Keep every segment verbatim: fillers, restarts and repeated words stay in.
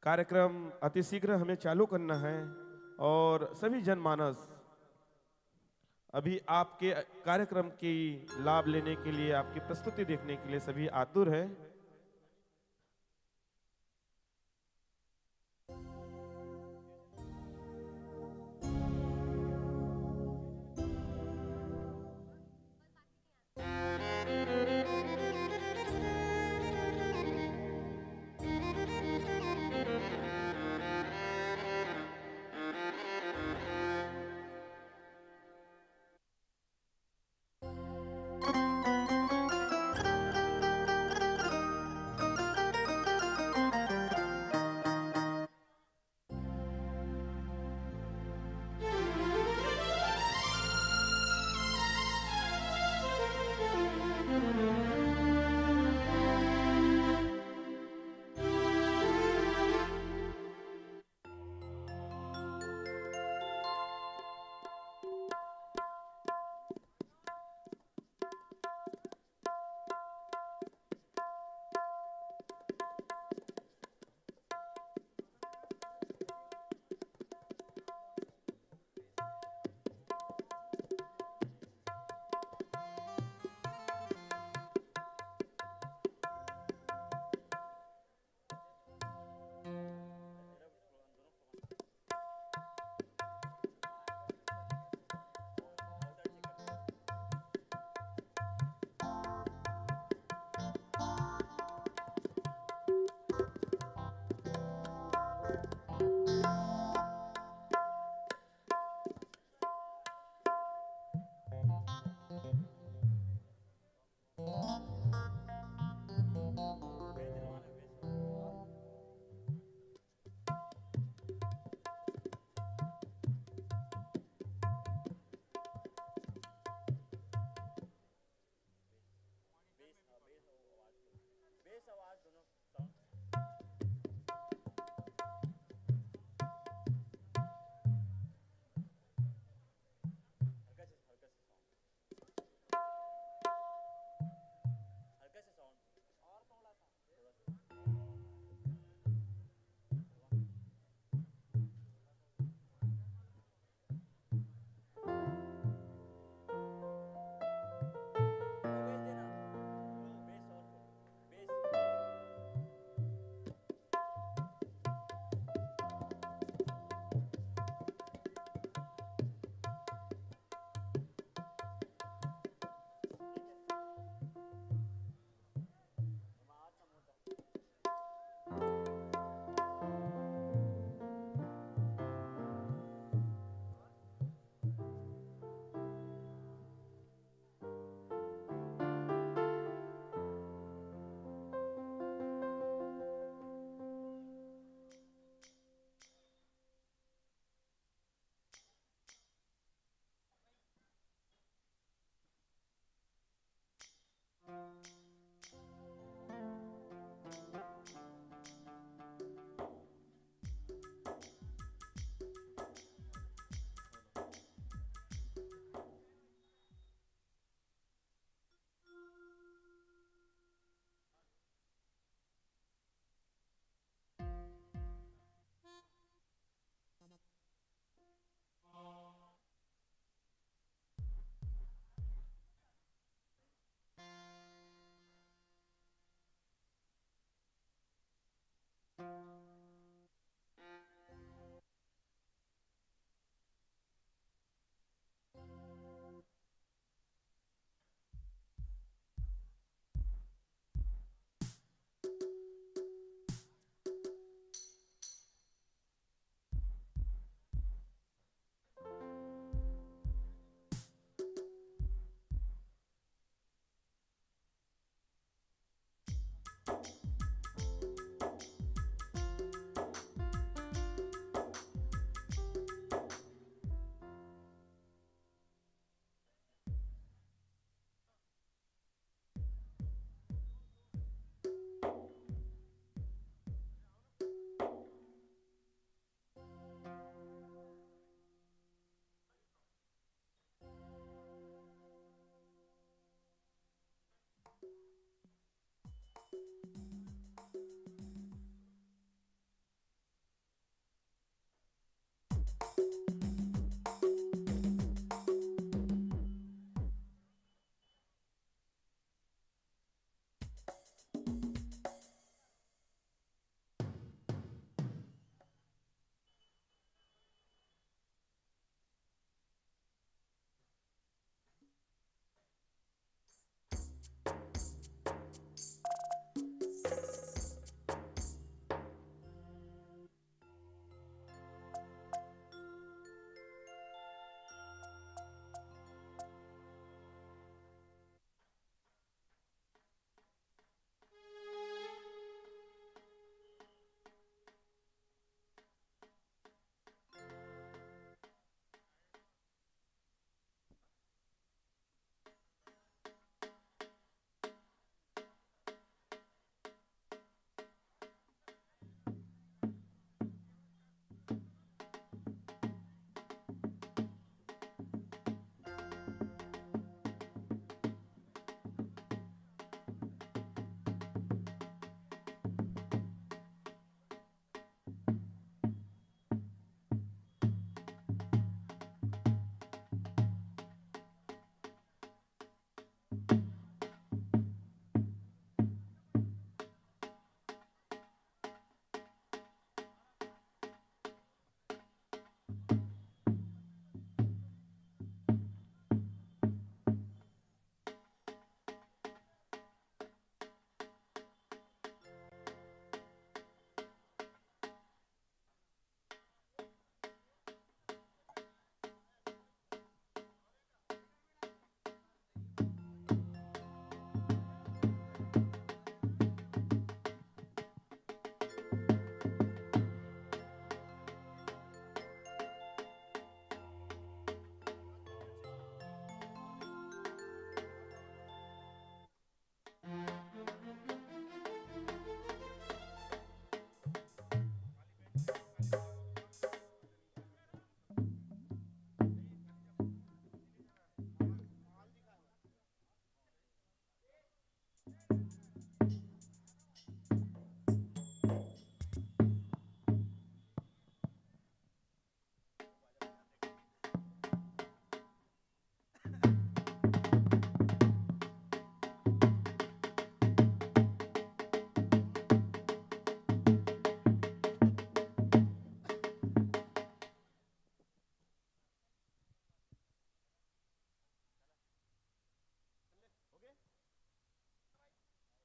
कार्यक्रम अति शीघ्र हमें चालू करना है और सभी जनमानस अभी आपके कार्यक्रम की लाभ लेने के लिए, आपकी प्रस्तुति देखने के लिए सभी आतुर है।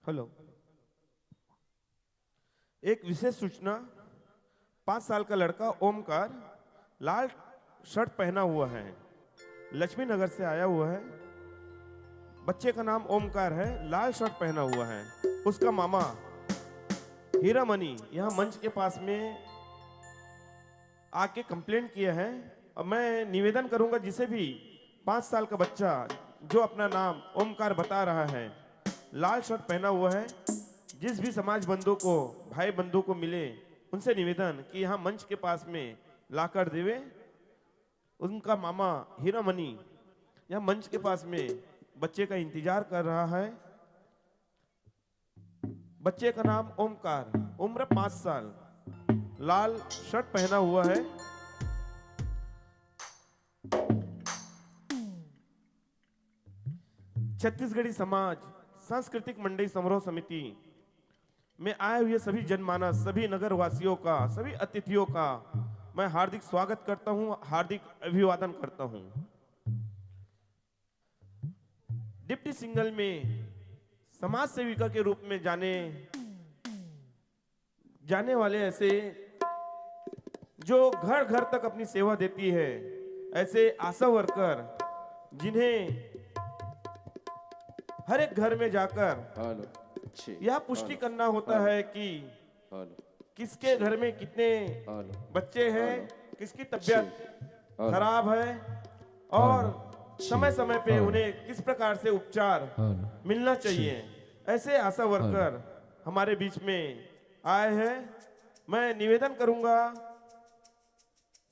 हेलो। एक विशेष सूचना, पाँच साल का लड़का ओमकार लाल शर्ट पहना हुआ है, लक्ष्मी नगर से आया हुआ है। बच्चे का नाम ओमकार है, लाल शर्ट पहना हुआ है। उसका मामा हीरामणि यहाँ मंच के पास में आके कंप्लेंट किया है। और मैं निवेदन करूंगा, जिसे भी पाँच साल का बच्चा जो अपना नाम ओमकार बता रहा है, लाल शर्ट पहना हुआ है, जिस भी समाज बंधु को, भाई बंधु को मिले, उनसे निवेदन कि यहाँ मंच के पास में लाकर देवे। उनका मामा हीरामणि यहाँ मंच के पास में बच्चे का इंतजार कर रहा है। बच्चे का नाम ओमकार, उम्र पाँच साल, लाल शर्ट पहना हुआ है। छत्तीसगढ़ी समाज सांस्कृतिक मंडई समारोह समिति में आए हुए सभी जनमानस, सभी नगर वासियों का, सभी अतिथियों का मैं हार्दिक स्वागत करता हूं, हार्दिक अभिवादन करता हूं। डिप्टी सिंगल में समाज सेविका के रूप में जाने जाने वाले ऐसे जो घर घर तक अपनी सेवा देती है, ऐसे आशा वर्कर, जिन्हें हर एक घर में जाकर हेलो। अच्छे। यह पुष्टि हेलो। करना होता हेलो। है कि हेलो। किसके घर में कितने हेलो। बच्चे हैं, हेलो। किसकी तबीयत हेलो। खराब है और जी। समय समय पे हेलो। उन्हें किस प्रकार से उपचार हेलो। मिलना चाहिए। ऐसे आशा वर्कर हमारे बीच में आए हैं। मैं निवेदन करूंगा,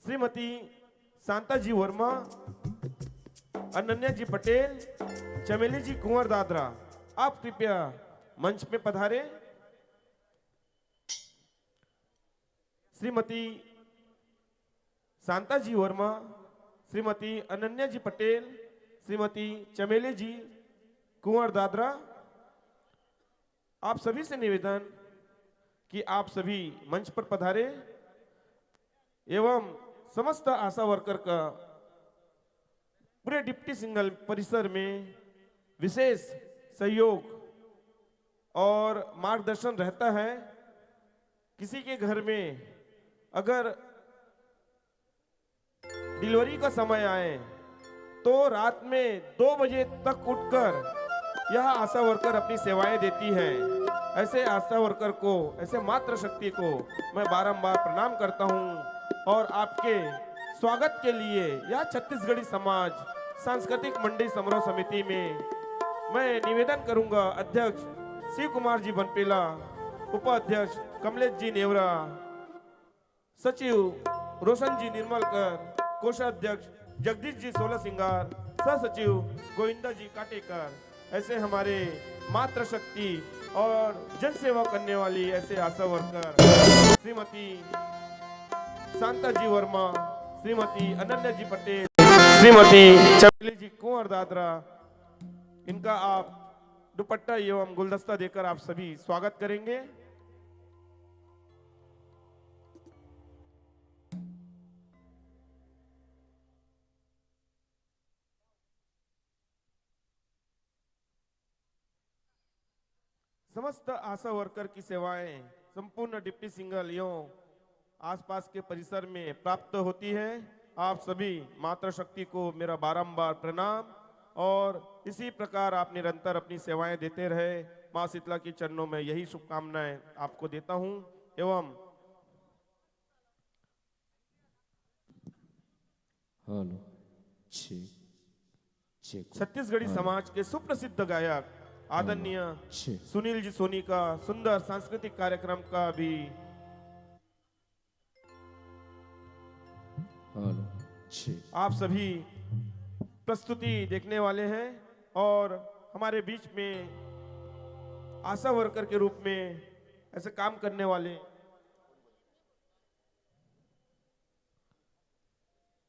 श्रीमती शांता जी वर्मा, अनन्या जी पटेल, चमेली जी कुंवर दादरा, आप कृपया मंच में पधारें। श्रीमती शांता जी वर्मा, श्रीमती अनन्या जी पटेल, श्रीमती चमेली जी कुंवर दादरा, आप सभी से निवेदन कि आप सभी मंच पर पधारें एवं समस्त आशा वर्कर का पूरे डिप्टी सिंगल परिसर में विशेष सहयोग और मार्गदर्शन रहता है। किसी के घर में अगर डिलीवरी का समय आए तो रात में दो बजे तक उठकर यह आशा वर्कर अपनी सेवाएं देती है। ऐसे आशा वर्कर को, ऐसे मातृशक्ति को मैं बारंबार प्रणाम करता हूं और आपके स्वागत के लिए यह छत्तीसगढ़ी समाज सांस्कृतिक मंडई समारोह समिति में मैं निवेदन करूंगा, अध्यक्ष शिव कुमार जी बनपेला, उपाध्यक्ष कमलेश जी नेवरा, सचिव रोशन जी निर्मलकर, कोषाध्यक्ष जगदीश जी सोलह सिंगार, सह सचिव गोविंदा जी काटेकर, ऐसे हमारे मातृशक्ति और जनसेवा करने वाली ऐसे आशा वर्कर श्रीमती शांता जी वर्मा, श्रीमती अनन्या जी पटेल, श्रीमती चमेली जी कुंवर दादरा, इनका आप दुपट्टा एवं गुलदस्ता देकर आप सभी स्वागत करेंगे। समस्त आशा वर्कर की सेवाएं संपूर्ण डिप्टी सिंगल एवं आसपास के परिसर में प्राप्त होती है। आप सभी मातृशक्ति को मेरा बारंबार प्रणाम और इसी प्रकार आप निरंतर अपनी सेवाएं देते रहे। माँ शीतला के चरणों में यही शुभकामनाएं आपको देता हूं एवं हेलो। छे। छे को। छत्तीसगढ़ी हेलो। समाज के सुप्रसिद्ध गायक आदरणीय छे। सुनील जी सोनी का सुंदर सांस्कृतिक कार्यक्रम का भी हेलो। छे। आप सभी प्रस्तुति देखने वाले हैं और हमारे बीच में आशा वर्कर के रूप में ऐसे काम करने वाले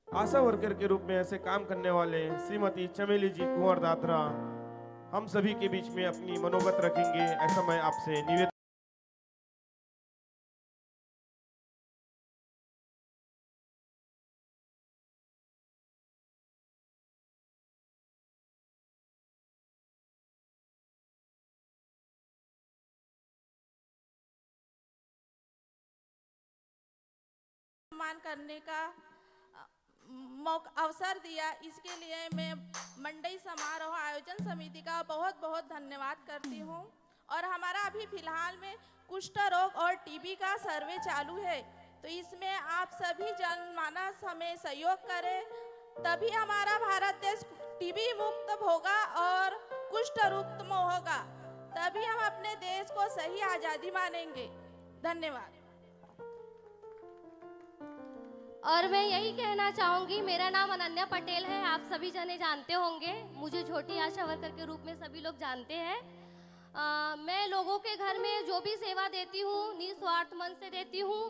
आशा वर्कर के रूप में ऐसे काम करने वाले श्रीमती चमेली जी कुंवर दादरा हम सभी के बीच में अपनी मनोगत रखेंगे, ऐसा मैं आपसे निवेदन सम्मान करने का, अ, मौका, अवसर दिया, इसके लिए मैं मंडई समारोह आयोजन समिति का बहुत बहुत धन्यवाद करती हूँ। और हमारा अभी फिलहाल में कुष्ठ रोग और टीबी का सर्वे चालू है, तो इसमें आप सभी जनमानस हमें सहयोग करें, तभी हमारा भारत देश टीबी मुक्त होगा और कुष्ठ मुक्त होगा, तभी हम अपने देश को सही आज़ादी मानेंगे। धन्यवाद। और मैं यही कहना चाहूँगी, मेरा नाम अनन्या पटेल है, आप सभी जने जानते होंगे, मुझे छोटी आशा वर्कर के रूप में सभी लोग जानते हैं। अ, मैं लोगों के घर में जो भी सेवा देती हूँ, निस्वार्थ मन से देती हूँ।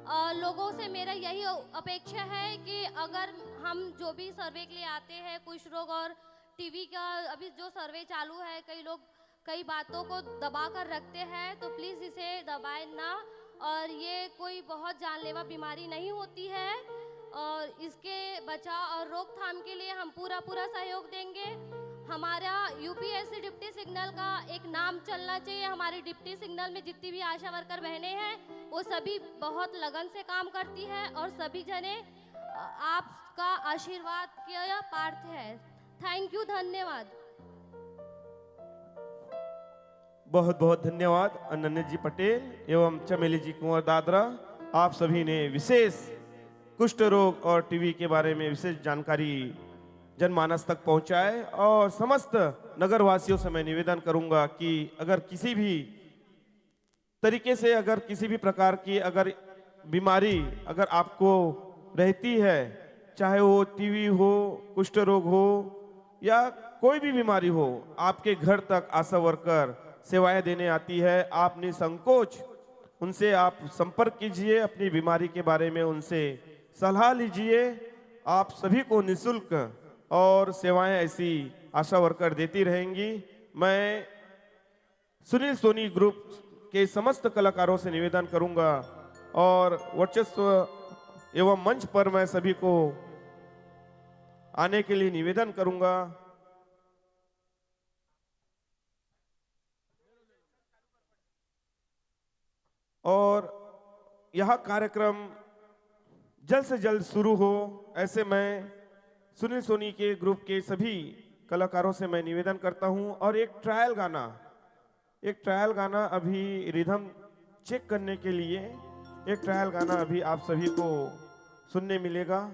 और लोगों से मेरा यही अपेक्षा है कि अगर हम जो भी सर्वे के लिए आते हैं, कुष्ठ रोग और टीबी का अभी जो सर्वे चालू है, कई लोग कई बातों को दबा कर रखते हैं, तो प्लीज़ इसे दबाएं ना। और ये कोई बहुत जानलेवा बीमारी नहीं होती है, और इसके बचाव और रोकथाम के लिए हम पूरा पूरा सहयोग देंगे। हमारा यूपीएससी डिप्टी सिग्नल का एक नाम चलना चाहिए। हमारी डिप्टी सिग्नल में जितनी भी आशा वर्कर बहनें हैं, वो सभी बहुत लगन से काम करती है और सभी जने, अ, आपका आशीर्वाद का पात्र है। थैंक यू, धन्यवाद। बहुत बहुत धन्यवाद अनन्या जी पटेल एवं चमेली जी कुंवर दादरा, आप सभी ने विशेष कुष्ठ रोग और टीबी के बारे में विशेष जानकारी जनमानस तक पहुंचाए। और समस्त नगरवासियों से मैं निवेदन करूंगा कि अगर किसी भी तरीके से, अगर किसी भी प्रकार की अगर बीमारी अगर आपको रहती है, चाहे वो टीबी हो, कुष्ठ रोग हो या कोई भी बीमारी हो, आपके घर तक आशा वर्कर सेवाएं देने आती है। आप निसंकोच उनसे आप संपर्क कीजिए, अपनी बीमारी के बारे में उनसे सलाह लीजिए। आप सभी को निशुल्क और सेवाएं ऐसी आशा वर्कर देती रहेंगी। मैं सुनील सोनी ग्रुप के समस्त कलाकारों से निवेदन करूंगा और वर्चस्व एवं मंच पर मैं सभी को आने के लिए निवेदन करूंगा। और यह कार्यक्रम जल्द से जल्द शुरू हो, ऐसे मैं सुनील सोनी के ग्रुप के सभी कलाकारों से मैं निवेदन करता हूं। और एक ट्रायल गाना, एक ट्रायल गाना अभी रिदम चेक करने के लिए एक ट्रायल गाना अभी आप सभी को सुनने मिलेगा।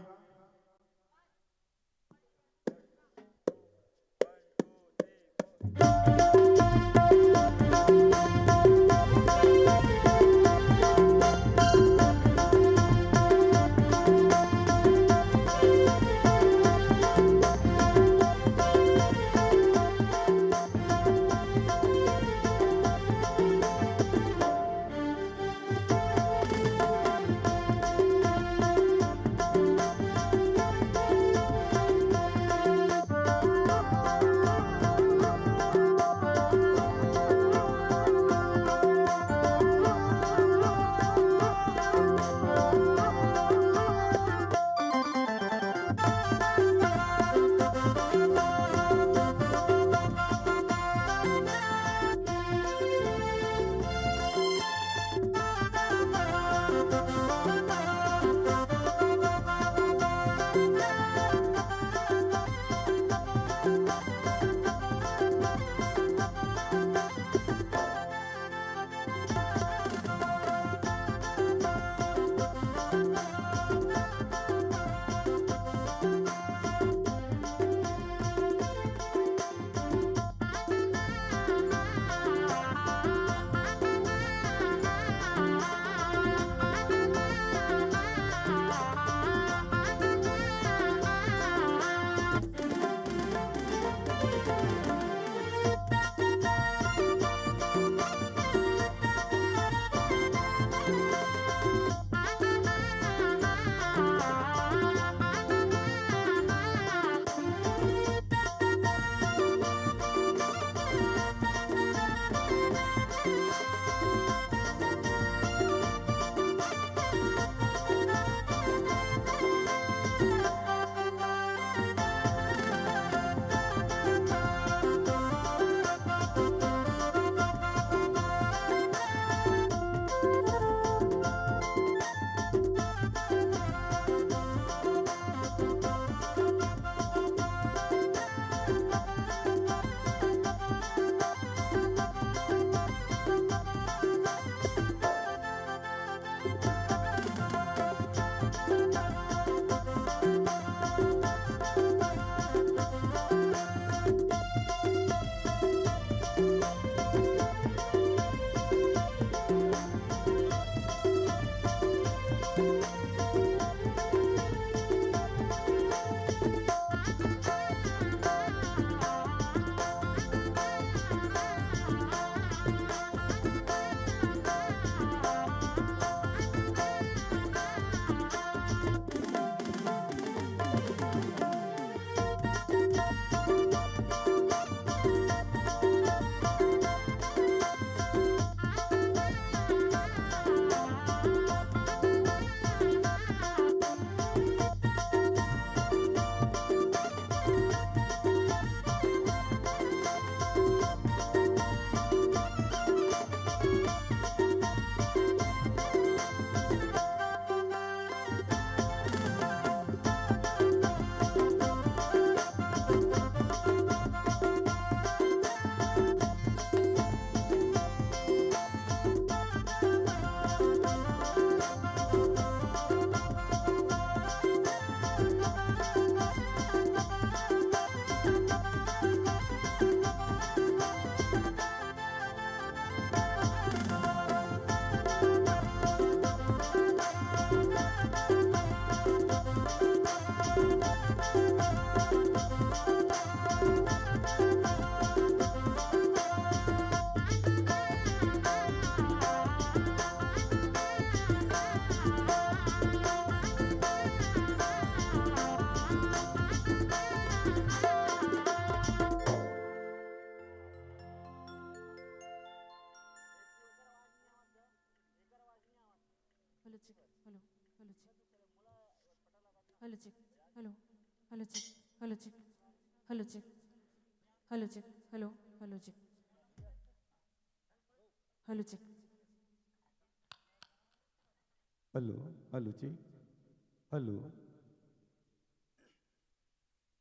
Hello, check. Hello, hello, check. Hello, check. Hello, hello, check. Hello, check. Hello, check. Hello, check. Hello, hello, check. Hello, check. Hello, hello, check. Hello.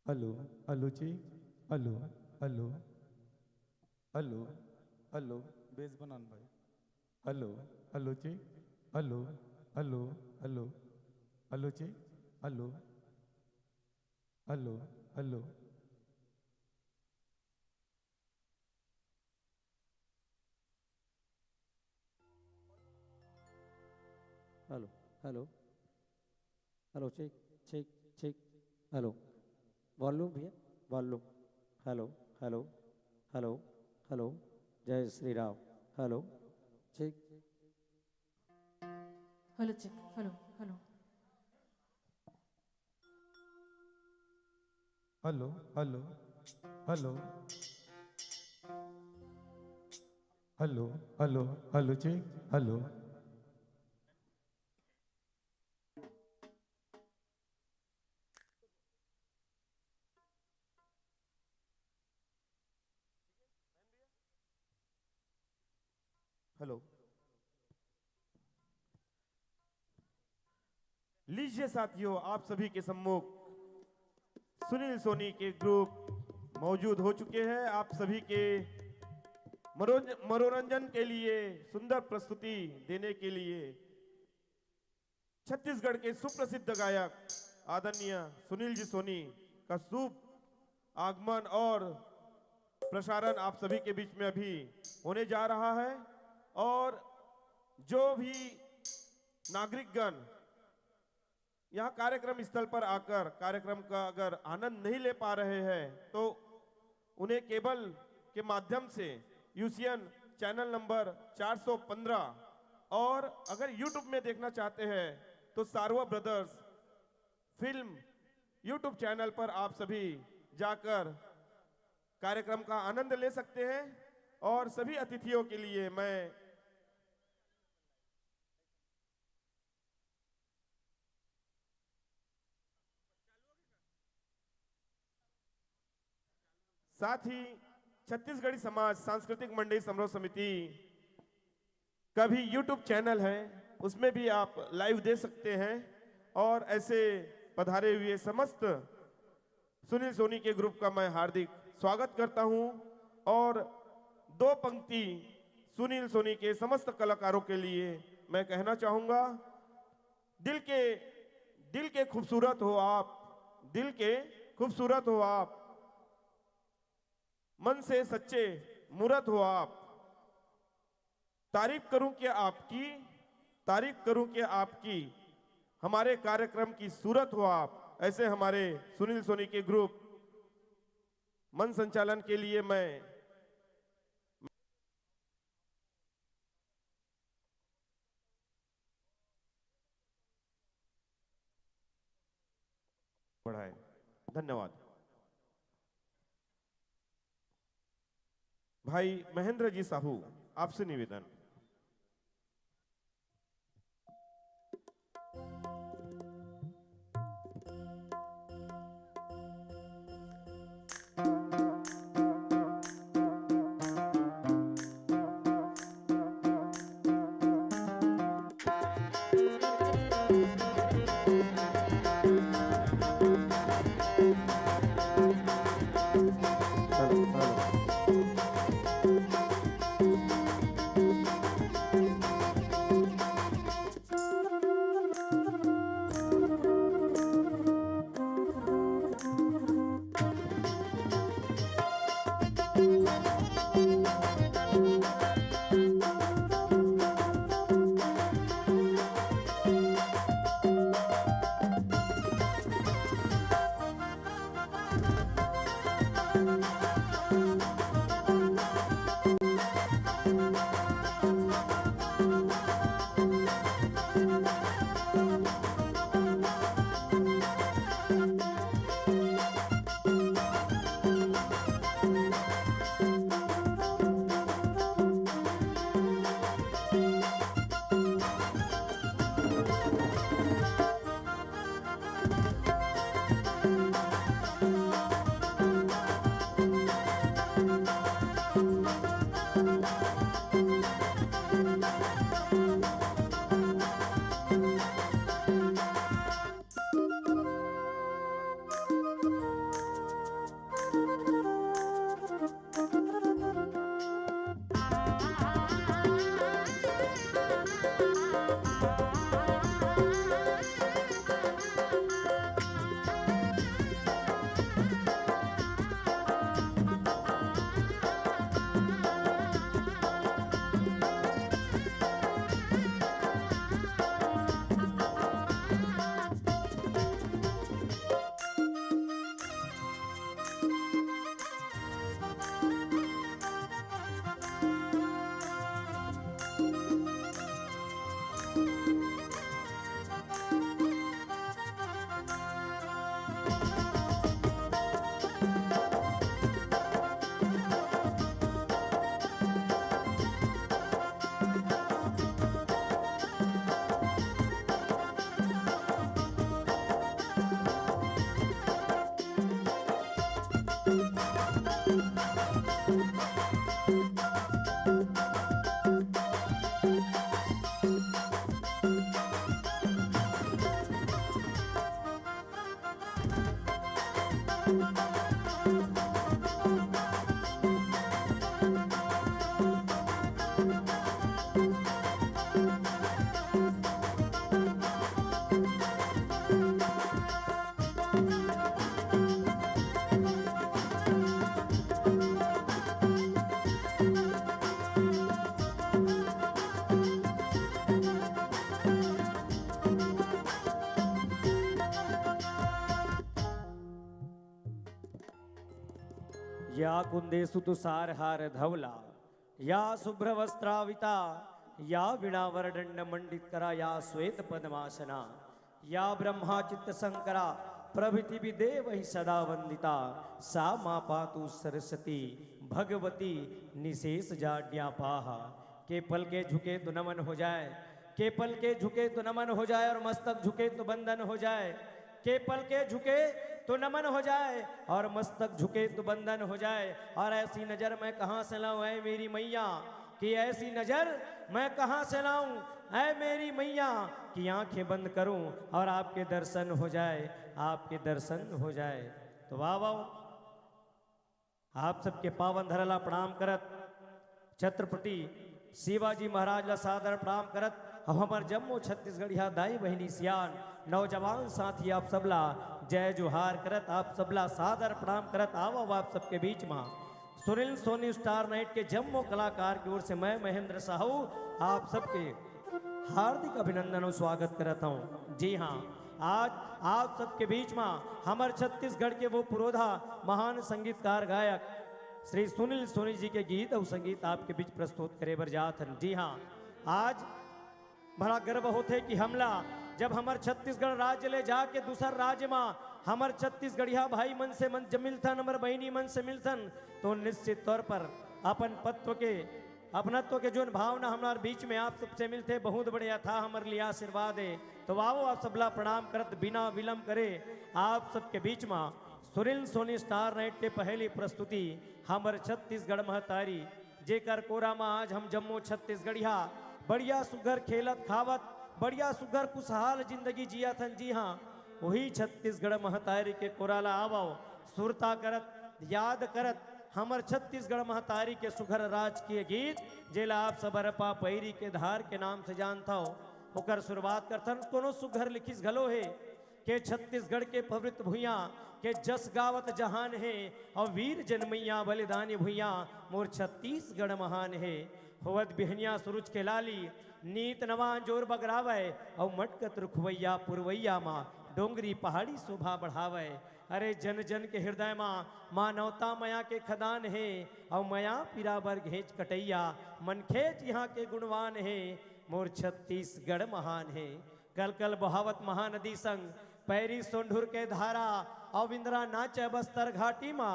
Hello, hello, check. Hello, hello. Hello, hello. Bass बनान भाई. Hello, hello, check. Hello, hello, hello. Hello, check. Hello. Hello, hello. Hello, hello. Hello, check, check, check. Hello. Volume भैया, volume. Hello, hello, hello, hello. जय Shri Ram. Hello, check. Hello, check. Hello, hello. Hello, hello, hello. Hello, hello, hello, check. Hello. Hello. लीजिए साथियों, आप सभी के सम्मुख सुनील सोनी के group मौजूद हो चुके हैं। आप सभी के मनोरंज-, मनोरंजन के लिए सुंदर प्रस्तुति देने के लिए छत्तीसगढ़ के सुप्रसिद्ध गायक आदरणीय सुनील जी सोनी का शुभ आगमन और प्रसारण आप सभी के बीच में अभी होने जा रहा है। और जो भी नागरिकगण यहाँ कार्यक्रम स्थल पर आकर कार्यक्रम का अगर आनंद नहीं ले पा रहे हैं, तो उन्हें केबल के माध्यम से यूसीएन चैनल नंबर चार सौ पन्द्रह, और अगर YouTube में देखना चाहते हैं, तो Sarva brothers film YouTube channel पर आप सभी जाकर कार्यक्रम का आनंद ले सकते हैं। और सभी अतिथियों के लिए मैं साथ ही छत्तीसगढ़ी समाज सांस्कृतिक मंडली समारोह समिति का भी YouTube चैनल है, उसमें भी आप लाइव दे सकते हैं। और ऐसे पधारे हुए समस्त सुनील सोनी के ग्रुप का मैं हार्दिक स्वागत करता हूं। और दो पंक्ति सुनील सोनी के समस्त कलाकारों के लिए मैं कहना चाहूंगा। दिल के, दिल के खूबसूरत हो आप, दिल के खूबसूरत हो आप, मन से सच्चे मूरत हो आप। तारीफ करूं क्या आपकी, तारीफ करूं क्या आपकी, हमारे कार्यक्रम की सूरत हो आप। ऐसे हमारे सुनील सोनी के ग्रुप मन संचालन के लिए मैं बढ़ाए। धन्यवाद। भाई महेंद्र जी साहू, आपसे निवेदन। या कुन्देषु तुषारहारधवला, या शुभ्रवस्त्रावृता, या वीणावरदण्डमण्डितकरा, या श्वेतपद्मासना, या ब्रह्माच्युतशङ्करा प्रभृतिभिर्देवैः सदा वन्दिता, सा मां पातु सरस्वती भगवती निशेषजाड्यापहा। के पल के झुके तो नमन हो जाए, के पल के झुके तो नमन हो जाए और मस्तक झुके तो बंदन हो जाए, के पल के झुके तो नमन हो जाए और मस्तक झुके तो बंदन हो जाए। और ऐसी नजर मैं कहाँ से लाऊं, ऐ मेरी मैया, कि ऐसी नजर मैं कहाँ से लाऊं, ऐ मेरी मैया, कि आंखें बंद करूं और आपके दर्शन हो जाए, आपके दर्शन हो जाए। तो वाह वाह, आप सबके पावन धरा ला प्रणाम करत, छत्रपति शिवाजी महाराज ला सादर प्रणाम करत, अउ हमर जम्मो छत्तीसगढ़िया दाई बहिनी सियान नौजवान साथी आप सबला जय जोहार करत, आप सबला सादर प्रणाम करत आवव आप सबके बीच मा सुनील सोनी स्टार नाइट के जम्मो कलाकार के ओर से मैं महेंद्र साहू आप सबके हार्दिक अभिनंदन अउ स्वागत करत हूँ। जी हाँ, आज आप सबके बीच मा हमर छत्तीसगढ़ के वो पुरोधा महान संगीतकार गायक श्री सुनील सोनी जी के गीत अउ संगीत आपके बीच प्रस्तुत करे बर जात हन। जी हाँ, आज बड़ा गर्व होथे कि हमला जब हमर छत्तीसगढ़ राज्य ले जाके दूसर राज्य मा हमर छत्तीसगढ़िया भाई मन से मन जब मिलथन, हमर बहिनी मन से मिलथन, तो निश्चित तौर पर अपन पत्व के, अपनत्व के जोन भावना हमर बीच में आप सबसे मिलथे, बहुत बड़े अथाह हमर लिए आशीर्वाद हे। तो आवो आप सबला प्रणाम करत बिना विलंब करे आप सबके बीच मा सुनील सोनी स्टार नाइट के पहली प्रस्तुति हमर छत्तीसगढ़ महतारी, जेकर कोरा मा आज हम जम्मो छत्तीसगढ़िया बढ़िया सुघर खेलत खावत, बढ़िया सुघर खुशहाल जिंदगी जियत हन। जी हाँ, वही छत्तीसगढ़ महतारी के कोरा ला आवव, सुरता करत, याद करत, हमर छत्तीसगढ़ महतारी के सुघर राजकीय गीत, जेला आप सब अरपा पैरी के धार के नाम से जानथव, ओकर शुरुआत करथन। कोनो सुघर लिखिस घलो हे, के छत्तीसगढ़ के पवित्र भुइयां के जस गावत जहान हे, अउ वीर जनमैया बलिदानी भुइयां मोर छत्तीसगढ़ महान हे। होवत बिहनिया सुरुज के लाली, नीत नवा अंजोर बगरावय, अउ मटकत रुखवैया पुरवैया मा डोंगरी पहाड़ी शोभा बढ़ावय। अरे जन जन के हृदय मा मानवता मया के खदान हे, अउ मया पीरा बर घेंच कटैया मनखे जिहाँ के गुणवान हे, मोर छत्तीसगढ़ महान हे। कल कल बहावत महानदी संग पैरी सोंढुर के धारा, अउ इंदिरा नाचय बस्तर घाटी मा,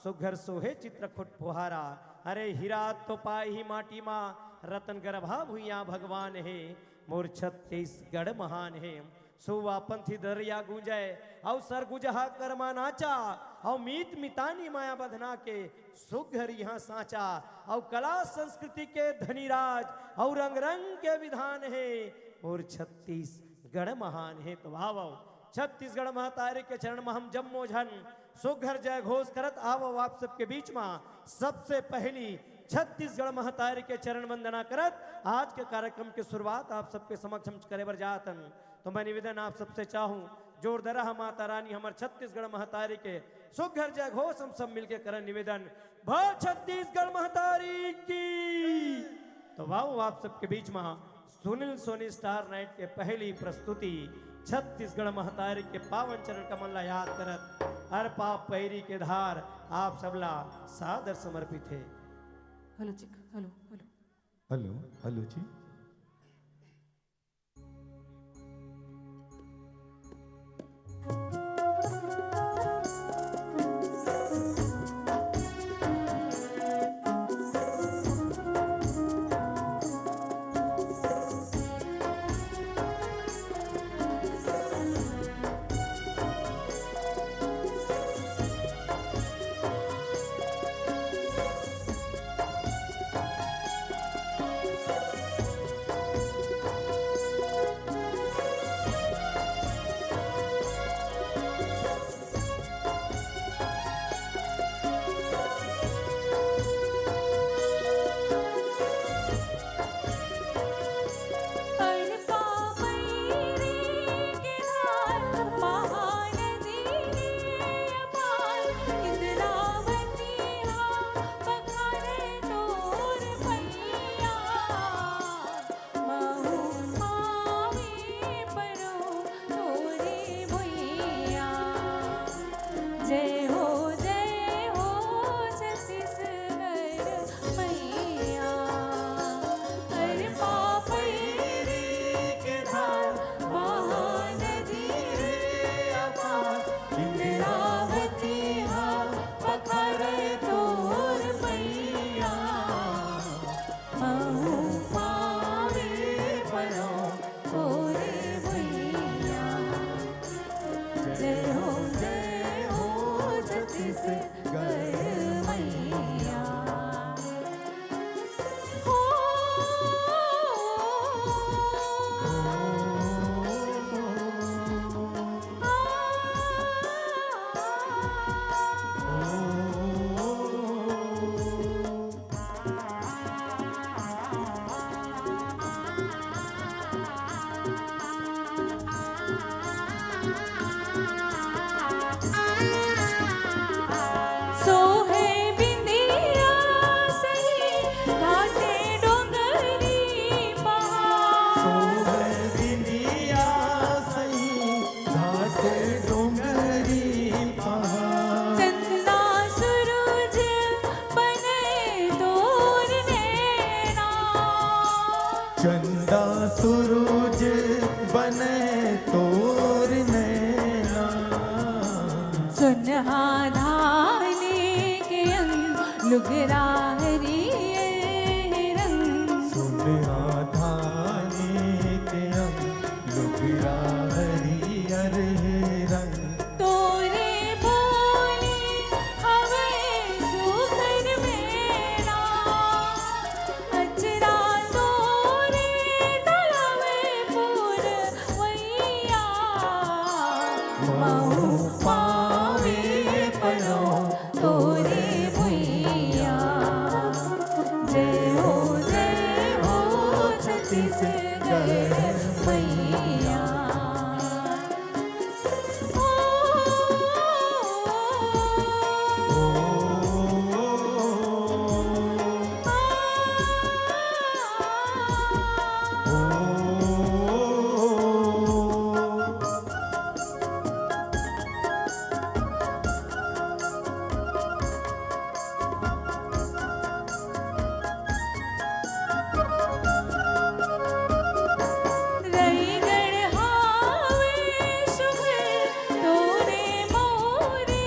सुघर सोहे चित्रकूट फुहारा। अरे हीरा तो पाए ही माटी मा, रतन गर्भा भुइयां भगवान हे, मोर छत्तीसगढ़ महान हे। सुवा पंथी दरिया गूंजय, अउ सरगुजहा करमा नाचा, अउ मीत मितानी माया बंधना के सुघर इहाँ साँचा, अउ कला संस्कृति के धनी राज, अउ रंग रंग के विधान हे, मोर छत्तीसगढ़ महान हे। तो आवव, छत्तीसगढ़ महतारी के चरण म हम जम्मो झन सुघर जय घोष करत आवव आप सबके बीच म। सबसे पहली छत्तीसगढ़ महतारी के चरण वंदना करत आज के कार्यक्रम के शुरुआत आप सबके समक्ष हम करे बर जात हन। तो मैं निवेदन आप सबसे चाहूँ, जोरदार माता रानी हमर छत्तीसगढ़ महतारी के सुघर जय घोष हम सब मिलके करन निवेदन, बोल छत्तीसगढ़ महतारी की। तो वाह, आप सबके बीच में सुनील सोनी स्टार नाइट के पहली प्रस्तुति छत्तीसगढ़ महतारी के पावन चरण कमल ला याद करत अरपा पैरी के धार आप सबला सादर समर्पित हे। Hello check, hello, hello. Hello, hello जी। लुगरा हरियर रंग। सुन आधानी के अंग, लुगरा हरियर रंग। तोरे बोली हवे सुघर मेरा, अचरा तोरे डोलावे पुरवैया। महू पावे परो तोरे भुइया। जय हो, जय हो छत्तीसगढ़ मैया। रईगढ़ हावे सुघर तोरे मौरे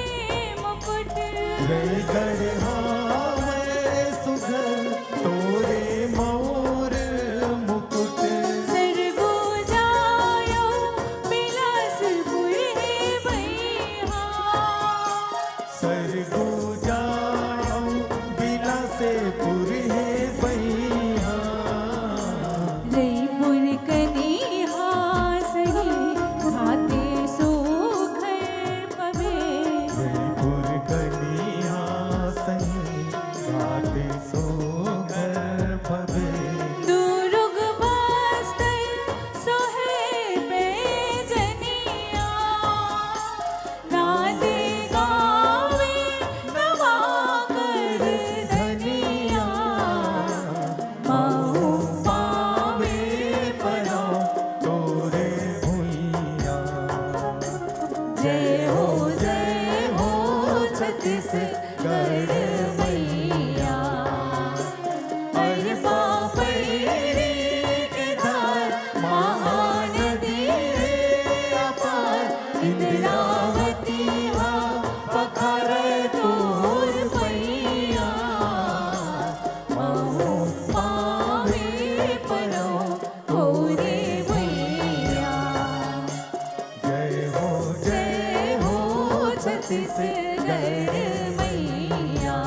मुकुट। रईगढ़ हावे सुघर तोरे मौर मुकुट। सरगुजायो बिलासपुर हे भैया। सरगुजायो बिलासपुर हे भैया। रईपुर कनिहा सही घाते सुघर पबे। रईपुर कनिहा सही घाते सुघर पबे। दुरुग बस्तर सोहे पैजनिया। नांदे गावे नवा कर धनिया। महू पावे परो तोरे भुइया। जय हो, जय हो छत्तीसगढ़ मैया। अरे बापैरी के धार महानदी हे अपार, इंद्रावती हा पखारे तोर पैया। महू पावे परो तोरे भैया। जय हो, जय हो छत्तीसगढ़ मैया।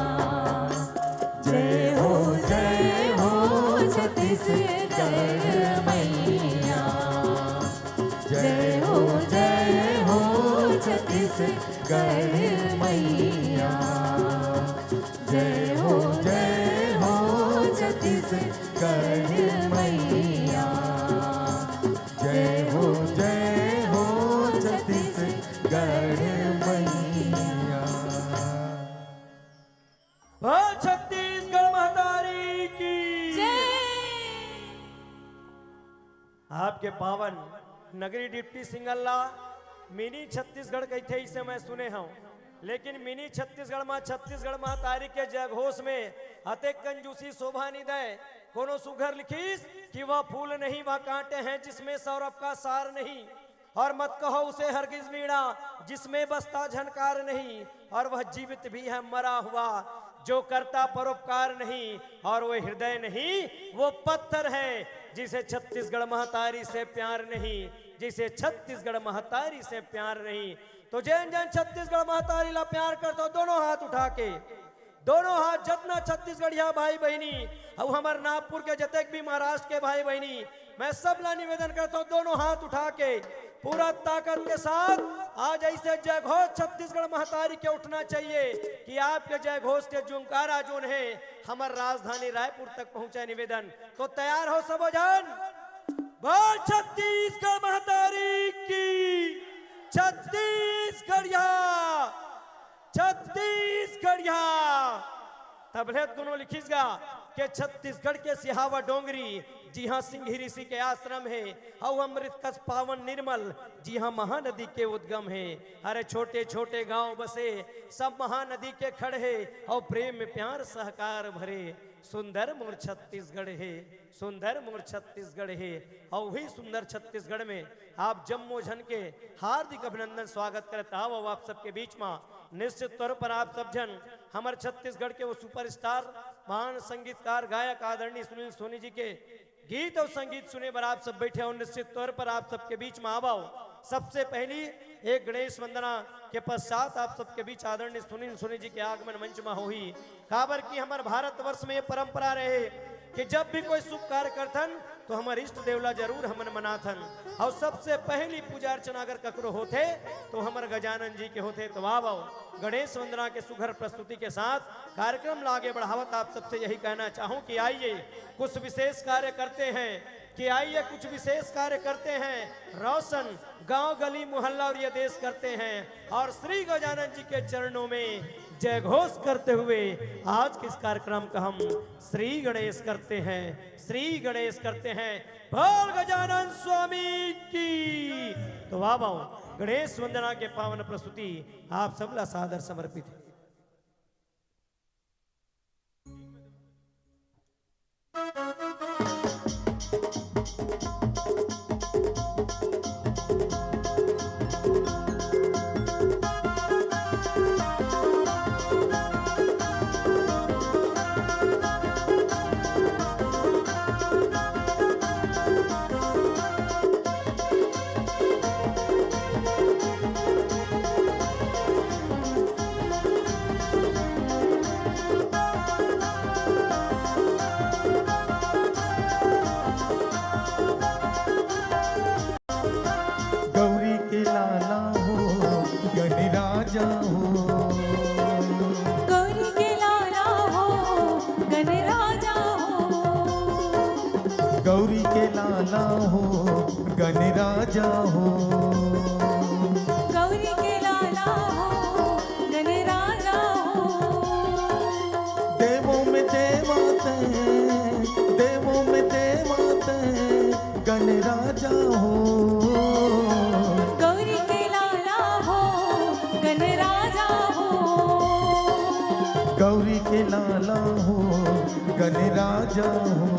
जय हो, जय हो छत्तीसगढ़ मैया। जय हो, जय हो छत्तीसगढ़ मैया। जय हो, जय हो छत्तीसगढ़ मैया। जय हो, जय हो छत्तीसगढ़ मैया। बोल छत्तीसगढ़ महतारी की। जय। आपके पावन नगरी डिप्टी सिंगल ला मिनी छत्तीसगढ़ कहिथे, इसे मैं सुने हूँ, लेकिन मिनी छत्तीसगढ़ मा छत्तीसगढ़ महतारी के जयघोष में अतेक कंजूसी शोभा नि दय। कोनो सुघर लिखिस कि वह फूल नहीं, वह कांटे हैं, जिसमें सौरभ का सार नहीं। और मत कहो उसे हरगिज वीणा, जिसमें बसता झनकार नहीं। और वह जीवित भी है मरा हुआ, जो करता परोपकार नहीं। और वो हृदय नहीं, वो पत्थर है, जिसे छत्तीसगढ़ महतारी से प्यार नहीं, जिसे छत्तीसगढ़ महतारी से प्यार नहीं। तो जेन जेन छत्तीसगढ़ महतारी ला प्यार करथो, दोनों हाथ उठा के, दोनों हाथ, जतना छत्तीसगढ़िया भाई बहिनी, अउ हमर नागपुर के जतेक भी महाराष्ट्र के भाई बहिनी, मैं सब ला निवेदन करता हूँ, दोनों हाथ उठा के पूरा ताकत के साथ आज ऐसे जयघोष छत्तीसगढ़ महतारी के उठना चाहिए कि आपके जयघोष के जुमकारा जोन है, हमर राजधानी रायपुर तक पहुंचे। निवेदन, तो तैयार हो सबो झन? बोल छत्तीसगढ़ महतारी की। छत्तीसगढ़िया, छत्तीसगढ़िया। तभले कोनो लिखिस गा के छत्तीसगढ़ के सिहावा डोंगरी, जिहाँ सिंघी ऋषि के आश्रम हे, अउ अमृत कस पावन निर्मल, जिहाँ महानदी के उद्गम हे। अरे छोटे छोटे गांव बसे, सब महानदी के खड़ हे, अउ प्रेम प्यार सहकार भरे। सुंदर मोर छत्तीसगढ़ हे, सुंदर मोर छत्तीसगढ़ हे। अउ वही सुंदर छत्तीसगढ़ में आप जम्मो झन के हार्दिक अभिनंदन, स्वागत करत आवव आप सबके बीच मा। निश्चित तौर पर आप सब झन हमर छत्तीसगढ़ के वो सुपरस्टार, महान संगीतकार, गायक आदरणीय सुनील सोनी जी के गीत और संगीत सुने बर आप सब बैठे हो। निश्चित तौर पर आप सबके बीच में आवा हो। सबसे पहली एक गणेश वंदना के पश्चात आप सबके बीच आदरणीय सुनील सोनी जी के आगमन मंच में होही। काबर कि हमर भारतवर्ष में ये परंपरा रहे कि जब भी कोई शुभ कार्य करथन तो हमर इष्ट देव ला जरूर हमन मनाथन। और सबसे पहली पूजा अर्चना अगर ककरो होथे तो हमर गजानन जी के होथे। तो आवा हो, गणेश वंदना के सुघर प्रस्तुति के साथ कार्यक्रम ला आगे बढ़ावत आप सबसे यही कहना चाहूँ कि आइए कुछ विशेष कार्य करते हैं, कि आइए कुछ विशेष कार्य करते हैं, रोशन गांव गली मोहल्ला और ये देश करते हैं और श्री गजानन जी के चरणों में जय घोष करते हुए आज के इस कार्यक्रम का हम श्री गणेश करते हैं, श्री गणेश करते हैं। बोल गजानन स्वामी की। तो आवा हो, गणेश वंदना के पावन प्रस्तुति आप सबला सादर समर्पित है। गौरी के लाला हो, गणराजा हो। गौरी के लाला हो, गणराजा हो। गौरी के लाला हो, गणराजा हो। गौरी के लाला हो, गणराजा हो। देवों में देवा तैं, देवों में देवा तैं, गणराजा हो। गौरी के लाला हो, गणराजा हो। गौरी के लाला हो, गणराजा हो।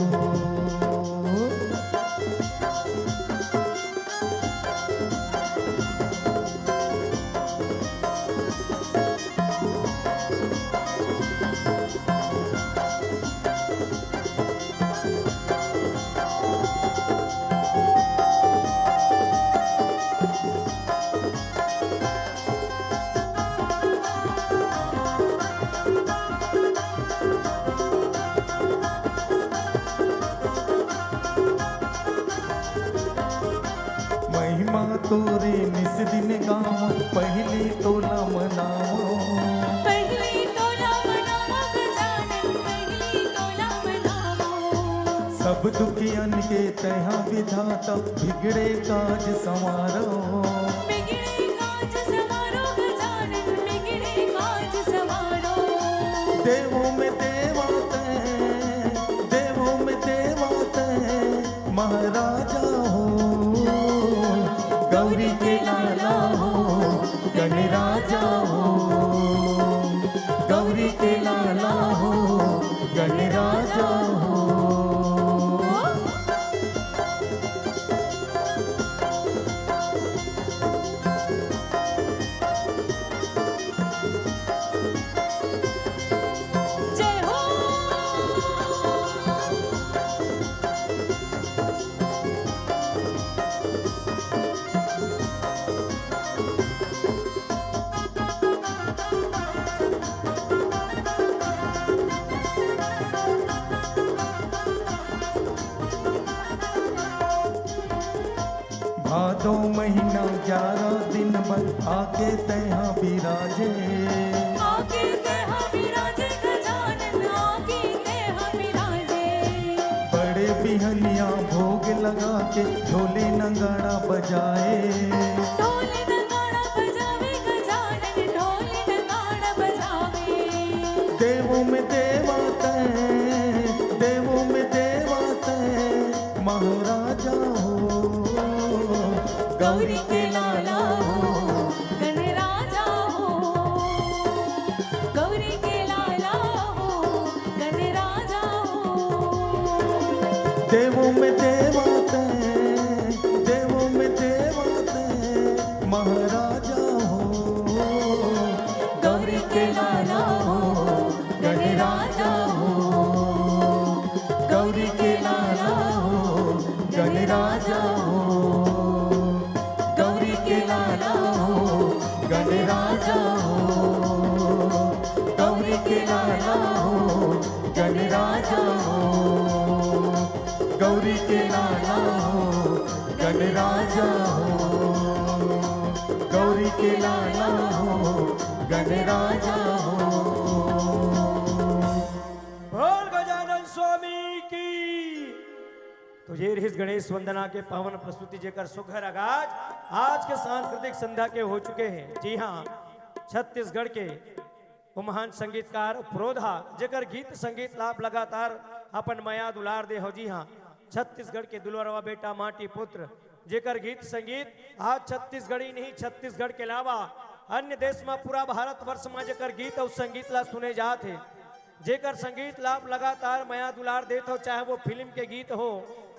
महिमा तोरे निस दिन गावं, पहिली तोला मनावं। पहिली तोला मनावं गजानन, पहिली तोला मनावं। सब दुखियन के तैं हा विधाता, बिगड़े काज संवारव। बिगड़े काज संवारव गजानन, बिगड़े काज संवारव। देवों में देवा तैं, देवों में देवा तैं, महाराजा हो। गौरी के लाला हो, गणराजा हो। गौरी के लाला हो, गणराजा हो। जय हो। भादो महीना ग्यारह दिन बर आके तैं हा बिराजे। आके तैं हा बिराजे गजानन, आके तैं हा बिराजे। बड़े बिहनिया भोग लगा के ढोले नगाड़ा बजाए। ढोले नगाड़ा बजावे गजानन, ढोले नगाड़ा बजावे। देवों में देवा तैं, देवों में देवा तैं, महाराजा हो। गौरी के लाला हो, गणराजा हो। गौरी के लाला हो, गणराजा हो। देवों में देवा तैं, देवों में देवा तैं, महाराजा हो। के लाला हो, गणराजा हो, गौरी के लाला हो, गणराजा हो, गौरी के लाला हो, गणराजा हो, गौरी के लाला हो, गणराजा हो। बोल गजानन स्वामी की। तो ये रहिस गणेश वंदना के पावन प्रस्तुति, जेकर सुघर आगाज आज के सांस्कृतिक संध्या के हो चुके हे। जी हाँ, छत्तीसगढ़ के वो महान संगीतकार पुरोधा, जेकर गीत संगीत ला आप लगातार अपन मया दुलार दे हो। जी हाँ, छत्तीसगढ़ के दुलरवा बेटा माटी पुत्र, जेकर गीत संगीत आज छत्तीसगढ़ ही नहीं, छत्तीसगढ़ के अलावा अन्य देश में, पूरा भारतवर्ष में जेकर गीत अउ संगीत ला सुने जात हे, जेकर संगीत ला आप लगातार मया दुलार देत हो, चाहे वो फिल्म के गीत हो,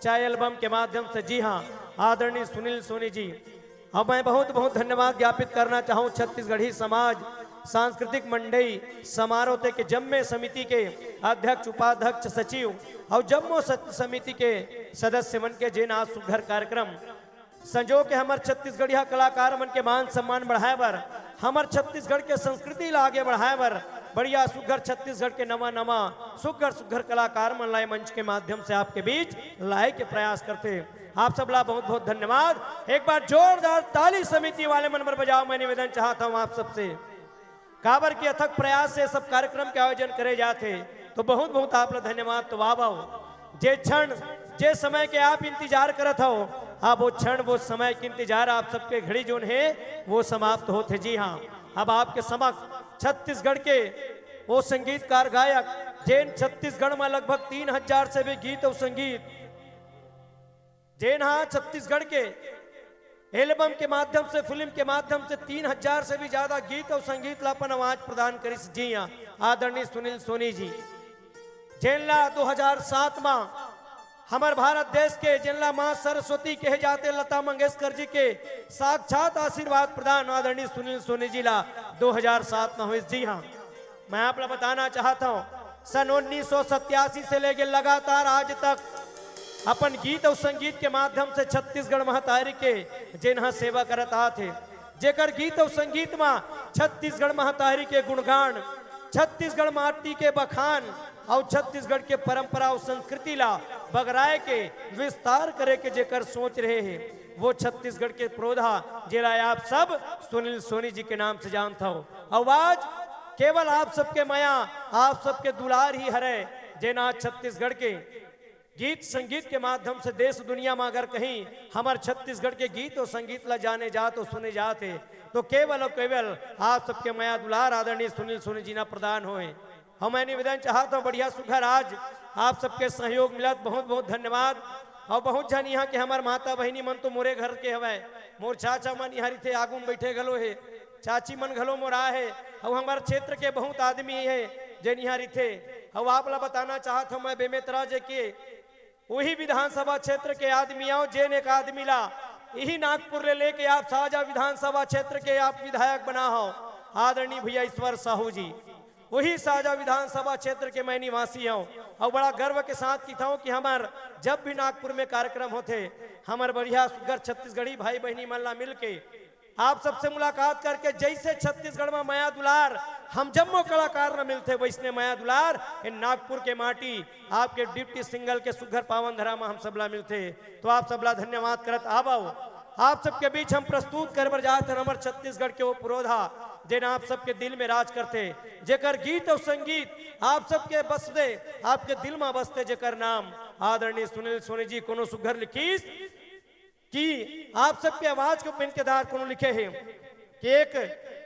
चाहे एल्बम के माध्यम से। जी हाँ, आदरणीय सुनील सोनी जी, अब मैं बहुत बहुत धन्यवाद ज्ञापित करना चाहूँ छत्तीसगढ़ी समाज सांस्कृतिक मंडई समारोह ते के जम्मे समिति के अध्यक्ष, उपाध्यक्ष, सचिव अउ जम्मो सत-, समिति के सदस्य मन के, जेन आज सुघर कार्यक्रम संजो के हमर छत्तीसगढ़िया कलाकार मन के मान सम्मान बढ़ाए बर, हमर छत्तीसगढ़ के संस्कृति ला आगे बढ़ाए बर बढ़िया सुघर छत्तीसगढ़ के नवा नवा सुघर सुघर कलाकार मन ला ए मंच के माध्यम से आपके बीच लाए के प्रयास करथे। आप सब ला बहुत बहुत धन्यवाद। एक बार जोरदार ताली समिति वाले मन बर बजाओ, मैं निवेदन चाहत हूँ आप सबसे। काबर के अथक प्रयास से सब कार्यक्रम के आयोजन करे जात हे, तो बहुत बहुत आप ला धन्यवाद। तो वाह वाह, जे क्षण, जे समय के आप इंतजार करत हो, अब वो क्षण, वो समय के इंतजार आप सबके घड़ी जोन हे, वो समाप्त होत हे। जी हाँ, अब आपके समक्ष छत्तीसगढ़ के वो संगीतकार गायक, जेन छत्तीसगढ़ में लगभग तीन हजार से भी गीत अउ संगीत, जेन हा छत्तीसगढ़ के एल्बम के माध्यम से, फिल्म के माध्यम से तीन हजार से भी ज्यादा गीत अउ संगीत ला अपन आवाज प्रदान करिस। जी हाँ, आदरणीय सुनील सोनी जी, जेन ला दो हजार सात मा हमर भारत देश के, जेन ला माँ सरस्वती कहे जाथे, लता मंगेशकर जी के साक्षात आशीर्वाद प्रदान आदरणीय सुनील सोनी जी ला दो हजार सात मा होइस। जी हाँ, मैं आप ला बताना चाहत हूँ, सन उन्नीस सौ सत्तासी से लेके लगातार आज तक अपन गीत अउ संगीत के माध्यम से छत्तीसगढ़ महतारी के जेन हा सेवा करत आत हे, जेकर गीत अउ संगीत मा छत्तीसगढ़ महतारी के गुणगान, छत्तीसगढ़ माटी के बखान अउ छत्तीसगढ़ के परंपरा अउ संस्कृति ला बगराए के, विस्तार करे के जेकर सोच रहे हे, वो छत्तीसगढ़ के पुरोधा, जेला आप सब सुनील सोनी जी के नाम से जानत हो। अउ आज केवल आप सबके मया, आप सबके दुलार ही हरे, जेन आज छत्तीसगढ़ के गीत संगीत के माध्यम से देश दुनिया में अगर कहीं हमर छत्तीसगढ़ के गीत अउ संगीत ला जाने जात अउ सुने जात हे, तो केवल अउ केवल आप सबके मया दुलार आदरणीय सुनील सोनी जी ना प्रदान होए। हम मैं निवेदन चाहत हूँ, बढ़िया सुघर आज आप सबके सहयोग मिलत, बहुत बहुत धन्यवाद। अउ बहुत झन यहाँ के हमर माता बहिनी मन तो मोरे घर के हवय, मोर चाचा मन यहाँ रिथे, आगू में बैठे घलो हे, चाची मन घलो मोर आए हे, अउ हमर क्षेत्र के बहुत आदमी हे जेन यहाँ रिथे। अउ आप ला बताना चाहत हूँ मैं बेमेतरा जे के उही विधानसभा क्षेत्र के आदमी आव, जेन एक आदमी ला इही नागपुर ले लेके आप साजा विधानसभा क्षेत्र के आप विधायक बना हो, आदरणीय भैया ईश्वर साहू जी। उही साजा विधानसभा क्षेत्र के मैं निवासी हूँ अउ बड़ा गर्व के साथ कहत हूँ कि हमर जब भी नागपुर में कार्यक्रम होथे, हमर बढ़िया सुघर छत्तीसगढ़ी भाई बहिनी मन ला मिलके आप सबसे मुलाकात करके जैसे छत्तीसगढ़ में मया दुलार हम जम्मो कलाकार ला मिलथे, वैसने मया दुलार ए नागपुर के माटी आपके डिप्टी सिंगल के सुघर पावन धरा में हम सबला मिलथे। तो आप सबला धन्यवाद करत आवव। आप सबके बीच हम प्रस्तुत करे बर जात हन हमर छत्तीसगढ़ के वो पुरोधा, जेन आप सबके दिल में राज करथे, जेकर गीत अउ संगीत आप सबके बसथे, आपके दिल में बसथे, जेकर नाम आदरणीय सुनील सोनी जी कोनो सुघर लिखिस कि आप सबके आवाज को पेन के दार कोनो लिखे हे कि एक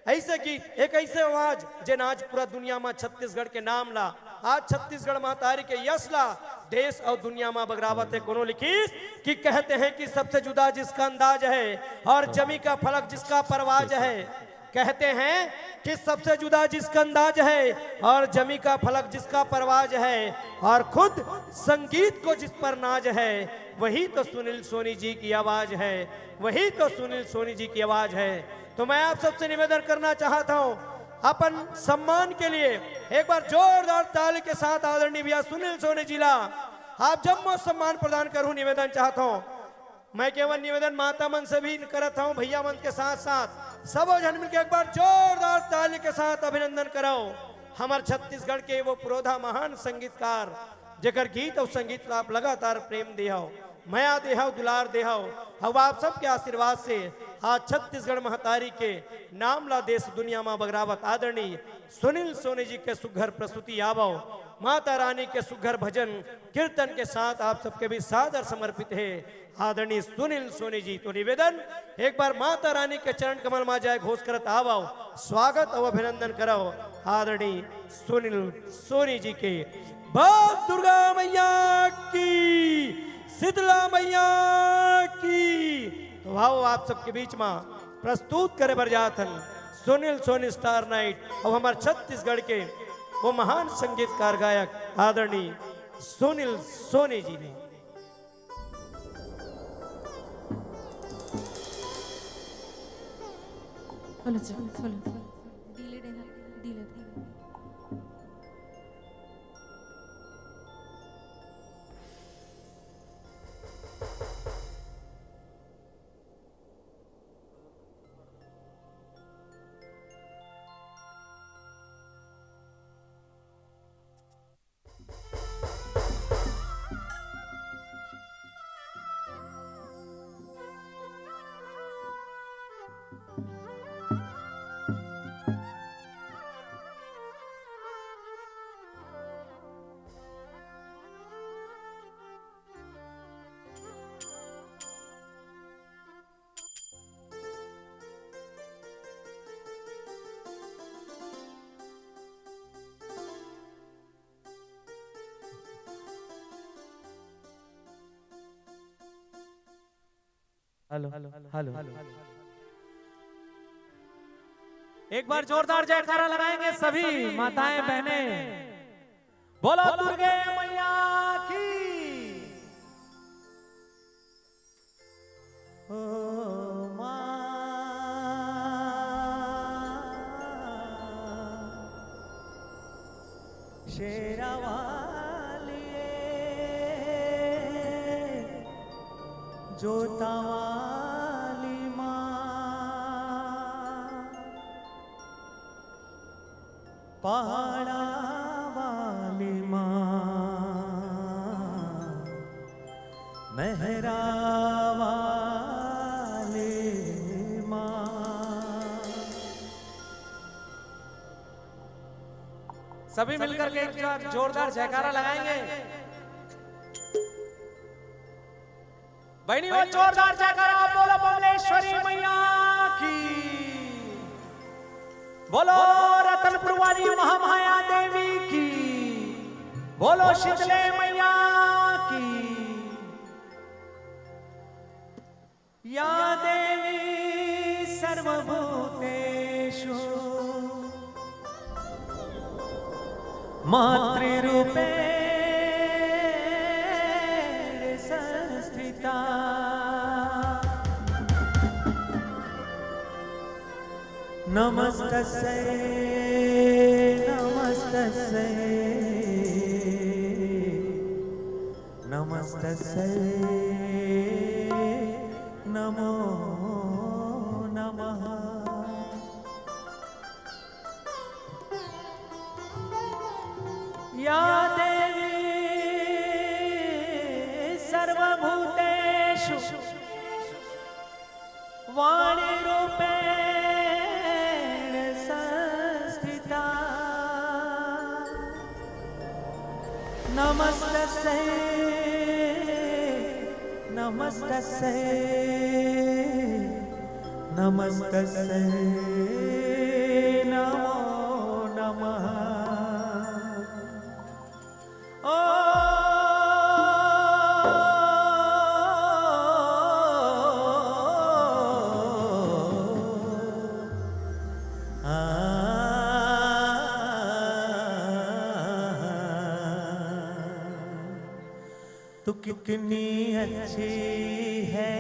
ऐसे गीत, एक ऐसे आवाज, जेन आज पूरा दुनिया में छत्तीसगढ़ के नाम ला, आज छत्तीसगढ़ महतारी के यश ला देश अउ दुनिया में बगरावत हे। कोनो लिखिस कि कहते हैं कि सबसे जुदा जिसका अंदाज है और जमी का फलक जिसका परवाज है, कहते हैं कि सबसे जुदा जिसका अंदाज है और जमी का फलक जिसका परवाज है और खुद संगीत को जिस पर नाज है, वही तो सुनील सोनी जी की आवाज है, वही तो सुनील सोनी जी की आवाज है। तो मैं आप सबसे निवेदन करना चाहता हूँ, अपन सम्मान के लिए एक बार जोरदार ताली के साथ आदरणीय भैया सुनील सोनी जी ला आप जम्मो सम्मान प्रदान करूँ, निवेदन चाहता हूँ। मैं केवल निवेदन माता मन से भी करत हूँ, भैया मन के साथ साथ सबो झन मिलके एक बार जोरदार ताली के साथ अभिनंदन कराओ हमर छत्तीसगढ़ के वो पुरोधा महान संगीतकार, जेकर गीत अउ संगीत ला आप लगातार प्रेम देहव, मया देहव, दुलार देहव। अब आप सबके आशीर्वाद से आज छत्तीसगढ़ महतारी के नाम ला देश दुनिया मा बगरावत आदरणीय सुनील सोनी जी के सुघर प्रस्तुति आवव। माता रानी के सुघर भजन कीर्तन के साथ आप सबके भी सादर समर्पित हे आदरणीय सुनील सोनी जी। तो निवेदन, एक बार माता रानी के चरण कमल मा जय घोष करत आवव, स्वागत अउ अभिनंदन करव आदरणीय सुनील सोनी जी के। बोल दुर्गा मैया की, शीतला मैया की। तो आओ, आप सबके बीच मा प्रस्तुत करे बर जात हन सुनील सोनी स्टार नाइट अउ हमर छत्तीसगढ़ के वो महान संगीतकार गायक आदरणीय सुनील सोनी जी ने। बोलो जी, बोलो। डीले डे ना, डीले। Hello, hello. एक बार जोरदार जयकारा लगाएंगे सभी माताएं, बहनें। बोलो दुर्गे मैया की। ओ माँ शेरा वाली, जोता वाली माँ, पहाड़ा वाली माँ, मेहरा वाली माँ। सभी मिलकर के एक बार जोरदार जयकारा लगाएंगे। बहनी, वो जोरदार जयकारा आप बोलो बमलेश्वरी मैया की, बोलो रतनपुर वाली महामाया देवी की, बोलो शीतले मैया की। या देवी सर्वभूतेषु मातृरूपेण संस्थिता। नमस्तस्यै, नमस्तस्यै, नमस्तस्यै नमो नमः। या देवी सर्वभूतेषु वाणी रूपेण संस्थिता। नमस्तस्यै, नमस्तस्यै, नमस्तस्यै नमो नमः। ओ आ, तू कितनी अच्छी है,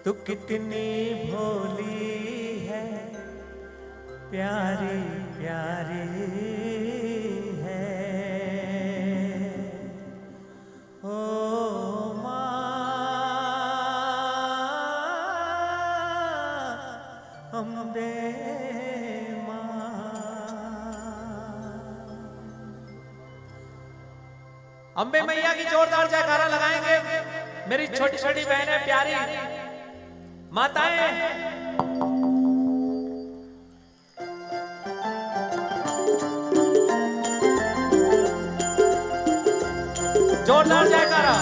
तू कितनी भोली है, प्यारी प्यारी है। ओ माँ, अम्बे माँ। अम्बे मैया की जोरदार जयकारा लगाएंगे। मेरी छोटी छोटी बहनें, प्यारी माताएं, जोरदार जयकारा।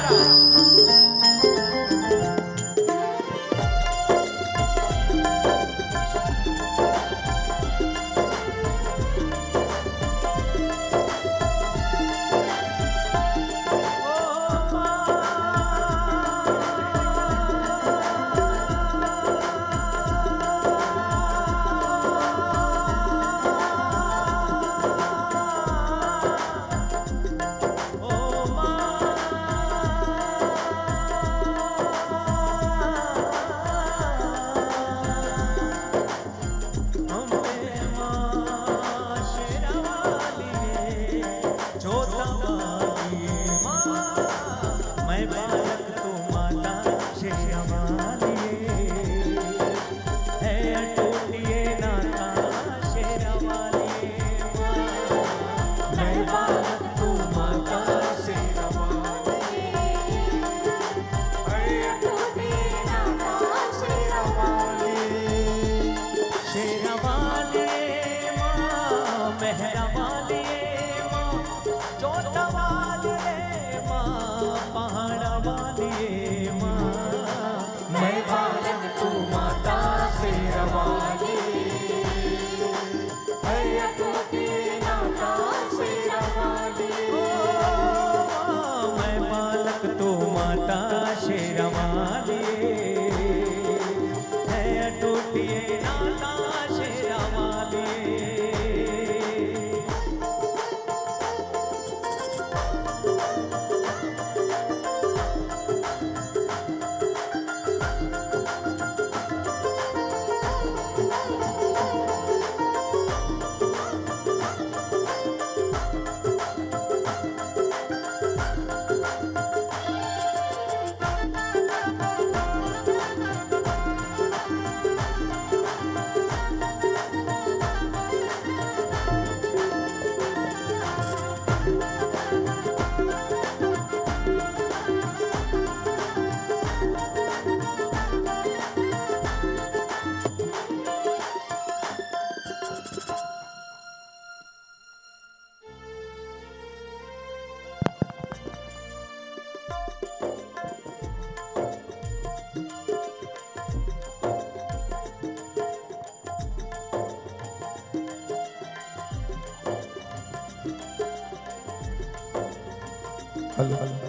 Hello, hello.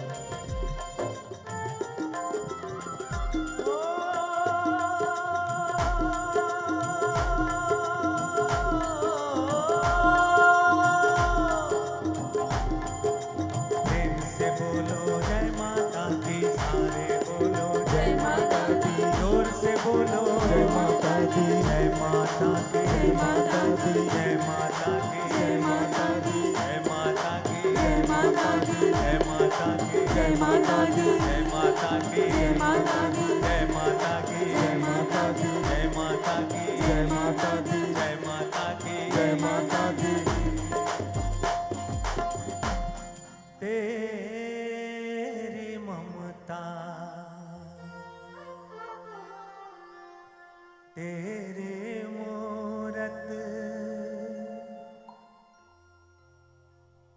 प्रेम से बोलो जय माता दी, सारे बोलो जय माता दी, जोर से बोलो जय माता दी, जय माता की, जय माता दी, जय माता की, जय माता दी, जय माता की, जय माता की, जय माता दी, जय माता की, जय माता की, जय माता दी, जय माता की, जय माता दी, जय माता की, जय माता दी, जय माता की, जय माता दी। तेरी ममता, तेरी मूरत,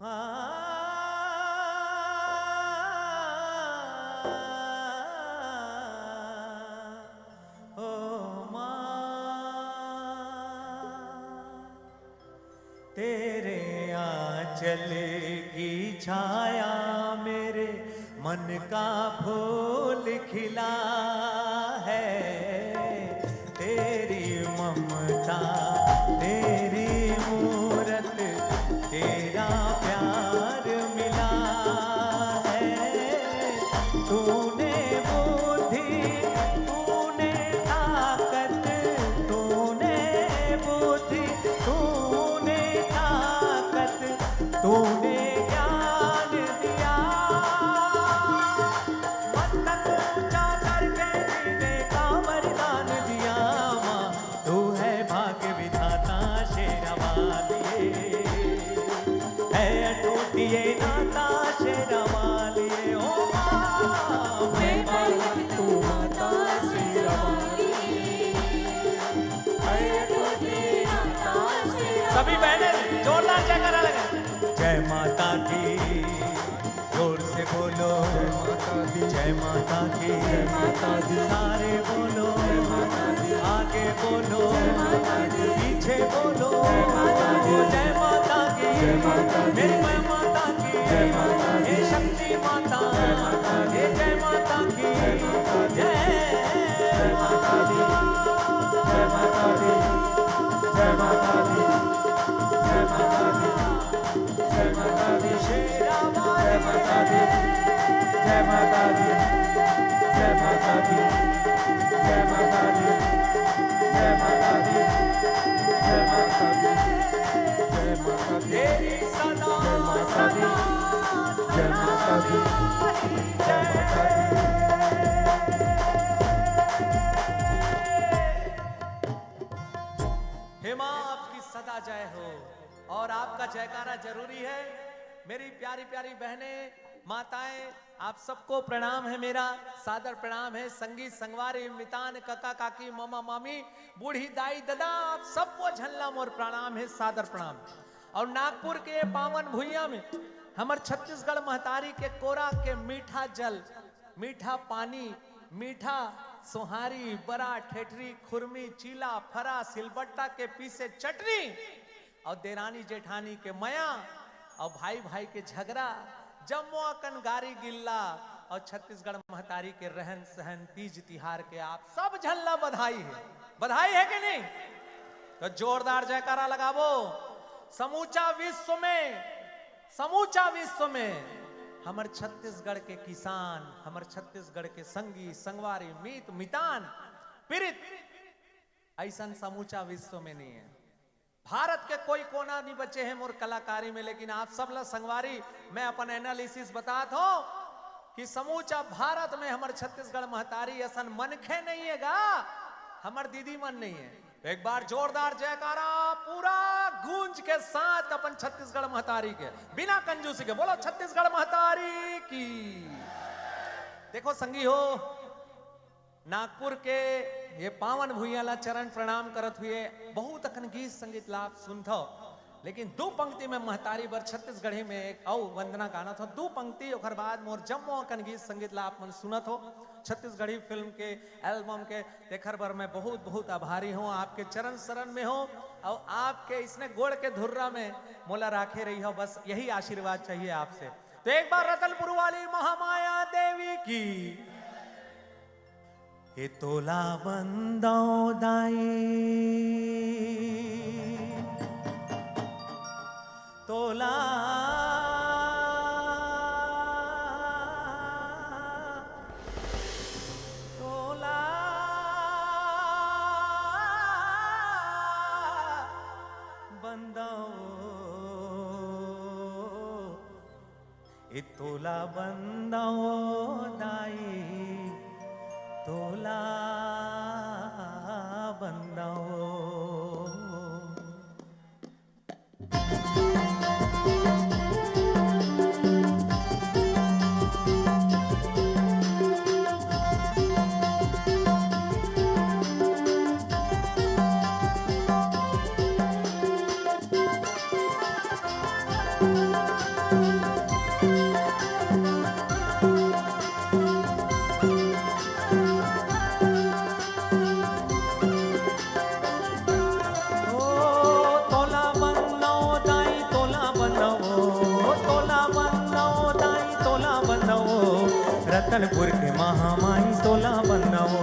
आ, ओ माँ। तेरे आंचल की छाया मेरे मन का फूल खिला है। तेरी ममता, तेरी मूरत, तेरा प्यार मिला है। तूने बुद्धि, तूने ताकत, तूने बुद्धि, तूने ताकत, तूने ज्ञान दिया। मस्तक ऊंचा करके जीने का वरदान दिया। माँ, तू है सभी बहनें जोरदार जयकारा लगाएं। जय माता की, जोर से बोलो। जय माता की, जय माता की, जय माता की। सारे बोलो। जय माता की, आगे बोलो। जय माता की, पीछे बोलो। जय माता की, जय माता की, जय माता की। मेरी माँ माता की, जय माता की। हे शक्ति माता, जय माता की, हे जय माता की, जय माता की। जय माता की, जय माता की, जय माता की, जय माता की। जय माता दी, जय माता दी, जय माता दी, जय माता दी, जय माता दी, जय माता दी, जय माता दी, जय माता दी, तेरी सदा, जय माता दी, सदा, जय माता दी, सदा जय माता दी। हे माँ, आपकी सदा जय हो। और आपका जयकारा जरूरी है। मेरी प्यारी प्यारी बहनें, माताएं, आप सबको प्रणाम है मेरा, सादर प्रणाम है। संगी संगवारी, मितान, कका काकी, मामा मामी, बूढ़ी दाई ददा, आप सबको झन ला मोर प्रणाम है, सादर प्रणाम। और नागपुर के ये पावन भुइयां में हमर छत्तीसगढ़ महतारी के कोरा के मीठा जल, मीठा पानी, मीठा सोहारी, बरा, ठेठरी, खुरमी, चीला, फरा, सिलबट्टा के पीसे चटनी, और देरानी जेठानी के मया, और भाई भाई के झगरा, जम्मो अकन गारी गिल्ला, और छत्तीसगढ़ महतारी के रहन सहन, तीज तिहार के आप सब झन ला बधाई है। बधाई है कि नहीं? तो जोरदार जयकारा लगाबो। समूचा विश्व में, समूचा विश्व में हमर छत्तीसगढ़ के किसान, हमर छत्तीसगढ़ के संगी संगवारी, मीत मितान, पीड़ित, ऐसन समूचा विश्व में नहीं है। भारत के कोई कोना नहीं बचे है मोर कलाकारी में, लेकिन आप सब ला संगवारी, मैं अपन एनालिसिस बतात हूँ कि समूचा भारत में हमर छत्तीसगढ़ महतारी असन मनखे नहीं है गा, हमर दीदी मन नहीं है। तो एक बार जोरदार जयकारा पूरा गूंज के साथ अपन छत्तीसगढ़ महतारी के, बिना कंजूसी के बोलो, छत्तीसगढ़ महतारी की। देखो संगी हो, नागपुर के ये पावन भुइयां ला चरण प्रणाम करत हुए बहुत अकन गीत संगीत ला आप सुनथव, लेकिन दू पंक्ति में महतारी बर छत्तीसगढ़ी में एक अउ वंदना गानत हो, दू पंक्ति, ओकर बाद मोर जम्मो अकन गीत संगीत ला आप मन सुनत हो। छत्तीसगढ़ी फिल्म के, एल्बम के, तेखर बर मैं बहुत बहुत आभारी हूँ, आपके चरण शरण में हूँ और आपके इसने गोड़ के धुर्रा में मोला राखे रही हो, बस यही आशीर्वाद चाहिए आपसे। तो एक बार रतनपुर वाली महामाया देवी की। ए तोला बंदव दाई, तोला, तोला बंदव। ए तोला बंदव दाई, तोला बंदव। ओ तोला बंदव दाई, तोला बंदव, ओ तोला बंदव दाई, तोला बंदव, रतनपुर के महामाई तोला बंदव,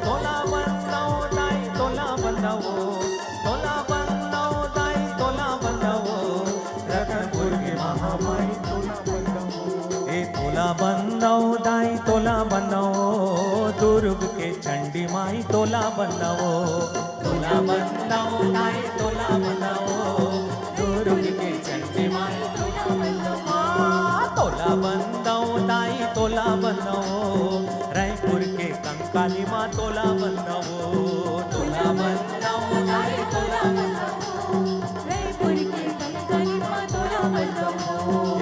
तोला बंदव दाई, तोला बंदव, तोला बंदव दाई, तोला बंदव, रतनपुर के महामाई तोला बंदव। ए तोला बंदव दाई, तोला बंदव, दुर्ग के चंडी माई तोला बंदव, तोला बंदव दाई, तोला बंदव, दुर्ग के चंडी माई तोला बंदव, तोला बंदव दाई, तोला बंदव, रायपुर के कंकाली माँ तोला बंदव, तोला बंदव दाई, तोला बंदव। रायपुर के कंकाली माँ तोला बंदव।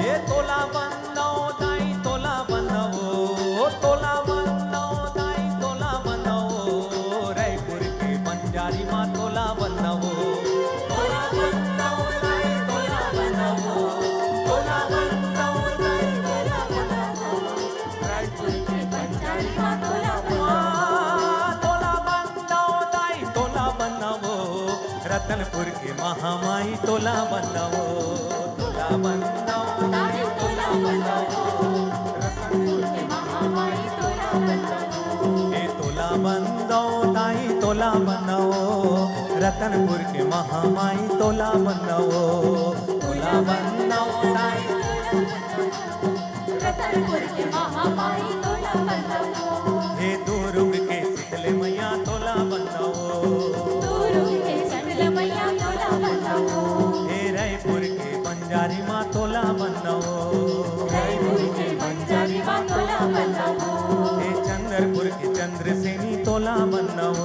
ए तोला बंदव दाई, तोला बंदव, तोला बंदव दाई, तोला बंदव, रायपुर के बंजारी माँ तोला बंदव। तोला बंदव रतनपुर के महामाई तोला बंदव, तोला बंदव, ताई तोला बंदव। रतनपुर के महामाई तोला बंदव। ए तोला बंदव, ताई तोला बंदव। रतनपुर के महामाई तोला बंदव, तोला बंदव, ताई तोला बंदव। रतनपुर के महामाई तोला बंदव। हे दुर्ग के शीतल मैया तोला बंदव। दुर्ग के शीतल मैया तोला बंदव। हे रायपुर के बंजारी माँ तोला बंदव। रायपुर के बंजारी माँ तोला बंदव। हे चंद्रपुर के चंद्रसेनी तोला बंदव।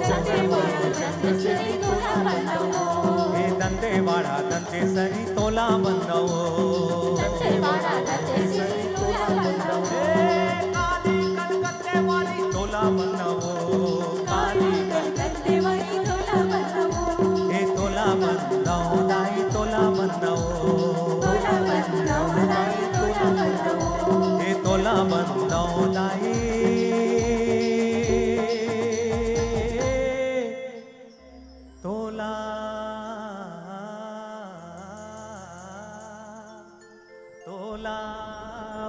चंद्रपुर के चंद्रसेनी तोला बंदव। हे दंतेवाड़ा दंतेसरी तोला बंदव। दंतेवाड़ा दंतेसरी तोला बंदव। हे काली कलकत्ते वाली तोला बंदव। काली कलकत्ते वाली तोला बंदव। हे तोला बंदव दाई तोला बंदव। तोला बंदव दाई तोला बंदव। हे तोला बंदव दाई तोला तोला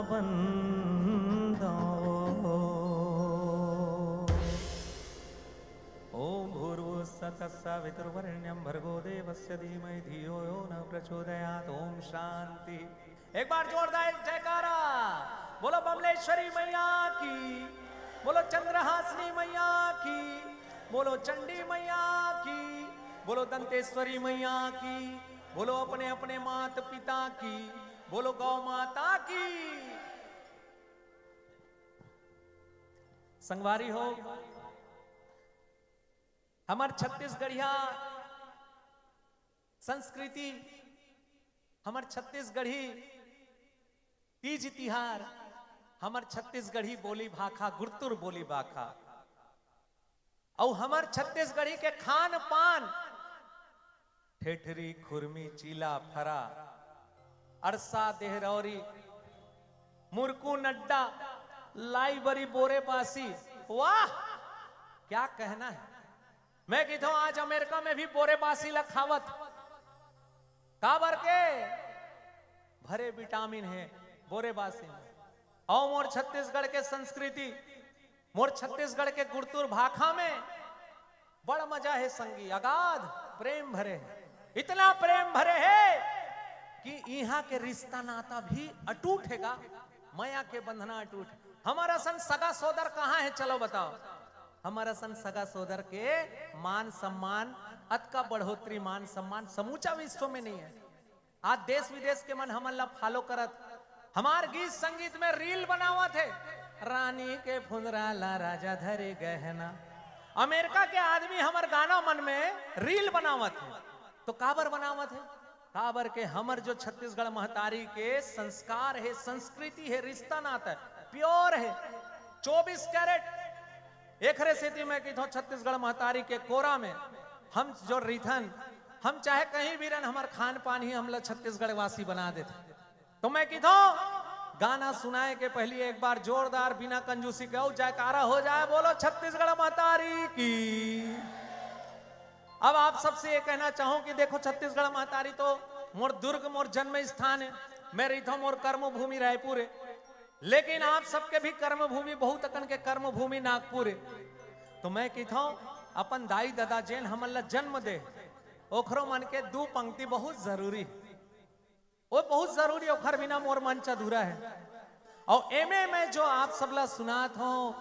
बंदव। ओम भूर्भुवः स्वः तत्सः वितुर्वरेण्यं भर्गो देवस्य धीमहि धियो यो न प्रचोदयात्। ओम शांति। एक बार जोरदार जयकारा। बोलो बमलेश्वरी मैया की, बोलो चंद्रहासिनी मैया की, बोलो चंडी मैया की, बोलो दंतेश्वरी मैया की, बोलो अपने अपने मात पिता की, बोलो गौ माता की। संगवारी हो, हमर छत्तीसगढ़िया संस्कृति, हमर छत्तीसगढ़ी तीज तिहार, हमर छत्तीसगढ़ी बोली भाखा, गुरतुर बोली भाखा, अउ हमर छत्तीसगढ़ी के खान पान, ठेठरी, खुरमी, चीला, फरा, अरसा, देहरौरी, मुरकू, नड्डा, लाई बरी, बोरे बासी। वाह, क्या कहना है। मैं कहिथंव आज अमेरिका में भी बोरे बासी ला खावत। काबर के भरे विटामिन हे बोरे बासी में। अउ मोर छत्तीसगढ़ के संस्कृति, मोर छत्तीसगढ़ के गुरतुर भाखा में बड़ मजा हे संगी, अगाध प्रेम भरे हे, इतना प्रेम भरे हे कि इहाँ के रिश्ता नाता भी अटूट हे गा, मया के बंधना अटूट। हमर असन सगा सोदर कहाँ हे, चलो बताओ। हमर असन सगा सोदर के मान सम्मान, अतका बढ़ोतरी मान सम्मान समूचा विश्व में नहीं हे। आज देश विदेश के मन हमन ला follow करत, हमार गीत संगीत में reel बनावत हे, रानी के फुंदरा ला राजा धरे गहना। अमेरिका के आदमी हमर गाना मन में reel बनावत हे, तो काबर बनावत हे? काबर के हमर जो छत्तीसगढ़ महतारी के संस्कार हे, संस्कृति हे, रिश्ता नाता हे, pure हे, चौबीस कैरेट। एकरे सेती मैं कहिथंव छत्तीसगढ़ महतारी के कोरा में हम जो रहिथन, हम चाहे कहीं भी रहन, हमर खान पान ही हमला छत्तीसगढ़ वासी बना देथे। तो मैं कहिथंव गाना सुनाए के पहिली एक बार जोरदार बिना कंजूसी के अउ जयकारा हो जाए, बोलो छत्तीसगढ़ महतारी की। अब आप सबसे ये कहना चाहूं कि देखो छत्तीसगढ़ महतारी तो मोर दुर्ग, मोर जन्म स्थान हे, मैं रहिथंव मोर कर्म भूमि रायपुर हे, लेकिन आप सबके भी कर्म भूमि, बहुत अकन के कर्म भूमि नागपुर हे। तो मैं कहिथंव अपन दाई ददा जेन हमन ला जन्म दे, ओखरो मन के दू पंक्ति बहुत जरूरी हे। वो बहुत जरूरी, ओखर बिना मोर मंच अधूरा हे। अउ एमे मैं जो आप सब ला सुनात हंव,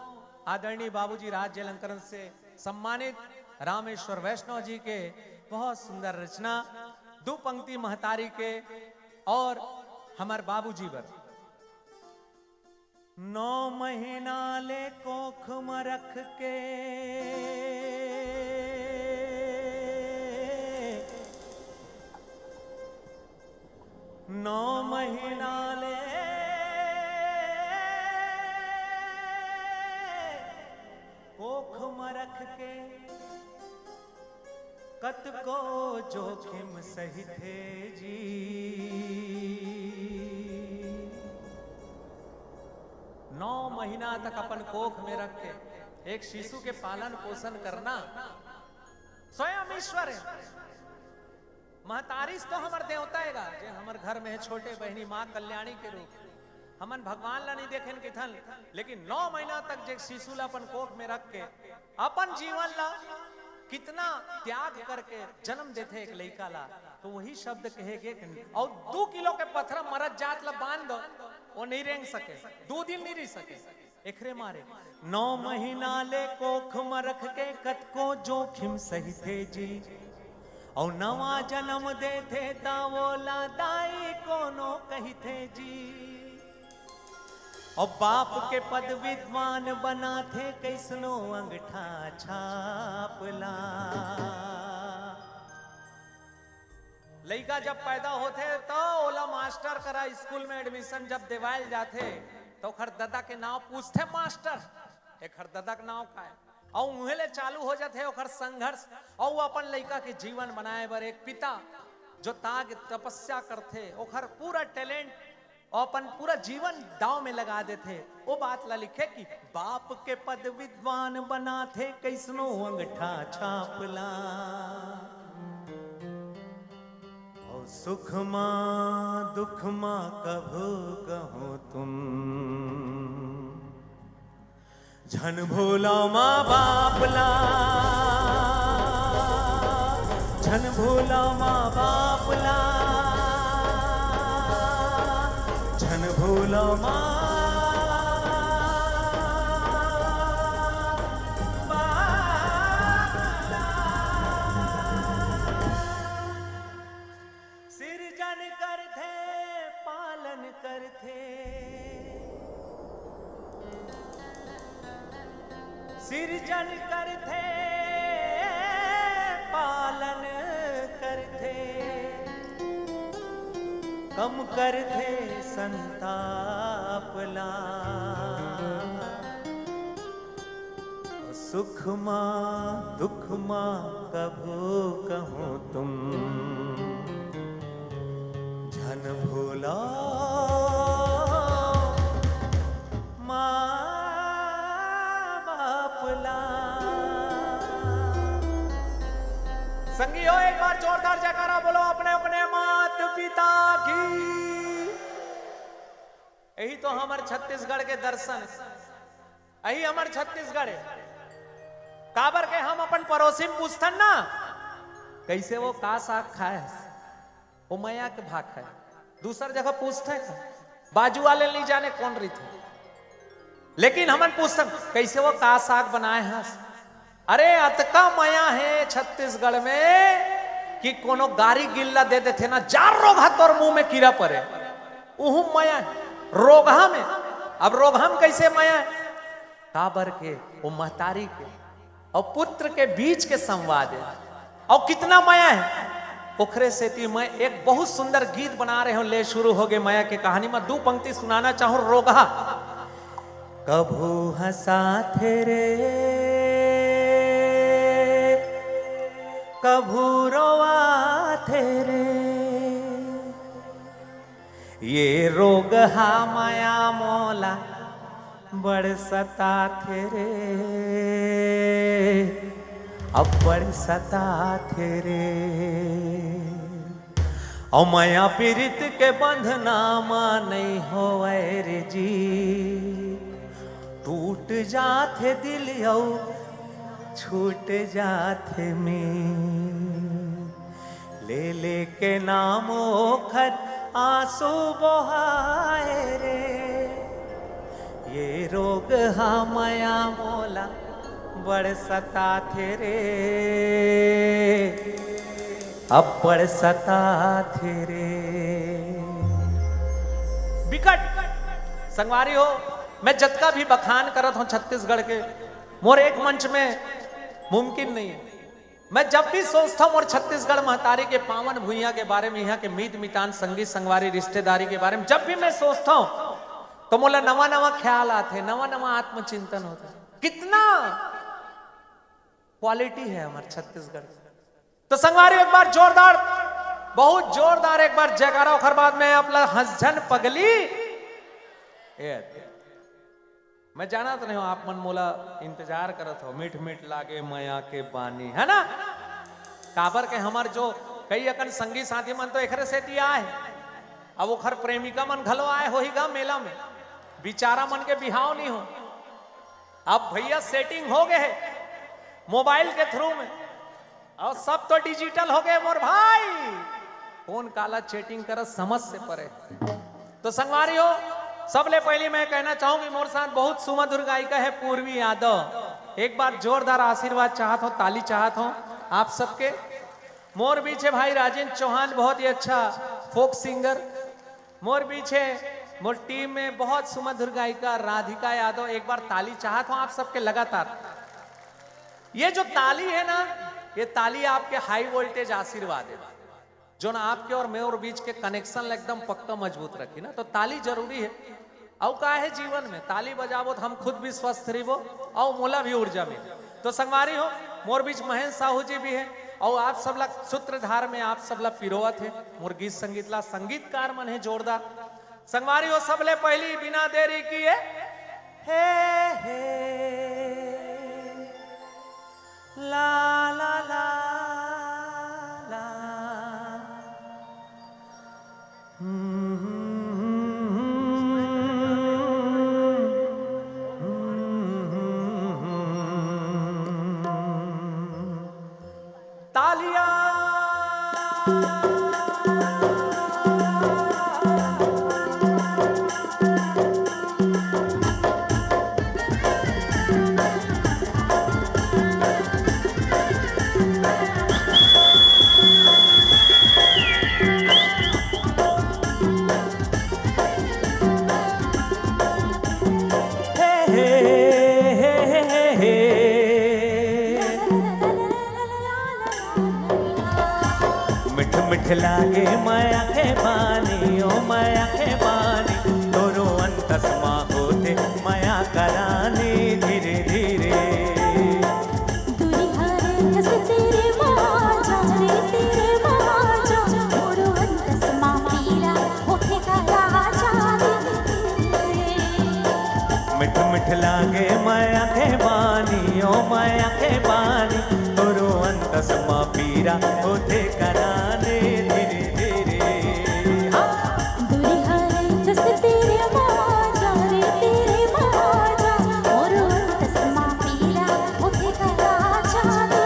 आदरणीय बाबूजी राज अलंकरण से सम्मानित रामेश्वर वैष्णव जी के बहुत सुंदर रचना, दू पंक्ति महतारी के अउ हमर बाबूजी बर। नौ महीना ले कोख म रख के, नौ महीना ले कोख म रख के, कतको जोखिम सहिथे जी। नौ महीना तक अपन कोख में रख के एक शिशु के पालन पोषण करना स्वयं ईश्वर हे। महतारीस तो हमर देवता हे गा, जे हमर घर में हे, छोटे बहिनी माँ कल्याणी के रूप। हमन भगवान ला नहीं देखेन किथन, लेकिन नौ महीना तक जे शिशु ला अपन कोख में रख के अपन जीवन ला कितना त्याग करके जन्म देथे एक लइका ला, तो वही शब्द कहे गे। अउ दू किलो के पथरा मरत जात ला बांध दो, वो नहीं रेंग सके, दू दिन नहीं रह सके। एकरे मारे नौ महीना ले कोख म रख के कतको जोखिम सहिथे जी, अउ नवा जन्म देथे त ओला दाई कोनो कहिथे जी। अउ बाप के पद विद्वान बनाथे कइसनो अंगठा छाप ला। लइका जब पैदा होथे त ओला मास्टर करा स्कूल में एडमिशन जब देवायल जाथे त ओखर ददा के नाव पूछथे मास्टर, एखर ददा के नाव का हे? अउ उहें ले चालू हो जाथे ओखर संघर्ष। अउ अपन लइका के जीवन बनाए बर एक पिता जो ताग तपस्या करथे, ओखर पूरा टैलेंट अउ अपन पूरा जीवन दाव में लगा देथे। ओ बात ला लिखे कि बाप के पद विद्वान बनाथे कइसनो अंगठा छाप ला। अउ सुख मा दुख मा कभू कहो तुम, झन भूलो माँ बाप ला, झन भूलो माँ बाप ला, झन भूलो माँ बाप ला। सिरजन करथे, पालन करथे, सिरजन करथे, पालन करथे, कम करथे संताप ला। सुख मा दुख मा कभू कहो तुम, झन भूलो माँ बाप ला। संगी हो, एक बार जोरदार जयकारा बोलो अपने अपने मात पिता की। यही तो हमर छत्तीसगढ़ के दर्शन, यही हमर छत्तीसगढ़ हे। काबर के हम अपन पड़ोसी में पूछथन ना, कइसे वो का साग खाए हस? वो मया के भाग खाए। दूसर जगह पूछथे का? बाजू वाले नहीं जाने कौन रहिथे, लेकिन हमन पूछथन, कइसे वो का साग बनाए हस? अरे, अतका मया हे छत्तीसगढ़ में कि कोनो गारी गिल्ला दे देथे ना, जा रोगहा तोर मुंह में कीरा परे, उहू मया हे। रोगहा में, अब रोगहा में कइसे मया हे? काबर के वो महतारी के अउ पुत्र के बीच के संवाद हे, अउ कितना मया हे। ओखरे सेती मैं एक बहुत सुंदर गीत बना रहे हूं, ले शुरू हो गए मया के कहानी। मैं दू पंक्ति सुनाना चाहूं, रोगहा। कभू हंसाथे रे, कभू रोवाथे रे, ये रोगहा मया मोला बड़ सताथे रे, अब्बड़ सताथे रे। अउ मया पीरित के बंधना मा नइ होवय रे जी, टूट जाथे दिल अउ छूट जाथे में। ले लेके नाम ओखर आंसू बोहाय रे, ये रोगहा मया मोला बड़ सताथे रे, अब्बड़ सताथे रे। बिकट संगवारी हो, मैं जतका भी बखान करत हूं छत्तीसगढ़ के, मोर एक मंच में मुमकिन नहीं हे। मैं जब भी सोचता हूं मोर छत्तीसगढ़ महतारी के पावन भुइयां के बारे में, यहां के मीत मितान, संगी संगवारी, रिश्तेदारी के बारे में जब भी मैं सोचता हूं, तो मोला नवा नवा ख्याल आथे, नवा नवा आत्मचिंतन होथे। कितना क्वालिटी हे हमर छत्तीसगढ़ के। तो संगवारी, एक बार जोरदार, बहुत जोरदार एक बार जयकारा, ओखर बाद में आप ला हंस झन पगली। ए, मैं जानत नहीं हूं, आप मन मोला इंतजार करत हो, मीठ मीठ लागे मया के बानी, है ना? काबर के हमर जो कई अकन संगी साथी मन तो एकरे सेती आए, अब ओखर प्रेमिका मन घलो आए होही गा मेला में, बिचारा मन के बिहाव नहीं हो। अब भैया सेटिंग हो गए है मोबाइल के थ्रू में, और सब तो डिजिटल हो गए मोर भाई। कौन काला चैटिंग करत समझ से परे। तो संगवारी हो, सबले पहली मैं कहना चाहूंगी, मोर साथ बहुत सुमधुर गायिका है पूर्वी यादव। एक बार जोरदार आशीर्वाद चाहत हो, ताली चाहत हो आप सबके। मोर बीच है भाई राजेंद्र चौहान, बहुत ही अच्छा फोक सिंगर। मोर बीच है, मोर टीम में बहुत सुमधुर गायिका राधिका यादव। एक बार ताली चाहत हो आप सबके लगातार। ये जो ताली है ना, ये ताली आपके हाई वोल्टेज आशीर्वाद है, जो ना आपके और मोर बीच के कनेक्शन एकदम पक्का मजबूत रखी ना। तो ताली जरूरी है। अउ का है जीवन में, ताली बजाबो तो हम खुद भी स्वस्थ रहिबो, अउ मोला भी ऊर्जा मिले। तो संगवारी हो, मोर बीच महेंद्र साहू जी भी है, अउ आप सबला सूत्रधार में आप सबला पिरोवत है, मोर गीत संगीत ला संगीतकार मन है जोरदार। संगवारी हो, सबले पहली बिना देरी किए, हे, हे, ला, ला, ला, ला। तालियां। मिठ मिठ लागे मया के पानी, ओ मया के पानी, तोरो अंतस मा होथे मया करानी धीरे धीरे। दूरी हरे कस तेरे माजा रे, तेरे माजा, मोरो अंतस मा पीरा होथे का राजा रे। मिठ मिठ लागे मया के पानी, ओ मया के पानी, तोरो अंतस मा पीरा होथे कराने धीरे धीरे। हाँ। दूरी हरे जस तेरे माजा रे, तेरे माजा, मोरो अंतस मा पीरा होथे का राजा रे।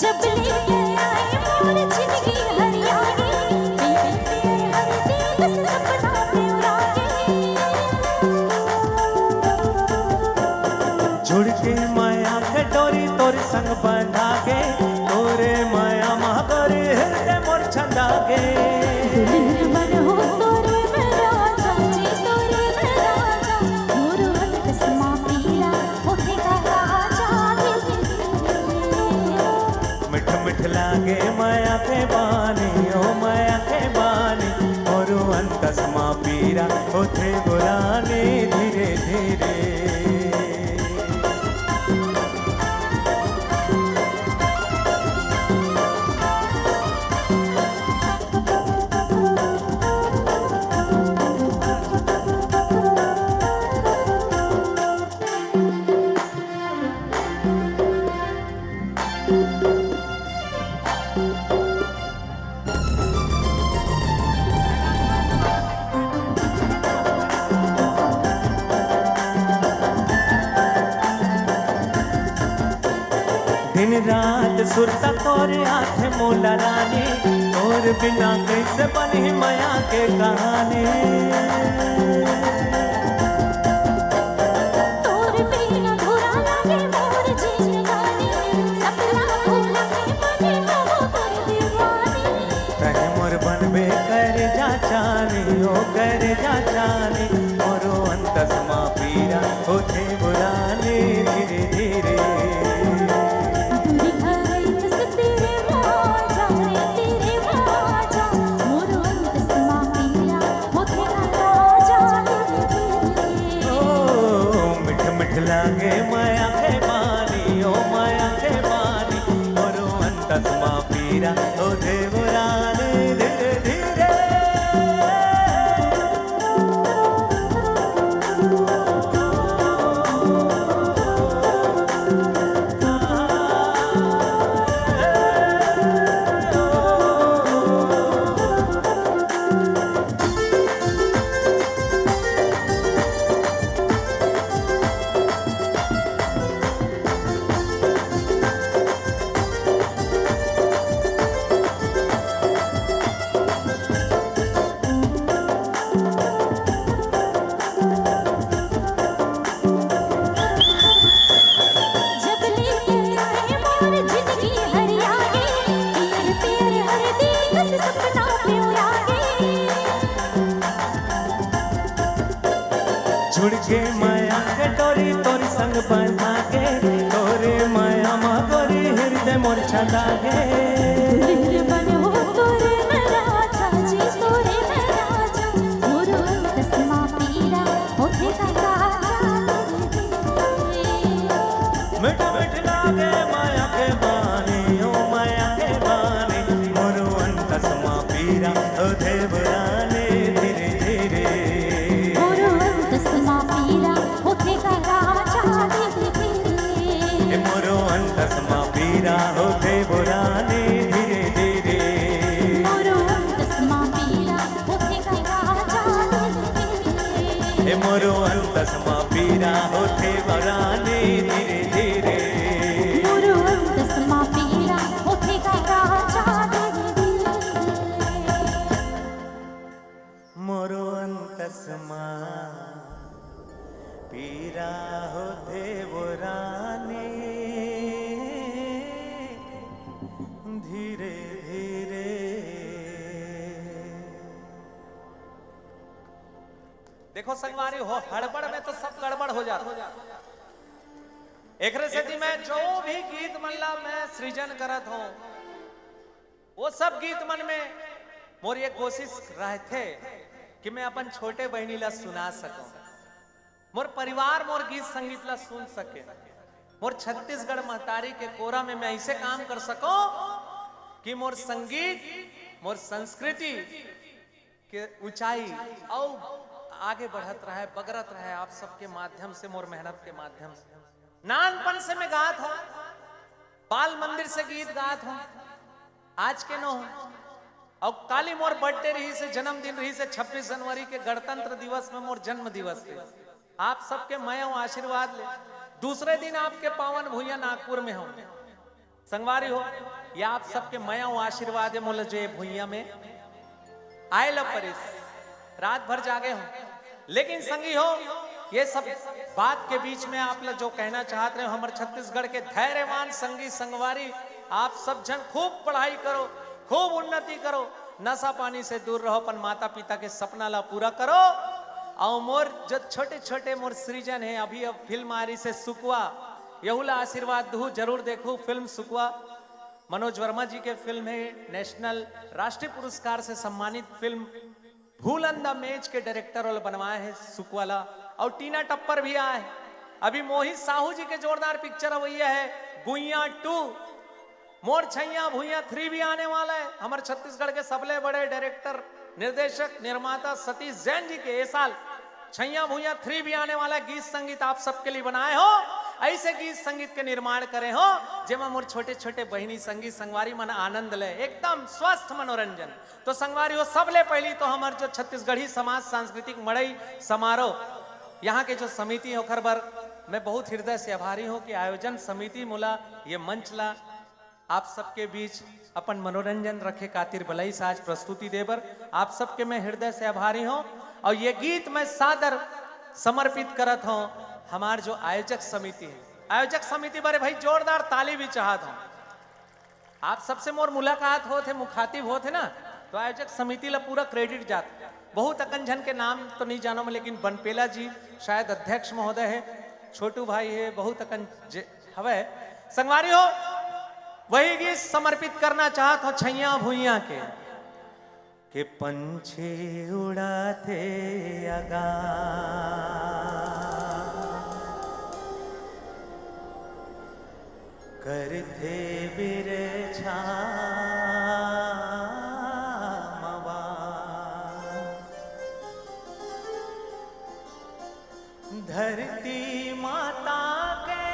जब ले आए मोर जिंदगी हरियाली, हर दिल से सपना तेरा। जुड़ के मया के डोरी तोर संग बंधा के, तोरे मया मा गोरी हृदय मोर छंदा के। दुल्हन बन हो तोरे में राजा जी, तोरे में राजा, मोर अंतस मा पीरा होथे का राजा जी। मिठ मिठ लागे मया के बानी, ओ मया के बानी, मोर अंतस मा पीरा होथे बुरानी धीरे धीरे। दिन रात सुरता तोरे हाथ मोला रानी, तोर बिना कैसे बनही मया के कहानी। तोर बिना अधूरा लागे मोर जिंदगानी, सपना भूला के बने हवो तोर दीवानी। तहे मोर बनबे कर जा चानी, ओ कर जा चानी, ओ अंतस मा पीरा होथे बोराने धीरे धीरे। ओ, मिठ मिठ लागे मया के पानी, ओ मया के पानी, मोरो अंतस मा पीरा होथे बोराने धीरे धीरे। जुड़ के मया के डोरी तोर संग बंधा के, तोरे मया मा गोरी हृदय मोर छंदा गे। मिठ मिठ लागे मया के पानी, ओ मया के पानी, मोरो अंतस मा पीरा होथे बोराने धीरे धीरे। मोरो अंतस मा पीरा होथे का राजा धीरे धीरे। ए मोरो अंतस मा पीरा होथे बोराने धीरे धीरे। मोरो अंतस मा पीरा होथे का राजा धीरे धीरे। ए मोरो अंतस मा पीरा होथे बोराने धीरे धीरे। मोरो अंतस मा पीरा होथे का राजा धीरे धीरे। मोरो अंतस मा पीरा होथे बोराने धीरे धीरे। देखो संगवारी हो, हड़बड़ में तो सब गड़बड़ हो जाता। एकरे सेती मैं जो भी गीत मन ला मैं सृजन करत हूँ, वो सब गीत मन में मोर ये कोशिश रहथे कि मैं अपन छोटे बहिनी ला सुना सकूं, मोर परिवार मोर गीत संगीत ला सुन सके, मोर छत्तीसगढ़ महतारी के कोरा में मैं ऐसे काम कर सकूं कि मोर संगीत, मोर संस्कृति के ऊंचाई अउ आगे बढ़त रहे, बगरत रहे, आप सबके माध्यम से, मोर मेहनत के माध्यम से। नानपन से मैं गात हूँ, बाल मंदिर से गीत गात हूँ, आज के नो हूँ। अउ काली मोर बर्थडे रहिसे, जन्मदिन रहिसे, छब्बीस जनवरी के गणतंत्र दिवस में मोर जन्म दिवस है। आप सबके मया अउ आशीर्वाद ले दूसरे दिन आपके पावन भुइयां नागपुर में हूँ। संगवारी हो, ये आप सबके मया अउ आशीर्वाद है मोला, जो ये भुइयां में आए ल परिस, रात भर जागे हो। लेकिन संगी हो, ये सब बात के बीच में आप ला जो कहना चाहत रहे हो, हमर छत्तीसगढ़ के धैर्यवान संगी संगवारी, आप सब झन खूब पढ़ाई करो, खूब उन्नति करो, नशा पानी से दूर रहो, अपन माता पिता के सपना ला पूरा करो। अउ मोर जो छोटे छोटे मोर सृजन है, अभी अब फिल्म आ रही से सुकवा, यहू ला आशीर्वाद दहू, जरूर देखू फिल्म सुकवा। मनोज वर्मा जी के फिल्म है, नेशनल राष्ट्रीय पुरस्कार से सम्मानित फिल्म। भूलन द मेज के डायरेक्टर वाला बनवाए है सुकवा ला, अउ टीना टप्पर भी आए है। अभी मोहित साहू जी के जोरदार पिक्चर अवैया है गुइया टू। मोर छैया भुइया थ्री भी आने वाला है। हमर छत्तीसगढ़ के सबले बड़े डायरेक्टर, निर्देशक, निर्माता सतीश जैन जी के ए साल छैया भुइया थ्री भी आने वाला है। गीत संगीत आप सबके लिए बनाए हो, ऐसे गीत संगीत के निर्माण करे हो, जेमा मोर छोटे छोटे बहिनी संगी संगवारी मन आनंद ले, एकदम स्वस्थ मनोरंजन। तो संगवारी हो, सबले पहली तो हमर जो छत्तीसगढ़ी समाज सांस्कृतिक मड़ई समारोह, यहाँ के जो समिति है, ओखर बर मैं बहुत हृदय से आभारी हूँ कि आयोजन समिति मोला ये मंच ला आप सबके बीच अपन मनोरंजन रखे खातिर बलईस आज प्रस्तुति दे बर। आप सबके मैं हृदय से आभारी हूँ। अउ ये गीत मैं सादर समर्पित करत हूँ हमार जो आयोजक समिति है। आयोजक समिति बर भाई जोरदार ताली भी चाहत हूँ। आप सबसे मोर मुलाकात होत है, मुखातिब होत है ना, तो आयोजक समिति ला पूरा क्रेडिट जात। बहुत अकन झन के नाम तो नहीं जानव मैं, लेकिन बनपेला जी शायद अध्यक्ष महोदय हे, छोटू भाई हे, बहुत अकन जे हवय। संगवारी हो, वही गीत समर्पित करना चाहत हंव छैया भुइयां के। के पंछी उड़ाथे आकाश, करथे बिरछा मवा। धरती माता के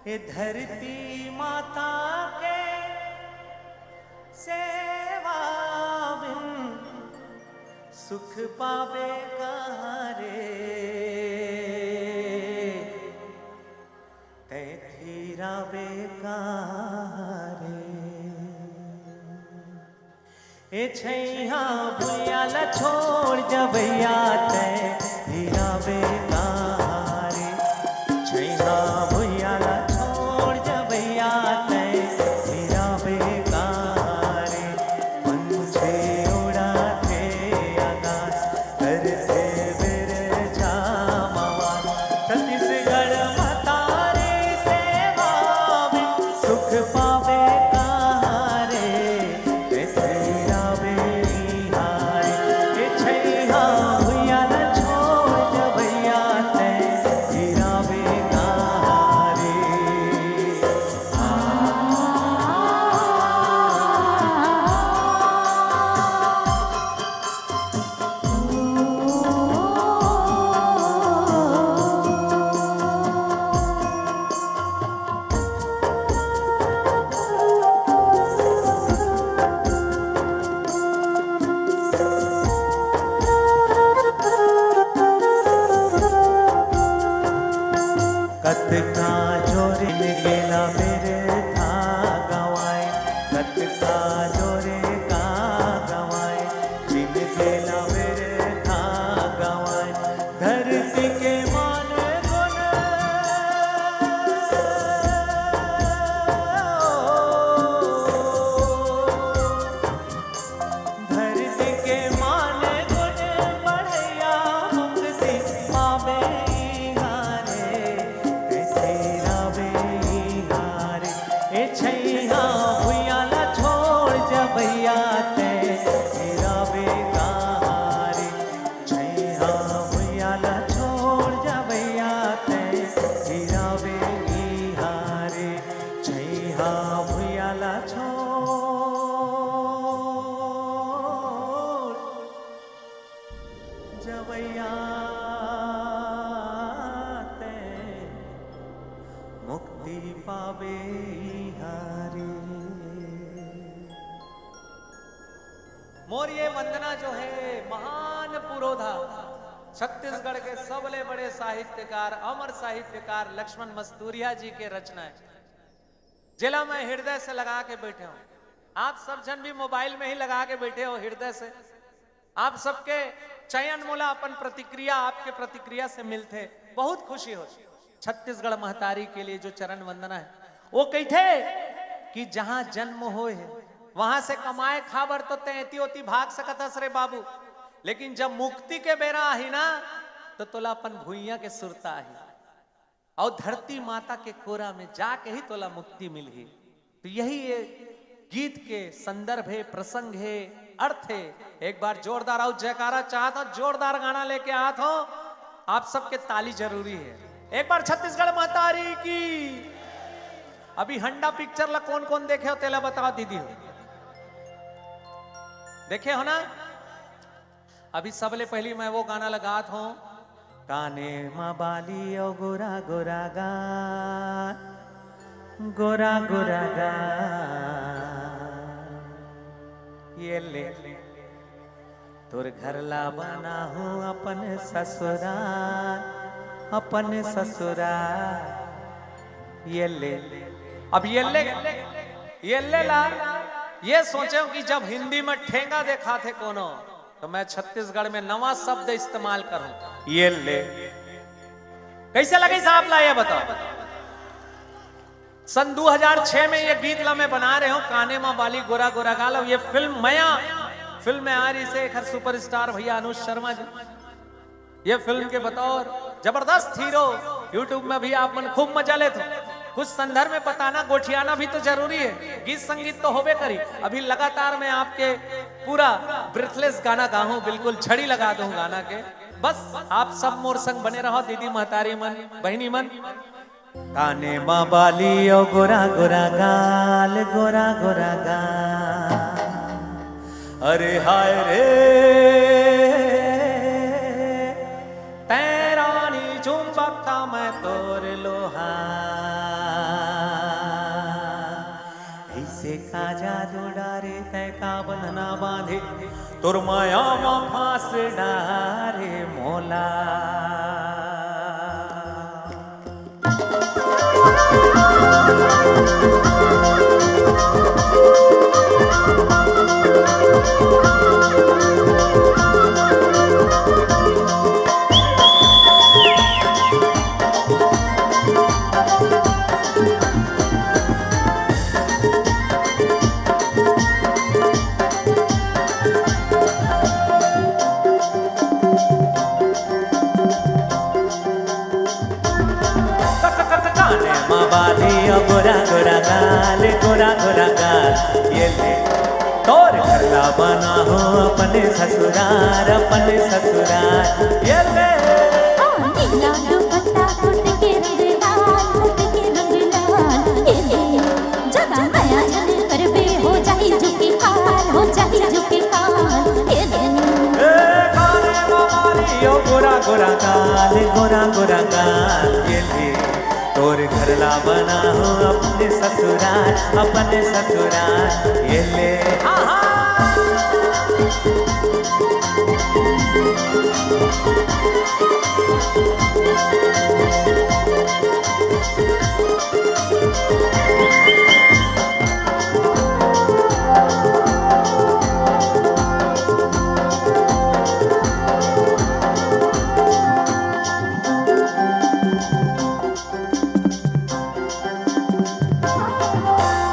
ए धरती माता के सेवा बिन सुख पावे कहाँ रे। तै फिरावे कहाँ रे। ए छैया भुइया ला छोड़ जबैया तै फिरावे कहाँ रे। छैया भुइया ला छोड़ जबैया तै फिरावे कहाँ रे। पंछी उड़ाथे आकाश, करथे बिरछा मवा। छत्तीसगढ़ महतारी सेवा में सुख पावे कहाँ रे। ए फिरावे इहाँ रे। ए छैया भुइया ला छोड़ जबैया तै फिरावे कहाँ रे। कतका जोरे गेला बिरथा गवाए, कतका जोरे का गवाए, जिन गेला बिरथा गवाए, धरती के मान गुण। धरती के मान गुण बढ़ैया, मुक्ति पावे इहाँ रे, तै फिरावे इहाँ रे। ए छैया भुइया ला छोड़ जबैया तै फिरावे कहाँ रे। छैया भुइया ला छोड़ जबैया तै फिरावे इहाँ रे। छैया भुइया ला छोड़ जवैया तै मुक्ति पावे इहाँ रे। मोर ये वंदना जो है महान पुरोधा छत्तीसगढ़ के सबले बड़े साहित्यकार, अमर साहित्यकार लक्ष्मण मस्तूरिया जी के रचना है, जेला मैं हृदय से लगा के बैठे हूँ। आप सब जन भी मोबाइल में ही लगा के बैठे हो हृदय से। आप सबके चयन मोला अपन प्रतिक्रिया, आपके प्रतिक्रिया से मिलथे, बहुत खुशी हो। छत्तीसगढ़ महतारी के लिए जो चरण वंदना है, वो कहिथे कि जहां जन्म होए है, वहां से कमाए खाबर तो तैं एती ओती भाग सकत हस रे बाबू, लेकिन जब मुक्ति के बेरा आही ना, तो तोला अपन भुइयां के सुरता आही। अउ धरती माता के कोरा में जाके ही तोला मुक्ति मिलही। तो यही ये गीत के संदर्भ हे, प्रसंग हे, अर्थ हे। एक बार जोरदार अउ जयकारा चाहत हंव, जोरदार गाना लेके आत हंव, आप सबके ताली जरूरी हे। एक बार छत्तीसगढ़ महतारी की। अभी हंडा पिक्चर ला कोन कोन देखे हो, तेला बताओ दीदी हो, देखे हो ना? अभी सबले पहिली मैं वो गाना ला गात हंव, काने मा बाली अउ गोरा गोरा गाल, गोरा गोरा गाल। ये ले, तोर घर ला बनाहूं अपन ससुराल, अपन ससुराल। ये ले, अब ये ले, ये ले ला, ये सोचेंव कि जब हिंदी में ठेंगा देखाथे कोनो, तो मैं छत्तीसगढ़ में नवा शब्द इस्तेमाल करूं, ये ले। कैसे लगे साहब ला, ये बताओ। सन दो हज़ार छह में ये गीत ला मैं बना रहे हूँ, काने माँ बाली गोरा गोरा गाल। अब ये फिल्म मया, फिल्म में आ रही से एक हर सुपरस्टार भैया अनुज शर्मा जी, ये फिल्म के बतौर जबरदस्त हीरो। YouTube में भी आप मन खूब मजा लेत हो। कुछ संदर्भ में बताना, गोठियाना भी तो जरूरी है, गीत संगीत तो होबे करी। अभी लगातार मैं आपके पूरा ब्रेथलेस गाना गाहूँ, बिल्कुल छड़ी लगा दूँ गाना के। बस आप सब मोर संग बने रहो, दीदी महतारी मन, बहिनी मन। काने माँ बाली ओ गोरा गोरा गाल, गोरा गोरा गाल। अरे हाय रे, तैं रानी चुंबक त मैं तोर लोहा। ऐसे का जादू डारे तैं का बंधना बांधे, तोर माया मा फांस डारे मोला। काने मा बाली ओ गोरा गोरा गाल, गोरा गोरा गाल, ये ले। तोर घर ला बना हो अपने ससुरार, अपने ससुरार, ये ले। हाँ, नीला दुपट्टा कुर्ते के रंग लाल, कुर्ते के रंग लाल, ये ले। जदा मया जन करबे हो जाही झुके खाल, हो जाही झुके खाल, ये ले। ए, काने मा बाली ओ गोरा गोरा गाल, गोरा गोरा गाल, ये ले। तोर घर ला बना हो अपने ससुरार, अपने ससुरार, ये ले। हाँ, हाँ।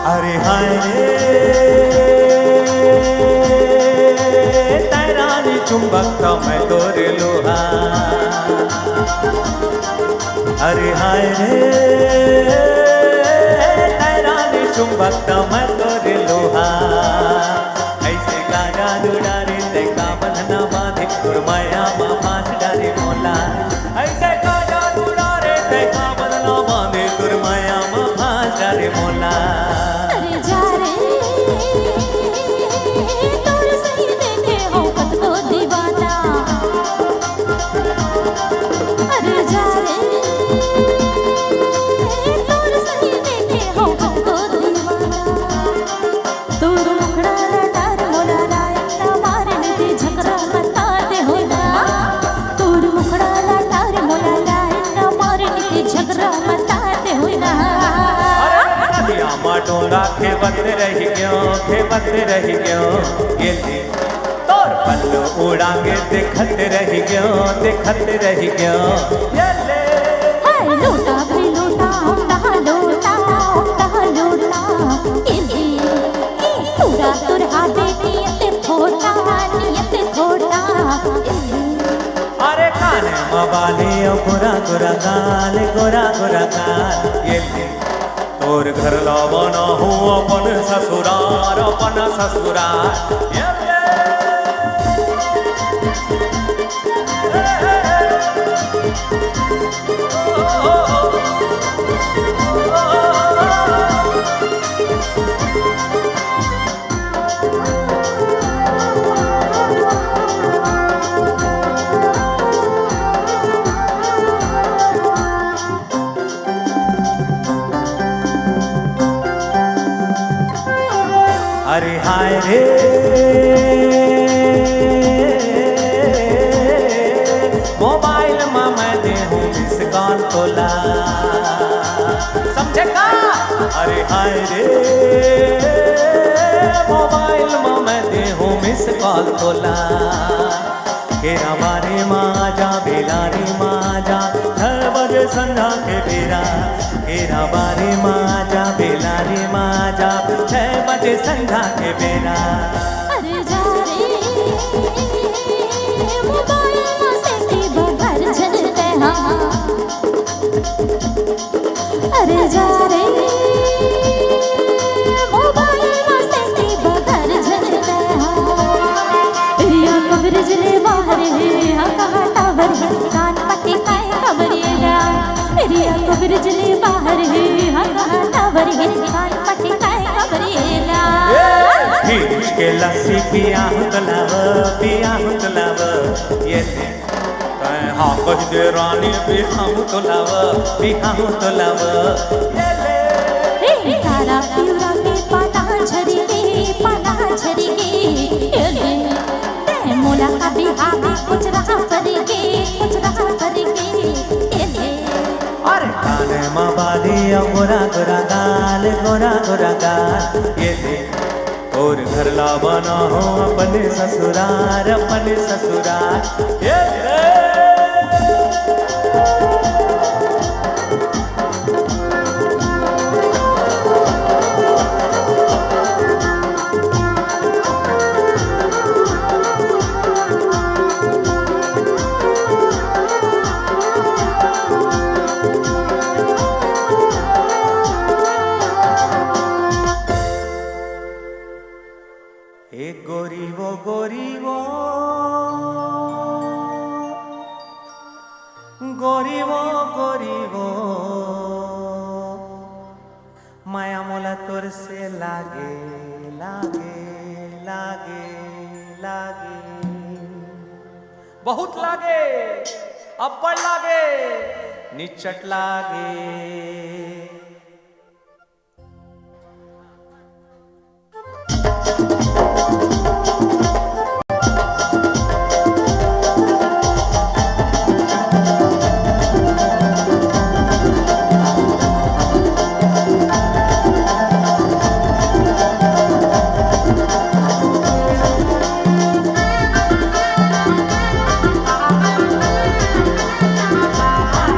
अरे हाय रे, तैं रानी चुंबक त मैं तोर लोहा। अरे हाय रे, तैं रानी चुंबक त मैं तोर लोहा। ऐसे का जादू डारे तैं का बंधना बांधे, तोर माया मा फांस डारे मोला। ऐसे का जादू डारे तैं का बंधना बांधे, तोर माया मा फांस डारे मोला। अरे जा रे, तोर सही देखे हो कतको दीवाना। अरे जा रे, तोर सही देखे हो कतको दीवाना। तोर मुखड़ा ला टार मोला लाइन ना मारन दे, झगड़ा मत करते हो ना। तोर मुखड़ा ला टार मोला लाइन ना मारन दे, झगड़ा मत करते हो ना। अरे नदिया मा डोरा खेवत रहि गयो, खेवत रहि गयो, ये ले। तोर पल्लू उड़ा के देखत रहि गयो, देखत रहि गयो, ये ले। हाय लोटा पे लोटा, उमदा लोटा, उमदा लोटा, ए, ए, ए, पूरा तुरहा दे नियत खोटा, नियत खोटा, ए। अरे काने मा बाली ओ गोरा गोरा गाल, गोरा गोरा गाल, ये ले। तोर घर ला बना हो अपन ससुरार, अपन ससुरार, ये ले। अरे हाय रे, मोबाइल मा मैं देहूँ मिस कॉल तोला, समझे का? अरे हाय रे, मोबाइल मा मैं देहूँ मिस कॉल तोला। केरा बारी मा आजा, बेलारी मा आजा, छह बजे संझा के बेरा, केरा बारी मा जा, बेलारी मा जा, छह बजे संझा के बेरा। अरे जा रे मोबाइल मा सेती बगर झन कहा। अरे जा रे मोबाइल मा सेती बगर झन कहा। एरिया कवरेज ले बाहर हे, हा कहा टावर हे, कान पट्टी काय कवरेला। एरिया कवरेज ले बाहर हे, हा कहा टावर हे, कान पट्टी काय कवरेला। खींच के लस्सी पिया हो तो लाव, पिया हो तो लाव, ये ले। तैं हा कहि दे रानी, पिया हो तो लाव, पिया हो तो लाव, ये ले। हे तारा पिउरा के पाना झरी के, पाना झरी के, ये ले। तैं मोला का बिहावे कुछ रहा करके, कुछ रहा करके, ये ले। अरे काने मा बाली अउ गोरा गोरा गाल, गोरा गोरा गाल, ये ले। तोर घर ला बनाहूँ अपन ससुरार, अपन ससुरार, ये ले। ए गोरी वो, गोरी वो, गोरी वो, गोरी वो, मया मोला तोर से लागे, लागे, लागे, लागे। बहुत लागे, अब्बड़ लागे, निच्चट लागे।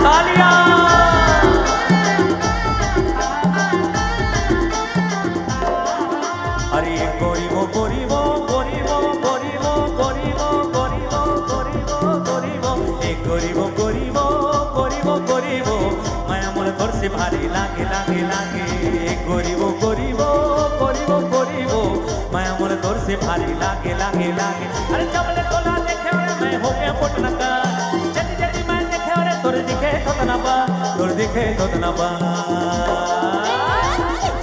तालियां। अरे गोरी वो, गोरी वो, गोरी वो, गोरी वो, गोरी वो, गोरी वो, गोरी वो, गोरी वो, ए गोरी वो, गोरी वो, गोरी वो, गोरी वो, मया मोला तोर से भारी लागे, लागे, लागे। ए गोरी वो, गोरी वो, गोरी वो, गोरी वो, मया मोला तोर से भारी लागे, लागे, लागे। अरे जब ले तोला देखे रे मैं हो गया पोटनका, जल्दी जल्दी मैं देखे रे तोर दिखे थोतना बा, तोर दिखे थोतना बा।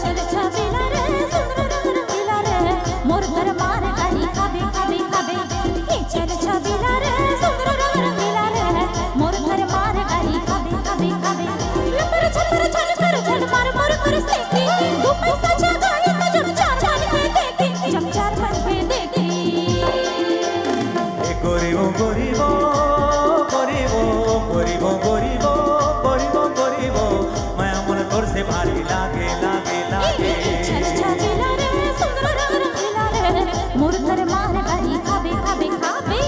चल छबीला रे, सुंदर रंग रंगीला रे, मोर घर मार गाड़ी खाबे, खाबे, खाबे। चल छबीला रे, सुंदर रंग रंगीला रे, मोर घर मार गाड़ी खाबे, खाबे, खाबे। लपर छपर छन कर छन मार मोर कर सेती, दू पैसा छगाए तो जब चार मन के देखी, जब चार मन के देखी। ए गोरी वो, गोरी वो, गोरी वो, गोरी वो, गोरी वो, गोरी वो, गोरी वो, मया मोला तोर से भारी लागे, लागे, लागे। ए, ए, ए, छल छबीला रे, सुंदर रंग रंगीला रे, मोर घर मार गाड़ी खाबे, खाबे, खाबे।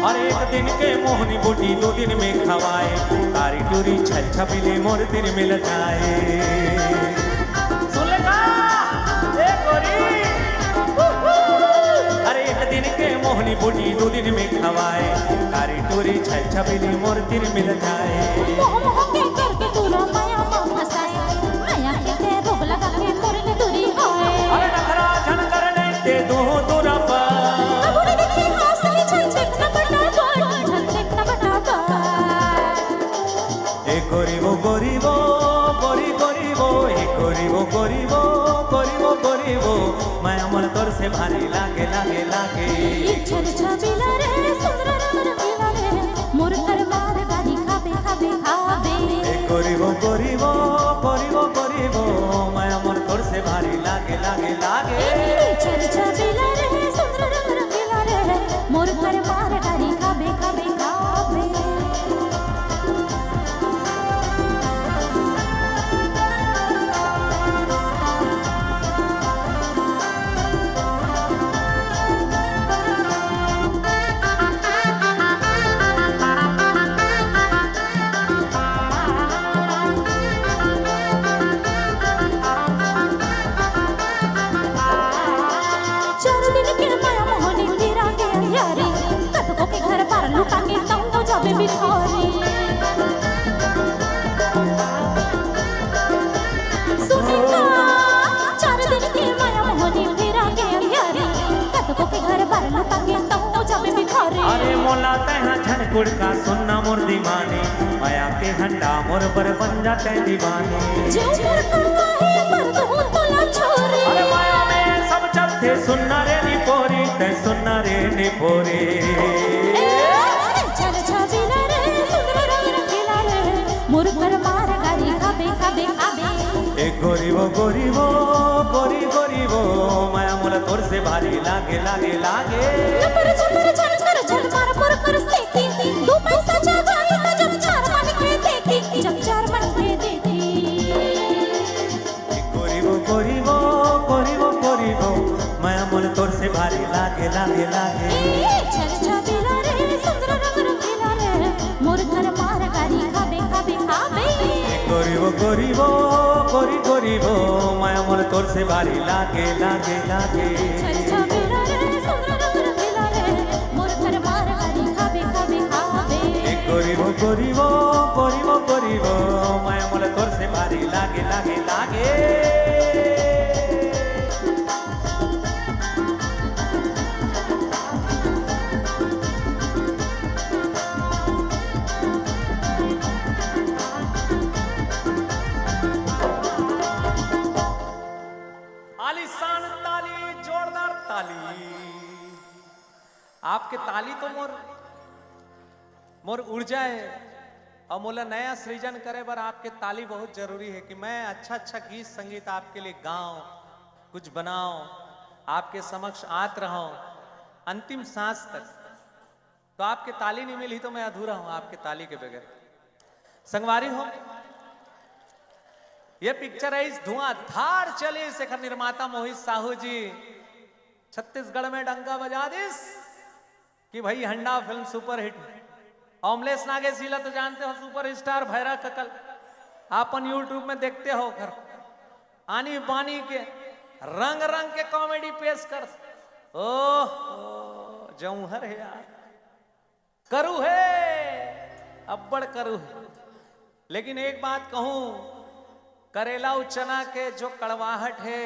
अरे एक दिन के मोहनी बूटी दू दिन में खवाए, कारी टूरी छल छबीली मोर दिन मिल जाए। सुन ले का? ए गोरी। अरे एक दिन के मोहनी बूटी दू दिन में खवाए, कारी टूरी छल छबीली मोर दिन मिल जाए। मोह मोह के करके तोला माया मा फंसाए, माया के ते रोग लगा के मोर ले दूरी होए। अरे नखरा झन कर नहीं ते दू दूरा पा। अब उड़े देखे हाँ सही छल देखना बटा बट, छल देखना बटा बट। ए गोरी वो, गोरी वो, गोरी, गोरी वो, ए गोरी वो, गोरी वो, गोरी वो, गोरी वो, मया मोला तोर से भारी लागे, लागे, लागे। ए छल छबीला रे, सुंदर रंग रंगीला रे, मोर घर मार गाड़ी खाबे, खाबे, खाबे। ए गोरी वो, गोरी वो, गोरी वो, गोरी वो, मया मोला तोर से भारी लागे, लागे, लागे। भिखारी। सुन का, चार दिन के माया मोहनी फेरा के अंधियारी, कतको के घर बार लुटा के तहूँ जाबे भिखारी। अरे मोला तैहा झन कुड़का, सुनना मोर दीवानी, माया के हंडा मोर बर बन जाते दीवानी। जो मोर करुआ हे, कर दूँ तोला छोरी। अरे माया में सब चलथे, सुनना रे निपोरी, तै सुनना रे निपोरी। ए, चल छबीला रे, सुंदर रंग रंगीला रे, मोर कर मार गारी खाबे, खाबे, खाबे। ए गोरी वो, गोरी वो, गोरी, गोरी वो, माया मोला तोर से भारी लागे, लागे, लागे। लपर झपर झनकर झन मार मोर कर सेती, दू पैसा जागाई त जब चार मन के देखी, जब चार मन के देखी। ए गोरी वो, गोरी वो, गोरी वो, गोरी वो, माया मोला तोर से भारी लागे, लागे, लागे। ए, चल छबीला रे, सुंदर रंग रंगीला रे, मोर कर मार गारी खाबे, खाबे, खाबे। ए गोरी वो, गोरी वो, गोरी, गोरी वो, माया मोला तोर से भारी लागे, लागे, लागे। चल छबीला रे, सुंदर रंग रंगीला रे, मोर कर मार गारी खाबे, खाबे, खाबे। ए गोरी वो, गोरी वो, गोरी वो, गोरी वो, माया मोला तोर से भारी लागे, लागे, लागे। आलीशान ताली, जोरदार ताली। आपके ताली तो मोर, मोर ऊर्जा है, और मोला नया सृजन करे बर आपके ताली बहुत जरूरी है कि मैं अच्छा अच्छा गीत संगीत आपके लिए गाऊं, कुछ बनाऊं, आपके समक्ष आत रहूं अंतिम सांस तक। तो आपके ताली नहीं मिली तो मैं अधूरा हूं आपके ताली के बगैर। संगवारी हो, ये पिक्चर है इस धुआंधार चली, एकर निर्माता मोहित साहू जी, छत्तीसगढ़ में डंका बजा दिस कि भाई हंडा फिल्म सुपरहिट। अमलेश नागेश जी ला तो जानते हो, सुपरस्टार भैरा ककल, अपन YouTube में देखते हो ओकर आनी बानी के रंग रंग के कॉमेडी पेश कर। ओह, जौहर है यार, करू है, अब्बड़ करू है। लेकिन एक बात कहूं, करेला अउ चना के जो कड़वाहट है,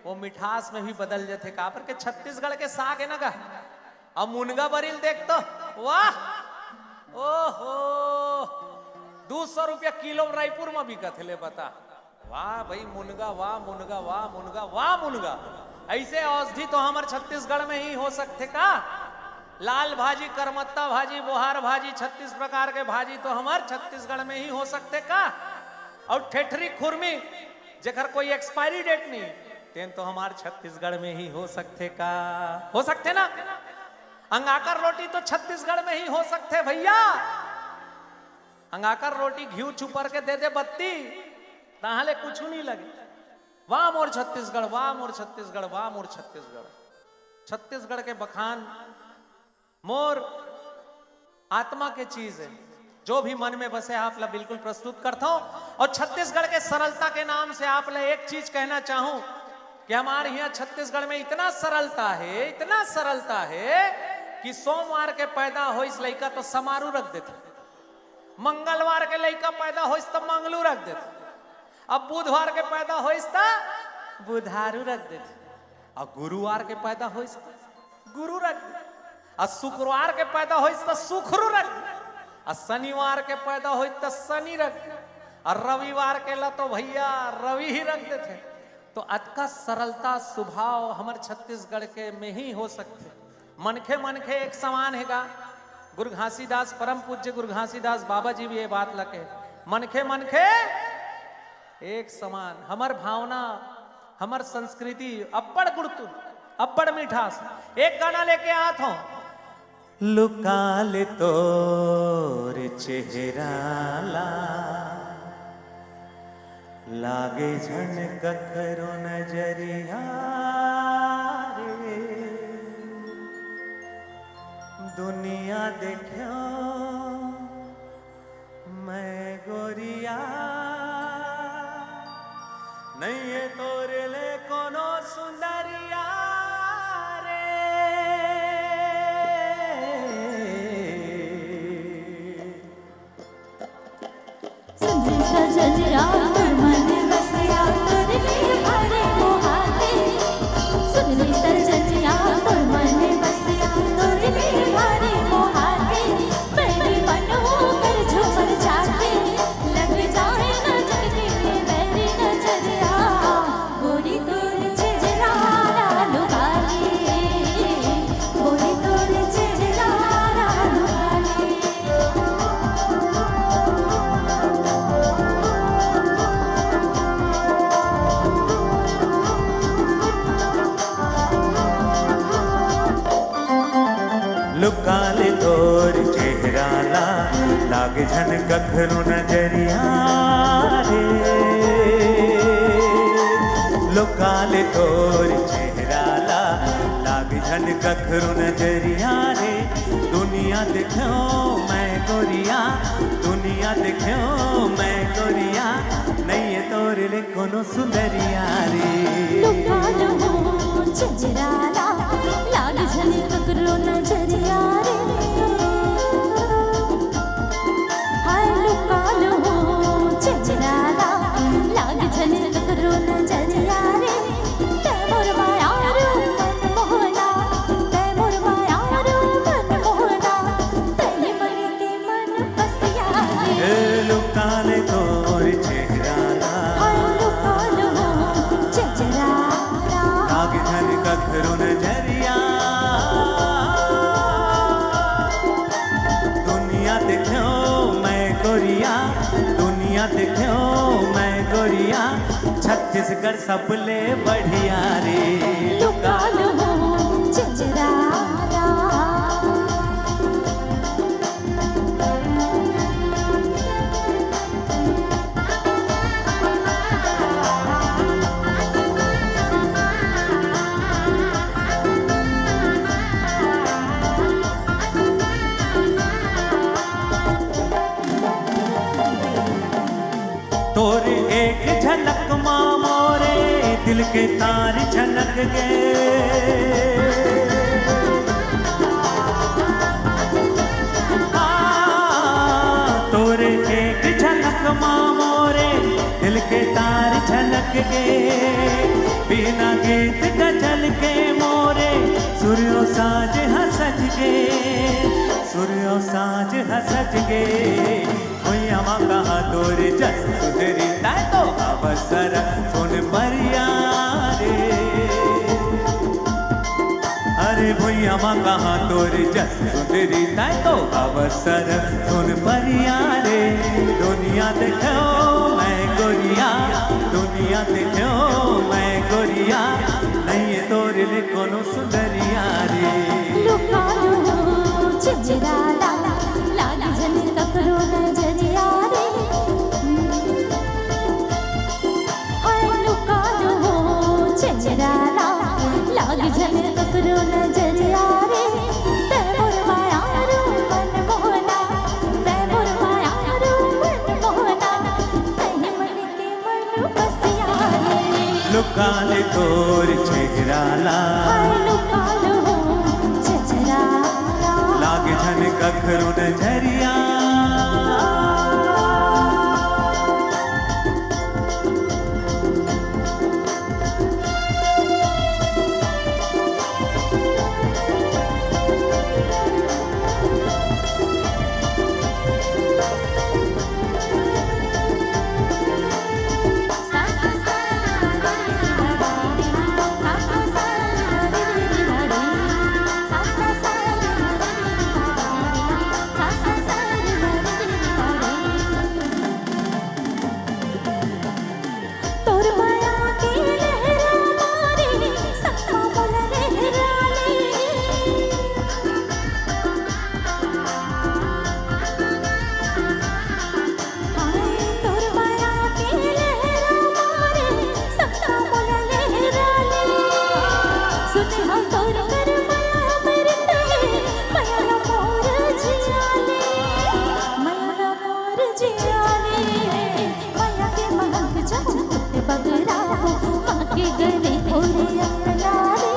वो मिठास में भी बदल जाथे। काबर के छत्तीसगढ़ के साग है ना का, अब मुनगा बरी ल देख तो, वाह, ओहो, दू सौ रुपया किलो रायपुर में बिकत हे, ले बता। वाह भाई मुनगा, वाह मुनगा, वाह मुनगा, वाह मुनगा। ऐसे औषधि तो हमर छत्तीसगढ़ में ही हो सकथे का? लाल भाजी, करमत्ता भाजी, बोहार भाजी, छत्तीस प्रकार के भाजी तो हमर छत्तीसगढ़ में ही हो सकथे का? अउ ठेठरी खुरमी, जेकर कोई एक्सपायरी डेट नहीं, तेन तो हमर छत्तीसगढ़ में ही हो सकथे का? हो सकथे ना? अंगाकर रोटी तो छत्तीसगढ़ में ही हो सकथे भैया। अंगाकर रोटी घीव चुपर के दे दे बत्ती, तहां ले कुछु नहीं लगे। वाह मोर छत्तीसगढ़, वाह मोर छत्तीसगढ़, वाह मोर छत्तीसगढ़। छत्तीसगढ़ के बखान मोर आत्मा के चीज है, जो भी मन में बसे आप ला बिल्कुल प्रस्तुत करता हूं। और छत्तीसगढ़ के सरलता के नाम से आप ला एक चीज कहना चाहूं कि हमारे यहाँ छत्तीसगढ़ में इतना सरलता है, इतना सरलता है कि सोमवार के पैदा होइस लइका तो समारू रख देथे, मंगलवार के लइका पैदा होइस तो मंगलू रख देथे, अब बुधवार के पैदा होइस तो बुधारू रख देथे, अब गुरुवार के पैदा होइस तो गुरु रख देथे, अब शुक्रवार के पैदा होइस तो सुखरू रख देथे, अब शनिवार के पैदा होइस तो शनि रख देथे, अब रविवार के ला तो भैया रवि ही रख देथे। तो अतका सरलता स्वभाव हमर छत्तीसगढ़ के में ही हो सकथे। मनखे मनखे एक समान हे गा। गुरु घासीदास, परम पूज्य गुरु घासीदास बाबा जी भी ये बात ला कहे, मनखे मनखे एक समान। हमर भावना, हमर संस्कृति अब्बड़ गुड़तुन, अब्बड़ मिठास। एक गाना लेके आत हूं। लुका ले तोर चेहरा ला, लागे झन कखरो नजरिया रे। दुनिया देख्यो मैं गोरिया, नइये तोरे ले कोनो सुंदरिया रे। लुका ले तोर चेहरा ला, लागे झन कखरो नजरिया रे। लुका ले तोर चेहरा ला, लागे झन कखरो नजरिया रे। दुनिया देख्यों मैं गोरिया, दुनिया देख्यों मैं गोरिया, नइये तोर ले कोनो सुंदरिया रे। लुका लो चेहरा ला, लागे झन कखरो नजरिया रे। हाय लुका लो चेहरा ला, लागे झन कखरो नजरिया रे। तै मोर मायारू मन मोहना, तै मोर मायारू मन मोहना, तै मन के मन बसिया रे। ए लुका ले तोर चेहरा ला, हाय लुका लो चेहरा ला। लागे झन कखरो नजरिया। दुनिया देख्यों मैं गोरिया, दुनिया देख्यों मैं गोरिया, छत्तीसगढ़ सबले बढ़िया रे। लुका लो चेहरा ला। तोर एक झलक मा मोरे दिल के तार छनक गे। आ, तोर एक झलक मा मोरे दिल के तार छनक गे। बिना गीत गजल के मोरे सुर अउ साज ह सज गे, सुर अउ साज ह सज गे। भुइयां मा कहां तोर जस सुंदरी, तै तो अवसर सोन परिया रे। अरे भुइयां मा कहां तोर जस सुंदरी, तै तो अवसर सोन परिया रे। दुनिया देख्यों मैं गोरिया, दुनिया देख्यों मैं गोरिया, नइये तोर ले कोनो सुंदरिया रे। लुका लो चेहरा ला, लागे झन कखरो नजरिया रे। हाय लुका लो चेहरा ला, लागे झन कखरो नजरिया रे। तै मोर मायारू मन मोहना, तै मोर मायारू मन मोहना, तै मन के मन बसिया रे। लुका ले तोर चेहरा ला, हाय लुका लो चेहरा ला। लागे झन कखरो नजरिया। तोर माया के लहरा मारे, सपना मोला लहरा ले। हाय, तोर माया के लहरा मारे, सपना मोला लहरा ले। सुने हंव तोर कर माया अमृत हे, माया ला मोर जिया ले, माया ला मोर जिया ले। माया के महक जब बगराबो, माँ के गली ओरे अंगना रे।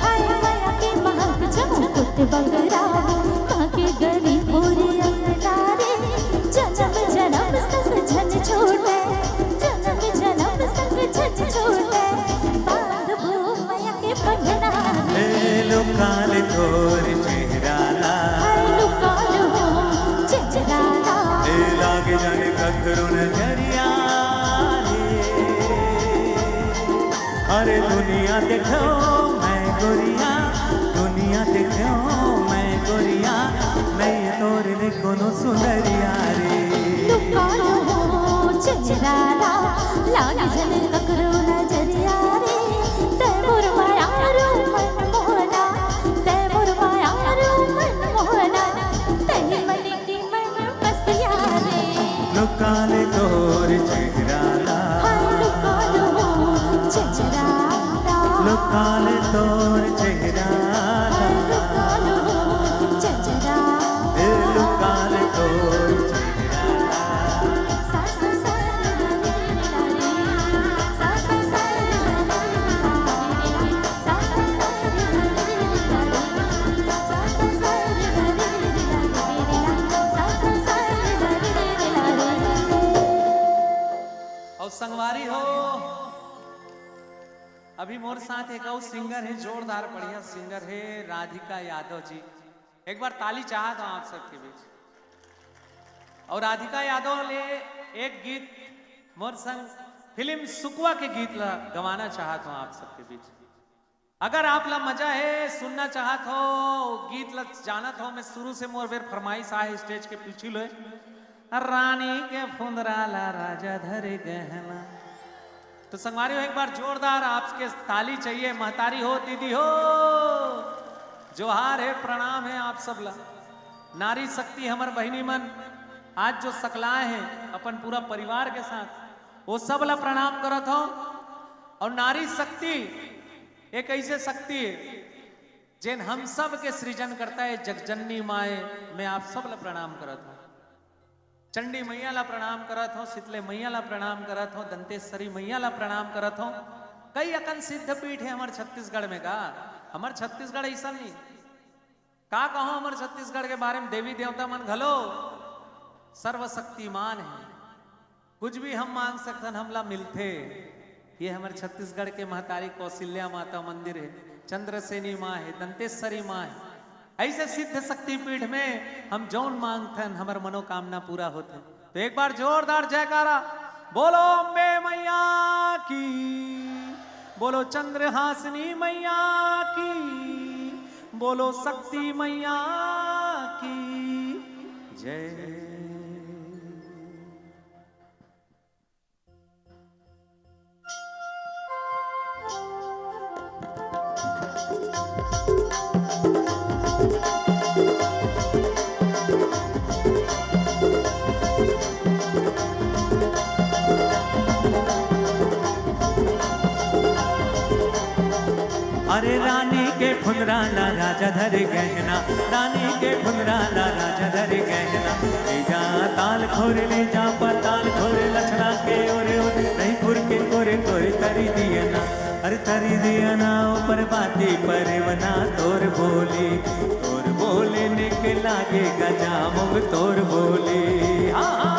हाय माया के महक जब बगराबो, माँ के गली ओरे अंगना रे। जनम जनम संग झन छूटे, जनम जनम संग झन छूटे, बांधबो माया के पंगना रे। ए लुका ले तोर चेहरा ला, हाय लुका लो चेहरा ला। ए लागे झन कखरो नजरिया रे। अरे दुनिया देख्यों मैं गोरिया, दुनिया देख्यों मैं गोरिया, नइये तोर ले कोनो सुंदरिया रे। लुका लो चेहरा ला, लागे झन कखरो नजरिया रे। तै मोर मायारू मन मोहना, लुका ले तोर चेहरा ला, लुका ले तोर चेहरा ला। अउ संगवारी हो, अभी मोर साथ एक अउ सिंगर हे, जोरदार बढ़िया सिंगर हे, राधिका यादव जी। एक बार ताली चाहत हों आप सबके बीच। अउ राधिका यादव ले एक गीत मोर संग फिल्म सुकवा के गीत ला गवाना चाहत हों आप सबके बीच। अगर आप ला मजा हे, सुनना चाहत हो, गीत ला जानत हो, मैं शुरू से मोर बेर फरमाइश आहे स्टेज के पीछू ले, रानी के फुंदरा ला राजा धरे गहना। तो संगवारी हो, एक बार जोरदार आपके ताली चाहिए। महतारी हो, दीदी हो, जोहार हे, प्रणाम हे आप सब ला। नारी शक्ति हमर बहिनी मन आज जो सकलाए हे अपन पूरा परिवार के साथ, वो सब ला प्रणाम करत हों। अउ नारी शक्ति एक ऐसे शक्ति हे जेन हम सब के सृजन करता हे, जगजननी माए, मैं आप सब ला प्रणाम करत हों। चंडी मैया ला प्रणाम करत हों, शीतले मैया ला प्रणाम करत हों, दंतेश्वरी मैया ला प्रणाम करत हों। कई अकन सिद्ध पीठ हे हमर छत्तीसगढ़ में का, हमर छत्तीसगढ़ ऐसा नहीं। का कहों हमर छत्तीसगढ़ के बारे में, देवी देवता मन घलो सर्वशक्तिमान हे। कुछ भी हम मांग सकथन, हमला मिलथे। ये हमर छत्तीसगढ़ के महतारी कौशल्या माता मंदिर हे, चंद्रसेनी माँ हे, दंतेश्वरी माँ हे। ऐसे सिद्ध शक्तिपीठ में हम जौन मांगथन, हमर मनोकामना पूरा होथे। तो एक बार जोरदार जयकारा, बोलो अम्बे मैया की, बोलो चंद्रहासिनी मैया की, बोलो शक्ति मैया की जय। अरे रानी के फुंदरा ला राजा धरे गहना, रानी के फुंदरा ला राजा धरे गहना। ले जा ताल खोर, ले जा पताल खोर, लछना के ओरे ओरे, रहीपुर के कोरे कोरे तरी दिया ना। अरे तरी दिया ना ऊपर बाती परेवना तोर बोली, तोर बोली निक लागे गजामुग तोर बोली। हाँ, हाँ।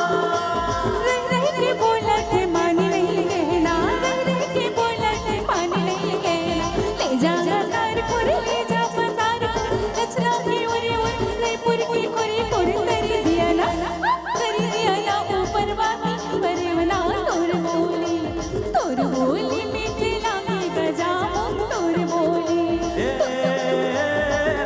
रह रह के बोलत मानी नहीं कहना, रह रह के बोलत मानी नहीं कहना। ले जा तारपुर, ले जा पतारपुर, लछना के ओरे ओरे, रहीपुर के कोरे कोरे तरी दिया ना, तरी दिया ना ऊपर बाती परेवना तोर बोली, तोर बोली मीठे लागे गजामुग तोर बोली। ए,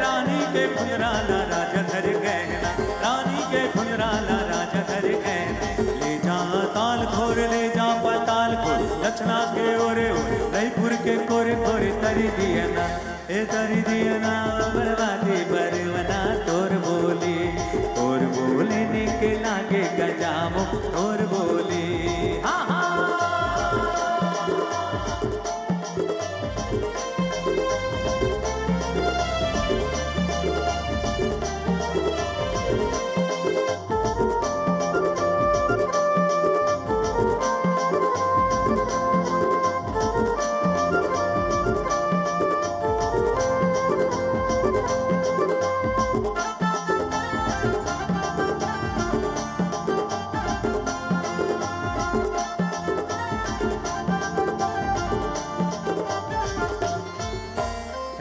रानी के फुंदरा ला राजा धरे गहना, रानी के फुंदरा ला राजा धरे गहना। ले जा ताल खोर, ले जा पताल खोर, लछना के ओरे ओरे, रहीपुर के कोरे कोरे तरी दिया ना। ए तरी दिया ना बरबादी बरवना तोर बोली, तोर बोली निक लागे गजामुग तोर बोली। हाँ, हाँ।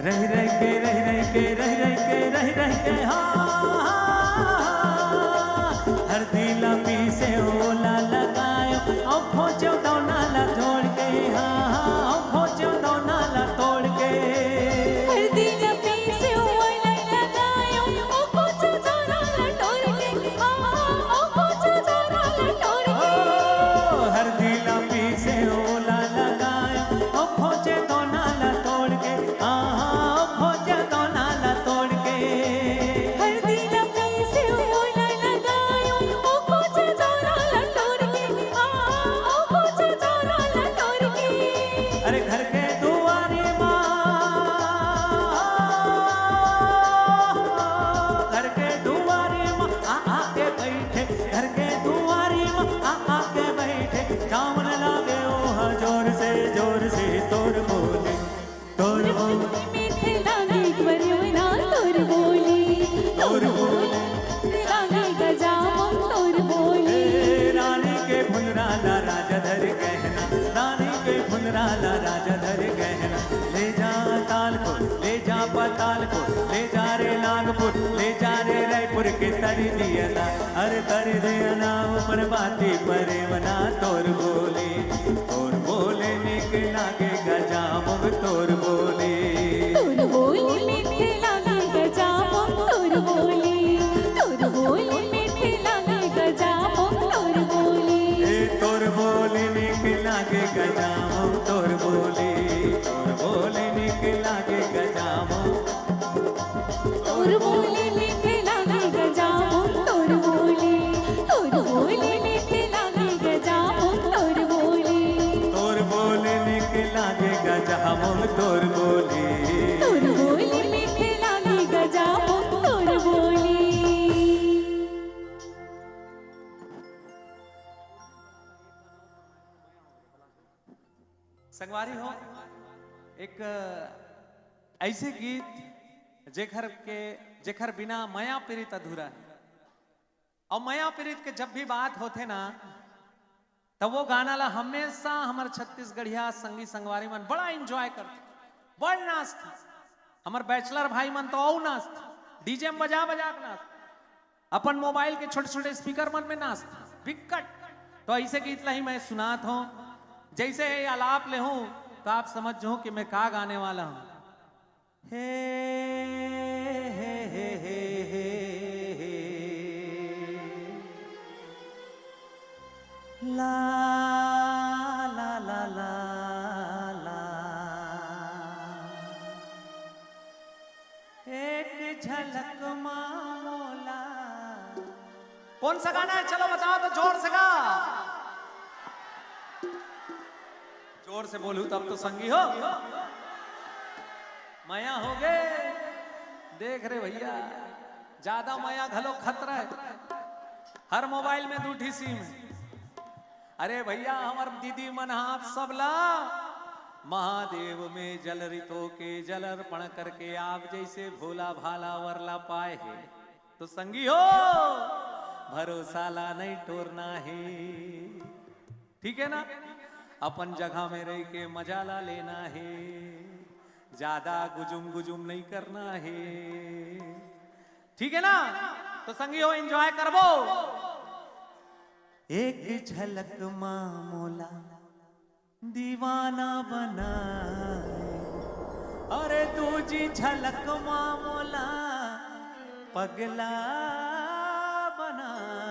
रह रह के, रह रह के, रह रह के, रह रह के, हाँ, हाँ, हाँ, हाँ। हरदी ला पीसे ओला लगायो, अउ खोचो दौना ला तोड़ के, हाँ, हाँ, अउ खोचो दौना ला तोड़ के। हरदी ला पीसे ओला लगायो, अउ खोचो दौना ला तोड़ के, हाँ, हाँ, अउ खोचो दौना ला तोड़ के। ओ, हरदी ला पीसे ओला लगायो, अउ खोचे दौना ला तोड़ के, हाँ, हाँ, अउ खोचे दौना ला तोड़ के। हरदी ला पीसे ओला लगायो, अउ खोचे दौना ला तोड़ के, हाँ, हाँ, अउ खोचे दौना ला तोड़ के। अरे घर के दुआरी मा तोर बोली, तोर बोली, मीठे लागे बरवना तोर बोली, तोर बोली, मीठे लागे गजामुन तोर बोली। ए रानी के भुनरा ला राजा धर गहना, रानी के भुनरा ला राजा धर गहना। ले जा ताल को, ले जा पताल को, ले जा रे नागपुर, ले जा रे रायपुर के तरी दिया ना, अरे तरी दिया ना ऊपर बाती परेवना तोर बोली। तोर बोली निक लागे गजामुन तोर बोली। तोर बोली मीठे लागे गजामुन तोर बोली। तोर बोली मीठे लागे गजामुन तोर बोली। ए तोर बोली निक लागे गजामुन तोर बोली। तोर बोली निक लागे गजामुन। तोर बोली मीठे लागे गजामुन तोर बोली। तोर बोली मीठे लागे गजामुन तोर बोली। तोर बोली निक लागे गजामुन तोर बोली। तोर बोली मीठे लागे गजामुन तोर बोली। संगवारी हो, एक ऐसे गीत जेखर के, जेखर बिना मया पीरित अधूरा है। अउ मया पीरित के जब भी बात होथे ना, त वो गाना ला हमेशा हमर छत्तीसगढ़िया संगी संगवारी मन बड़ा एंजॉय करथे, बड़ नाचथे। हमर बैचलर भाई मन तो अउ नाचथे, डीजे में बजा बजा के नाचथे, अपन मोबाइल के छोटे छोटे स्पीकर मन में नाचथे, बिकट। तो ऐसे गीत ला ही मैं सुनात हूँ, जैसे ये आलाप ले हूँ तो आप समझ जाओ कि मैं का गाने वाला हूँ। हे, हे, हे, हे, हे, हे। ला, ला, ला, ला, ला। एक झलक मा मोला। कौन सा गाना है? चलो बताओ तो जोर से गा। जोर से बोलू तब तो संगी हो। मया हो गे। देख रे भैया, ज्यादा मया घलो खतरा है। हर मोबाइल में दू ठी सिम है। अरे भैया, हमर दीदी मन ह आप सब ला महादेव में जल रितो के जल अर्पण करके आप जैसे भोला भाला वर ला पाए हे। तो संगी हो, भरोसा ला नहीं टोरना हे, ठीक है ना? अपन जगह में रह के मजा ला लेना हे, ज्यादा गुजुम गुजुम नहीं करना हे, ठीक है ना? तो संगी हो, एंजॉय करबो। एक झलक मा मोला दीवाना बनाए, अरे दूजी झलक मा मोला पगला बनाए।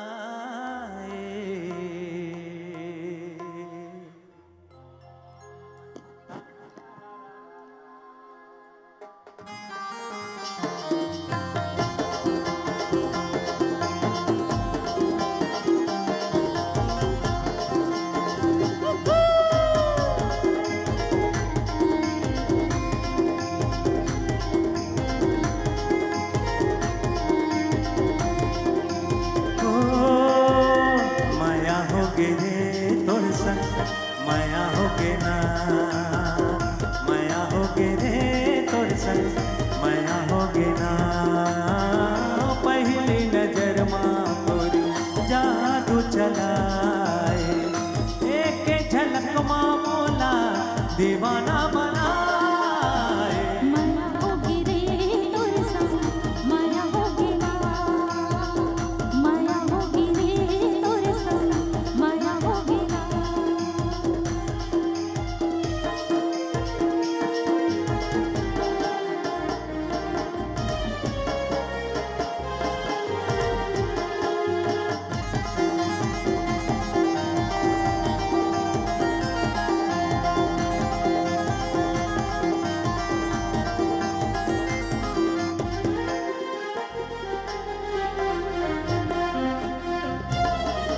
ओ, मया हो गे रे तोर संग, मया हो गे ना, मया हो गे रे तोर संग, मया हो गे ना। पहली नजर मा तोरी जादू चलाए, एक झलक मा मोला दीवाना बनाए। मया होगे रे तोर संग, मया होगे ना, मया होगे रे तोर संग, मया होगे ना।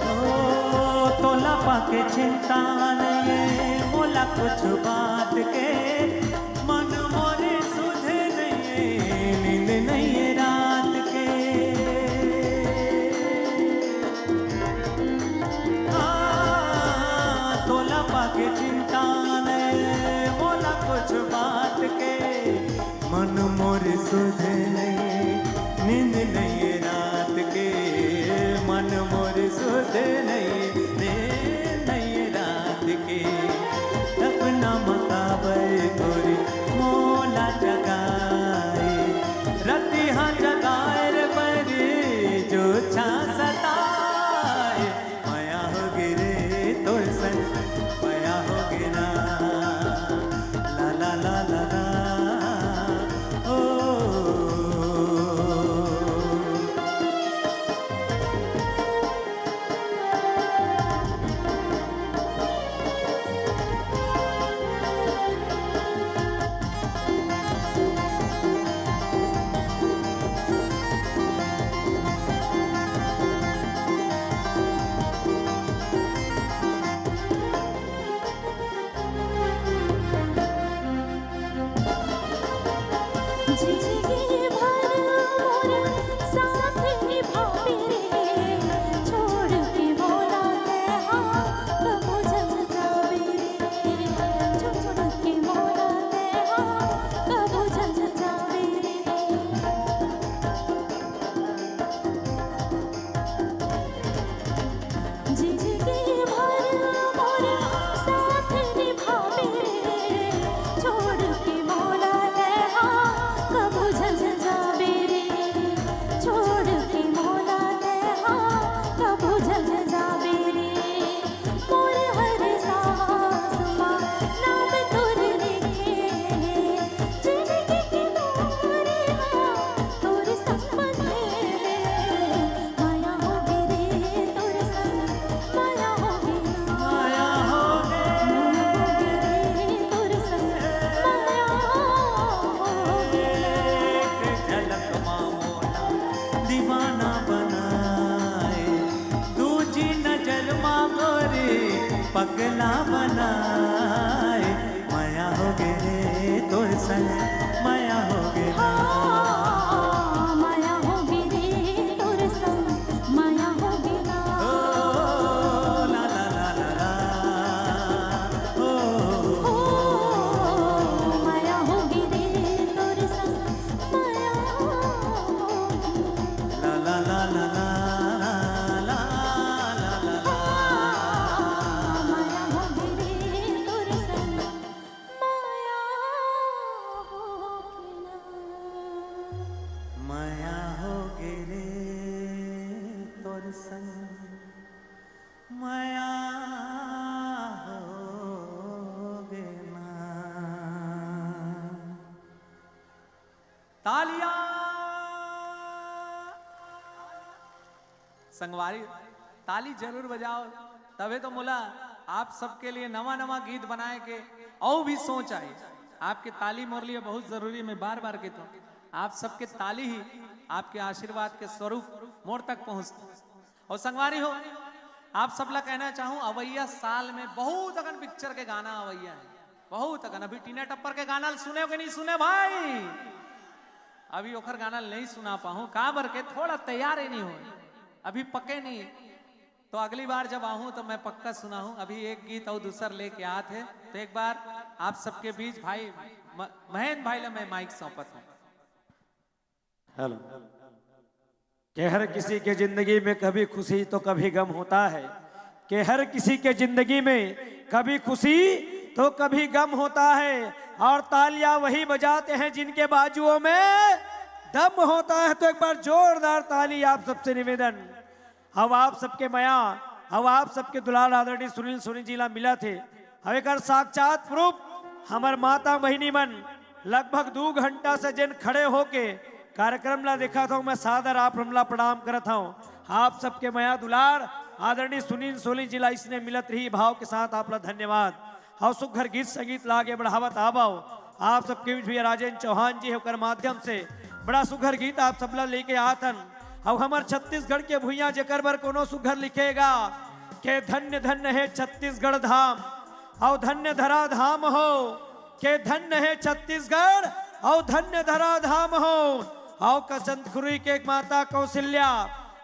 ओ, तोला पाके चिंता नइये मोला कुछ बात के, मन मोरे सुधे नइये, नींद नइये रात के। आ, तोला पाके चिंता नइये मोला जिंदगी भर मोर साथ निभाबे रे, छोड़ के मोला तैं हा कभू झन जाबे रे, छोड़ के मोला तैं हा कभू झन जाबे रे। जिंदगी भर मोर साथ निभाबे रे, छोड़ के मोला तैं हा कभू झन जाबे रे, छोड़ के मोला तैं हा कभू झन जाबे रे। मोर हर सांस मा नाम तोर लिखे हे, जिंदगी के मोर हा तोर संग बंधे हे। माया होगे रे तोर संग, माया होगे ना। माया होगे। माया होगे रे तोर संग, माया होगे ना। एक झलक मा मोला दीवाना बनाए, दूजी नजर मा गोरी पगला बनाए। माया होगे रे तोर संग, माया होगे ना। हाँ, माया होगे रे तोर संग, माया होगे ना। ओ, ला, ला, ला, ला, ला। ओ, ओ, माया होगे रे तोर संग, माया होगे ना। ला, ला, ला, ला, ला। माया होगे रे तोर संग, माया होगे ना। माया होगे रे तोर संग, माया होगे ना। तालियां। संगवारी, ताली जरूर बजाओ, तभे तो मोला आप सबके लिए नवा नवा गीत बनाए के अउ भी सोच आए। आपके ताली मोर लिए बहुत जरूरी, मैं बार बार कहता हूँ, आप सबके ताली ही आपके आशीर्वाद के स्वरूप मोर तक पहुँचता। अउ संगवारी हो, आप सबला कहना चाहूँ, अवइया साल में बहुत अकन पिक्चर के गाना अवइया हे, बहुत अकन। अभी टीना टप्पर के गाना ल सुने हो कि नहीं सुने भाई? अभी ओखर गाना ल नहीं सुना पाहूँ, काबर के थोड़ा तैयार ही नहीं हो, अभी पके नहीं। तो अगली बार जब आहूँ तो मैं पक्का सुनाहूँ। अभी एक गीत अउ दूसर लेके आत हे, तो एक बार आप सबके बीच भाई म-, महेंद्र भाई ला मैं माइक सौंपत हूँ। हेलो। कि हर किसी के जिंदगी में कभी खुशी तो कभी गम होता है, कि हर किसी के जिंदगी में कभी खुशी तो कभी गम होता है, और तालियां वही बजाते हैं जिनके बाजुओं में दम होता है। तो एक बार जोरदार ताली आप सबसे निवेदन। अब आप सबके मया, अब आप सबके दुलार आदरणीय सुनील सोनी जी ला मिलत हे। अब एकर साक्षात प्रूफ हमर माता बहिनी मन लगभग दू घंटा से जेन खड़े होके कार्यक्रम ला देखत हव, मैं सादर आप मन ला प्रणाम करत हव। आप सबके मया दुलार आदरणीय सुनील सोनी जी ला इसने मिलत रही, भाव के साथ आप ला धन्यवाद। अउ सुघर गीत संगीत ला आगे बढ़ावत आवव। आप सबके बीच भैया राजेंद्र चौहान जी हे, ओकर माध्यम से बड़ा सुघर गीत आप सब ला लेके आत हन। अउ हमर छत्तीसगढ़ के भुइयां जेकर बर कोनो सुघर लिखेगा, के धन्य धन्य हे छत्तीसगढ़ धाम, अउ धन्य धरा धाम हो, के धन्य हे छत्तीसगढ़, अउ धन्य धरा धाम हो। अउ का चंदखुरी के माता कौशल्या,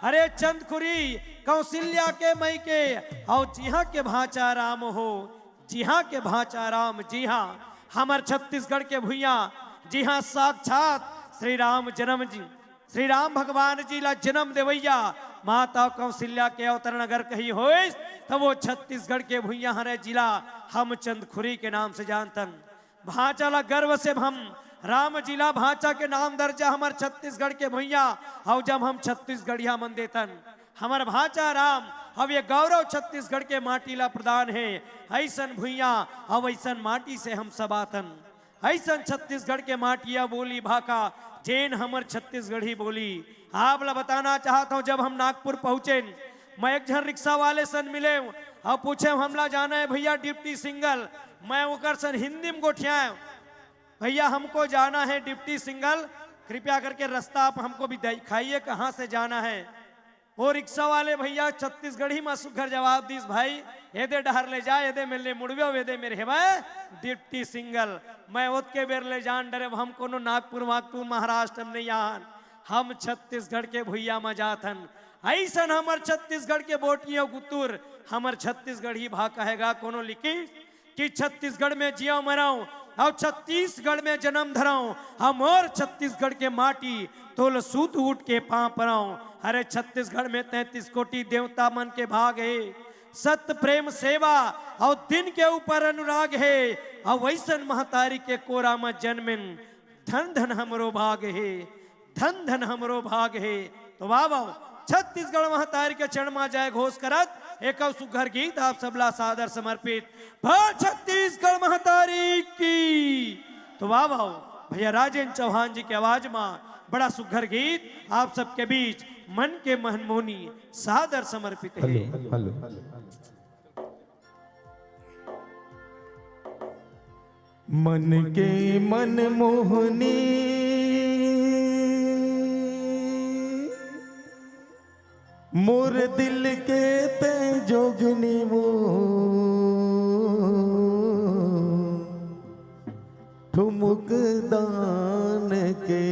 अरे चंदखुरी कौशल्या के मइके, अउ जिहां के भांचा राम हो, जिहां के भांचा राम, जिहां हमर छत्तीसगढ़ के भुइयां, जिहां साक्षात श्री राम जन्म जी, श्री राम भगवान जी ला जन्म देवइया माता कौशल्या के अवतरण अगर कहीं होइस, त वो छत्तीसगढ़ के भुइयां हरे, जिला हम चंदखुरी के नाम से जानतन। भांचा ला गर्व से हम राम जिला भांचा के नाम दर्जा हमर छत्तीसगढ़ के भुइयां, अउ जब हम छत्तीसगढ़िया मन देतन, हमर भांचा राम, अब ये गौरव छत्तीसगढ़ के माटी ला प्रदान हे। अइसन भुइयां, अब अइसन माटी से हम सब आतन। अइसन छत्तीसगढ़ के माटिया बोली भाखा, जेन हमर छत्तीसगढ़ी बोली। आप ला बताना चाहत हव, जब हम नागपुर पहुंचेन, मैं एक झन रिक्शा वाले सन मिले अउ पूछे, "हमला जाना हे भैया डिप्टी सिंगल।" मैं ओकर सन हिंदी में गोठियाए, "भैया, हमको जाना है डिप्टी सिंगल, कृपया करके रास्ता आप हमको भी दिखाइए, कहाँ से जाना है?" ओ रिक्शा वाले भैया छत्तीसगढ़ी म सुघर जवाब दिस, भाई, एदे डहर ले जा, एदे मेर ले मुड़बे, अउ एदे मेर हेवय डिप्टी सिंगल। मैं ओतके बेर ले जान डरेंव, हम कोनो नागपुर वागपुर महाराष्ट्र म नइ आन, हम छत्तीसगढ़ के भुइयां म जाथन। अइसन हमर छत्तीसगढ़ के बोटी अउ गुतुर, हमर छत्तीसगढ़ी भा कहे गा कोनो लिखिस, कि छत्तीसगढ़ में जियंव मरंव, अउ छत्तीसगढ़ में जनम धरंव, अउ मोर छत्तीसगढ़ के माटी, तोल सूत उठ के पांव परंव। अरे छत्तीसगढ़ में तैंतीस कोटि देवता मन के भाग हे, सत प्रेम सेवा अउ दिन के ऊपर अनुराग हे, अउ वइसन महतारी के कोरा म जनमेन, धन धन हमरो भाग हे, धन धन हमरो भाग हे। तो वाह वाह, छत्तीसगढ़ महतारी के चरण मा जय घोष करत एक अउ सुघर गीत आप सबला सादर समर्पित। बोल छत्तीसगढ़ महतारी की। तो वाह वाह, भैया राजेंद्र चौहान जी के आवाज मा बड़ा सुघर गीत आप सबके बीच मन के मनमोहनी सादर समर्पित हे। Hello, hello. मन के मनमोहनी, मोर दिल के तैं जोगनी वो, ठुमुक दान के।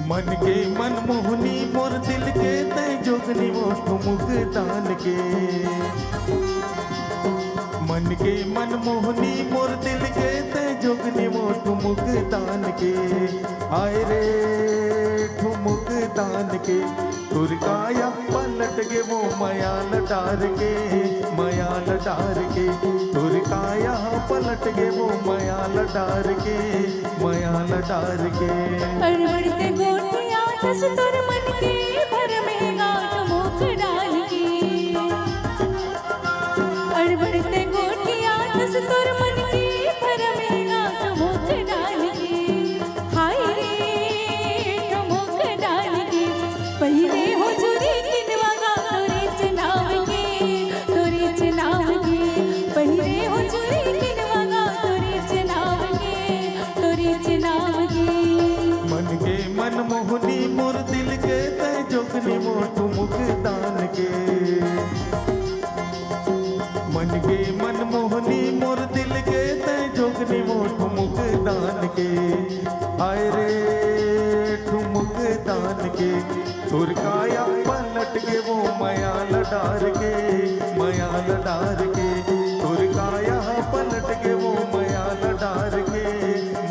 मन के मनमोहनी, मोर दिल के तैं जोगनी वो, ठुमुक दान के। मन के मनमोहनी, मोर दिल के तैं जोगनी वो, ठुमुक दान के। हाय रे ठुमुक दान के, तोर काया पलट गे वो मयाल डार के, मयाल डार के। तोर काया पलट गे वो मयाल डार के, मयाल डार के। अड़बड़ते गोठिया तस तोर मन के भरमे गा ठुमुक डाल के। अड़बड़ते गोठिया तस तोर मन के भरमे गा ठुमुक डाल के। हाय रे ठुमुक डाल के। पहिरे हो चूरी किनवा गा तोरे चनाव के, तोरे चनाव के। पहिरे हो चूरी किनवा गा तोरे चनाव के, तोरे चनाव के। मन के मनमोहनी, मोर दिल के तैं जोगनी वो, ठुमुक दान के। मन के मनमोहनी, मोर दिल के तैं जोगनी वो, ठुमुक दान के। हाय रे ठुमुक दान के, तोर काया पलट गे वो मयाल डार के, मयाल डार के। तोर काया पलट गे वो मयाल डार के,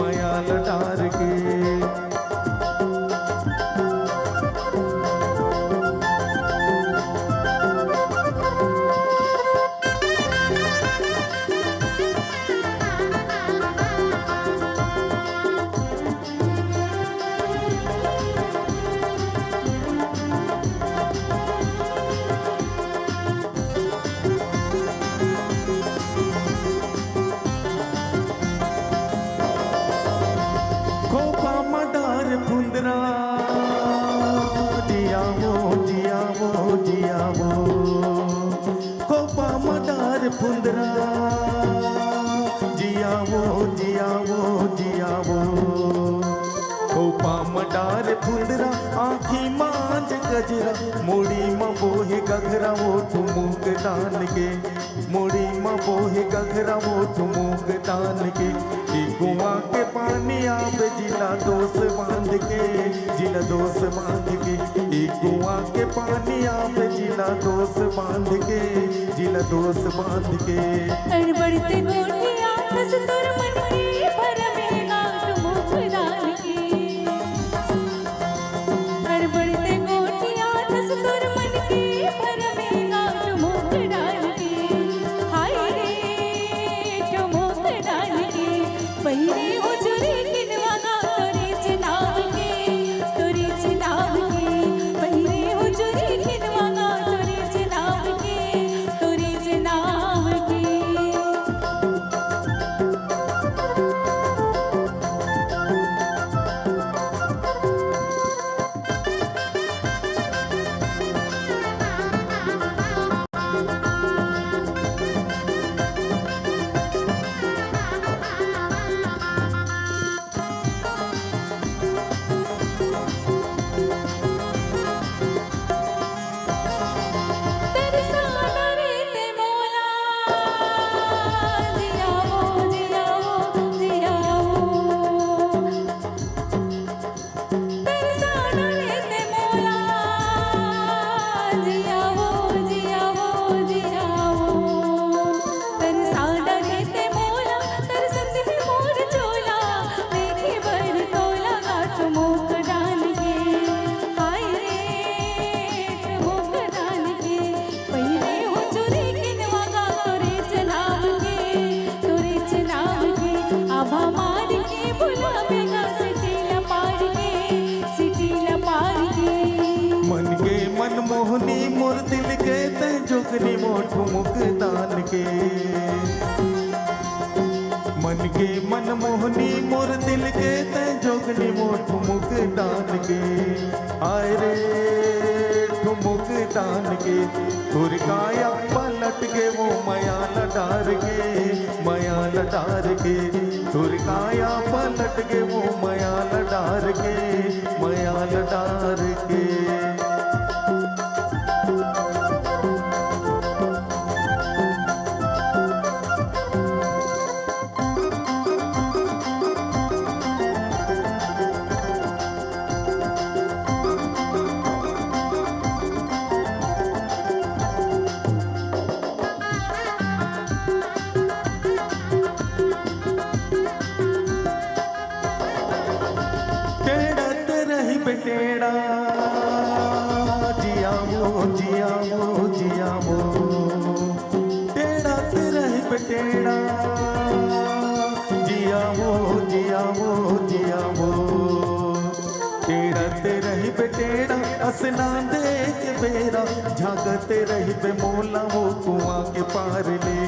मयाल डार के। खोपा म डार फुंदरा, जिया वो, जिया वो, जिया वो। खोपा म डार फुंदरा, जिया वो, जिया वो, जिया वो। खोपा म डार फुंदरा, आँखी मांज गजरा, मुड़ी म बोहे घघरा वो ठुमुक दान के। मुड़ी म बोहे घघरा वो ठुमुक दान के। ए कुआं के पानी आवे जिला दोस बांध के, जिला दोस बांध के। ए कुआं के पानी आवे जिला दोस बांध के, जिला दोस बांध के। अड़बड़ते गोठिया तस तोर मन के भरमे गा ठुमुक दान के। अड़बड़ते गोठिया तस तोर मन के भरमे गा ठुमुक डाल के। हाय रे ठुमुक डाल के। पहिरे हो चूरी किनवा गा तोरे चनाव के, तोरे चनाव के। पहिरे हो चूरी किनवा गा तोरे चनाव के, तोरे चनाव के। मोर दिल के तैं जोगनी मोर ठुमुक दान के। मन के मन मोहनी मोर दिल के तैं जोगनी मोर ठुमुक दान के। आय रे ठुमुक दान के। तोर काया पलट के वो मया ल डार के, मया ल डार के। तोर काया पलट के वो मया ल डार के, मया ल डार के। टेढ़त रहिबे टेढ़ा, जिया वो, जिया वो, जिया वो। टेढ़त रहिबे टेढ़ा, जिया वो, जिया वो, जिया वो। टेढ़त रहिबे टेढ़ा, असना देख बेरा, झांकत रहिबे मोला वो कुआं के पार ले।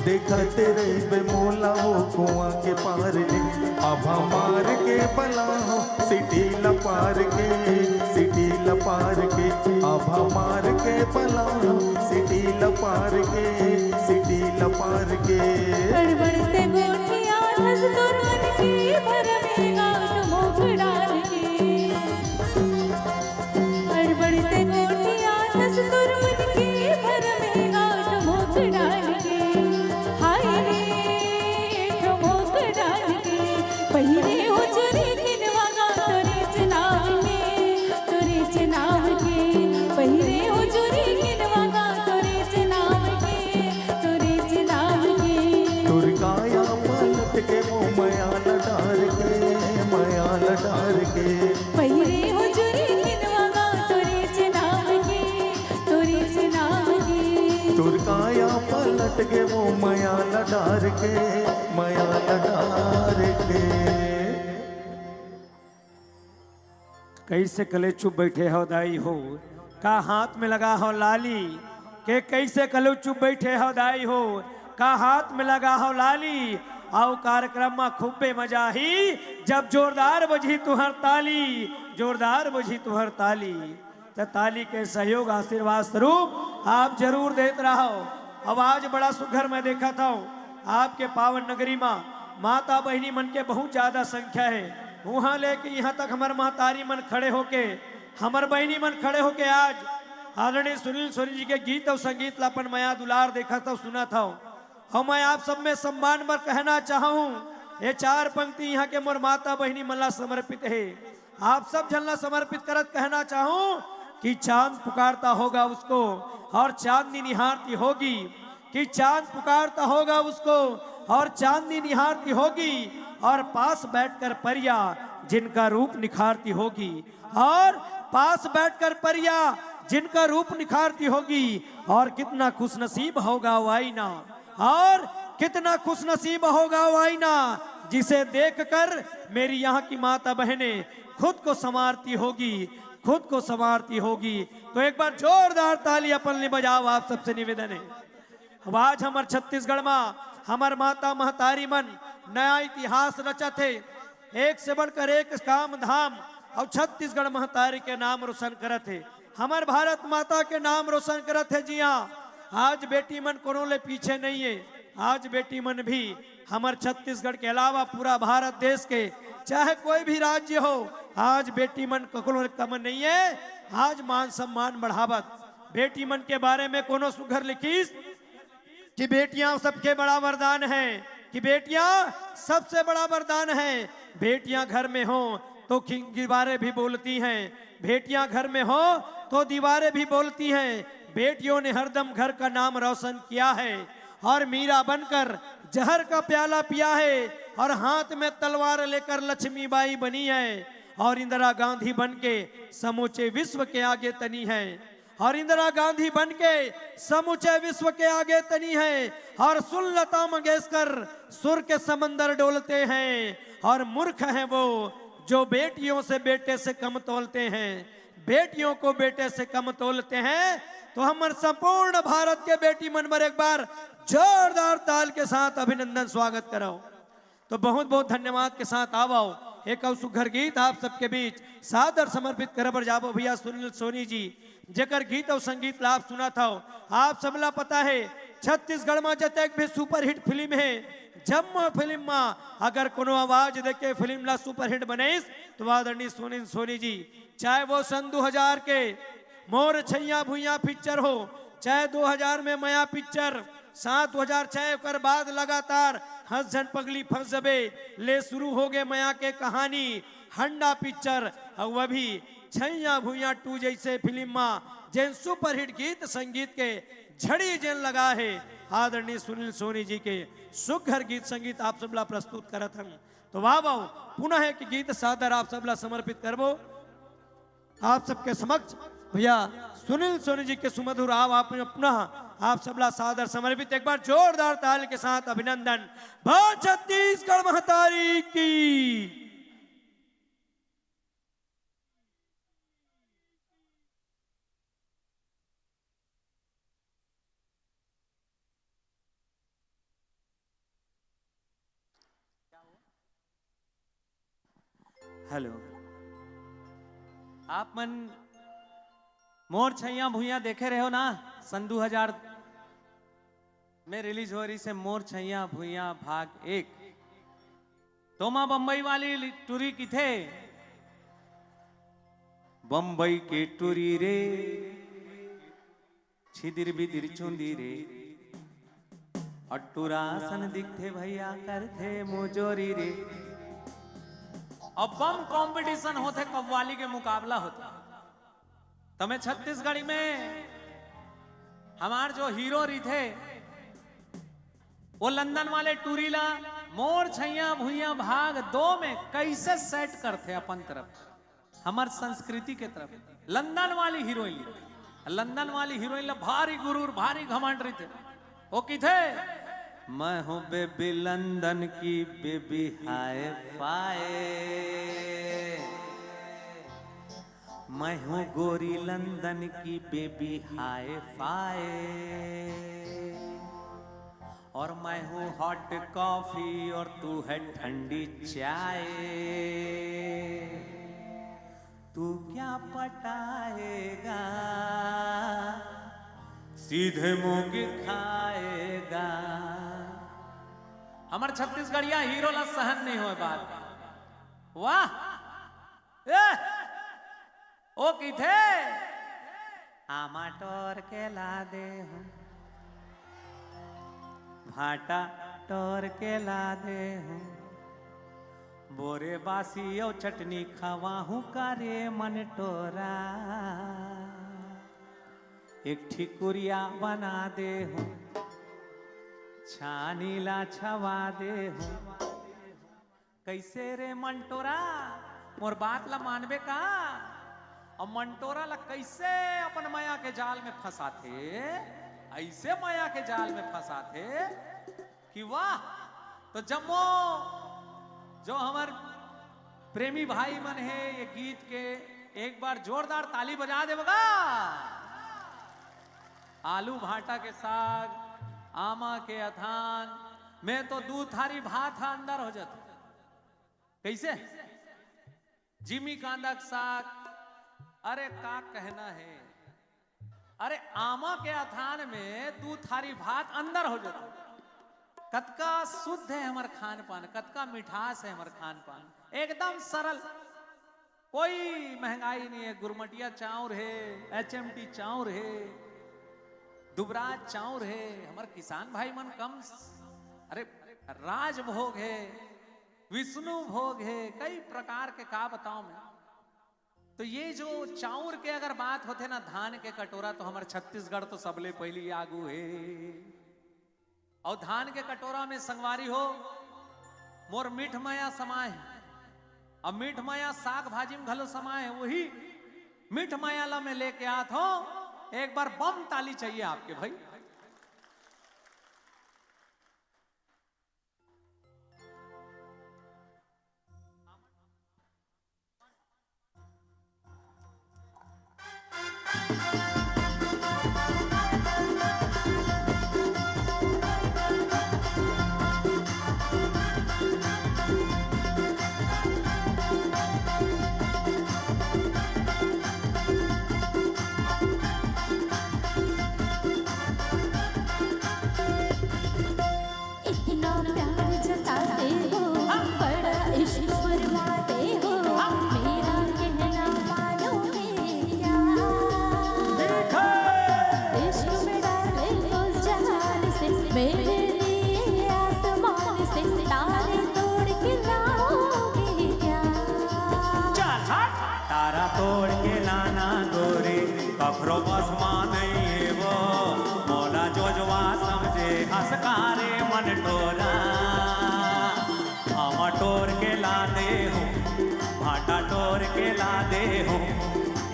देखत रहिबे मोला वो कुआं के पार ले। आभा मार के बलाहो सिटी ल पार के, सिटी ल पार के। आभा मार के बलाहो सिटी ल पार के, सिटी ल पार के। गड़बड़ते गोठिया धस तोर मन के भरमे गांठ मोख डाल के। गड़बड़ते गोठिया धस तोर मन के भरमे गांठ मोख डाल के। हाय रे, ठो मोख डाल के। पहिरे हो चोरी किनवा गांव तोरे चुनाव के, तोरे चुनाव के। पहिरे हो चोरी किनवा गांव तोरे चुनाव के, तोरे चुनाव के। तोर काया पलट के वो मया ल डार के, मया ल डार के। पहिरे हो चोरी किनवा गांव तोरे चुनाव के, तोरे चुनाव के। तोर काया पलट के वो मया ल डार के, मया ल डार के। कैसे कले चुप बैठे हो दाई हो, का हाथ में लगा हो लाली? के कैसे कले चुप बैठे हो दाई हो, का हाथ में लगा हो लाली? आओ कार्यक्रम में खूबे मजा ही, जब जोरदार बजही तुहर ताली, जोरदार बजही तुहर ताली। त ताली के सहयोग आशीर्वाद स्वरूप आप जरूर देत रहो। अब आज बड़ा सुघर मैं देखत हूँ, आपके पावन नगरी मा माता बहिनी मन के बहुत ज्यादा संख्या है। उहाँ ले के इहाँ तक हमर महतारी मन खड़े होके, हमर बहिनी मन खड़े होके आज आदरणीय सुनील सोनी जी के गीत अउ संगीत ला अपन मया दुलार देखत हूँ, सुनत हूँ। अउ मैं आप सब में सम्मान बर कहना चाहूँ, ये चार पंक्ति इहाँ के मोर माता बहिनी मन ला समर्पित हे। आप सब झन ला समर्पित करत कहना चाहूँ कि चांद पुकारता होगा उसको और चांदनी निहारती होगी, कि चांद पुकारता होगा उसको और चांदनी निहारती होगी, और पास बैठकर परिया जिनका रूप निखारती होगी, और पास बैठकर परिया जिनका रूप निखारती होगी। और कितना खुशनसीब होगा वो आईना, और कितना खुशनसीब होगा वो आईना, जिसे देखकर मेरी यहाँ की माता बहनें खुद को संवारती होगी, खुद को संवारती होगी। तो एक बार जोरदार ताली अपन ले बजाओ, आप सबसे निवेदन है। अब आज हमर छत्तीसगढ़ मा हमर माता महतारी मन नया इतिहास रचत हे, एक से बढ़कर एक काम धाम अउ छत्तीसगढ़ महतारी के नाम रोशन करत हे, हमर भारत माता के नाम रोशन करत हे। जी हाँ, आज बेटी मन कोनो ले पीछे नहीं है। आज बेटी मन भी हमर छत्तीसगढ़ के अलावा पूरा भारत देश के चाहे कोई भी राज्य हो, आज बेटी मन ककरो ले कम नहीं है। आज मान सम्मान बढ़ावत बेटी मन के बारे में कोनो सुघर लिखिस कि बेटियां सबके बड़ा वरदान है, कि बेटियां सबसे बड़ा वरदान है। बेटियां घर में हो तो खिं-, दीवारें भी बोलती हैं, बेटियां घर में हो तो दीवारें भी बोलती हैं। बेटियों ने हरदम घर का नाम रोशन किया है और मीरा बनकर जहर का प्याला पिया है और हाथ में तलवार लेकर लक्ष्मीबाई बनी है और इंदिरा गांधी बन के समूचे विश्व के आगे तनी है। और इंदिरा गांधी बन के समूचे विश्व के आगे तनी है। और सुन लता मंगेशकर, सुर के समंदर डोलते हैं और मूर्ख हैं वो जो बेटियों से बेटे से कम तोलते हैं, बेटियों को बेटे से कम तोलते हैं। तो हमर संपूर्ण भारत के बेटी मन बर एक बार जोरदार ताल के साथ अभिनंदन स्वागत करव। तो बहुत बहुत धन्यवाद के साथ आवव, एक अउ सुघर गीत आप सबके बीच सादर समर्पित करे बर जाबो भैया सुनील सोनी जी, जेकर गीत अउ संगीत ला आप सुनत हव। आप सबला पता हे, छत्तीसगढ़ म जतेक भी सुपरहिट फिल्म हे, जम्मो फिल्म म अगर कोनो आवाज देके फिल्म ला सुपरहिट बनाइस, तो आदरणीय सुनील सोनी जी, चाहे वो सन दो हज़ार के मोर छैया भुइया पिक्चर हो, चाहे दो हज़ार में मया पिक्चर, सात दो हज़ार, चाहे ओकर बाद लगातार हंस झन पगली फंस जबे ले शुरू हो गए मया के कहानी, हंडा पिक्चर, अउ अभी छैया भुइया टू जैसे फिल्म मा जेन सुपरहिट गीत संगीत के झड़ी जेन लगा हे, आदरणीय सुनील सोनी जी के सुघर गीत संगीत आप सबला प्रस्तुत करत हन। तो वाह वाह, पुनः एक गीत सादर आप सबला समर्पित करबो। आप सबके समक्ष भैया सुनील सोनी जी के सुमधुर आवाज में पुनः आप सबला सादर समर्पित, एक बार जोरदार ताल के साथ अभिनंदन। बोल छत्तीसगढ़ महतारी की। हेलो, आप मन मोर छैया भुइया देखे रहे हो ना? सन दो हज़ार में रिलीज हो रही से मोर छैया भुइया भाग एक। तो माँ बम्बई वाली टूरी किथे? बम्बई के टूरी रे, छिदिर बिदिर चुंदी रे, अउ टूरा सन दिखथे भैया करथे मुजोरी रे। अब बम कंपटीशन होथे, कव्वाली के मुकाबला होथे। तमे छत्तीसगढ़ी में हमार जो हीरो रहिथे, वो लंदन वाले टूरी ला मोर छैया भुइया भाग दो में कैसे सेट करथे अपन तरफ, हमर संस्कृति के तरफ। लंदन वाली हीरोइन, लंदन वाली हीरोइन ला भारी गुरूर, भारी घमंड रहिथे। वो किथे, मैं हूँ बेबी लंदन की बेबी हाय फाय, मैं हूँ गोरी लंदन की बेबी हाय फाय, और मैं हूँ हॉट कॉफी और तू है ठंडी चाय। तू क्या पटाएगा, सीधे मुंह की खाएगा। हमर छत्तीसगढ़िया हीरो ला सहन नहीं होए बात। वाह, ए, ओ किथे? आमा टोर के ला दे हूँ, भाटा टोर के ला दे हूँ, बोरे बासी अउ चटनी खवा हूँ करे मन टोरा। एक ठिकुरिया बना दे हूँ, छानी ला छवा दे हूँ। कैसे रे मंटोरा, मोर बात ला मानबे का? अउ मंटोरा ला कैसे अपन मया के जाल में फंसाथे, ऐसे मया के जाल में फंसाथे कि वाह। तो जम्मो जो हमर प्रेमी भाई मन हे ये गीत के, एक बार जोरदार ताली बजा देबो गा। आलू भाटा के साग, आमा के अथान में तो दू थारी भात ह अंदर हो जाथे। कैसे? जिमी कांदा के साग, अरे का कहना हे, अरे आमा के अथान में दू थारी भात अंदर हो जाथे। कतका शुद्ध हे हमर खान पान, कतका मिठास हे हमर खान पान, एकदम सरल, कोई महंगाई नहीं हे। गुरमटिया चाउर हे, एचएमटी चाउर हे, दुबराज चाउर हे, हमर किसान भाई मन कम, अरे राजभोग हे, विष्णु भोग हे, कई प्रकार के का बताओं मैं। तो ये जो चाउर के अगर बात होथे ना, धान के कटोरा, तो हमर छत्तीसगढ़ तो सबले पहिली आगू हे। अउ धान के कटोरा में संगवारी हो, मोर मीठ मया समाय हे। अब मीठ मया साग भाजी में घलो समाय हे, वही मीठ मया ला मैं लेके आत हूँ। एक बार बम ताली चाहिए आपके भाई। तो बस माँ नहीं है वो, मोला जोजवा समझे हंसकारे मन टोरा। हम टोर के ला दे हूँ, भाटा टोर के ला दे हूँ,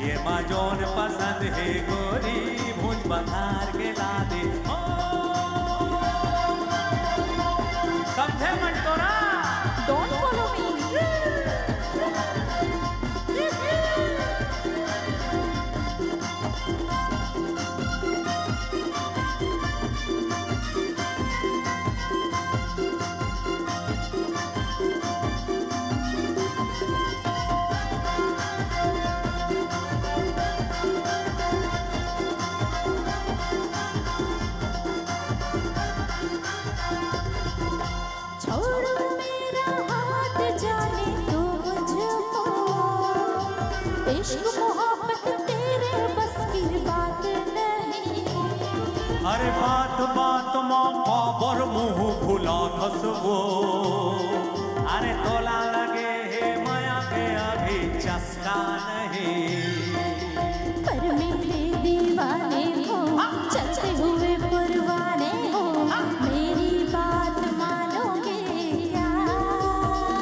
ये मा जोन पसंद है गोरी, भूंज बघार के ला दे। ओ, समझे मन टोरा। Don't follow me. छोड़ो मेरा हाथ, जाने दो मुझको। इश्क मोहब्बत तेरे बस की बात नहीं। अरे बात बात मा काबर मुंह फुलाथस वो। अरे तोला लगे हे मया के अभी चस्का नहीं। पर मेरे दीवाने हो, चलते हुए परवाने हो, मेरी बात मानोगे क्या?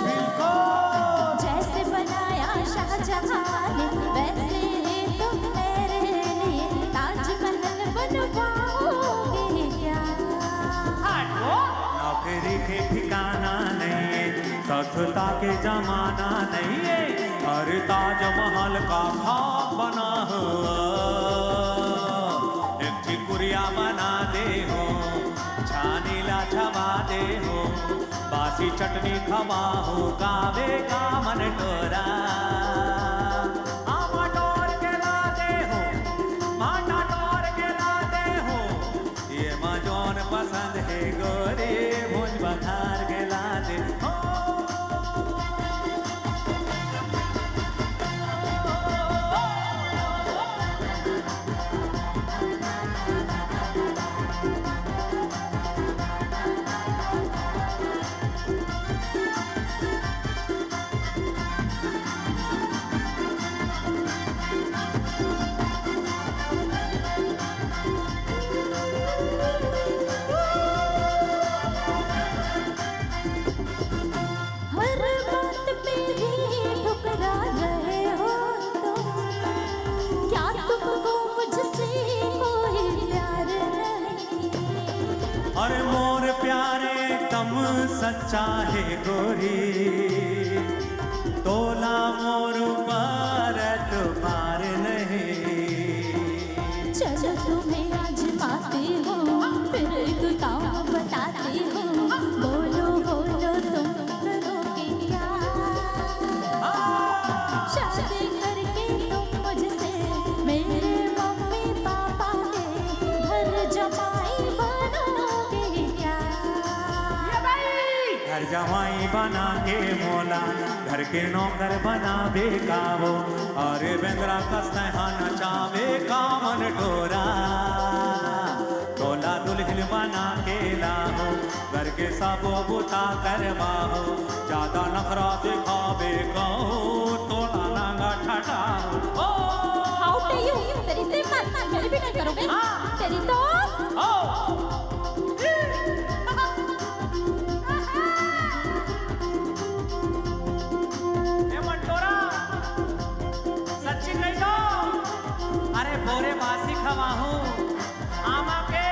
बिल्कुल। जैसे बनाया शाहजहां ने, वैसे ही तुम मेरे लिए ताजमहल बनवाओगे क्या? हट वो। नौकरी के ठिकाना नहीं, ससुता के जमाना नहीं है, अरे ताजमहल का खाब बना हो। एक ठिकुरिया बना दे हो, छानी ला छवा दे हो, बासी चटनी खवा हो, गावे का मन टोरा। आमा टोर के ला दे हो, भाटा टोर के ला दे हो, ये मा जोन पसंद है गोरी, भूंज बघार के ला दे हो। हर बात पे ही ठुकरा रहे हो तुम, क्या तुमको मुझसे कोई प्यार नहीं? अरे मोर प्यार एकदम सच्चा है गोरी, तोला मोर ऊपर एतबार नहीं। चलो तुम्हें आजमाती हूँ, फिर एक काम बताती हूँ, बोलो बोलो तुम करोगे क्या? शादी करके तुम मुझसे मेरे मम्मी पापा के घर जमाई बनोगे क्या? ये भाई! घर जमाई बना के मोला घर के नौकर बनाबे का वो, अरे बेंदरा कस तैं हा नचाबे का मन टोरा। तोला दुल्हन बना के लाहो, घर के सबो बुता करवाहो, ज्यादा नखरा दिखाबे कहूँ तोला नांगा ठटाहो। ओ! How dare you? तेरी तो हिम्मत, मेरी भी नहीं करोगे? हाँ। तेरी तो ओ! ए मंटोरा, सच्ची कही तो, अरे बोरे बासी खवाहूँ, आमा के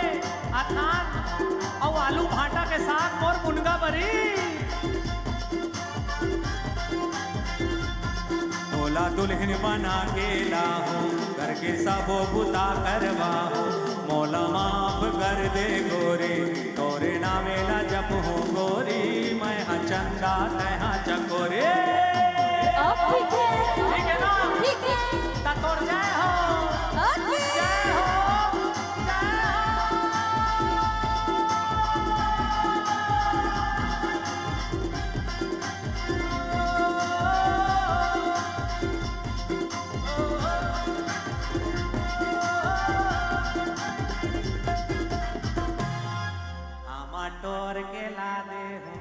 अथान अउ आलू भाटा के साग मोर मुनगा बरी। तोला दुल्हन बना के लाहूँ, घर के सबो बुता करवाहूँ, मोला माफ कर दे गोरी, तोरे नामे ला जपहूँ गोरी, मैं हा चंदा तैं हा चकोरी। अब ठीक है। ठीक है ना? ठीक है। त तोर जय हो। OK। जय हो। जय हो। आमा टोर के ला दे हूँ,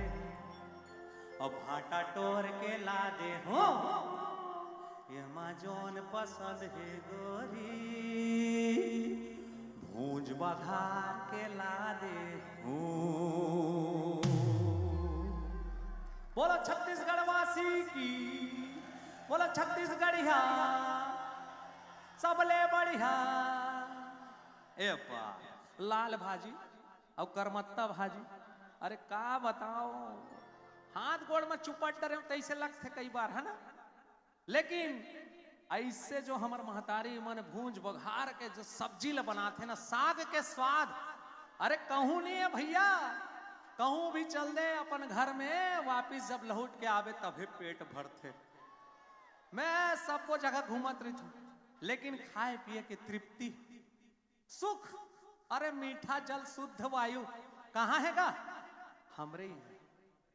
अउ भाटा टोर के ला दे हूँ। एमा जोन पसंद हे गोरी, भूंज बघार के ला दे हूँ। बोलो छत्तीसगढ़ वासी की, बोलो छत्तीसगढ़िया सबले बढ़िया। ए पा, लाल भाजी अउ करमत्ता भाजी, अरे का बताओ, हाथ गोड़ में चुपट डरे तैसे लगथे कई बार, है ना? लेकिन ऐसे जो हमर महतारी मन भूंज बघार के जो सब्जी ल बनाथे ना, साग के स्वाद, अरे कहूँ नहीं है भैया, कहूँ भी चल दे अपन घर में, वापिस जब लहुट के आबे तभे पेट भरथे। मैं सबको जगह घूमत रहिथूं, लेकिन खाए पिए के तृप्ति, सुख, अरे मीठा जल, शुद्ध वायु कहाँ हे गा? हमरे ही हे।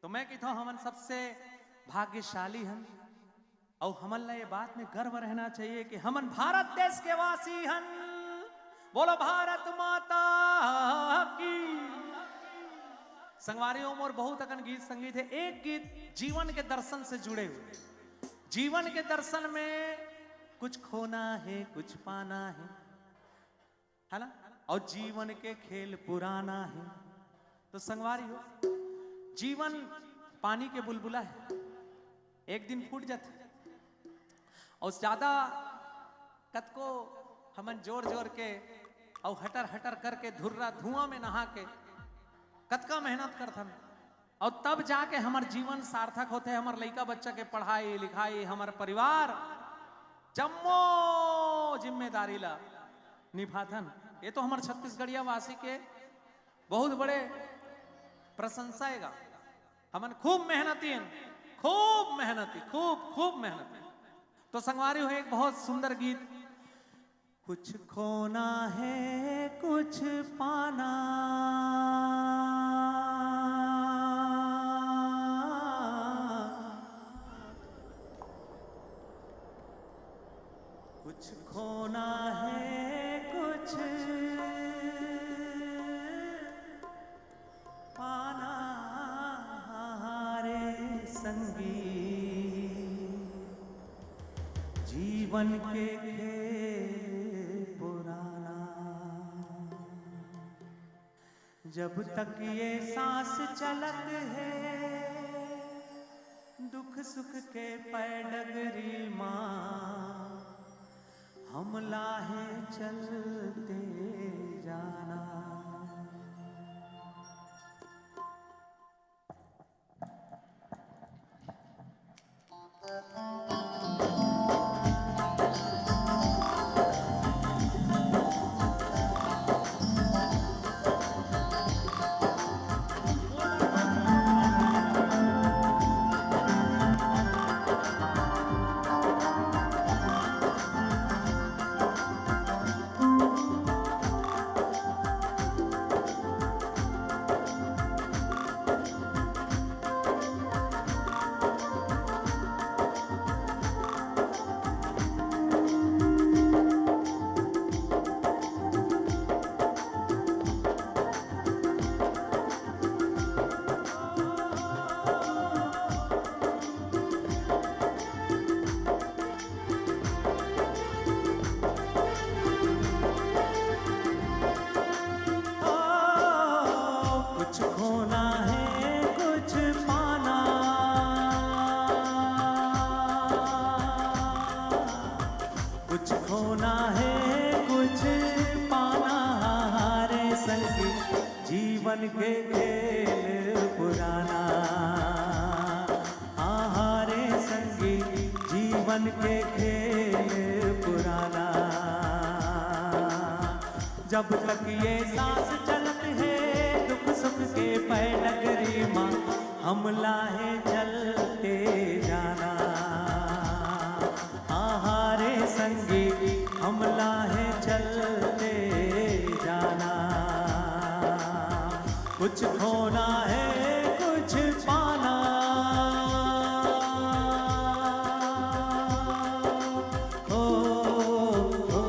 तो मैं कहता हूँ, हमन सबसे भाग्यशाली हन, अउ हमन ला ये बात में गर्व रहना चाहिए कि हमन भारत देश के वासी हन। बोलो भारत माता की। संगवारी हो, मोर बहुत अकन गीत संगीत हे, एक गीत जीवन के दर्शन से जुड़े हुए। जीवन के दर्शन में कुछ खोना हे, कुछ पाना हे, है ना? अउ जीवन के खेल पुराना हे। तो संगवारी हो, जीवन पानी के बुलबुला हे, एक दिन फूट जाथे। अउ ज्यादा कतको हमन जोर जोर के अउ हटर हटर करके धुर्रा धुआं में नहा के कतका मेहनत करथन, अउ तब जाके हमर जीवन सार्थक होथे, हमर लइका बच्चा के पढ़ाई लिखाई, हमर परिवार, जम्मो जिम्मेदारी ला निभाथन। ये तो हमर छत्तीसगढ़िया वासी के बहुत बड़े प्रशंसा हे गा। हमन खूब मेहनती हन, खूब मेहनती, खूब, खूब मेहनती। तो संगवारी हो, एक बहुत सुंदर गीत, कुछ खोना हे, कुछ पाना, कुछ खोना हे, कुछ पाना रे संगी, जीवन के खेल पुराना। जब तक ये सांस चलत हे, दुख सुख के पैडगरी मा हमला हे चलते जाना। कुछ खोना हे, कुछ पाना, कुछ खोना हे, कुछ पाना रे संगी, जीवन के खेल पुराना। हाँ रे संगी, जीवन के खेल पुराना। जब तक ये सांस चलत हे, दुख सुख के पैडगरी मा हमला हे चलते जाना। हाँ रे संगी, हमला हे चलते जाना। कुछ खोना हे, कुछ पाना। ओ, ओ, ओ,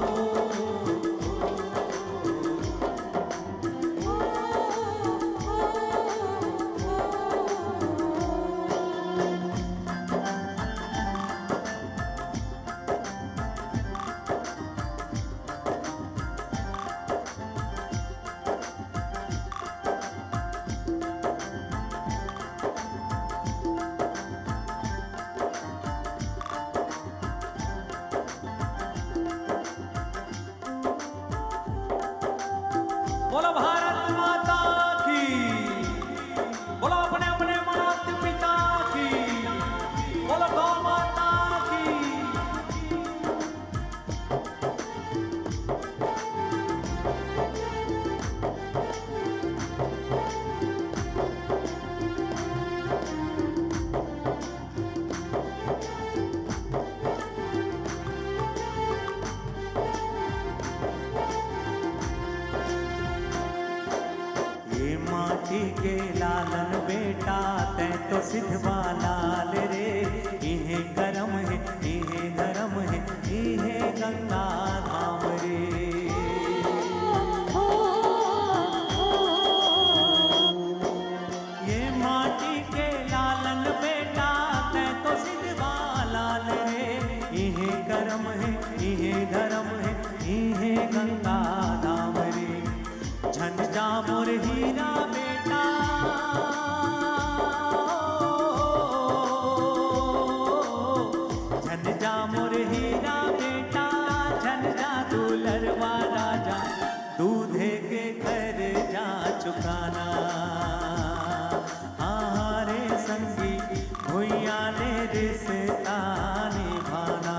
बोलो भारत माता की, बोलो अपने अपने मात पिता की, बोलो गौ माता की। ये माटी के लालन बेटा, तैं तो सिधवा लाल रे। इहे करम हे, इहे धरम हे, इहे गंगा धाम रे। ये माटी के लालन बेटा, तैं तो सिधवा लाल रे। इहे करम हे, इहे धरम हे, इहे गंगा धाम रे। झन जा मोर हीरा बेटा, झन जा मोर हीरा बेटा, झन जा दुलरवा राजा, दूधे के कर्जा चुकाना। हाँ रे संगी, भुइयां ले रिश्ता निभाना।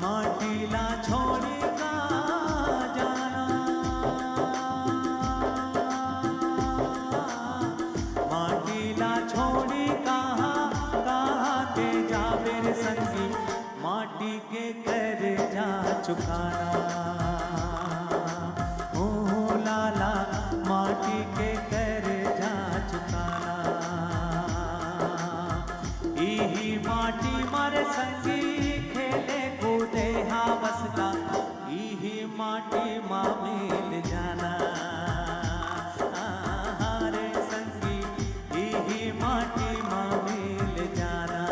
माटी ला छोड़ी कहाँ जाना, माटी ला छोड़ी कहाँ, कहाँ ते जाबे रे संगी, माटी के कर्जा चुकाना। ओ लाला, माटी के कर्जा चुकाना। इही माटी म रे संगी खेले कूदे हवस गा, इही माटी म मिल जाना। आहा रे संगी, इही माटी म मिल जाना।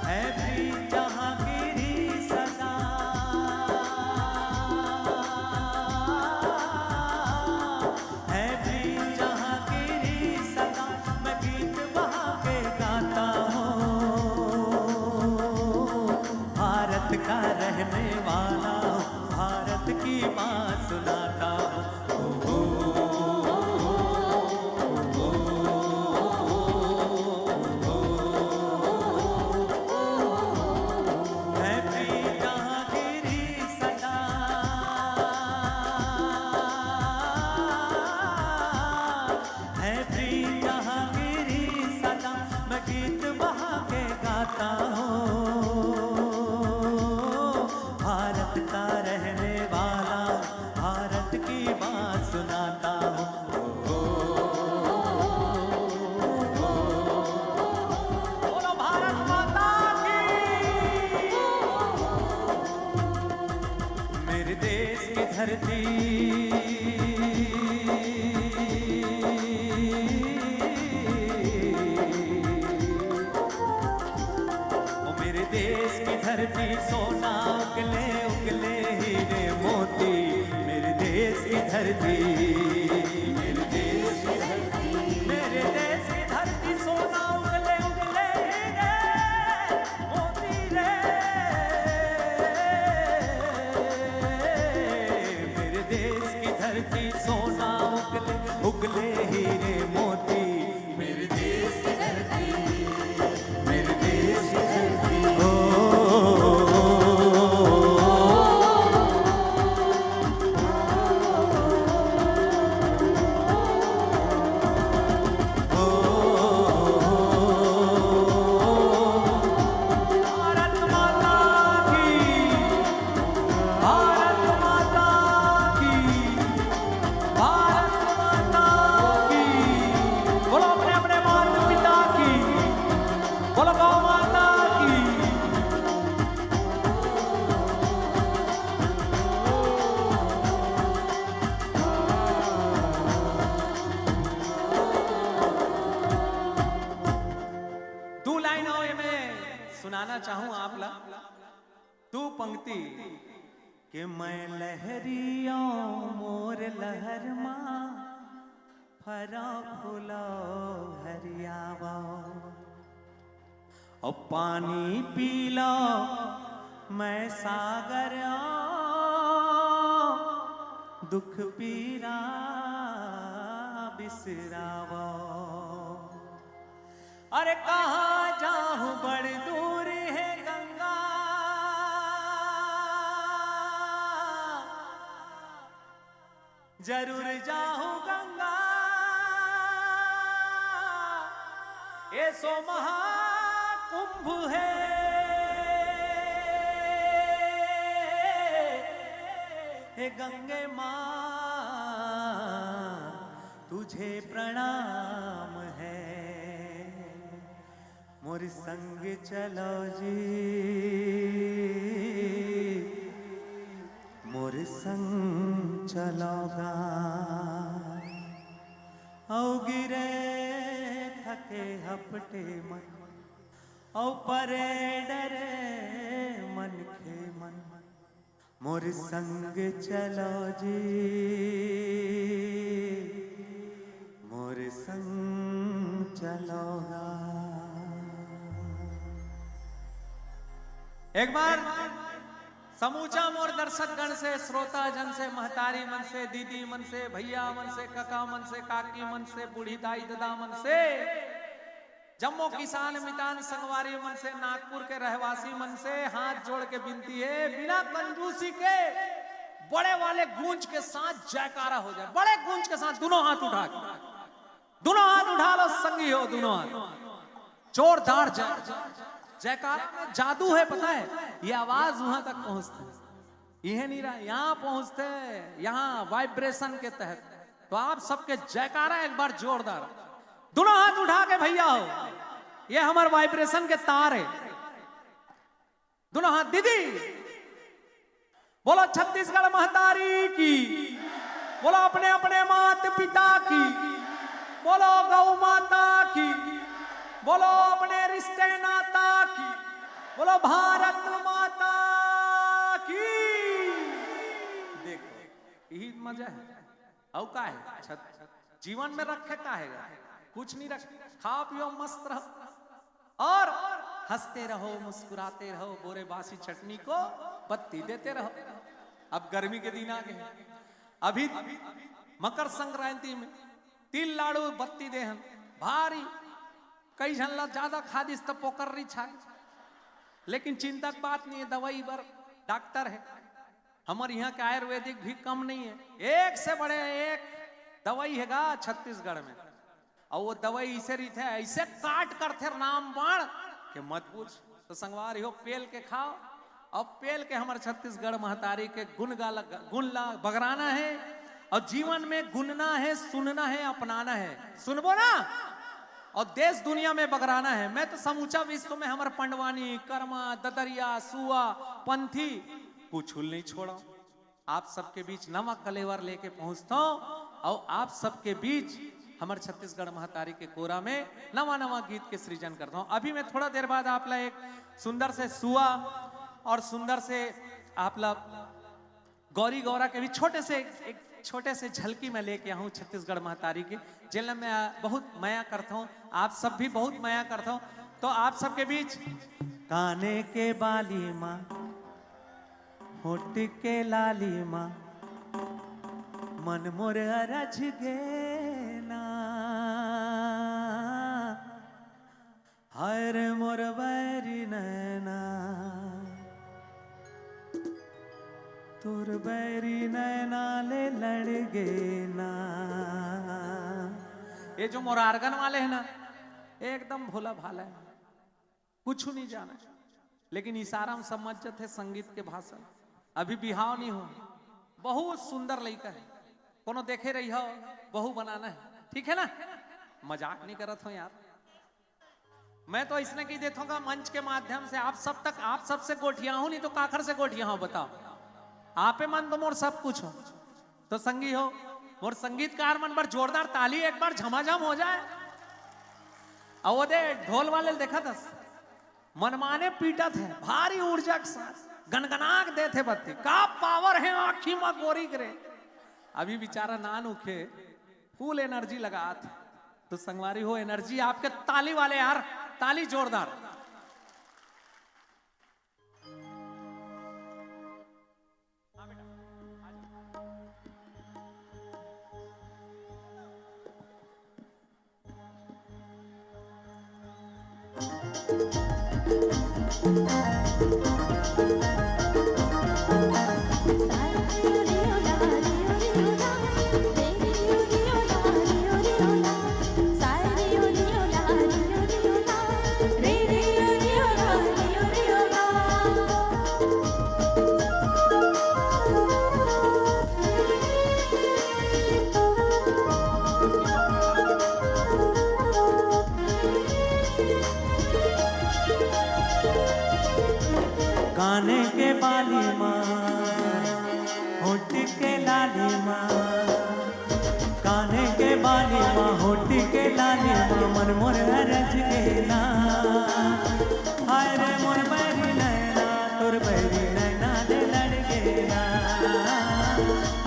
है प्रीत जहाँ गिरी सदा, है प्रीत जहाँ गिरी सदा, मैं गीत वहाँ के गाता हूँ। भारत का रहने वाला हूँ, भारत की बात सुनाता हूँ। है प्रीत जहाँ गिरी सदा, है प्रीत जहाँ गिरी सदा, मैं गीत वहाँ के गाता हूँ। भारत का रहने वाला, भारत की बात सुनाता हूँ। बोलो भारत माता की। मेरे देश की धरती, ओ मेरे देश की धरती, सोना उगले उगले हीरे मोती। मेरे देश की धरती, मेरे देश की धरती, मेरे देश की धरती, सोना उगले उगले हीरे मोती रे। मेरे देश की धरती, सोना उगले उगले हीरे मोती। मेरे देश की धरती, मेरे देश की धरती। ओ, ओ, भारत माता की, भारत माता की, भारत माता की। बोलो अपने अपने माता पिता की, बोलो गौ माता की। दू लाइन अउ एमे सुनाना चाहूं आप ला। दू पंक्ति के मैं लहरिया मोर लहर मा फरा फूलो हरियावा। अब पानी पी लो मैं सागर आऊं। दुख पीरा बिसरावो। अरे कहाँ जाहूँ, बड़ दूर हे गंगा, जरूर जाहूँ गंगा। एसो महाकुंभ हे, हे गंगे माँ, तुझे प्रणाम है। मोर संग चलो जी, मोर संग चलो गा। अउ गिरे थके हपटे मन, अउ परे डरे मनखे मन। मोर संग चलो जी, मोर संग चलो गा। एक बार समूचा मोर दर्शक गण से, श्रोता जन से, महतारी मन से, दीदी मन से, भैया मन से, कका मन से, काकी मन से, बूढ़ी दाई ददा मन से, जम्मो किसान मितान संगवारी मन से, नागपुर के रहवासी मन से हाथ जोड़ के विनती हे, बिना कंजूसी के बड़े वाले गूंज के साथ जयकारा हो जाए। बड़े गूंज के साथ दोनों हाथ उठा के, दोनों हाथ उठा लो संगी हो, दोनों हाथ। जोरदार जय, जयकारा में जादू है, पता है, ये आवाज वहां तक पहुंचती है। इहे नहीं रहा, यहाँ पहुंचते, यहाँ वाइब्रेशन के तहत। तो आप सबके जयकारा एक बार जोरदार, दोनों हाथ उठा के भैया हो, ये हमार वाइब्रेशन के तार है। दोनों हाथ दीदी, बोलो छत्तीसगढ़ महतारी की, बोलो अपने अपने मात पिता की, बोलो गौ माता की, बोलो अपने रिश्ते नाता की, बोलो भारत माता की। देखो, यही मजा है। अउ का है? छत-, जीवन में रखे का है? कुछ नहीं रखे। खाओ पियो, मस्त रहो और हंसते रहो, मुस्कुराते रहो, बोरे बासी चटनी को बत्ती देते रहो। अब गर्मी के दिन आ गए, अभी मकर संक्रांति में तिल लाडू बत्ती देहन भारी। कई झन ला ज्यादा खा दिस त पोकर रिछा। लेकिन चिंता के बात नहीं है, दवाई बर डॉक्टर है। हमर यहाँ के आयुर्वेदिक भी कम नहीं है, एक से बढ़े एक दवाई है गा छत्तीसगढ़ में। और वो दवाई इसे रहिथे, ऐसे काट करथे रामबाण के मत पूछ। तो संगवारी हो, पेल के खाओ, और पेल के हमर छत्तीसगढ़ महतारी के गुण गा लग-, गुण ला बगराना है, और जीवन में गुनना है, सुनना है, अपनाना है। सुनबो ना, और देश दुनिया में बगराना है। मैं तो समूचा विश्व में हमर पंडवानी, कर्मा, ददरिया, सुआ, पंथी, कुछ नहीं छोड़ा। आप सबके बीच नवा कलेवर लेके पहुंचता हूँ और आप सबके बीच हमर छत्तीसगढ़ महतारी के कोरा में नवा नवा गीत के सृजन करता हूँ। अभी मैं थोड़ा देर बाद आप ला एक सुंदर से सुआ और सुंदर से आप ला गौरी गौरा के भी छोटे से, एक छोटे से झलकी मैं लेके आहूँ छत्तीसगढ़ महतारी के, जेला मैं बहुत मया करता हूँ, आप सब भी बहुत मया करता हूँ। तो आप सबके बीच काने के बाली माँ, होठ के लाली माँ, मन मोर अरझ गे ना। हाय रे मोर बैरी नैना, तोर बैरी नैना ले लड़ गे ना। ये जो मोर organ वाले हैं ना, एकदम भोला भाला है, कुछ नहीं जाना, लेकिन इशारा में समझ जाते संगीत के भाषा। अभी बिहाव नहीं हो, बहुत सुंदर लड़का है, कोनो देखे रही हो, बहू बनाना है, ठीक है ना? मजाक नहीं करत हो यार। मैं तो इसने कही देता हूँ मंच के माध्यम से आप सब तक, आप सबसे गोठिया हूँ, नहीं तो काखर से गोठिया हूँ, बताओ। आपे मन तो मोर सब कुछ हो। तो संगी हो, मोर संगीतकार मन बर जोरदार ताली एक बार झमाझम हो जाए। अउ वो दे ढोल वाले ल देखा थस, मनमाने पीटत हे, भारी ऊर्जा के साथ गनगना के देत हे बत्ती। का पावर हे आँखी म गोरी के रे। अभी बेचारा नान उखे, फुल एनर्जी लगात हे। तो संगवारी हो, एनर्जी आपके ताली वाले यार, ताली जोरदार। हाँ बेटा, आ जाओ।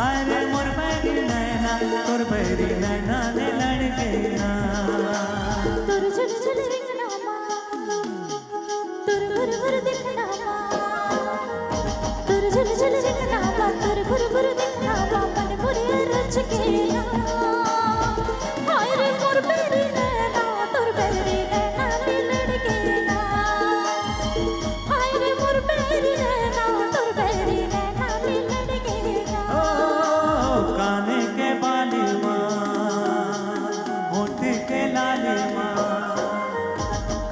अरे मोर बैरी नैना, तोर बैरी नैना ले लड़ गे ना। तोर झुलझुल रिंगना मा, तोर भुरभुर दिखना मा, तोर झुलझुल रिंगना मा, तोर भुरभुर दिखना मा, मन मोर अरझ गे ना। हाय रे मोर बैरी नैना, तोर बैरी नैना ले लड़ गे ना। हाय रे मोर बैरी नैना, तोर बैरी नैना ले लड़ गे ना। ओ, काने के बाली मा, होठ के लाली मा,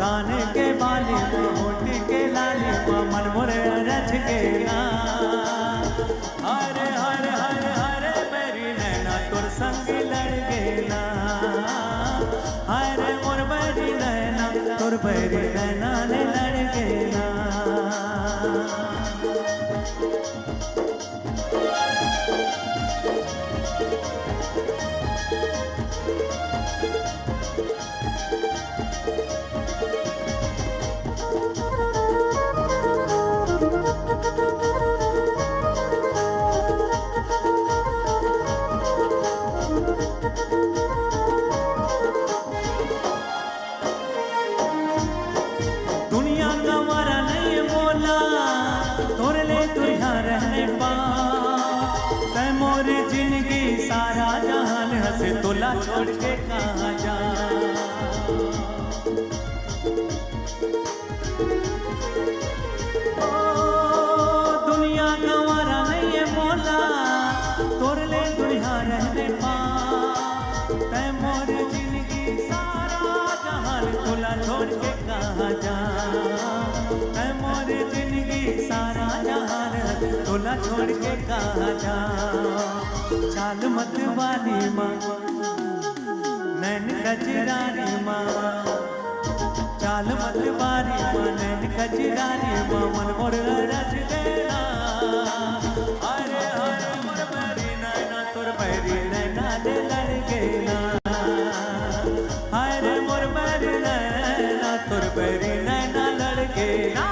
काने के बाली मा, होठ के लाली मा, मन मोर अरझ गे ना। हरे हरे हरे हरे बैरी नैना तोर संग लड़ गे ना। हरे मोर बैरी नैना, तोर बैरी नैना ले लड़ गे ना। दुनिया गंवारा नइ मोला, तोर ले दुरिहा रहने पा। तै मोर जिनगी सारा जहान हसे, तोला छोड़ के कहाँ जा। ओ, दुनिया गंवारा नइ मोला, तोर ले दुरिहा रहने पा। तै मोर जिनगी सारा जहान, तोला छोड़ के कहाँ जा। तै मोर जिनगी सारा जहान, तोला छोड़ के कहाँ जा। चाल मतवाली मा, नैन कजरारी मा, चाल मतवाली मा, नैन कजरारी मा, मन मोर अरझ गे ना। हरे हरे मोर बैरी नैना, तोर बैरी नैना ले लड़ गे ना। हरे मोर बैरी नैना, तोर बैरी नैना लड़ गे ना।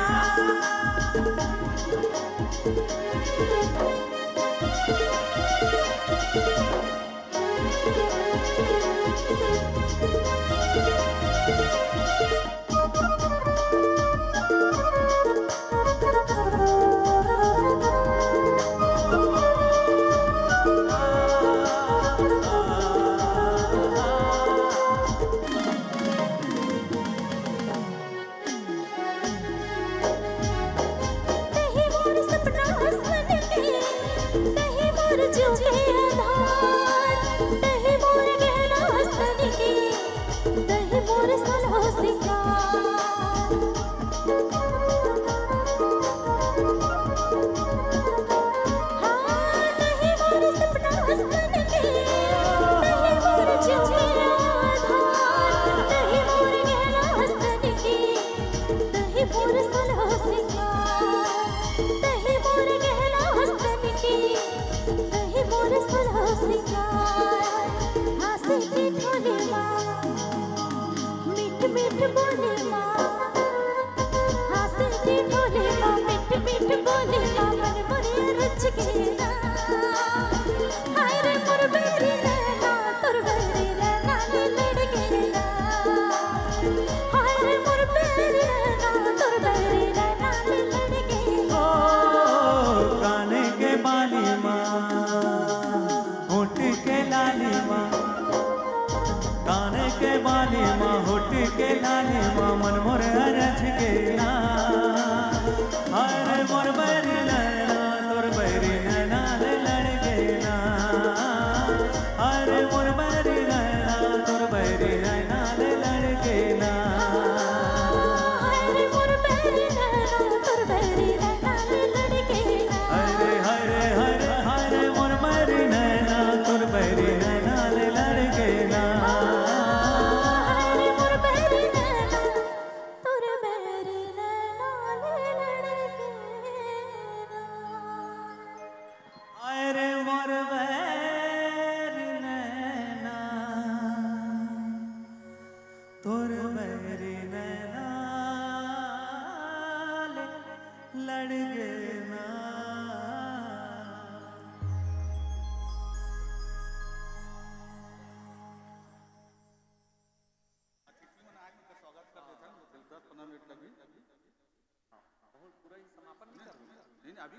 Hello,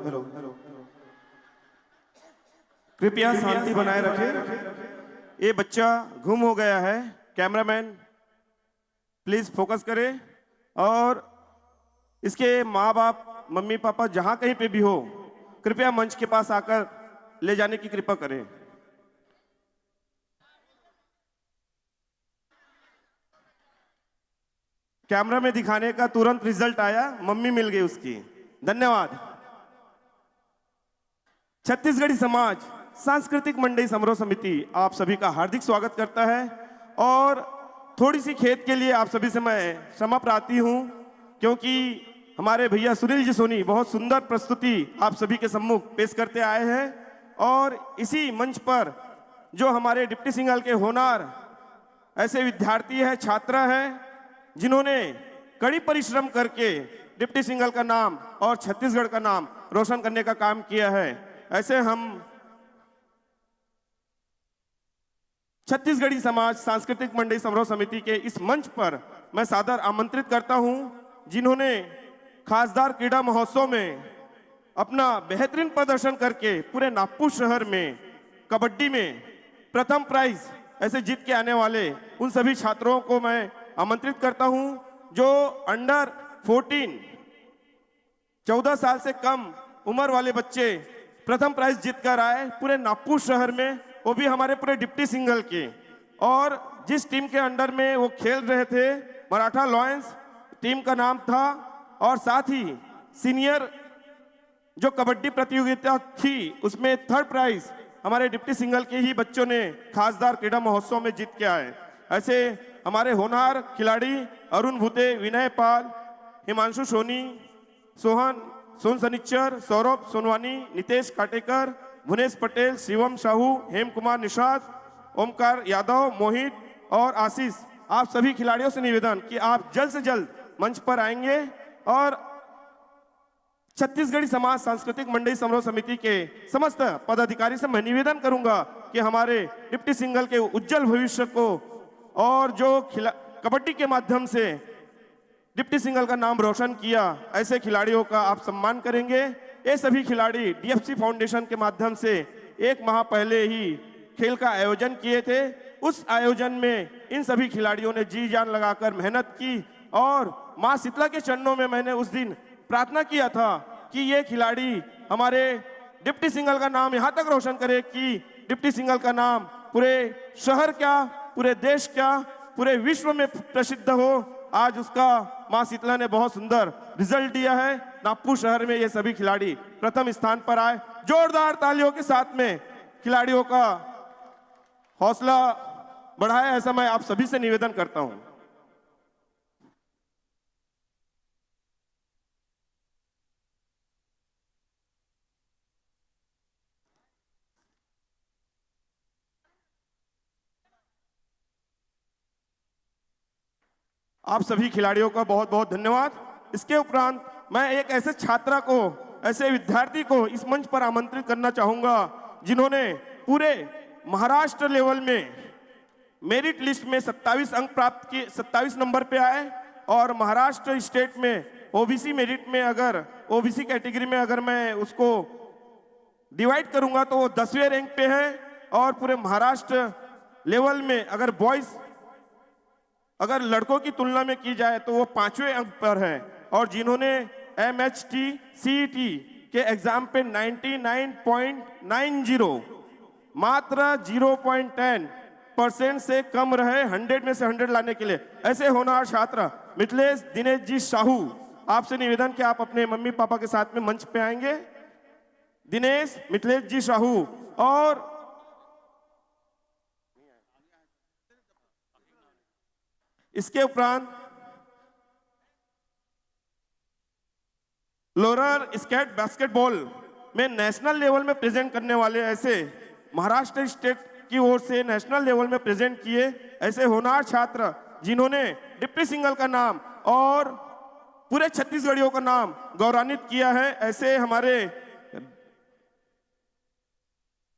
hello, hello. कृपया शांति बनाए रखें। ये बच्चा गुम हो गया है। कैमरामैन, प्लीज फोकस करें। और इसके माँ बाप, मम्मी पापा जहाँ कहीं पे भी हो, कृपया मंच के पास आकर ले जाने की कृपा करें। कैमरा में दिखाने का तुरंत रिजल्ट आया, मम्मी मिल गई उसकी। धन्यवाद। छत्तीसगढ़ी समाज सांस्कृतिक मंडई समारोह समिति आप सभी का हार्दिक स्वागत करता है। और थोड़ी सी खेद के लिए आप सभी से मैं क्षमा प्रार्थी हूँ, क्योंकि हमारे भैया सुनील जी सोनी बहुत सुंदर प्रस्तुति आप सभी के सम्मुख पेश करते आए हैं। और इसी मंच पर जो हमारे डिप्टी सिंगल के होनार ऐसे विद्यार्थी है, छात्र है, जिन्होंने कड़ी परिश्रम करके डिप्टी सिंगल का नाम और छत्तीसगढ़ का नाम रोशन करने का काम किया है। ऐसे हम छत्तीसगढ़ी समाज सांस्कृतिक मंडई समारोह समिति के इस मंच पर मैं सादर आमंत्रित करता हूं, जिन्होंने खासदार क्रीड़ा महोत्सव में अपना बेहतरीन प्रदर्शन करके पूरे नागपुर शहर में कबड्डी में प्रथम प्राइज ऐसे जीत के आने वाले उन सभी छात्रों को मैं आमंत्रित करता हूं, जो अंडर फोर्टीन, चौदह साल से कम उम्र वाले बच्चे प्रथम प्राइज जीत कर आए पूरे नागपुर शहर में, वो भी हमारे पूरे डिप्टी सिंगल के। और जिस टीम के अंडर में वो खेल रहे थे, मराठा लॉयंस टीम का नाम था, और साथ ही सीनियर जो कबड्डी प्रतियोगिता थी, उसमें थर्ड प्राइज हमारे डिप्टी सिंगल के ही बच्चों ने खासदार क्रीड़ा महोत्सव में जीत के आए। ऐसे हमारे होनहार खिलाड़ी अरुण भूते, विनय पाल, हिमांशु सोनी, सोहन, सोन सनिच्चर, सौरभ सोनवानी, नितेश काटेकर, भुनेश पटेल, शिवम साहू, हेम कुमार निषाद, ओमकार यादव, मोहित और आशीष, आप सभी खिलाड़ियों से निवेदन कि आप जल्द से जल्द मंच पर आएंगे और छत्तीसगढ़ी समाज सांस्कृतिक मंडई समारोह समिति के समस्त पदाधिकारी से मैं निवेदन करूंगा कि हमारे डिप्टी सिंगल के उज्जवल भविष्य को और जो खिला-, कबड्डी के माध्यम से डिप्टी सिंगल का नाम रोशन किया, ऐसे खिलाड़ियों का आप सम्मान करेंगे। ये सभी खिलाड़ी डीएफसी फाउंडेशन के माध्यम से एक माह पहले ही खेल का आयोजन किए थे। उस आयोजन में इन सभी खिलाड़ियों ने जी जान लगाकर मेहनत की और माँ शीतला के चरणों में मैंने उस दिन प्रार्थना किया था कि ये खिलाड़ी हमारे डिप्टी सिंगल का नाम यहाँ तक रोशन करे कि डिप्टी सिंगल का नाम पूरे शहर क्या, पूरे देश क्या, पूरे विश्व में प्रसिद्ध हो। आज उसका माँ शीतला ने बहुत सुंदर रिजल्ट दिया है। नागपुर शहर में ये सभी खिलाड़ी प्रथम स्थान पर आए। जोरदार तालियों के साथ में खिलाड़ियों का हौसला बढ़ाए, ऐसा मैं आप सभी से निवेदन करता हूं। आप सभी खिलाड़ियों का बहुत बहुत धन्यवाद। इसके उपरांत मैं एक ऐसे छात्रा को, ऐसे विद्यार्थी को इस मंच पर आमंत्रित करना चाहूंगा, जिन्होंने पूरे महाराष्ट्र लेवल में मेरिट लिस्ट में सत्ताईस अंक प्राप्त किए, सत्ताईस नंबर पे आए। और महाराष्ट्र स्टेट में ओबीसी मेरिट में, अगर ओबीसी कैटेगरी में अगर मैं उसको डिवाइड करूंगा तो वो दसवें रैंक पे है। और पूरे महाराष्ट्र लेवल में अगर बॉयज, अगर लड़कों की तुलना में की जाए तो वो पांचवें अंक पर है। और जिन्होंने एम एच टी सीईटी के एग्जाम पे ninety nine point nine zero, मात्र ज़ीरो पॉइंट टेन परसेंट से कम रहे हंड्रेड में से हंड्रेड लाने के लिए, ऐसे होनहार छात्र मिथिलेश दिनेश जी साहू, आपसे निवेदन कि आप अपने मम्मी पापा के साथ में मंच पे आएंगे। दिनेश मिथिलेश जी साहू। और इसके उपरांत रोलर स्केट बास्केटबॉल में नेशनल लेवल में प्रेजेंट करने वाले, ऐसे महाराष्ट्र स्टेट की ओर से नेशनल लेवल में प्रेजेंट किए ऐसे होनहार छात्र, जिन्होंने डिप्टी सिंगल का नाम और पूरे छत्तीसगढ़ियों का नाम गौरवान्वित किया है, ऐसे हमारे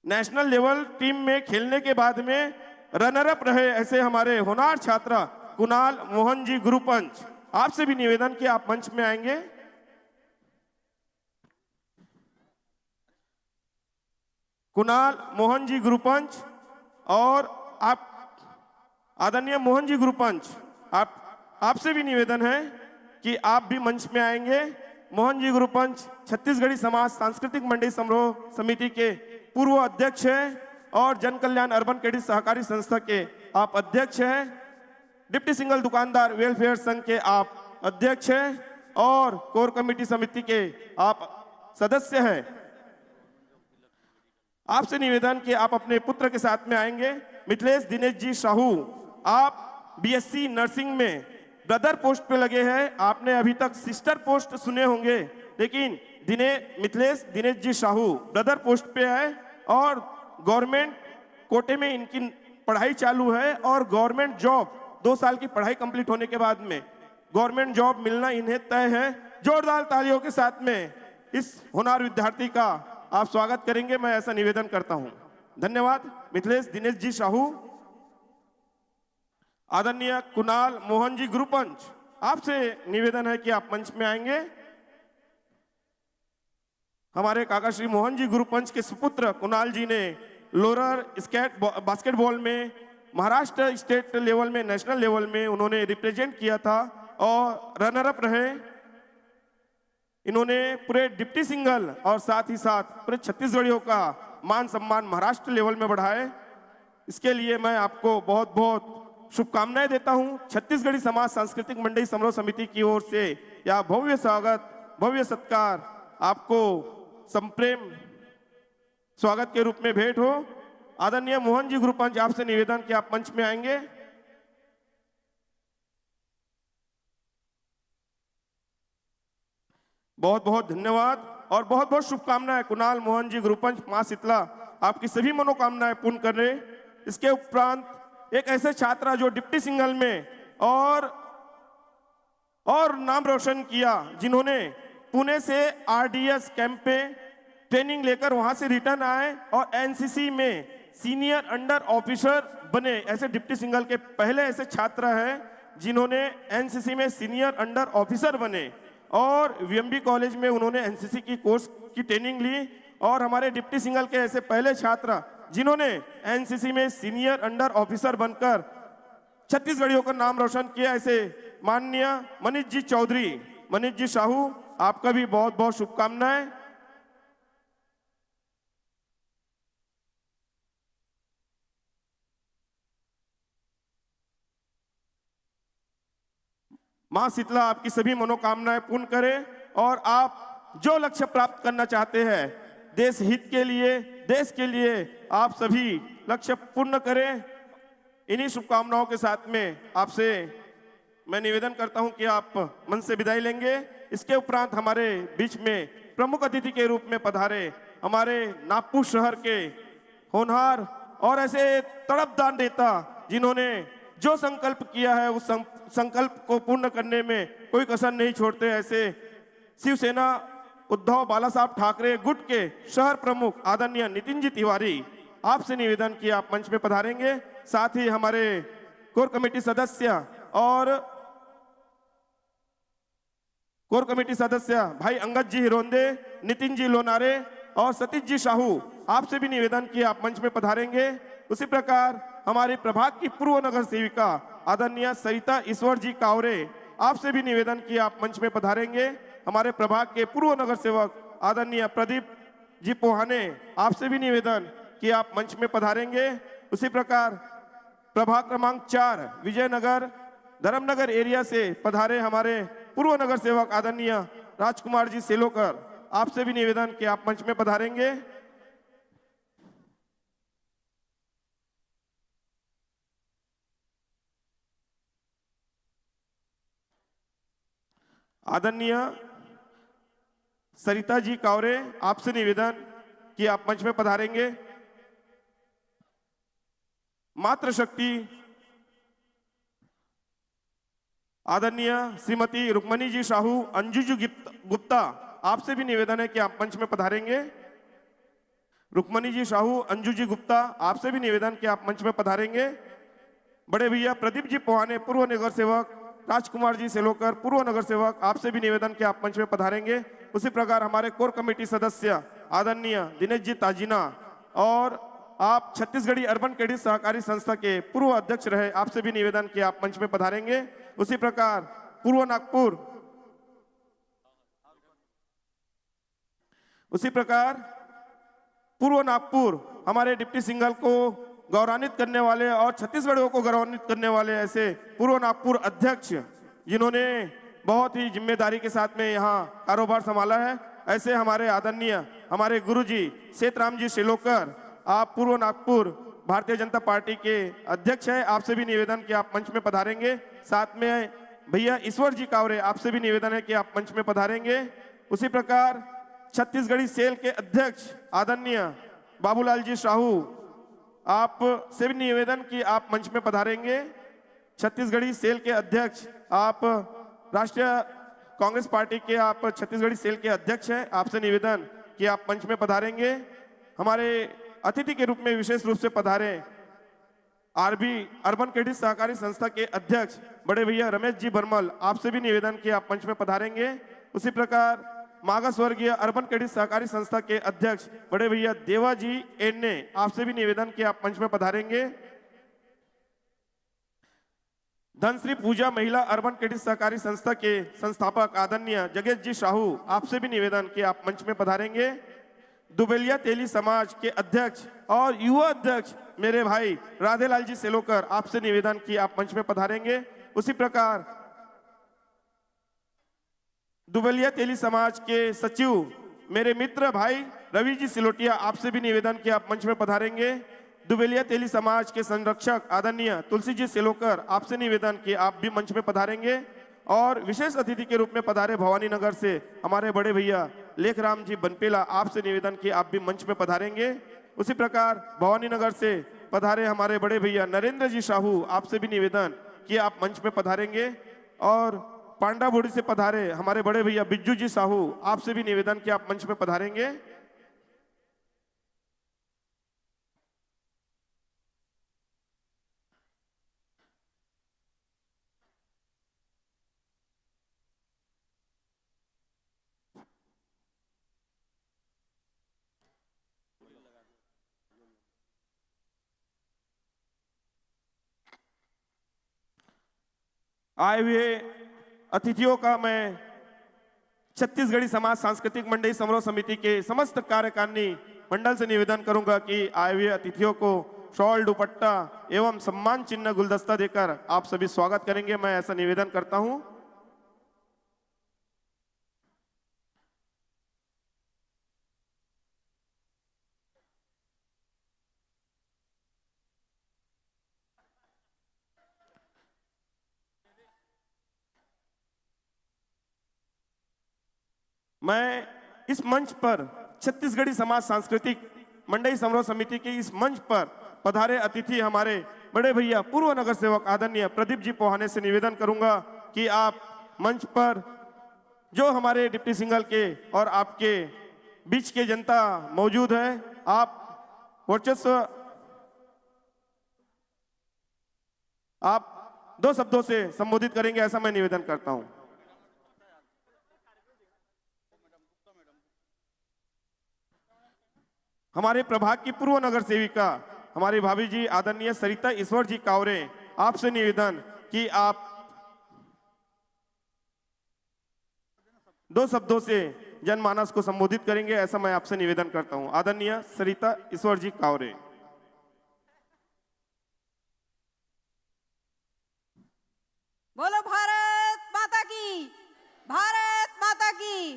नेशनल लेवल टीम में खेलने के बाद में रनर अप रहे ऐसे हमारे होनार छात्रा कुणाल मोहन जी गुरुपंच, आपसे भी निवेदन कि आप मंच में आएंगे। कुणाल मोहन जी गुरुपंच और आप, आदरणीय मोहन जी गुरुपंच, आप, आपसे भी निवेदन है कि आप भी मंच में आएंगे। मोहन जी गुरुपंच छत्तीसगढ़ी समाज सांस्कृतिक मंडली समारोह समिति के पूर्व अध्यक्ष हैं और जन कल्याण अर्बन क्रेडिट सहकारी संस्था के आप अध्यक्ष हैं। डिप्टी सिंगल दुकानदार वेलफेयर संघ के आप अध्यक्ष हैं और कोर कमेटी समिति के आप सदस्य हैं। आपसे निवेदन कि आप अपने पुत्र के साथ में आएंगे। मिथिलेश दिनेश जी साहू, आप बीएससी नर्सिंग में ब्रदर पोस्ट पे लगे हैं। आपने अभी तक सिस्टर पोस्ट सुने होंगे, लेकिन दिने मिथिलेश दिनेश जी साहू ब्रदर पोस्ट पे है और गवर्नमेंट कोटे में इनकी पढ़ाई चालू है और गवर्नमेंट जॉब, दो साल की पढ़ाई कंप्लीट होने के बाद में गवर्नमेंट जॉब मिलना इन्हें तय है। जोरदार तालियों के साथ में इस होनार विद्यार्थी का आप स्वागत करेंगे, मैं ऐसा निवेदन करता हूं। धन्यवाद। मिथिलेश दिनेश जी साहू, आदरणीय कुणाल मोहन जी गुरुपंच, आपसे निवेदन है कि आप मंच में आएंगे। हमारे काका श्री मोहन जी गुरुपंच के सुपुत्र कुणाल जी ने लोअर स्केट बास्केटबॉल में महाराष्ट्र स्टेट लेवल में, नेशनल लेवल में उन्होंने रिप्रेजेंट किया था और रनर अप रहे। इन्होंने पूरे डिप्टी सिंगल और साथ ही साथ पूरे छत्तीसगढ़ियों का मान सम्मान महाराष्ट्र लेवल में बढ़ाए। इसके लिए मैं आपको बहुत बहुत शुभकामनाएं देता हूं। छत्तीसगढ़ी समाज सांस्कृतिक मंडली समारोह समिति की ओर से यह भव्य स्वागत, भव्य सत्कार आपको संप्रेम स्वागत के रूप में भेंट हो। आदरणीय मोहन जी गुरुपंच, आपसे निवेदन कि आप मंच में आएंगे। बहुत बहुत धन्यवाद और बहुत बहुत शुभकामनाएं कुणाल मोहन जी गुरुपंच। माँ शीतला आपकी सभी मनोकामनाएं पूर्ण कर रहे। इसके उपरांत एक ऐसे छात्रा जो डिप्टी सिंगल में और और नाम रोशन किया, जिन्होंने पुणे से आरडीएस कैंप पे ट्रेनिंग लेकर वहां से रिटर्न आए और एनसीसी में सीनियर अंडर ऑफिसर बने। ऐसे डिप्टी सिंगल के पहले ऐसे छात्र हैं जिन्होंने एनसीसी में सीनियर अंडर ऑफिसर बने और वीएमबी कॉलेज में उन्होंने एनसीसी की कोर्स की ट्रेनिंग ली। और हमारे डिप्टी सिंगल के ऐसे पहले छात्र जिन्होंने एनसीसी में सीनियर अंडर ऑफिसर बनकर छत्तीसगढ़ियों का नाम रोशन किया, ऐसे माननीय मनीष जी चौधरी, मनीष जी साहू, आपका भी बहुत बहुत शुभकामनाएं। माँ शीतला आपकी सभी मनोकामनाएं पूर्ण करे और आप जो लक्ष्य प्राप्त करना चाहते हैं देश हित के लिए, देश के लिए, आप सभी लक्ष्य पूर्ण करें। इन्हीं शुभकामनाओं के साथ में आपसे मैं निवेदन करता हूं कि आप मंच से विदाई लेंगे। इसके उपरांत हमारे बीच में प्रमुख अतिथि के रूप में पधारे हमारे नागपुर शहर के होनहार और ऐसे तड़पदार नेता, जिन्होंने जो संकल्प किया है, उस सं-, संकल्प को पूर्ण करने में कोई कसर नहीं छोड़ते, ऐसे शिवसेना उद्धव बाला साहब ठाकरे गुट के शहर प्रमुख आदरणीय नितिन जी तिवारी, आपसे निवेदन कि आप मंच में पधारेंगे। साथ ही हमारे कोर कमेटी सदस्य और कोर कमेटी सदस्य भाई अंगद जी हिरोंदे, नितिन जी लोनारे और सतीश जी साहू, आपसे भी निवेदन कि आप मंच में पधारेंगे। उसी प्रकार हमारे प्रभाग की पूर्व नगर सेविका आदरणीय सरिता ईश्वर जी कावरे, आपसे भी निवेदन कि आप मंच में पधारेंगे। हमारे प्रभाग के पूर्व नगर सेवक आदरणीय प्रदीप जी पोहाने, आपसे भी निवेदन कि आप मंच में पधारेंगे। उसी प्रकार प्रभाग क्रमांक चार विजयनगर धर्मनगर एरिया से पधारे हमारे पूर्व नगर सेवक आदरणीय राजकुमार जी सेलोकर, आपसे भी निवेदन कि आप मंच में पधारेंगे। आदरणीय सरिता जी कावरे, आपसे निवेदन कि आप मंच में पधारेंगे। मातृशक्ति आदरणीय श्रीमती रुक्मणी जी साहू, अंजू जी गुप्त-, गुप्ता, आपसे भी निवेदन है कि आप मंच में पधारेंगे। रुक्मणी जी साहू, अंजू जी गुप्ता, आपसे भी निवेदन कि आप मंच में पधारेंगे। बड़े भैया प्रदीप जी पोहाने, पूर्व नगर सेवक, राजकुमार जी सेलोकर, पूर्व नगर सेवक, आपसे भी निवेदन कि आप मंच में पधारेंगे। उसी प्रकार हमारे कोर कमेटी सदस्य आदरणीय दिनेश जी ताजिना और आप छत्तीसगढ़ी अर्बन क्रेडिट सहकारी संस्था के पूर्व अध्यक्ष रहे, आपसे भी निवेदन कि आप मंच में पधारेंगे। उसी प्रकार पूर्व नागपुर उसी प्रकार पूर्व नागपुर हमारे डिप्टी सिंगल को गौरवान्वित करने वाले और छत्तीसगढ़ियों को गौरवान्वित करने वाले ऐसे पूर्व नागपुर अध्यक्ष, जिन्होंने बहुत ही जिम्मेदारी के साथ में यहाँ कारोबार संभाला है, ऐसे हमारे आदरणीय हमारे गुरुजी सेतराम जी शिलोकर, आप पूर्व नागपुर भारतीय जनता पार्टी के अध्यक्ष हैं, आपसे भी निवेदन कि आप मंच में पधारेंगे। साथ में भैया ईश्वर जी कावरे, आपसे भी निवेदन है कि आप मंच में पधारेंगे। उसी प्रकार छत्तीसगढ़ी सेल के अध्यक्ष आदरणीय बाबूलाल जी साहू, आप से भी निवेदन कि आप मंच में पधारेंगे। छत्तीसगढ़ी सेल के अध्यक्ष, आप राष्ट्रीय कांग्रेस पार्टी के, आप छत्तीसगढ़ी सेल के अध्यक्ष हैं, आपसे निवेदन कि आप मंच में पधारेंगे। हमारे अतिथि के रूप में विशेष रूप से पधारे आरबी अर्बन क्रेडिट सहकारी संस्था के अध्यक्ष बड़े भैया रमेश जी बरमल, आपसे भी निवेदन कि आप मंच में पधारेंगे। उसी प्रकार मागास वर्गीय अर्बन क्रेडिट सहकारी संस्था के अध्यक्ष बड़े भैया देवा जी एन्ने, आपसे भी निवेदन कि आप मंच में पधारेंगे। धनश्री पूजा महिला अर्बन क्रेडिट सहकारी संस्था के संस्थापक आदरणीय जगेश जी साहू, आपसे भी निवेदन कि आप मंच में पधारेंगे। दुबेलिया तेली समाज के अध्यक्ष और युवा अध्यक्ष मेरे भाई राधेलाल जी सेलोकर, आपसे निवेदन कि आप मंच में पधारेंगे। उसी प्रकार दुबेलिया तेली समाज के सचिव मेरे मित्र भाई रवि जी सिलोटिया, आपसे भी निवेदन कि आप मंच में पधारेंगे। दुबेलिया तेली समाज के संरक्षक आदरणीय तुलसी जी सेलोकर, आपसे निवेदन कि आप भी मंच में पधारेंगे। और विशेष अतिथि के रूप में पधारे भवानी नगर से हमारे बड़े भैया लेखराम जी बनपेला, आपसे निवेदन कि आप भी मंच में पधारेंगे। उसी प्रकार भवानी नगर से पधारे हमारे बड़े भैया नरेंद्र जी साहू, आपसे भी निवेदन कि आप मंच में पधारेंगे। और पांडाबोड़ी से पधारे हमारे बड़े भैया बिज्जू जी साहू, आपसे भी निवेदन कि आप मंच में पधारेंगे। आए हुए अतिथियों का मैं छत्तीसगढ़ी समाज सांस्कृतिक मंडई समारोह समिति के समस्त कार्यकारिणी मंडल से निवेदन करूंगा कि आए हुए अतिथियों को शॉल, दुपट्टा एवं सम्मान चिन्ह गुलदस्ता देकर आप सभी स्वागत करेंगे। मैं ऐसा निवेदन करता हूं। मैं इस मंच पर छत्तीसगढ़ी समाज सांस्कृतिक मंडई समारोह समिति के इस मंच पर पधारे अतिथि हमारे बड़े भैया पूर्व नगर सेवक आदरणीय प्रदीप जी पोहाने से निवेदन करूंगा कि आप मंच पर जो हमारे डिप्टी सिंगल के और आपके बीच के जनता मौजूद है, आप वर्चस्व, आप दो शब्दों से संबोधित करेंगे, ऐसा मैं निवेदन करता हूं। हमारे प्रभाग की पूर्व नगर सेविका हमारी भाभी जी आदरणीय सरिता ईश्वर जी कावरे, आपसे निवेदन कि आप दो शब्दों से जनमानस को संबोधित करेंगे, ऐसा मैं आपसे निवेदन करता हूं। आदरणीय सरिता ईश्वर जी कावरे। बोलो भारत माता की, भारत माता की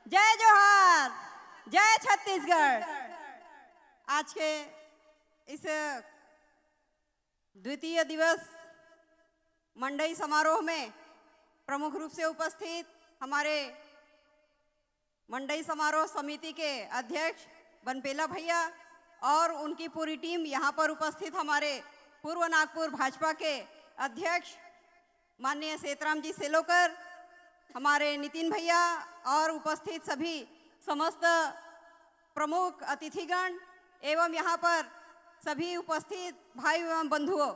जय जोहार, जय छत्तीसगढ़। आज के इस द्वितीय दिवस मंडई समारोह में प्रमुख रूप से उपस्थित हमारे मंडई समारोह समिति के अध्यक्ष बनपेला भैया और उनकी पूरी टीम, यहाँ पर उपस्थित हमारे पूर्व नागपुर भाजपा के अध्यक्ष माननीय सेतराम जी सेलोकर, हमारे नितिन भैया और उपस्थित सभी समस्त प्रमुख अतिथिगण एवं यहाँ पर सभी उपस्थित भाई एवं बंधुओं,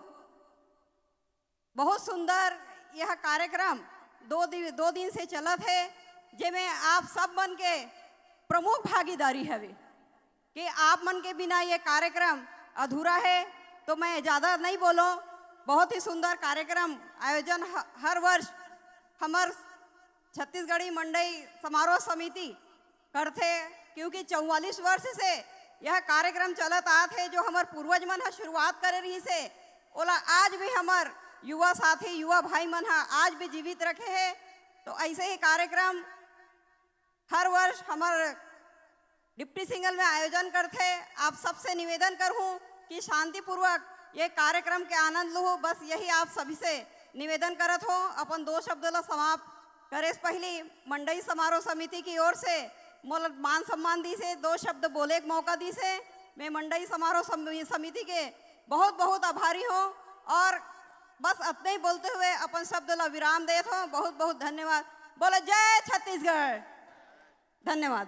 बहुत सुंदर यह कार्यक्रम दो दि-, दो दिन से चलत हे, जेमे आप सब मन के प्रमुख भागीदारी हवे कि आप मन के बिना ये कार्यक्रम अधूरा हे। तो मैं ज़्यादा नहीं बोलों, बहुत ही सुंदर कार्यक्रम आयोजन ह-, हर वर्ष हमर छत्तीसगढ़ी मंडई समारोह समिति करथे, क्योंकि चौवालीस वर्ष से यह कार्यक्रम चलत आत हे, जो हमर पूर्वज मन ह शुरुआत करे रहिस हे, ओला आज भी हमर युवा साथी, युवा भाई मन ह आज भी जीवित रखे हे। तो ऐसे ही कार्यक्रम हर वर्ष हमर डिप्टी सिंगल में आयोजन करथे। आप सबसे निवेदन करहूँ कि शांतिपूर्वक ये कार्यक्रम के आनंद लूहू। बस यही आप सभी से निवेदन करत हो। अपन दो शब्द ला समाप्त करे से पहली मंडई समारोह समिति की ओर से मोला मान सम्मान दी से, दो शब्द बोले के मौका दी से, मैं मंडई समारोह सम-, समिति के बहुत बहुत आभारी हूँ। और बस अतने ही बोलते हुए अपन शब्द ला विराम देत हूँ। बहुत बहुत धन्यवाद। बोलो जय छत्तीसगढ़। धन्यवाद।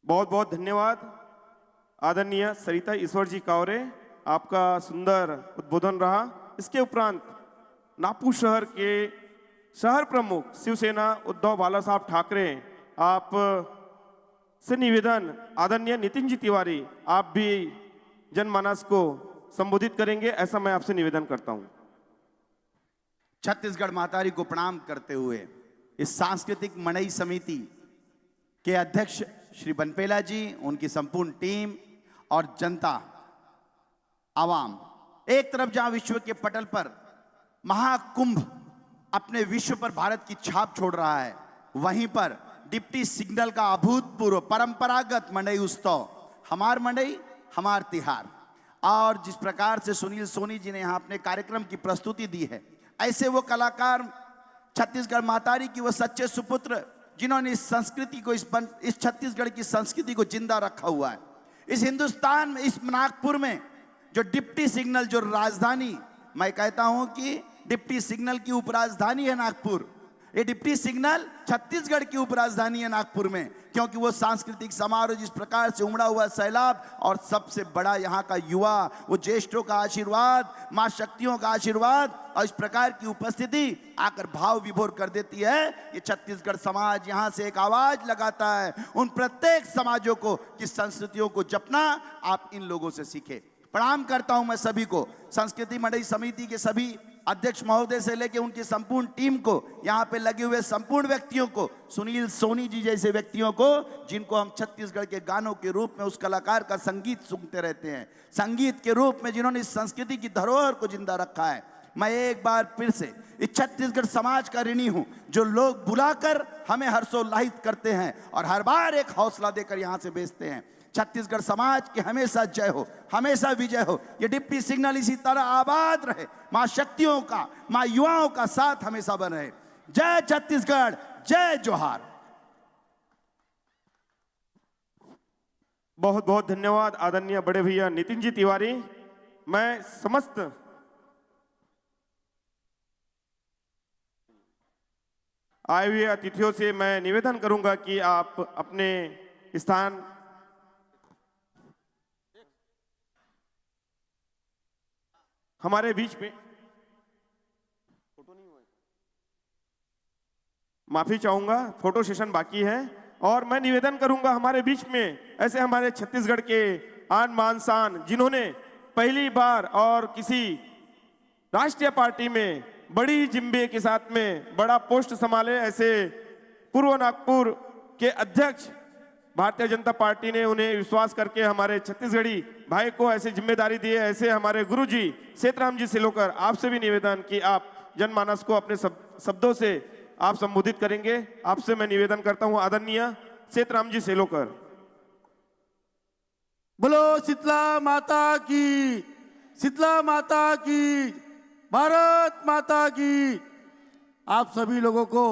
बहुत बहुत धन्यवाद आदरणीय सरिता ईश्वर जी कावरे, आपका सुंदर उद्बोधन रहा। इसके उपरांत नागपुर शहर के शहर प्रमुख शिवसेना उद्धव बाला साहब ठाकरे, आप से निवेदन, आदरणीय नितिन जी तिवारी, आप भी जनमानस को संबोधित करेंगे, ऐसा मैं आपसे निवेदन करता हूँ। छत्तीसगढ़ महतारी को प्रणाम करते हुए इस सांस्कृतिक मंडई समिति के अध्यक्ष श्री बनपेला जी, उनकी संपूर्ण टीम और जनता, आवाम, एक तरफ जहां विश्व के पटल पर महाकुंभ अपने विश्व पर भारत की छाप छोड़ रहा है, वहीं पर डिप्टी सिग्नल का अभूतपूर्व परंपरागत मंडई उत्सव, हमार मंडई, हमार तिहार। और जिस प्रकार से सुनील सोनी जी ने यहाँ अपने कार्यक्रम की प्रस्तुति दी है, ऐसे वो कलाकार, छत्तीसगढ़ महतारी की वो सच्चे सुपुत्र, जिन्होंने इस संस्कृति को, इस बन, इस छत्तीसगढ़ की संस्कृति को जिंदा रखा हुआ है। इस हिंदुस्तान में, इस नागपुर में जो डिप्टी सिग्नल, जो राजधानी, मैं कहता हूं कि डिप्टी सिग्नल की उपराजधानी है नागपुर। ये डिप्टी सिग्नल छत्तीसगढ़ की उपराजधानी है नागपुर में, क्योंकि वो सांस्कृतिक समारोह, जिस प्रकार से उमड़ा हुआ सैलाब और सबसे बड़ा यहाँ का युवा, वो ज्येष्ठों का आशीर्वाद, माँ शक्तियों का आशीर्वाद और इस प्रकार की उपस्थिति आकर भाव विभोर कर देती है। ये छत्तीसगढ़ समाज यहाँ से एक आवाज लगाता है उन प्रत्येक समाजों को कि संस्कृतियों को जपना आप इन लोगों से सीखें। प्रणाम करता हूं मैं सभी को, संस्कृति मंडई समिति के सभी अध्यक्ष महोदय से लेकर उनकी संपूर्ण टीम को, यहाँ पे लगे हुए संपूर्ण व्यक्तियों को, सुनील सोनी जी जैसे व्यक्तियों को, जिनको हम छत्तीसगढ़ के गानों के रूप में उस कलाकार का संगीत सुनते रहते हैं, संगीत के रूप में जिन्होंने इस संस्कृति की धरोहर को जिंदा रखा है। मैं एक बार फिर से इस छत्तीसगढ़ समाज का ऋणी हूं, जो लोग बुलाकर हमें हर्षोल्लासित करते हैं और हर बार एक हौसला देकर यहाँ से भेजते हैं। छत्तीसगढ़ समाज की हमेशा जय हो, हमेशा विजय हो। ये डिप्टी सिग्नल इसी तरह आबाद रहे, माँ शक्तियों का, माँ युवाओं का साथ हमेशा बने रहे। जय छत्तीसगढ़, जय जोहार। बहुत बहुत धन्यवाद आदरणीय बड़े भैया नितिन जी तिवारी। मैं समस्त आए हुए अतिथियों से मैं निवेदन करूंगा कि आप अपने स्थान हमारे बीच में, माफी चाहूंगा, फोटो सेशन बाकी है। और मैं निवेदन करूंगा हमारे बीच में ऐसे हमारे छत्तीसगढ़ के आन बान शान, जिन्होंने पहली बार और किसी राष्ट्रीय पार्टी में बड़ी जिम्मे के साथ में बड़ा पोस्ट संभाले, ऐसे पूर्व नागपुर के अध्यक्ष भारतीय जनता पार्टी ने उन्हें विश्वास करके हमारे छत्तीसगढ़ी भाई को ऐसी जिम्मेदारी दी है, ऐसे हमारे गुरु जी सेतराम जी सिलोकर, आपसे भी निवेदन कि आप जनमानस को अपने शब्दों से आप संबोधित करेंगे। आपसे मैं निवेदन करता हूं आदरणीय सेतराम जी सिलोकर। बोलो शीतला माता की, शीतला माता की, भारत माता की। आप सभी लोगों को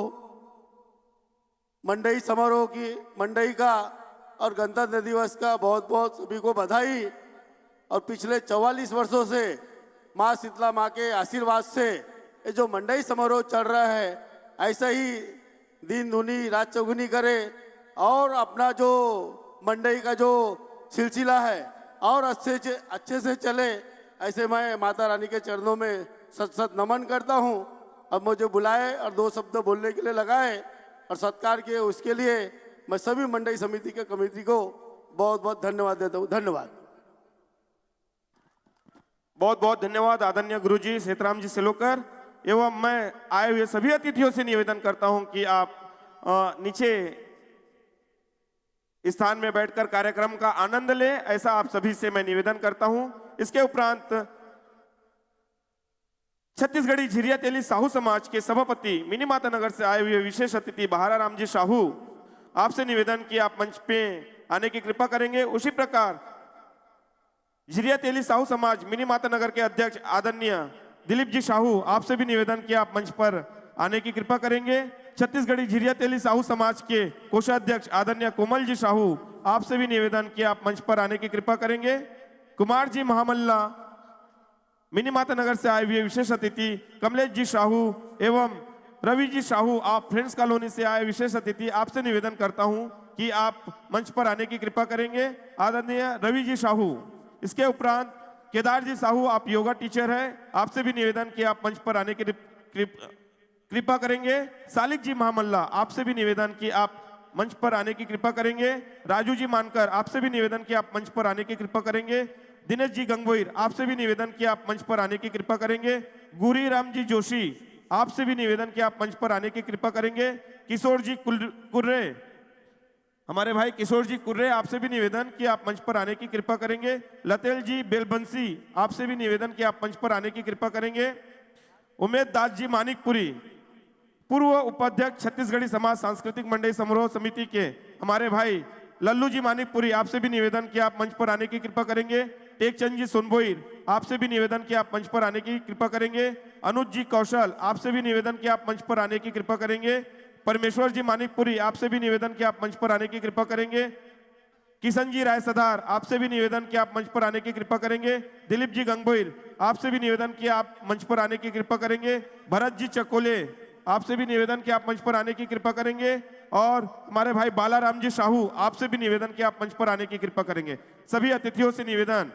मंडई समारोह की, मंडई का और गणतंत्र दिवस का बहुत बहुत सभी को बधाई। और पिछले चवालीस वर्षों से माँ शीतला माँ के आशीर्वाद से ये जो मंडई समारोह चल रहा है, ऐसा ही दिन दूनी रात चौगुनी करे और अपना जो मंडई का जो सिलसिला है और अच्छे से अच्छे से चले, ऐसे मैं माता रानी के चरणों में सत सत नमन करता हूँ। अब मुझे बुलाए और दो शब्द बोलने के लिए लगाए और सत्कार किए, उसके लिए मैं सभी मंडई समिति के कमेटी को बहुत बहुत धन्यवाद देता हूँ। धन्यवाद। बहुत बहुत धन्यवाद आदरणीय गुरुजी सेतराम जी सेलोकर। एवं मैं आए हुए सभी अतिथियों से निवेदन करता हूं कि आप अ, नीचे स्थान में बैठकर कार्यक्रम का आनंद लें, ऐसा आप सभी से मैं निवेदन करता हूं। इसके उपरांत छत्तीसगढ़ी झिरिया तेली साहू समाज के सभापति मिनी माता नगर से आए हुए विशेष अतिथि बहारा राम जी साहू, आपसे निवेदन कि आप मंच पे आने की कृपा करेंगे। उसी प्रकार झिरिया तेली साहू समाज मिनी माता नगर के अध्यक्ष आदरणीय दिलीप जी साहू, आपसे भी निवेदन कि आप मंच पर आने की कृपा करेंगे। छत्तीसगढ़ी झिरिया तेली साहू समाज के कोषाध्यक्ष आदरणीय कोमल जी साहू, आपसे भी निवेदन कि आप मंच पर आने की कृपा करेंगे। कुमार जी महामल्ला मिनी माता नगर से आए हुए विशेष अतिथि कमलेश जी साहू एवं रवि जी साहू, आप फ्रेंड्स कॉलोनी से आए विशेष अतिथि, आपसे निवेदन करता हूं कि आप मंच पर आने की कृपा करेंगे। आदरणीय रवि जी साहू, इसके उपरांत केदार जी साहू, आप योगा टीचर हैं, आपसे भी निवेदन कि आप मंच पर आने की कृप- कृप- कृपा करेंगे। सालिक जी महामल्ला, आपसे भी निवेदन कि आप मंच पर आने की कृपा करेंगे। राजू जी मानकर, आपसे भी निवेदन कि आप मंच पर आने की कृपा करेंगे। दिनेश जी गंगोईर, आपसे भी निवेदन कि आप मंच पर आने की कृपा करेंगे। गुरी राम जी जोशी, आपसे भी निवेदन कि आप मंच पर आने की कृपा करेंगे। किशोर जी कुल- कुर्रे, हमारे भाई किशोर जी कुर्रे, आपसे भी निवेदन कि आप मंच पर आने की कृपा करेंगे। लतेल जी बेलबंसी, आपसे भी निवेदन कि आप मंच पर आने की कृपा करेंगे। उमेद दास जी मानिकपुरी, पूर्व उपाध्यक्ष छत्तीसगढ़ी समाज सांस्कृतिक मंडली समारोह समिति के हमारे भाई लल्लू जी मानिकपुरी, आपसे भी निवेदन कि आप मंच पर आने की कृपा करेंगे। टेकचंद जी सोनबोईर, आपसे भी निवेदन कि आप मंच पर आने की कृपा करेंगे। अनुज जी कौशल, आपसे भी निवेदन कि आप मंच पर आने की कृपा करेंगे। परमेश्वर जी मानिकपुरी, आपसे भी निवेदन कि आप मंच पर आने की कृपा करेंगे। किशन जी राय सदार, आपसे भी निवेदन कि आप मंच पर आने की कृपा करेंगे। दिलीप जी गंगोईर, आपसे भी निवेदन कि आप मंच पर आने की कृपा करेंगे। भरत जी चकोले, आपसे भी निवेदन कि आप मंच पर आने की कृपा करेंगे। और हमारे भाई बालाराम जी साहू, आपसे भी निवेदन कि आप मंच पर आने की कृपा करेंगे। सभी अतिथियों से निवेदन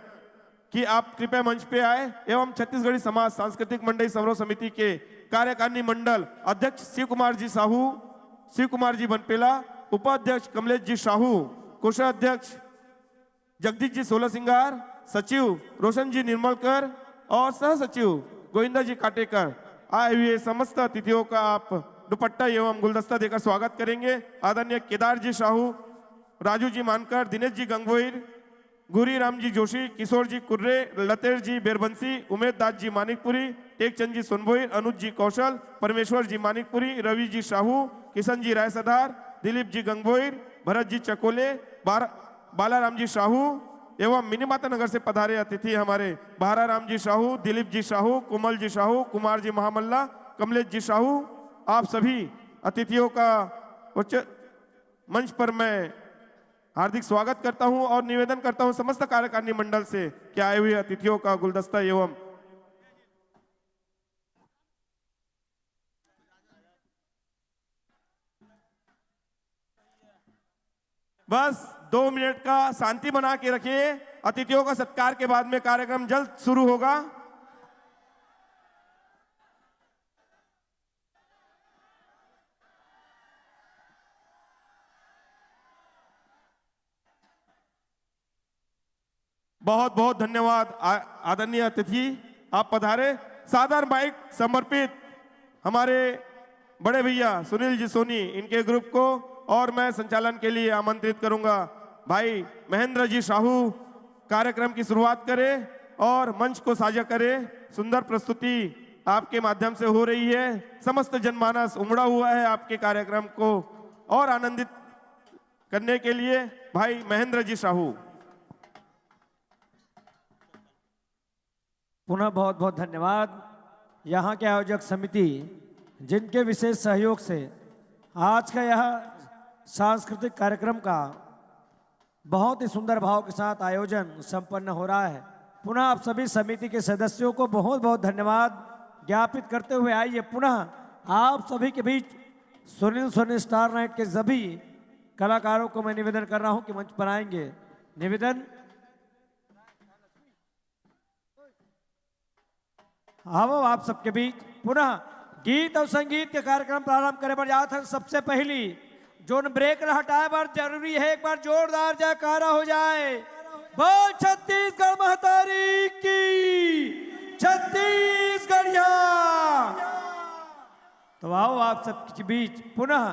कि आप कृपया मंच पे आए एवं छत्तीसगढ़ी समाज सांस्कृतिक मंडली समारोह समिति के कार्यकारिणी मंडल अध्यक्ष शिव कुमार जी साहू, शिव कुमार जी बनपेला, उपाध्यक्ष कमलेश जी साहू, कोषाध्यक्ष जगदीश जी सोलह सिंगार, सचिव रोशन जी निर्मलकर और सह सचिव गोविंदा जी काटेकर आए हुए समस्त अतिथियों का आप दुपट्टा एवं गुलदस्ता देकर स्वागत करेंगे। आदरणीय केदार जी साहू, राजू जी मानकर, दिनेश जी गंगोईर, गुरी राम जी जोशी, किशोर जी कुर्रे, लतेश जी बेरबंसी, उमेद दास जी मानिकपुरी, टेकचंद जी सोनबोईर, अनुज जी कौशल, परमेश्वर जी मानिकपुरी, रवि जी साहू, किशन जी रायसदार, दिलीप जी गंगोईर, भरत जी चकोले, बार, बालाराम जी साहू एवं मिनीमाता नगर से पधारे अतिथि हमारे बहारा राम जी साहू, दिलीप जी साहू, कोमल जी साहू, कुमार जी महामल्ला, कमलेश जी साहू, आप सभी अतिथियों का उच्च मंच पर मैं हार्दिक स्वागत करता हूं और निवेदन करता हूं समस्त कार्यकारिणी मंडल से कि आए हुए अतिथियों का गुलदस्ता एवं बस दो मिनट का शांति बना के रखिए। अतिथियों का सत्कार के बाद में कार्यक्रम जल्द शुरू होगा। बहुत बहुत धन्यवाद आ- आदरणीय अतिथि, आप पधारे। सादर माइक समर्पित हमारे बड़े भैया सुनील जी सोनी, इनके ग्रुप को, और मैं संचालन के लिए आमंत्रित करूंगा भाई महेंद्र जी साहू, कार्यक्रम की शुरुआत करें और मंच को साझा करें। सुंदर प्रस्तुति आपके माध्यम से हो रही है, समस्त जनमानस उमड़ा हुआ है आपके कार्यक्रम को और आनंदित करने के लिए। भाई महेंद्र जी साहू। पुनः बहुत बहुत धन्यवाद। यहाँ के आयोजक समिति, जिनके विशेष सहयोग से आज का यह सांस्कृतिक कार्यक्रम का बहुत ही सुंदर भाव के साथ आयोजन संपन्न हो रहा है। पुनः आप सभी समिति के सदस्यों को बहुत बहुत धन्यवाद ज्ञापित करते हुए आइए पुनः आप सभी के बीच सुनील सोनी स्टार नाइट के सभी कलाकारों को मैं निवेदन कर रहा हूं कि मंच पर आएंगे। निवेदन, आवो आप सबके बीच पुनः गीत अउ संगीत के कार्यक्रम प्रारंभ करे बर जात हन। सबसे पहिली जोन ब्रेक ल हटाए बर जरूरी हे, एक बार जोरदार जयकारा हो जाए। बोल छत्तीसगढ़ महतारी की, छत्तीसगढ़िया। तो आओ आप सबके बीच पुनः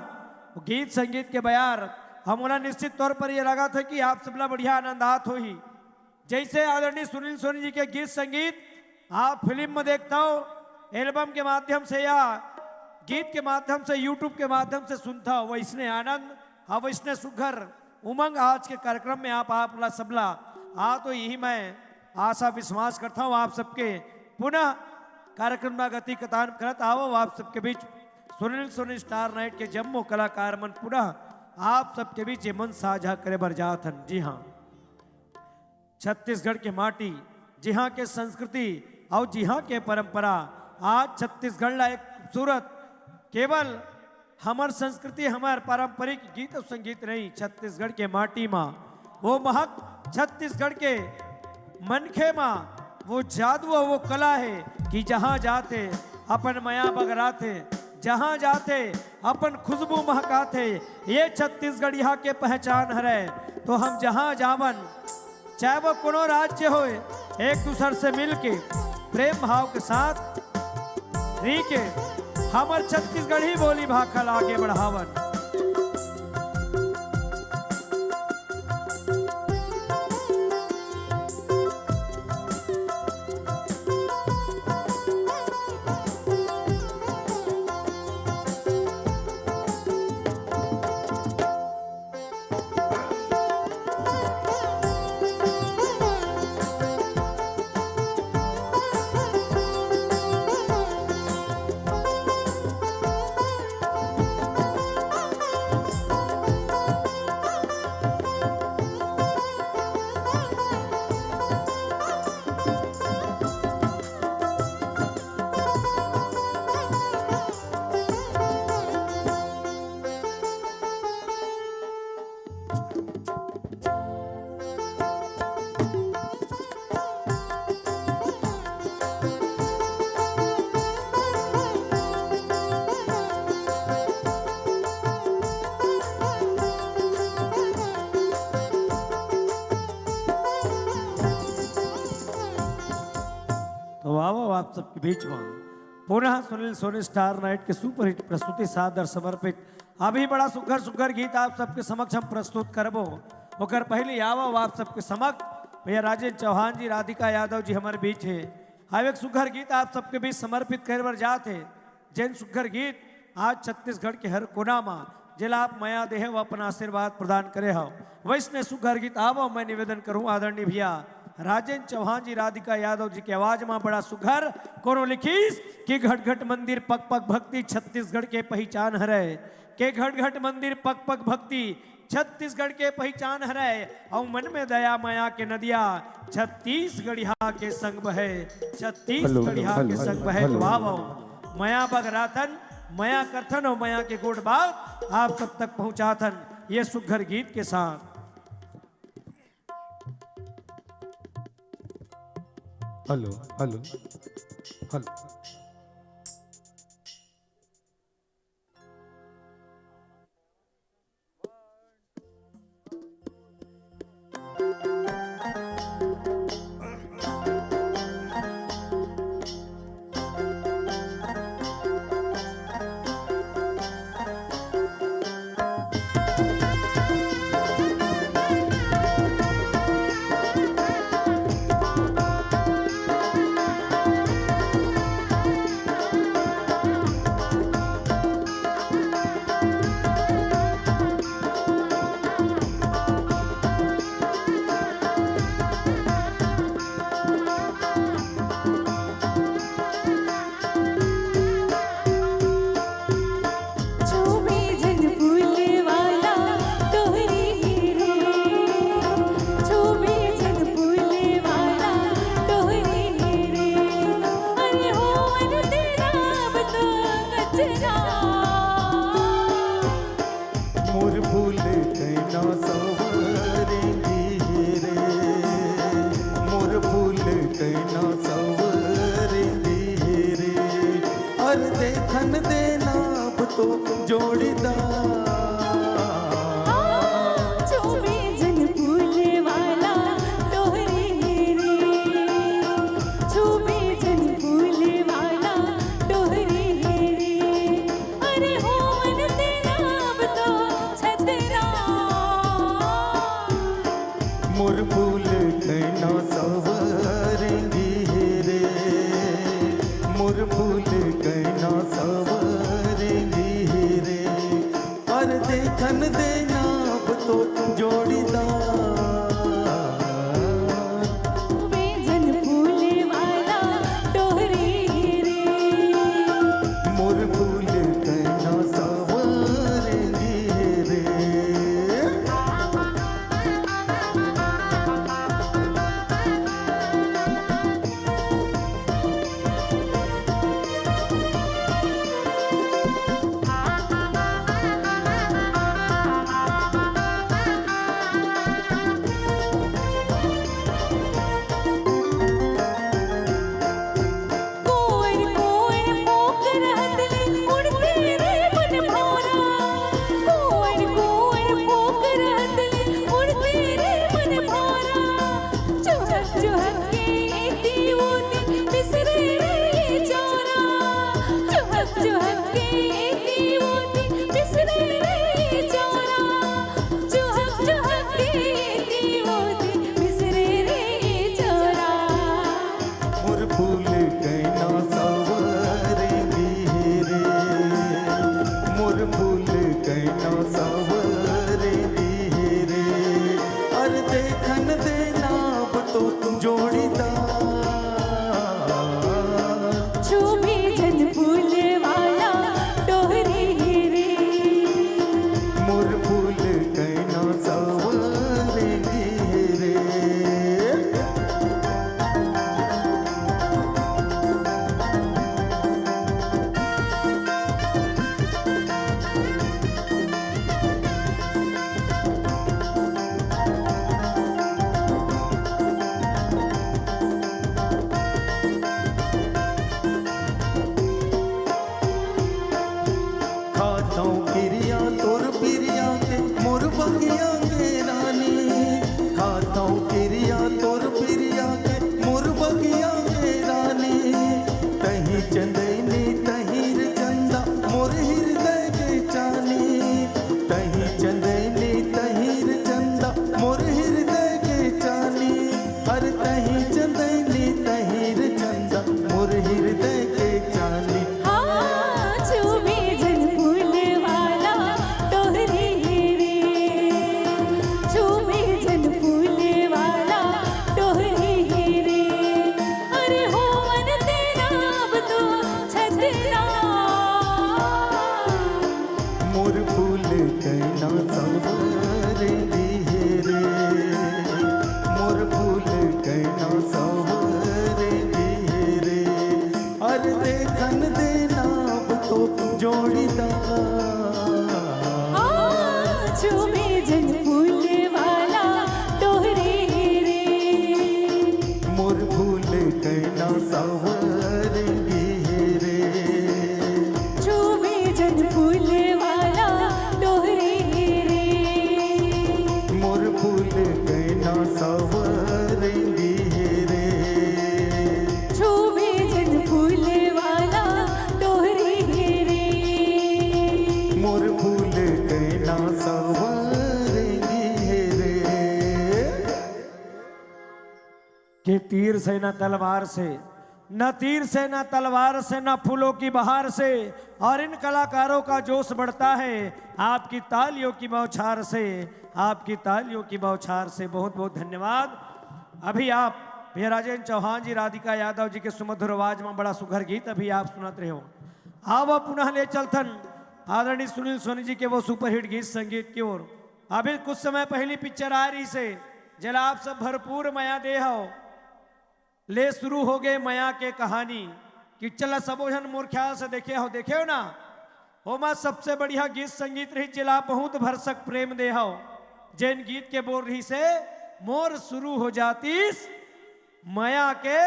गीत संगीत के बयार हमन ला निश्चित तौर पर ये लगथे कि आप सबला बढ़िया आनंद आत होही। जैसे आदरणीय सुनील सोनी जी के गीत संगीत आप फिल्म में देखथव, एल्बम के माध्यम से या गीत के माध्यम से, YouTube के माध्यम से सुनथव, वैसने आनंद, हाँ, वैसने सुघर उमंग आज के कार्यक्रम में आप, आप ला सबला, हाँ, तो यही मैं आशा विश्वास करता हूँ आप सबके पुनः कार्यक्रम ला गति कतान करत आवो आप सबके बीच सुनील सोनी स्टार नाइट के जम्मो कलाकार मन पुनः आप सबके बीच ये मंच साझा करे बर जात हन। जी हाँ, छत्तीसगढ़ के माटी, जिहाँ के संस्कृति अउ जिहाँ के परंपरा, आज छत्तीसगढ़ ला एक खूबसूरत, केवल हमर संस्कृति, हमर पारंपरिक गीत अउ संगीत नहीं, छत्तीसगढ़ के माटी मा वो महक, छत्तीसगढ़ के मनखे मा वो जादू अउ वो कला हे कि जहाँ जाथे अपन मया बगराथे, जहाँ जाथे अपन खुशबू महकाथे। ये छत्तीसगढ़िया के पहचान हरे। तो हम जहाँ जावन, चाहे वो कोनो राज्य होय, एक दूसर से मिल के प्रेम भाव के साथ रही के हमर छत्तीसगढ़ी बोली भाखा ला आगे बढ़ावन। तो आओ आप सबके बीच में पुनः सुनील सोनी स्टार नाइट के सुपरहिट प्रस्तुति सादर समर्पित। अभी बड़ा सुघर सुघर गीत आप सबके समक्ष हम प्रस्तुत करबो। ओकर पहले आवो आप सबके समक्ष भैया राजेंद्र चौहान जी, राधिका यादव जी हमारे बीच हे। अब एक सुघर गीत आप सबके बीच समर्पित करे बर जात हे। जेन सुघर गीत आज छत्तीसगढ़ के हर कोना मा जेला आप मया देहे व अपन आशीर्वाद प्रदान करे हव, वैसने सुघर गीत आवो मैं निवेदन करूं आदरणीय भैया राजेंद्र चौहान जी, राधिका यादव जी के आवाज मा बड़ा सुघर कोनो लिखिस कि घट घट मंदिर पग पग भक्ति छत्तीसगढ़ के पहचान हरे। के घट घट मंदिर पग पग भक्ति छत्तीसगढ़ के पहचान हरे। अउ मन में दया मया के नदिया छत्तीसगढ़िया के संग बहे, छत्तीसगढ़िया के संग बहे। तो आओ, आओ, मया बगराथन, मया करथन अउ मया के गोठ बात आप सब तक पहुंचाथन ये सुघर गीत के साथ। Hello, hello, hello. जोड़ीदार। छूबे झन फूल वाला डोहरी रे, छूबे झन फूल वाला डोहरी रे। अरे होवन तेना अब तो छतरा। मोर फूल कइना सवरेंगी रे, मोर फूल कइना सवरेंगी रे। अरे देखन देना अब तो जोड़ीदार। छूबे झन फूल वाला डोहरी रे। मोर फूल कइना सवरेंगी रे। कोंवर कोंवर पोक रहत ले उड़थे रे बनभारा। कोंवर कोंवर पोक रहत ले उड़थे रे बनभारा। चुहक चुहक के एती ओती बिसरे रे चौरा। चुहक चुहक के एती ओती बिसरे रे चौरा। चुहक चुहक के एती ओती बिसरे रे चौरा। मोर फूल कइना सवरेंगी रे, मोर फूल कइना सवरेंगी रे। अरे देखन देना अब तो जोड़ीदार। छूबे झन फूल वाला डोहरी रे। मोर फूल कइना सवरेंगी रे। खाथंव किरिया तोर पिरिया के मोर बगिया के रानी। खाथंव किरिया तोर पिरिया के मोर बगिया के रानी। तहीं चंदैनी तहीं रे चंदा मोर हिरदय के चानी। तहीं चंदैनी तहीं रे चंदा मोर हिरदय के चानी। अरे तहीं चंदैनी तहीं रे चंदा मोर हिरदय के चानी। हाँ, छूबे झन फूल वाला डोहरी रे, छूबे झन फूल वाला डोहरी रे। अरे होवन तेना अब तो छतरा। मोर फूल कइना सवरेंगी रे, मोर फूल कइना सवरेंगी रे। अरे देखन देना अब तो जोड़ीदार। छूबे झन फूल वाला डोहरी रे। मोर फूल कइना सवरेंगी रे। छूबे झन फूल वाला डोहरी रे। मोर फूल कइना सवरेंगी रे। छूबे झन फूल वाला डोहरी रे। मोर फूल कइना सवरेंगी रे। कि तीर से न तलवार से, न तीर से, न तलवार से, न फूलों की बहार से, और इन कलाकारों का जोश बढ़ता है आपकी तालियों की बौछार से, आपकी तालियों की बौछार से। बहुत बहुत धन्यवाद। अभी आप भैया राजेंद्र चौहान जी, राधिका यादव जी के सुमधुर आवाज में बड़ा सुघर गीत अभी आप सुनत रहे हो। अब पुनः ले चलथन आदरणीय सुनील सोनी जी के वो सुपरहिट गीत संगीत की ओर। अभी कुछ समय पहली पिक्चर आ रही से, जेला आप सब भरपूर मया दे हव। ले शुरू हो गए मया के कहानी। पिक्चर ला सबो झन मोर ख्याल से देखे हो, देखे हो ना? ओमा सबसे बढ़िया गीत संगीत रही, जेला बहुत भरसक प्रेम दे हव। जेन गीत के बोल रही से, मोर शुरू हो जातीस मया के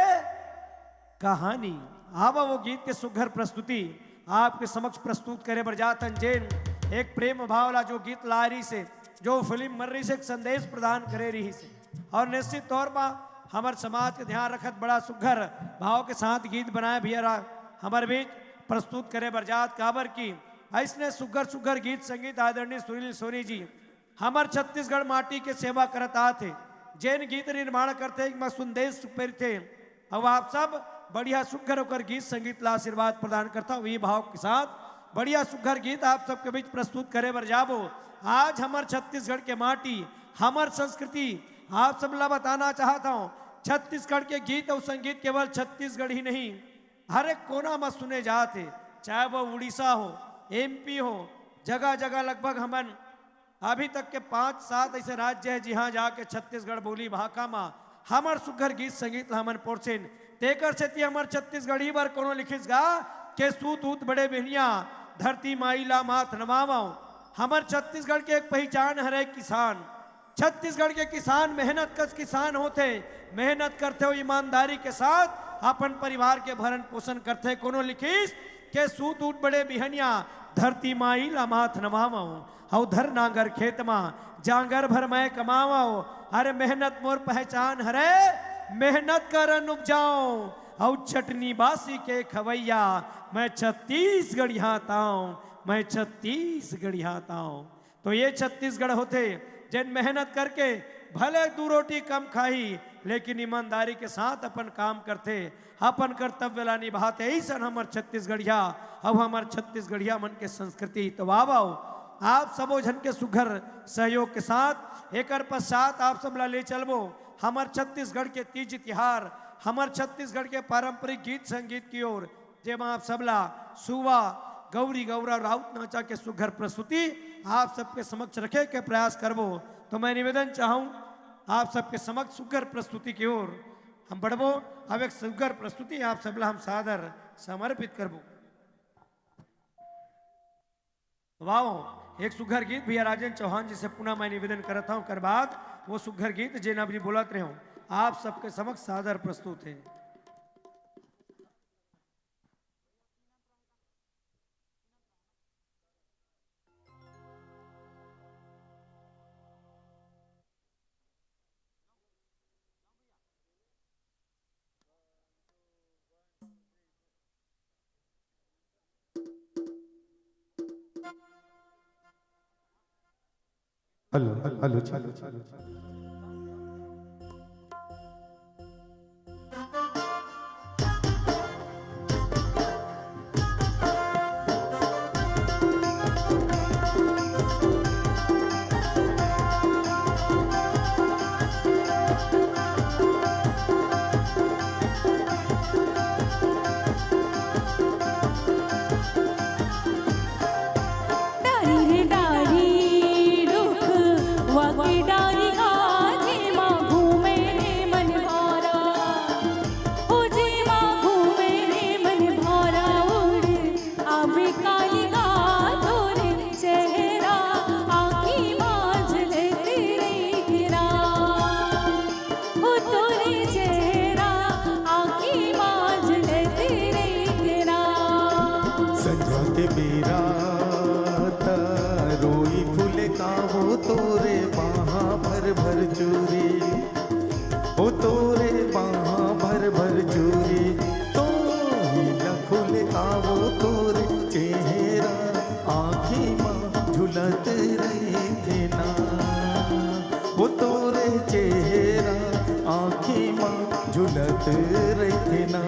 कहानी। आवा वो गीत के सुघर प्रस्तुति आपके समक्ष प्रस्तुत करे बर जात हन, जेन एक प्रेम भाव ला जो गीत लाय रहिस हे, जो फिल्म मन रहिस हे, एक संदेश प्रदान करे रहिस हे। अउ निश्चित तौर पर हमर समाज के ध्यान रखत बड़ा सुघर भाव के साथ गीत बनाए भैया रा हमर बीच प्रस्तुत करे बर जात, काबर कि अइसने सुघर सुघर गीत संगीत आदरणीय सुनील सोनी जी हमर छत्तीसगढ़ माटी के सेवा करत आत हे, जेन गीत निर्माण करथे, एक म संदेश पेरथे। अउ आप सब बढ़िया सुघर ओकर गीत संगीत ला आशीर्वाद प्रदान करथव। ये भाव के साथ बढ़िया सुघर गीत आप सबके बीच प्रस्तुत करे बर जाबो। आज हमर छत्तीसगढ़ के माटी, हमर संस्कृति, आप सब ला बताना चाहत हव, छत्तीसगढ़ के गीत अउ संगीत केवल छत्तीसगढ़ ही नहीं, हर एक कोना म सुने जात हे, चाहे वो उड़ीसा हो, एमपी हो, जगह जगह लगभग हमन अभी तक के पांच सात ऐसे राज्य हे, जिहां जाके छत्तीसगढ़ बोली भाखा म हमर सुघर गीत संगीत ल हमन पोरसेन। तेकर सेती हमर छत्तीसगढ़ी बर कोनो लिखिस गा के सूत ऊत बड़े बिहनिया, धरती माई ला माथ नवावंव। हमर छत्तीसगढ़ के एक पहिचान हरे किसान। छत्तीसगढ़ के किसान मेहनत कस किसान होथे, मेहनत करथे अउ ईमानदारी के साथ अपन परिवार के भरण पोषण करथे। कोनो लिखिस के सूत ऊठ बड़े बिहनिया, धरती माई ला माथ नवावंव, अउ धर नांगर खेत मा जांगर भर मैं कमावंव। अरे मेहनत मोर पहचान हरे, मेहनत करन उपजावंव, अउ चटनी बासी के खवैया मैं छत्तीसगढ़िया तांव, मैं छत्तीसगढ़िया तांव। तो ये छत्तीसगढ़ होथे, जेन मेहनत करके भले दू रोटी कम खाही, लेकिन ईमानदारी के साथ अपन काम करथे, अपन कर्तव्य ला निभाथे। अइसन हमर छत्तीसगढ़िया, अउ हमर छत्तीसगढ़िया मन के संस्कृति। तो आवव, आप सबो झन के सुघर सहयोग के साथ एकर पश्चात आप सब ला ले चलबो हमर छत्तीसगढ़ के तीज तिहार, हमर छत्तीसगढ़ के पारंपरिक गीत संगीत की ओर, जेमा आप सबला सुवा, गौरी गौरा, राउत नाचा के सुघर प्रस्तुति आप सबके समक्ष रखे के प्रयास करबो। तो मैं निवेदन चाहूं, आप सबके समक्ष सुघर प्रस्तुति की ओर हम बढ़बो। अब एक सुघर प्रस्तुति आप सबला हम सादर समर्पित करबो। वाह, एक सुघर गीत भैया राजेंद्र चौहान जी से पुनः मैं निवेदन करत हूं, ओकर बाद वो सुघर गीत जेन अभी बोलत रहे हूं, आप सबके समक्ष सादर प्रस्तुत है। हेलो, हेलो जी। डारी रे डारी रुख वाके डारी गा, जेमा घूमे रे मन भौरा। ओ जेमा घूमे रे मन भौरा, उड़ आबे काली गा, तोरे चेहरा आँखी मा झलक रहिथे ना। हो तोरे चेहरा आँखी मा झलक रहिथे ना। संझा के बेरा त रोई फूले का वो तोरे बाहाँ भर भर चूरी, वो तोरे बाहाँ भर भर चूरी, तो हीला फूले का वो तोरे चेहरा आँखी मा झुलत रहिथे ना। वो तोरे चेहरा आँखी मा झुलत रहिथे ना।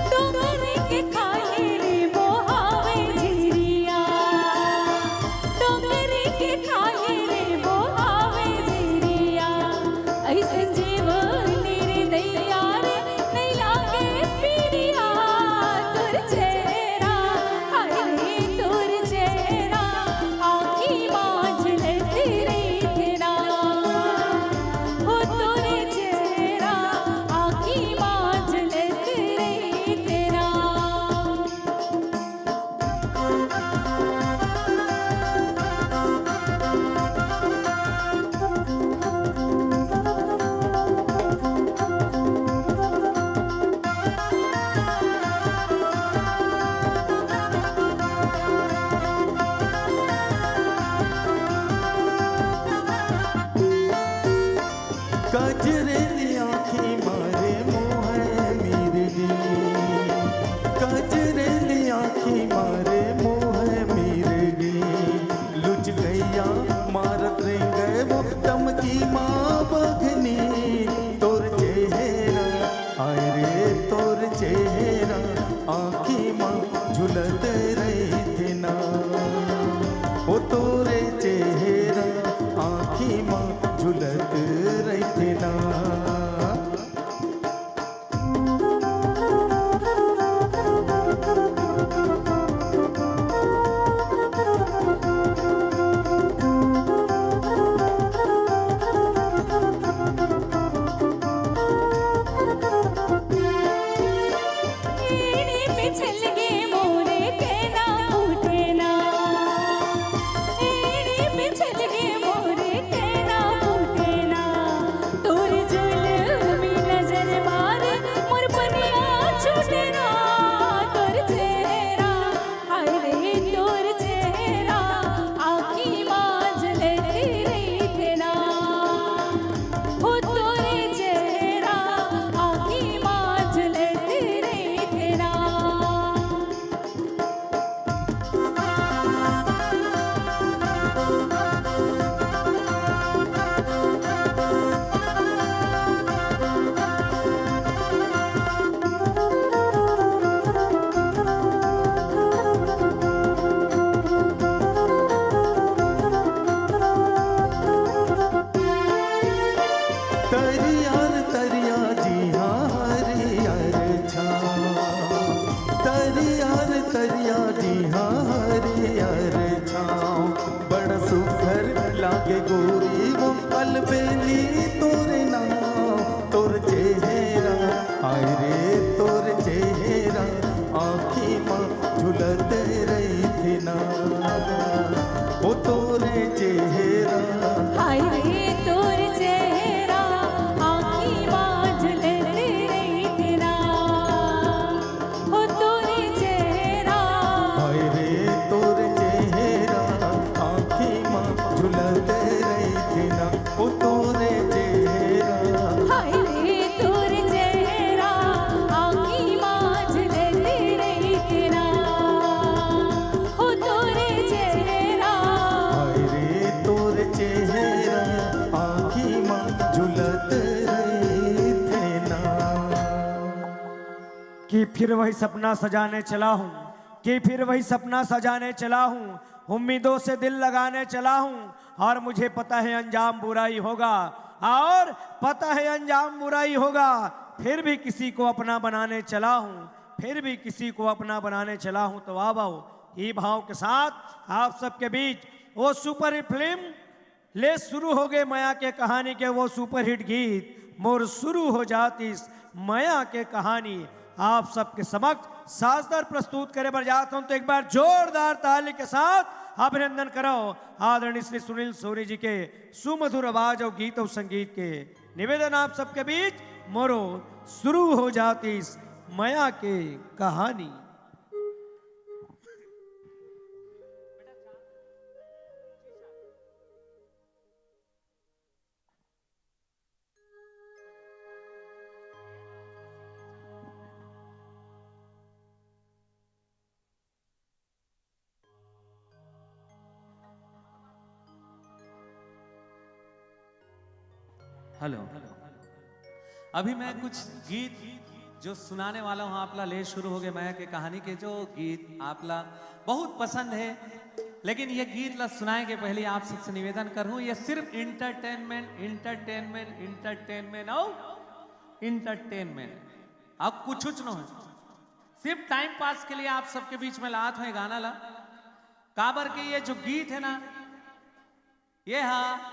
डोंगरी के खाए रे बोहावे झिरिया, डोंगरी के खाए रे बोहावे झिरिया, अइसन जीवन निर्दयी कजरेली आँखी मारे मोहे मिर्गी, कजरेली आँखी मारे मोहे मिर्गी, लुचकैया मारत रेंगे वो टमकी माँ बघनी, तोर चेहरा, हाय रे तोर चेहरा, आँखी माँ झुलत रहिथे ना, ओ तोरे चेहरा, आँखी माँ झुलत रहिथे ना। एड़ी पे छलगे मोरे कैना फूटे ना, एड़ी पे छलगे मोरे कैना फूटे ना, तोर जुल्मी नजर मारे मोर पनिया छूटे ना, तोर चेहरा, हाय रे तोर चेहरा, आँखी माँ झलक रहिथे ना, हो तोरे चेहरा, आँखी माँ झलक रहिथे ना। तरिया रे तरिया जी हाँ हरियर छाँव, तरिया रे तरिया जी हाँ हरियर छाँव, बड़ सुघर लागे गोरी वो अलबेली तोर नाँव, तोर चेहरा, हाय रे तोर चेहरा, आँखी माँ झुलत रहिथे ना, ओ तोरे चेहरा। हाय रे तोर चेहरा, आँखी माँ झुलत रहिथे ना, ओ तोरे चेहरा। हाय रे तोर चेहरा, आँखी माँ झुलत रहिथे ना, ओ तोरे चेहरा। हाय रे तोर चेहरा, आँखी माँ झुलत रहिथे ना, ओ तोरे चेहरा। हाय रे तोर चेहरा, आँखी माँ झुलत रहिथे ना। कि फिर वही सपना सजाने चला हूँ, कि फिर वही सपना सजाने चला हूँ, उम्मीदों से दिल लगाने चला हूँ, और मुझे पता है अंजाम बुरा ही होगा, और पता है अंजाम बुरा ही होगा, फिर भी किसी को अपना बनाने चला हूँ, फिर भी किसी को अपना बनाने चला हूँ। तो आओ, आओ, ये भाव के साथ आप सबके बीच वो सुपरहिट फिल्म ले शुरू हो गए मया के कहानी के वो सुपरहिट गीत मोर शुरू हो जातिस मया के कहानी आप सबके समक्ष साजदार प्रस्तुत करे बर जात हूं। तो एक बार जोरदार ताली के साथ अभिनंदन करो आदरणीय श्री सुनील सोनी जी के सुमधुर आवाज और गीत और संगीत के। निवेदन आप सबके बीच मोरो शुरू हो जातिस मया के कहानी। हेलो, अभी मैं कुछ गीत जो सुनाने वाला हूँ आपला, ले शुरू हो गए मया के कहानी के, जो गीत आपला बहुत पसंद है, लेकिन ये गीत ला सुनाए के पहले आप सबसे निवेदन करूँ, ये सिर्फ एंटरटेनमेंट, एंटरटेनमेंट, एंटरटेनमेंट और एंटरटेनमेंट, अब कुछ कुछ नो है, सिर्फ टाइम पास के लिए आप सबके बीच में लात हूँ ये गाना ला। काबर के ये जो गीत है ना, ये हा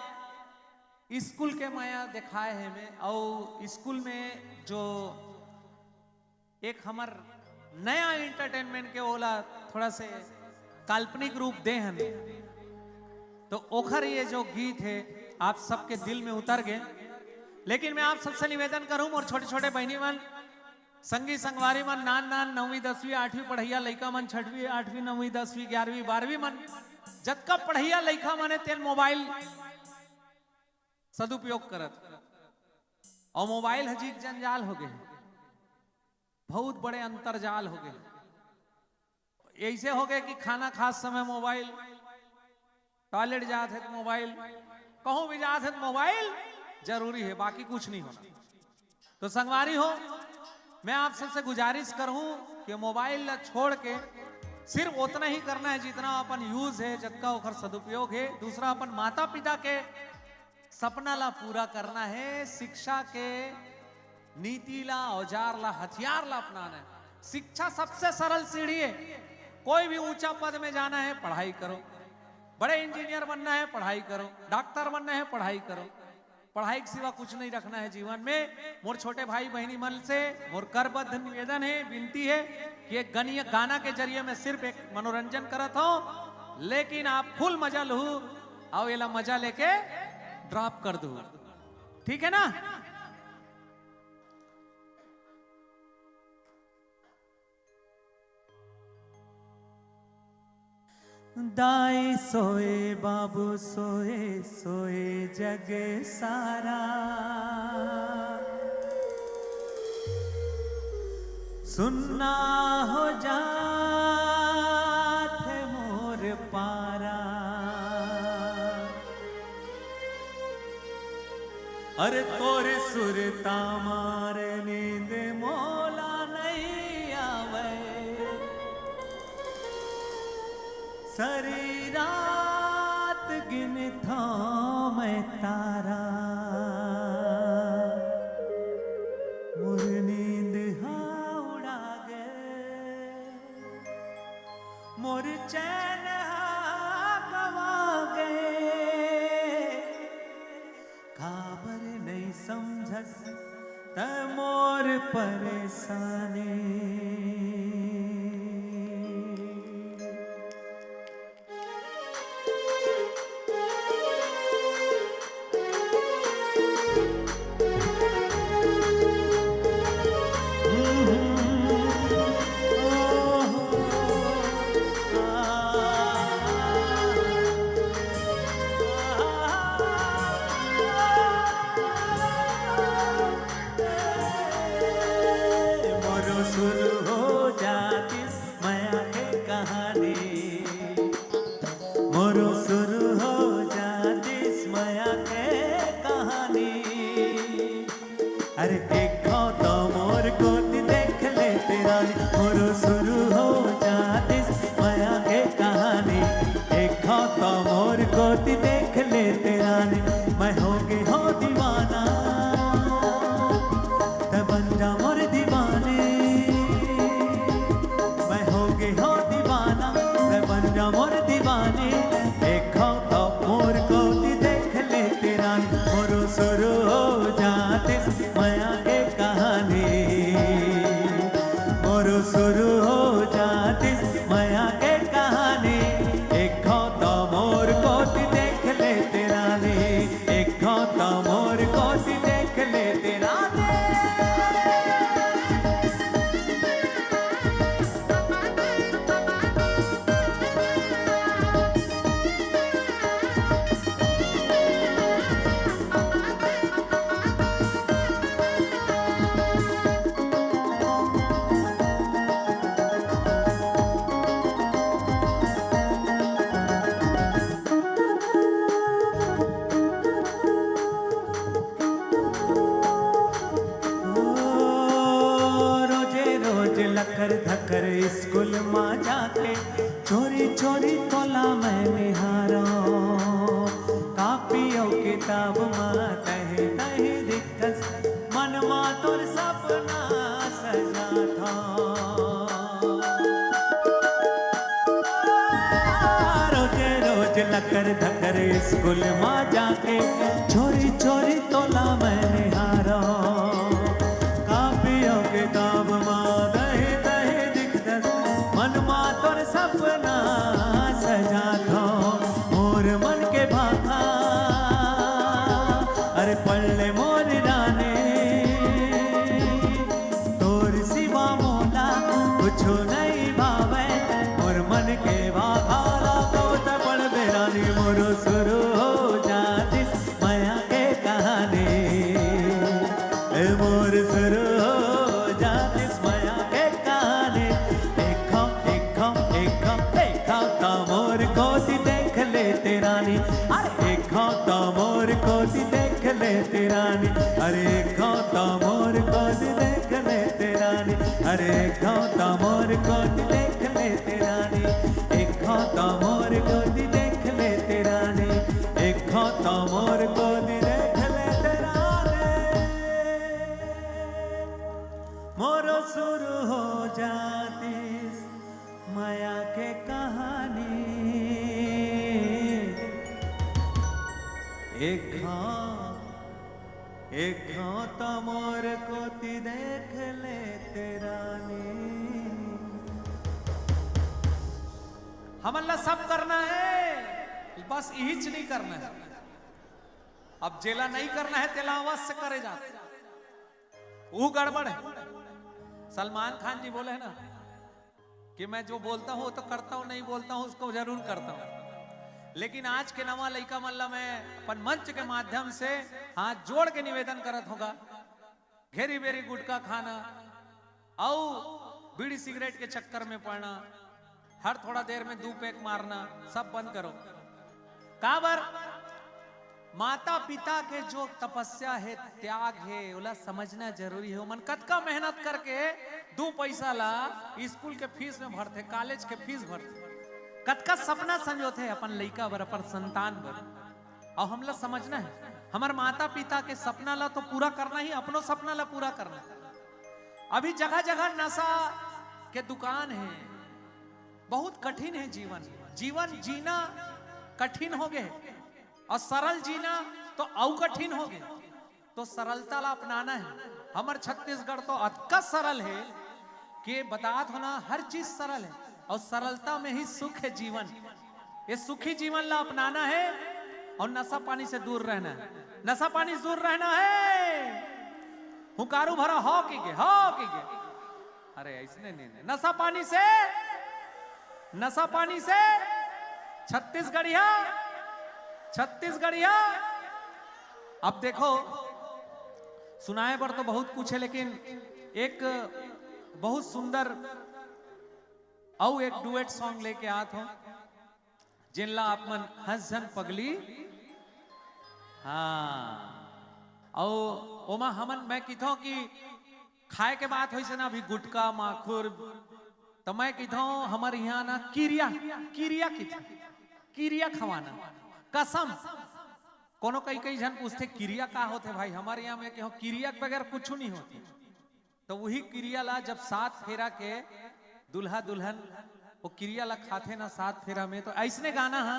स्कूल के मया दिखाए हे मैं, अउ स्कूल में जो एक हमर नया एंटरटेनमेंट के ओला थोड़ा से काल्पनिक रूप दे हन, तो ओखर ये जो गीत है आप सबके दिल में उतर गए। लेकिन मैं आप सबसे निवेदन करूं, मोर छोटे छोटे बहनी मन, संगी संगवारी मन, नान नान नौवीं दसवीं आठवीं पढ़ैया लइका मन, छठवीं आठवीं नौवीं दसवीं ग्यारहवीं बारहवीं मन, जतका पढ़ैया लइका मन हे तेन मोबाइल सदुपयोग करत। अउ मोबाइल ह जीक जंजाल हो गे, बहुत बड़े अंतरजाल हो गे। ऐसे हो गे कि खाना खात समय मोबाइल, टॉयलेट जात हे तो मोबाइल, कहूं भी जात हे तो मोबाइल जरूरी है, बाकी कुछ नहीं होना। तो संगवारी हो, मैं आप सबसे गुजारिश करहूं कि मोबाइल ला छोड़ के सिर्फ उतना ही करना है जितना अपन यूज है, जतका ओखर सदुपयोग है। दूसरा, अपन माता पिता के सपना ला पूरा करना है, शिक्षा के नीति ला, औजार ला, हथियार ला अपनाना है। शिक्षा सबसे सरल सीढ़ी है। कोई भी ऊंचा पद में जाना है, पढ़ाई करो। बड़े इंजीनियर बनना है, पढ़ाई करो। डॉक्टर बनना है, पढ़ाई करो। पढ़ाई के सिवा कुछ नहीं रखना है जीवन में। मोर छोटे भाई बहिनी मन से मोर करबद्ध निवेदन है, विनती है कि एक गनिया गाना के जरिए मैं सिर्फ एक मनोरंजन करत हूं, लेकिन आप फुल मजा लहू, अउ एला मजा लेके ड्रॉप कर दू, ठीक है ना? दाई सोए, बाबू सोए, सोए जग सारा। सुन्ना हो जात हे मोर पारा। अरे तोर सुरता मारे नींद मोला नहीं आवे। सरी रात गिनथों मैं तारा, मोर नींद हा उड़ा गे, मोर चैन हा गवा गे। काबर नहीं समझस त मोर परेशानी। मोरो शुरू हो जातिस मया के कहानी, मोरो शुरू हो जातिस मया के कहानी। अरे देखो तो मोर कोति देख लेते रानी, मोरो शुरू हो जातिस मया के कहानी। देखो तो मोर कोति देख लेते रानी, मैं हो गे हो दीवाना, तै बन जा मोर दीवानी। मैं हो गे हो दीवाना, तै बन जा मोर दीवानी। देखो तो मोर कोति देख लेते रानी, मोरो शुरू हो जातिस मया के कहानी, मोरो शुरू हो जातिस मया के कहानी। देखो तो मोर कोति देख लेते रानी, देखो तो मोर कोति देख लेते रानी। ओ, रोजे रोज लकर धकर स्कूल मा जाके, चोरी चोरी तोला मैं निहारो। कापी अउ किताब मा तही तही दिखस, मन मा तोर सपना सजाथो। रोजे रोज लकर धकर स्कूल मा जाके, चोरी चोरी तोला मैं निहारो। कापी अउ किताब मा तही तही दिखदस, मन मा तोर सपना सजाथो। मोर मन के भाखा, अरे पढ़ ले मोर रानी, तोर सिवा मोला कुछु नहीं भावे। मोर मन के भाखा ला कब तक पढ़बे रानी, मोरो शुरू हो जातिस मया के कहानी। मोर शुरू हो जातिस मया के कहानी। एक घाव, एक घाव, एक घाव, एक घाव त मोर कोति देख लेते रानी। अरे एक घाव त मोर कोति देख लेते रानी। अरे एक घाव त मोर कोति देख लेते रानी। अरे एक घाव त मोर कोति देख लेते रानी। एक घाव त मोर कोति देख लेते रानी। एक घाव त मोर कोति देख लेते रानी। मोरो शुरू हो जातिस मया के कहानी। एक घाव, एक घाव त मोर कोति देख लेते रानी। हमन ला सब करना है, बस इहीच नहीं करना है। अब जेला नहीं करना है, तेला अवश्य करे जाते। वो गड़बड़ है। सलमान खान जी बोले हैं ना कि मैं जो बोलता हूँ, वो तो करता हूँ, नहीं बोलता हूँ, उसको जरूर करता हूँ। लेकिन आज के नवा लइका मन ला मैं अपन मंच के माध्यम से हाथ जोड़ के निवेदन करत होगा, घेरी बेरी गुटखा खाना, अउ बीड़ी सिगरेट के चक्कर में पड़ना, हर थोड़ा देर में दू पैक मारना, सब बंद करो। काबर? माता पिता के जो तपस्या है, त्याग है, ओला समझना जरूरी है। ओमन कतका मेहनत करके दू पैसा ला स्कूल के फीस में भरथे, कॉलेज के फीस भरथे, कतका सपना संजोथे अपन लइका बर, अपन संतान बर। अउ हमला समझना है, हमर माता पिता के सपना ला तो पूरा करना ही, अपनो सपना ला पूरा करना है। अभी जगह जगह नशा के दुकान है, बहुत कठिन है जीवन। जीवन जीना कठिन हो गए और सरल जीना तो अउ कठिन हो गए। तो सरलता ला अपनाना है। हमर छत्तीसगढ़ तो अतका सरल है कि बतात हो ना, हर चीज सरल है और सरलता में ही सुख है जीवन। ये सुखी जीवन ला अपनाना है और नशा पानी से दूर रहना है। नशा पानी से दूर रहना है। हुंकारू भरा हो की के, हो की के। अरे, ऐसने नहीं, नहीं। नशा पानी से, नशा पानी से छत्तीसगढ़िया, छत्तीसगढ़िया। अब देखो, सुनाए बर तो बहुत कुछ है, लेकिन एक बहुत सुंदर अउ एक डुएट सॉन्ग लेके आत हो, जेन ला आप मन हंस झन पगली। हाँ, अउ ओमा हमन, मैं किथों कि खाए के बात होइस ना, अभी गुटखा, माखुर, तो मैं किथों हमर यहाँ ना किरिया, किरिया किथों, किरिया खवाना, कसम। कोनो कई कई झन पूछथे, "किरिया का होथे भाई?" हमर यहाँ मैं कहूँ, "किरिया के बगैर कुछ नहीं होथे।" तो वही किरिया ला जब सात फेरा के दूल्हा दुल्हन वो किरिया ला खाथे ना सात फेरा में, तो ऐसने गाना हा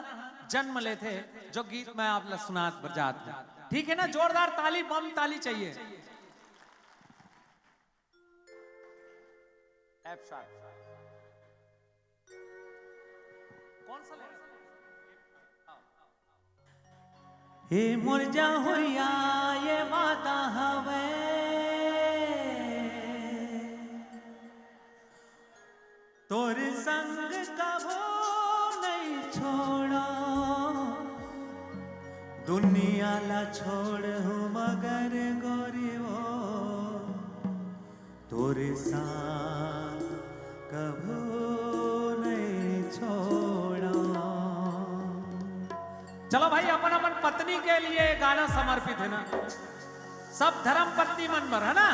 जन्म लेथे, जो गीत मैं आप ला सुनात बर जात हूँ। ठीक है ना? जोरदार ताली, बम ताली चाहिए। F sharp। कौन सा लेना? हे मोर जाहुरिया, ये वादा हवे, तोर संग कभू नहीं छोड़ा। दुनिया ला छोड़ हूँ मगर गोरी वो तोर साथ कभू नहीं छोड़ा। चलो भाई, अपन अपन पत्नी के लिए गाना समर्पित है ना, सब धर्म पत्नी मन बर, है ना?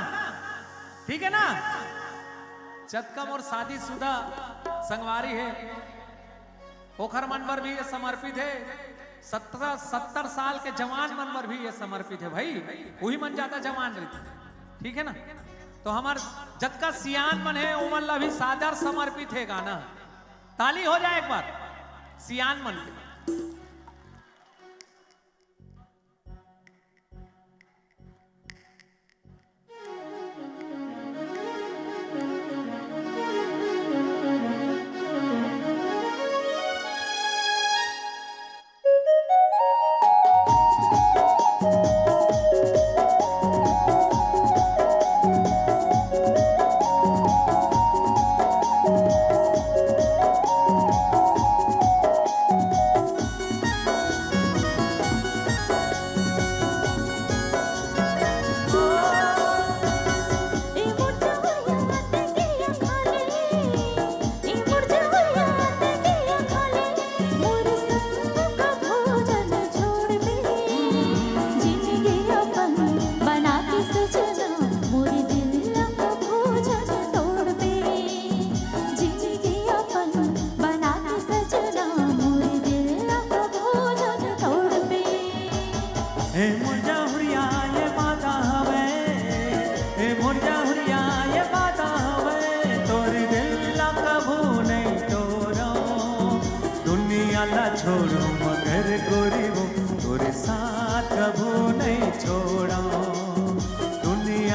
ठीक है ना? जतका मोर शादीशुदा संगवारी है, ओखर मन बर भी ये समर्पित है। सत्रह, सत्तर साल के जवान मन बर भी ये समर्पित है भाई, वही मन ज्यादा जवान रहते, ठीक है ना? तो हमार जतका सियान मन है, ओमन ला भी सादर समर्पित है गाना। ताली हो जाए एक बार सियान मन के।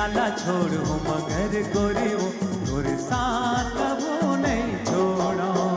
ला छोड़हूं मगर गोरी वो तोर साथ कभू नइ छोड़हूं।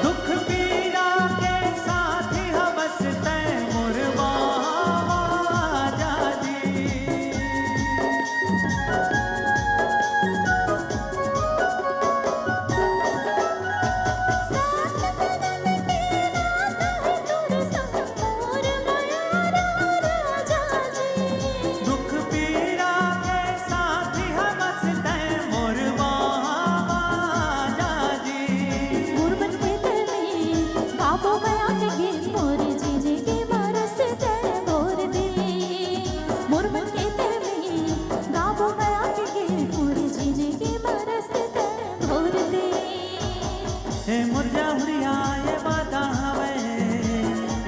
दुख पीरा के साथी हवस तैं मोर बाबा जाजी। दुख पीरा के साथी हवस तैं मोर बाबा जाजी। मोर मन के तने बाबू मैं आके गिर मोर जिंदगी मा रस तैं भोर दे। मोर मन के तने बाबू मैं आके गिर मोर जिंदगी मा रस तैं भोर दे। ए मोर जाहुरिया ये बात हवे,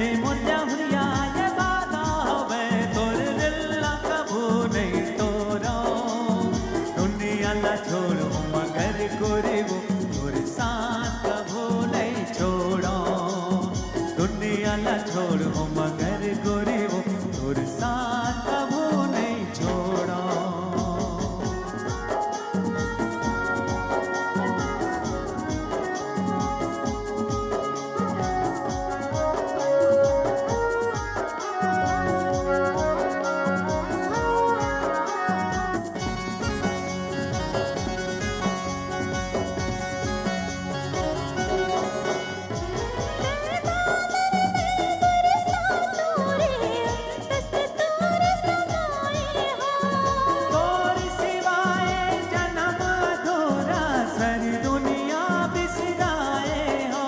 ए मोर जाहुरिया ये बात हवे, तोर दिल ला कभू नइ तोड़हूं। दुनिया ला छोड़हूं मगर गोरी वो तोर साथ कभू नइ छोड़हूं। दुनिया ला छोड़हूं मगर गोरी वो तोर साथ कभू नइ छोड़हूं। तोर सिवाय जनम अधूरा, सारी दुनिया बिसराए हो।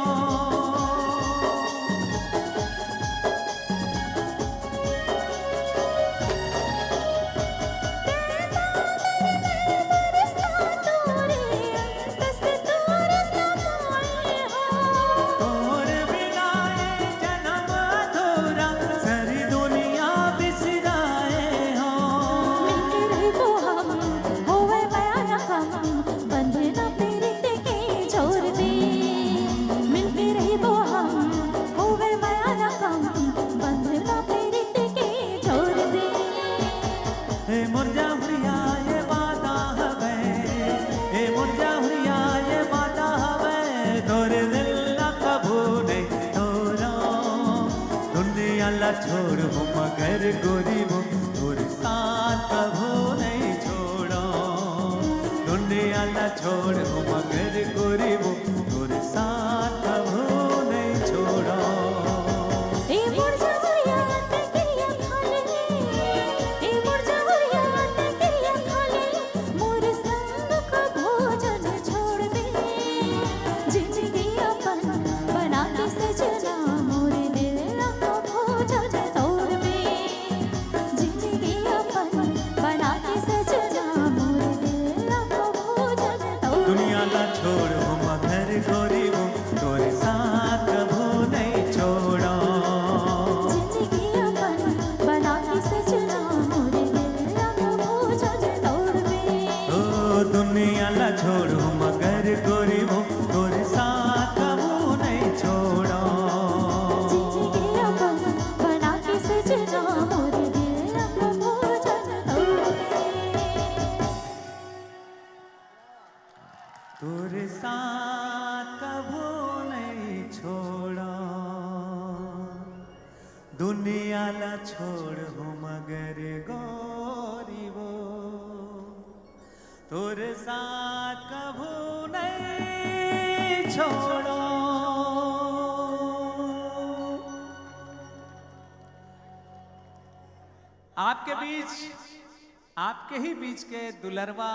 तोर बिना ए जनम अधूरा, सारी दुनिया बिसराए हो। मिलके रहिबो हम, होवे मया न कम, बंधना पीरित के जोर दे। मिलके रहिबो हम, होवे मया न कम, बंधना पीरित के जोर दे। ए मोर जाहुरिया ये बात हवे, ए मोर जाहुरिया ये बात हवे, तोर दिल ला कभू नइ तोड़हूं। दुनिया ला छोड़हूं मगर गोरी वो तोर साथ कभू नइ छोड़हूं। दुनिया ला छोड़हूं मगर गोरी वो तोर साथ कभू नइ छोड़हूं। ए मोर जाहुरिया तैं किरिया खा ले, ए मोर जाहुरिया तैं किरिया खा ले, मोर संग कभू झन छोड़बे। जिंदगी अपन बना के सजना, मोर दिल ला कभू झन तोड़बे। जिंदगी अपन बना के सजना, मोर दिल ला कभू झन तोड़बे। दुनिया ला छोड़हूं मगर गोरी वो तोर साथ कभू नइ छोड़हूं। जिंदगी अपन बना के सजना, मोर दिल ला कभू झन तोड़बे। ओ दुनिया ला छोड़हूं मगर गोरी वो तोर साथ कभू नइ छोड़हूं। जिंदगी अपन बना के सजना, मोर दिल ला कभू झन तोड़बे। तोर साथ कभू नइ छोड़हूं, दुनिया ला छोड़हूं मगर गोरी वो तोर साथ कभू नहीं छोड़ो। आपके बीच, आपके ही बीच के दुलरवा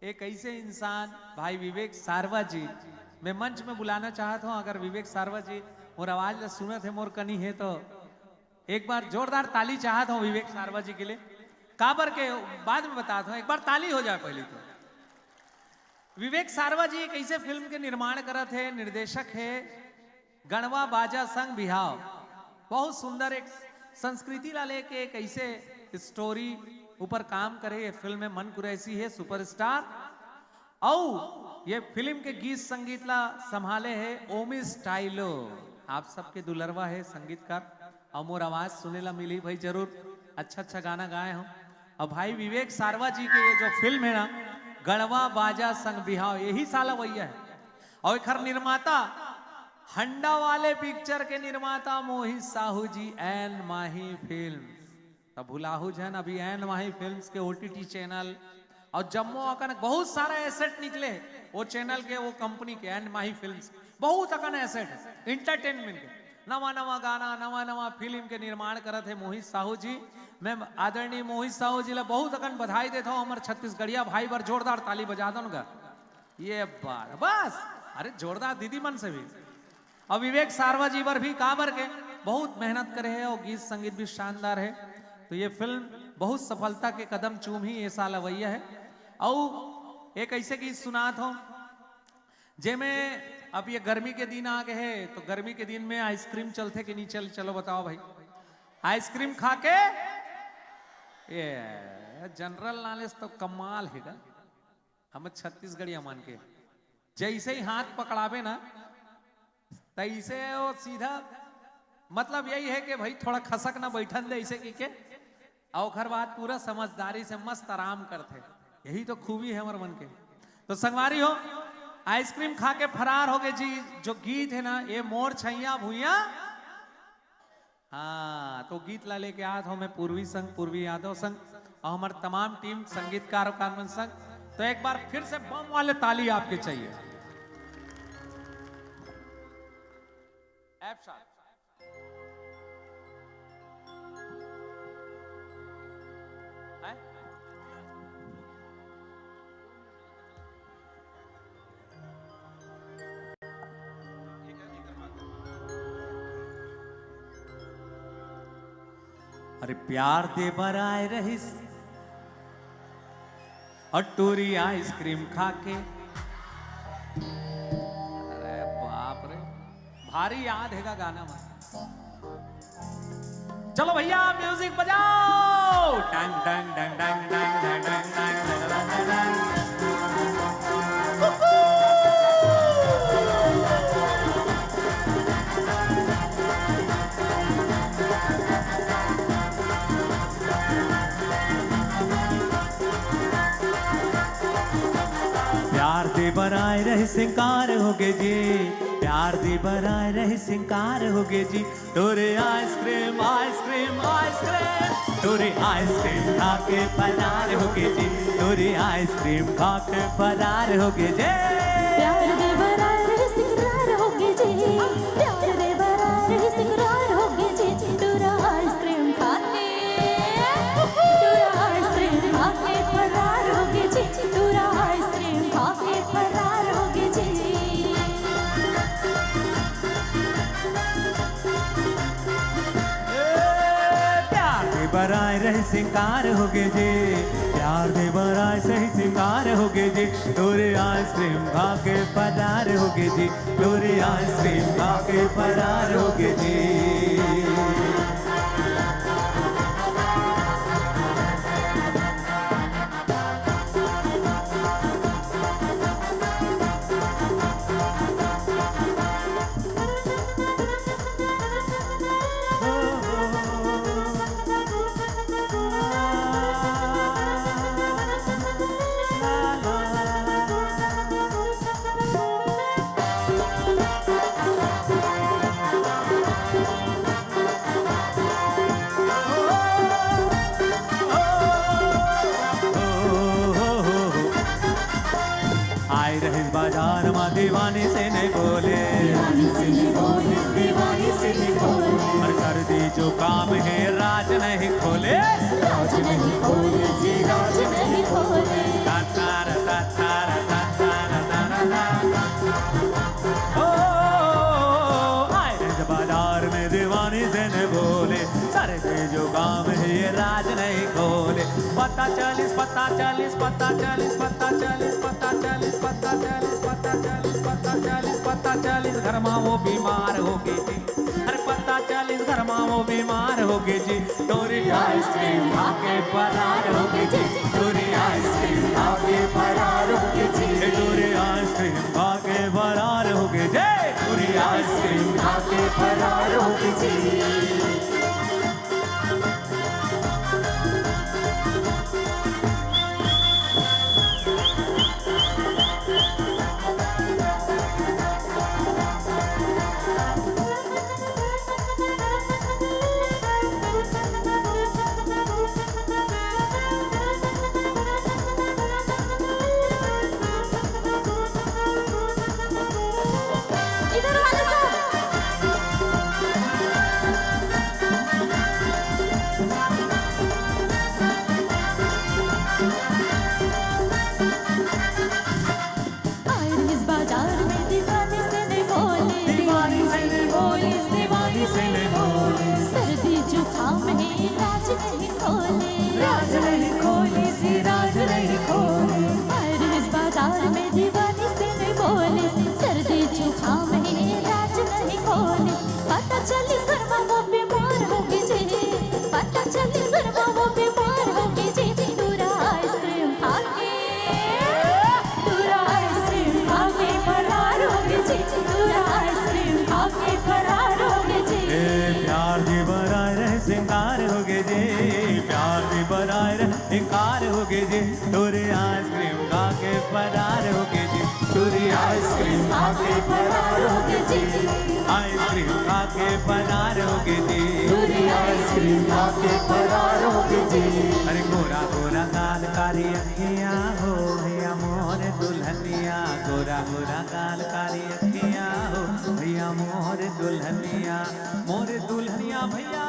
एक ऐसे इंसान भाई विवेक सारवा जी, मैं मंच में बुलाना चाहत हूँ। अगर विवेक सारवा जी मोर आवाज ला सुनत हे, मोर कनी हे, तो एक बार जोरदार ताली चाहत हूँ विवेक सारवा जी के लिए। काबर के बाद में बतात हूँ, एक बार ताली हो जाए पहले तो। विवेक सारवा जी एक ऐसे फिल्म के निर्माण करत हे, निर्देशक हे गणवा बाजा संग बिहाव। बहुत सुंदर एक संस्कृति ला लेके एक ऐसे स्टोरी ऊपर काम करे। ये फिल्म में मन कुरैशी हे सुपरस्टार, अउ ये फिल्म के गीत संगीत ला संभाले हे ओमिस टाइलो, आप सबके दुलरवा हे संगीतकार। अउ मोर आवाज सुने ला मिली भाई, जरूर अच्छा अच्छा गाना गाए हो। अउ भाई विवेक सारवा जी के ये जो फिल्म है ना, गणवा बाजा संग बिहाव, यही साल अवैया है। अउ एखर निर्माता, हंडा वाले पिक्चर के निर्माता मोहित साहू जी, एन माही फिल्म। तब भुलाहू झन, अभी एन माही फिल्म्स के ओटीटी चैनल अउ जम्मो अकन बहुत सारा एसेट निकले हे, वो चैनल के, वो कंपनी के, एन माही फिल्म्स, बहुत अकन एसेट हे एंटरटेनमेंट के। नवा नवा गाना, नवा नवा फिल्म के निर्माण करत हे मोहित साहू जी। मैं आदरणीय मोहित साहू जी ला बहुत अकन बधाई देता हूँ। हमर छत्तीसगढ़िया भाई बर जोरदार ताली बजा दो ना। ये बात बस, अरे जोरदार दीदी मन से भी। अउ विवेक सारवा जी बर भी, काबर के बहुत मेहनत करे हे अउ गीत संगीत भी शानदार हे। तो ये फिल्म बहुत सफलता के कदम चूमही, ये साल अवैया हे। अउ एक ऐसे गीत सुनात हूँ, जेमे अब ये गर्मी के दिन आ गए हे, तो गर्मी के दिन में आइसक्रीम चलथे कि नहीं चल, चलो बताओ भाई। आइसक्रीम खा के, ये जनरल नॉलेज तो कमाल हे गा। हम छत्तीसगढ़िया मन के जैसे ही हाथ पकड़ाबे ना, तैसे वो सीधा, मतलब यही है कि भाई थोड़ा खसक ना बैठन दे ऐसे की के, अउ ओखर बाद पूरा समझदारी से मस्त आराम करथे। यही तो खूबी है हमर मन के। तो संगवारी हो, आइसक्रीम खा के फरार हो गए जी। जो गीत है ना, ये मोर छैया भुइया, हाँ, तो गीत ला लेके आत हूँ मैं पूर्वी संग, पूर्वी यादव संग, अउ हमर तमाम टीम, संगीतकार, कार मन संग। तो एक बार फिर से बम वाले ताली आपके चाहिए। F sharp. हैं? अरे प्यार दे बर आए रहिस अउ टूरी आइसक्रीम खा के। अरे बाप रे, भारी याद हेगा गाना मन। चलो भैया, म्यूजिक बजाओ। डंग, डंग, डंग, डंग, डंग, डंग, डंग, डंग, डंग, डंग। प्यार दे बर आए रहे सिंगार हो गे जी, प्यार दे बर आए रहे सिंगार हो गे जी। टोरे आइसक्रीम, आइसक्रीम, आइसक्रीम, टोरे आइसक्रीम खा के फरार हो गे जी, टोरे आइसक्रीम खा के फरार हो गे जी। प्यार दे बर आए रहे सिंगार हो गे जी, प्यार दे बर आए रहे सिंगार हो गे जी। टोरा आइसक्रीम खा के, टोरा आइसक्रीम खा के फरार हो गे जी, टोरा आइसक्रीम खा के फरार हो गे जी। ए, प्यार दे बर आए रहे सिंगार हो गे जी, प्यार दे बर आए सही सिंगार हो गे जी। टोरे आइसक्रीम खा के फरार हो गे जी, टोरे आइसक्रीम खा के फरार हो गे जी। रहिस बाजार म दीवानी से नहीं बोले। दीवानी से नहीं बोले, दीवानी से नहीं बोले। अरे सर्दी जुकाम हे, राज नहीं खोले। राज नहीं खोले जी, राज नहीं खोले। ता तारा, ता तारा, ता तारा, ता रा ता। ओ, आए रहिस बाजार में दीवानी से नहीं बोले। सर्दी जुकाम हे, राज नहीं खोले। पता चलिस, पता चलिस, पता चलिस, पता चलिस, पता चलिस, पता चलिस, पता चलिस, पता चलिस, पता चलिस, घर मा वो बीमार होगे जी। अरे पता चलिस, घर मा वो बीमार होगे जी। टूरी आइसक्रीम खा के फरार होगे जी। टूरी आइसक्रीम खा के फरार होगे जी। ए, टूरी आइसक्रीम खा के फरार होगे जी। टूरी आइसक्रीम खा के फरार होगे जी। इधर वाले सब। आए रहिस बाजार में दीवानी से नहीं बोले। दीवानी से नहीं बोले, दीवानी से नहीं बोले। सर्दी जुकाम हे, राज नहीं खोले। राज नहीं खोले जी, राज नहीं खोले। आए रहिस बाजार में दीवानी से नहीं बोले। सर्दी जुकाम हे, राज नहीं खोले। पता चलिस घर मा वो बीमार होगे जी। पता चलिस घर मा वो बीमार होगे जी। टूरा आइसक्रीम खा के, टूरा आइसक्रीम खा के फरार होगे जी। टूरा आइसक्रीम खा के फरार होगे जी। ए, प्यार दीवार आए रहे सिंगार होगे जी। प्यार दीवार आए रहे सिंगार होगे जी। टूरी आइसक्रीम खा के फरार होगे जी। टूरी आइसक्रीम खा के फरार होगे जी। आइसक्रीम खा के फरार होगे जी। टूरी आइसक्रीम खा के फरार होगे जी। अरे गोरा गोरा गाल कारी अखियाँ हो भैया मोर दुल्हनिया। गोरा गोरा गाल कारी अखियाँ हो भैया मोर दुल्हनिया। मोर दुल्हनिया भैया,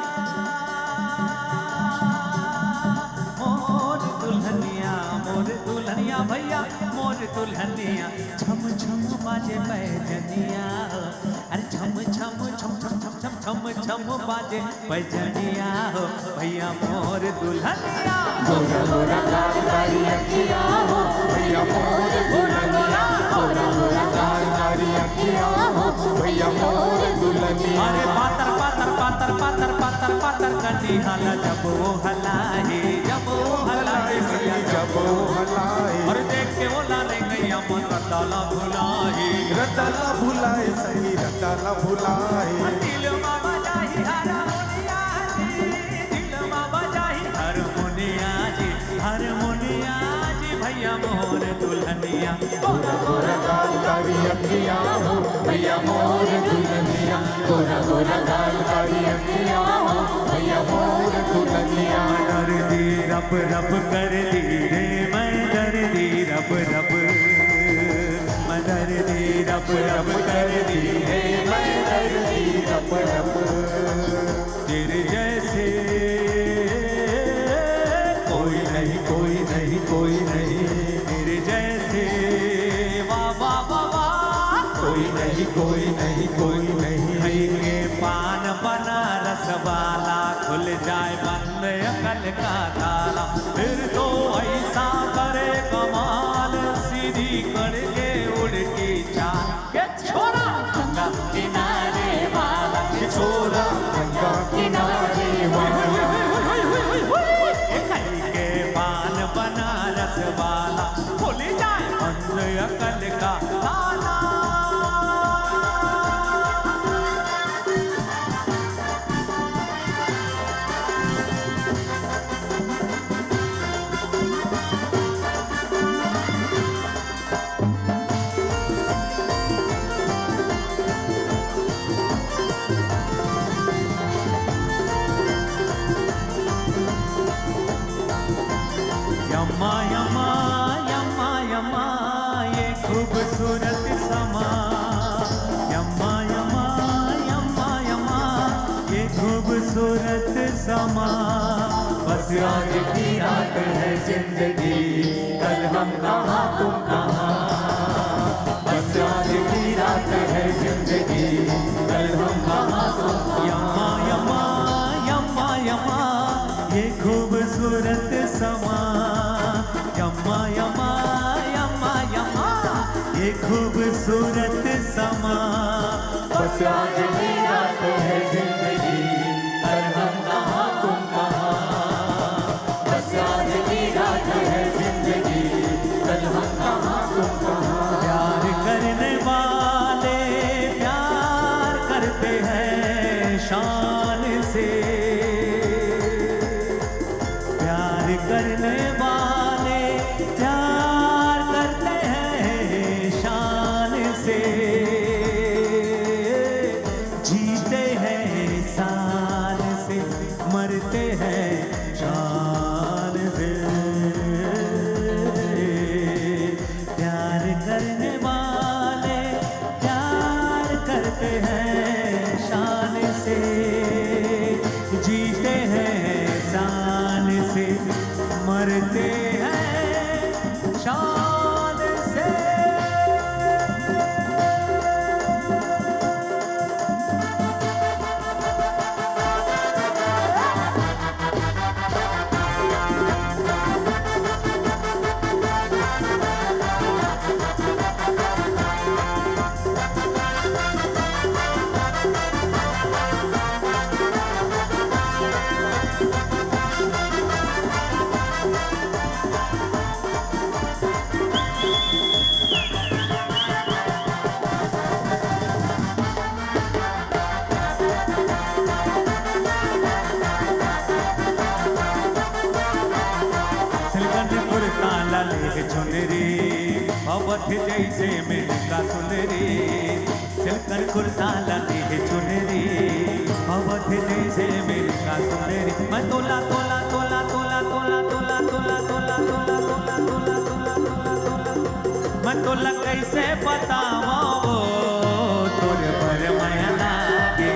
मोर दुल्हनिया, मोर दुल्हनिया भैया, मोर दुल्हनिया। छम छम बाजे पैजनिया हो, अरे छम छम छम छम छम छम छम छम बाजे पैजनिया हो भैया मोर दुल्हनिया। गोरा गोरा गाल कारी अखिया हो भैया मोर दुल्हनिया। गोरा गोरा गाल कारी अखिया हो भैया मोर दुल्हनिया। अरे पातर पातर पातर पातर पातर पातर कनिहा ला जब वो हलाही, जब वो हलाही सही जब वो हलाही। अरे देख के ओला रे गैया मन रतला भुलाही। रतला भुलाही सही रतला भुलाही। दिल मा बजाही हारमोनिया जी, दिल मा बजाही हारमोनिया जी, हारमोनिया जी भैया मोर दुल्हनिया। गोरा गोरा गाल कारी अखिया हो भैया मोर दुल्हनिया। गोरा गोरा गाल कारी अखिया हो भैया मोर दुल्हनिया। मैं दर्दी रप रप कर दी रे, मैं दर्दी रप रप। मैं दर्दी रप रप कर दी रे, मैं दर्दी रप रप। तेरे जैसे कोई नहीं, कोई नहीं, कोई नहीं। तेरे जैसे वाह, वाह, वाह, वाह। कोई नहीं, कोई नहीं, कोई नहीं। खाई के पान बनारस वाला, खुल जाए बंद अकल का ताला। फिर तो ऐसा करे कमाल, सीधी करके उल्टी चाल। ये छोरा गंगा किनारे वाला, ये छोरा गंगा किनारे वाला। ये खाई के पान बनारस वाला, खुल जाए बंद अकल का ताला। यम्मा, यम्मा, यम्मा, यम्मा, ये खूब आज की रात है जिंदगी, कल हम कहाँ तुम कहाँ। बस आज की रात है जिंदगी, कल हम कहाँ तुम कहाँ। यम्मा यम्मा, यम्मा यम्मा, ये खूबसूरत समा। यम्मा यम्मा, यम्मा यम्मा, ये खूबसूरत समा। बस आज की रात है जिंदगी, कल हम कहाँ तुम कहाँ। बस आज की रात है जिंदगी, कल हम कहाँ तुम कहाँ। प्यार करने वाले प्यार करते हैं शान से। प्यार करने वाले प्यार करते हैं शान से। जीते हैं शान से, मरते हैं शान से। प्यार करने वाले प्यार करते हैं शान से, जीते हैं शान से, मरते हैं शान से। सिलकन कुर्ता ला ले चुनरी, अवध जैसे मिलका सुनरी। सिलकन कुर्ता ला ले चुनरी, अवध जैसे मिलका सुनरी। मैं तोला तोला तोला तोला तोला तोला तोला तोला तोला तोला तोला तोला तोला तोला मैं तोला कैसे बतावं वो तोर बर मया लागे।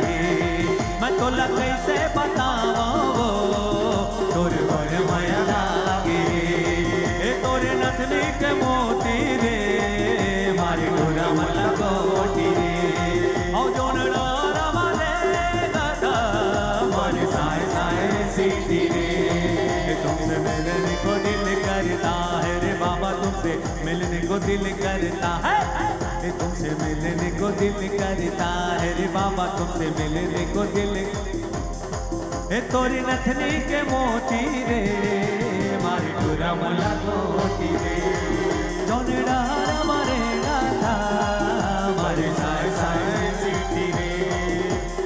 मैं तोला कैसे बतावं वो तोर बर मया लागे। ए तोरे नथनी के मोती रे, मारे टूरा मन ला गोटी रे। औ जोन डोरा वाले गधा, मारे साए साए सीटी रे। ए तुमसे मिलने को दिल करता है रे बाबा, तुमसे मिलने को दिल करता है। ए, तुमसे मिलने को दिल करता है रे बाबा, तुमसे मिलने को दिल। ए, तोरी नथनी के मोती रे, मारे टूरा मन ला गोटी रे। जोन डोरा मारे गाथा, मारे साए साए सीटी रे।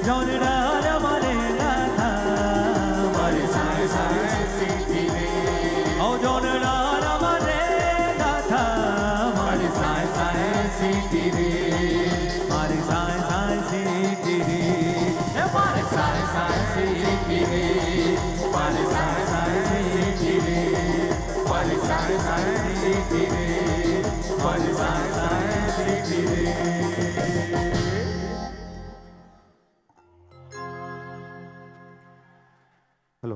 जोन डोरा मारे गाथा, मारे साए साए सीटी रे। ओ जोन डोरा मारे गाथा, मारे साए साए सीटी रे। मारे साए साए सीटी रे। ए मारे साए साए सीटी रे। मारे साए साए सीटी रे। मारे साए साए सीटी रे। मारे साए साए सीटी रे। हेलो।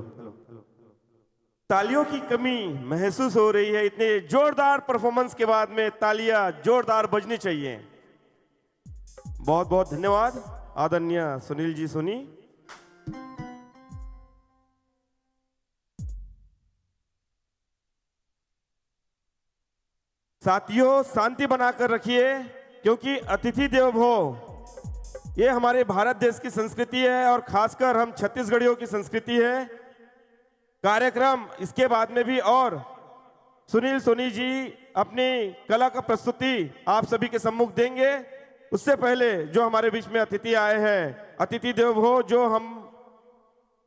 तालियों की कमी महसूस हो रही है, इतने जोरदार परफॉर्मेंस के बाद में तालियां जोरदार बजनी चाहिए। बहुत बहुत धन्यवाद आदरणीय सुनील जी सोनी। साथियों, शांति बनाकर रखिए, क्योंकि अतिथि देवो भव ये हमारे भारत देश की संस्कृति है और खासकर हम छत्तीसगढ़ियों की संस्कृति है। कार्यक्रम इसके बाद में भी और सुनील सोनी जी अपनी कला का प्रस्तुति आप सभी के सम्मुख देंगे। उससे पहले जो हमारे बीच में अतिथि आए हैं, अतिथि देवो भव, जो हम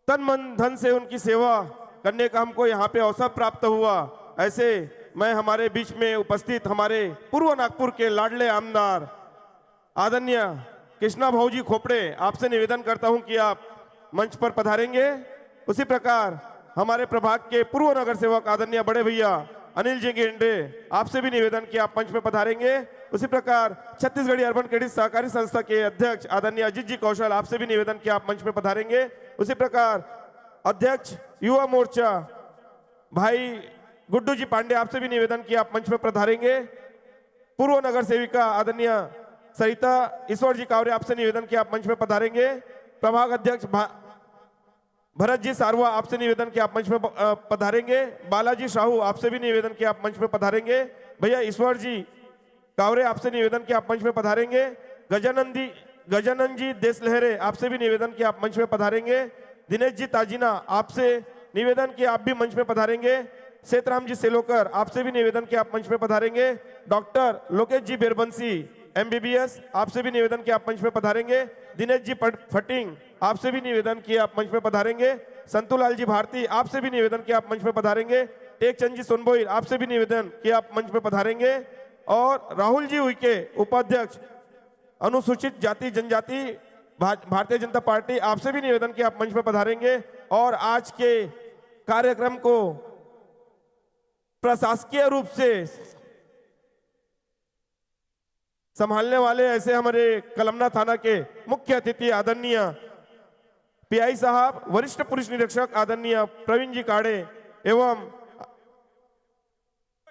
तन मन धन से उनकी सेवा करने का हमको यहाँ पे अवसर प्राप्त हुआ, ऐसे मैं हमारे बीच में उपस्थित हमारे पूर्व नागपुर के लाडले आमदार आदरणीय कृष्णा भाऊजी खोपड़े, आपसे निवेदन करता हूं कि आप मंच पर पधारेंगे। उसी प्रकार हमारे प्रभाग के पूर्व नगर सेवक आदरणीय बड़े भैया अनिल जी गेंडे, आपसे भी निवेदन कि आप मंच में पधारेंगे। उसी प्रकार छत्तीसगढ़ी अर्बन क्रेडिट सहकारी संस्था के अध्यक्ष आदरणीय अजीत जी कौशल, आपसे भी निवेदन कि आप मंच में पधारेंगे। उसी प्रकार अध्यक्ष युवा मोर्चा भाई गुड्डू जी पांडे, आपसे भी निवेदन कि आप मंच में पधारेंगे। पूर्व नगर सेविका आदरणीय सरिता ईश्वर जी कावरे, आपसे निवेदन कि आप मंच में पधारेंगे। प्रभाग अध्यक्ष भा-, भरत जी सारवा, आपसे निवेदन कि आप मंच में प-, अ, पधारेंगे। बालाजी साहू, आपसे भी निवेदन कि आप मंच में पधारेंगे। भैया ईश्वर जी कावरे, आपसे निवेदन कि आप मंच में पधारेंगे। गजानंद जी, गजानंद जी देशलहरे, आपसे भी निवेदन कि आप मंच में पधारेंगे। दिनेश जी ताजीना, आपसे निवेदन कि आप भी मंच में पधारेंगे। सेतराम जी सेलोकर, आपसे भी निवेदन कि आप मंच में पधारेंगे। डॉक्टर लोकेश जी बेरबंसी, एमबीबीएस, आपसे भी निवेदन कि आप मंच में पधारेंगे। दिनेश जी पट-, फटिंग, आपसे भी निवेदन कि आप मंच में पधारेंगे। संतूलाल जी भारती, आपसे भी निवेदन कि आप मंच में पधारेंगे। टेकचंद जी सोनबोईर, आपसे भी निवेदन कि आप मंच में पधारेंगे। और राहुल जी उइके, उपाध्यक्ष अनुसूचित जाति जनजाति भा-, भारतीय जनता पार्टी, आपसे भी निवेदन कि आप मंच में पधारेंगे और आज के कार्यक्रम को प्रशासकीय रूप से संभालने वाले ऐसे हमारे कलमना थाना के मुख्य अतिथि आदरणीय पीआई साहब, वरिष्ठ पुलिस निरीक्षक आदरणीय प्रवीण जी काड़े एवं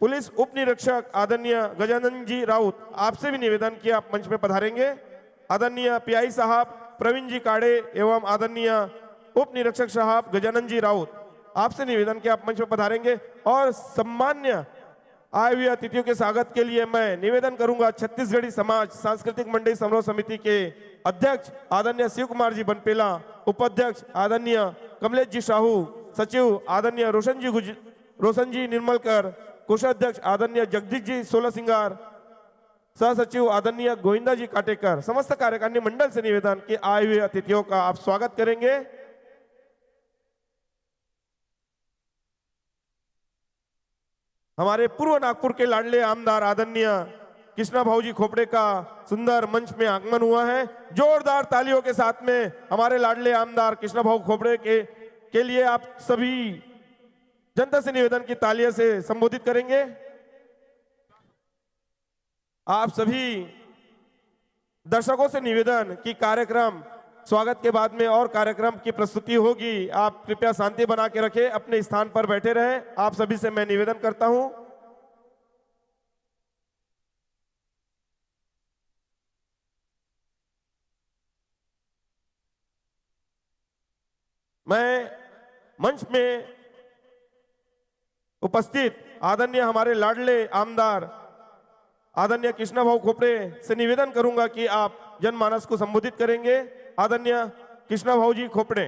पुलिस उप निरीक्षक आदरणीय गजानंद जी राउत, आपसे भी निवेदन कि आप मंच में पधारेंगे। आदरणीय पीआई साहब प्रवीण जी काड़े एवं आदरणीय उप निरीक्षक साहब गजानंद जी राउत, आपसे निवेदन कि आप मंच में पधारेंगे। और सम्मान्य आए हुए अतिथियों के स्वागत के लिए मैं निवेदन करूंगा छत्तीसगढ़ी समाज सांस्कृतिक मंडली समारोह समिति के अध्यक्ष आदरणीय शिव कुमार जी बनपेला, उपाध्यक्ष आदरणीय कमलेश जी साहू, सचिव आदरणीय रोशन जी गुज-, रोशन जी निर्मलकर, कोषाध्यक्ष आदरणीय जगदीश जी सोला सिंगार, सह सचिव आदरणीय गोविंदा जी काटेकर, समस्त कार्यकारिणी मंडल से निवेदन कि आए हुए अतिथियों का आप स्वागत करेंगे। हमारे पूर्व नागपुर के लाडले आमदार आदरणीय कृष्णा भाऊ जी खोपड़े का सुंदर मंच में आगमन हुआ है। जोरदार तालियों के साथ में हमारे लाडले आमदार कृष्णा भाऊ खोपड़े के, के लिए आप सभी जनता से निवेदन कि तालियों से संबोधित करेंगे। आप सभी दर्शकों से निवेदन कि कार्यक्रम स्वागत के बाद में और कार्यक्रम की प्रस्तुति होगी, आप कृपया शांति बना के रखें, अपने स्थान पर बैठे रहें। आप सभी से मैं निवेदन करता हूं। मैं मंच में उपस्थित आदरणीय हमारे लाडले आमदार आदरणीय कृष्णा भाऊ खोपड़े से निवेदन करूंगा कि आप जनमानस को संबोधित करेंगे। आदरणीय कृष्णा भाऊ जी खोपड़े।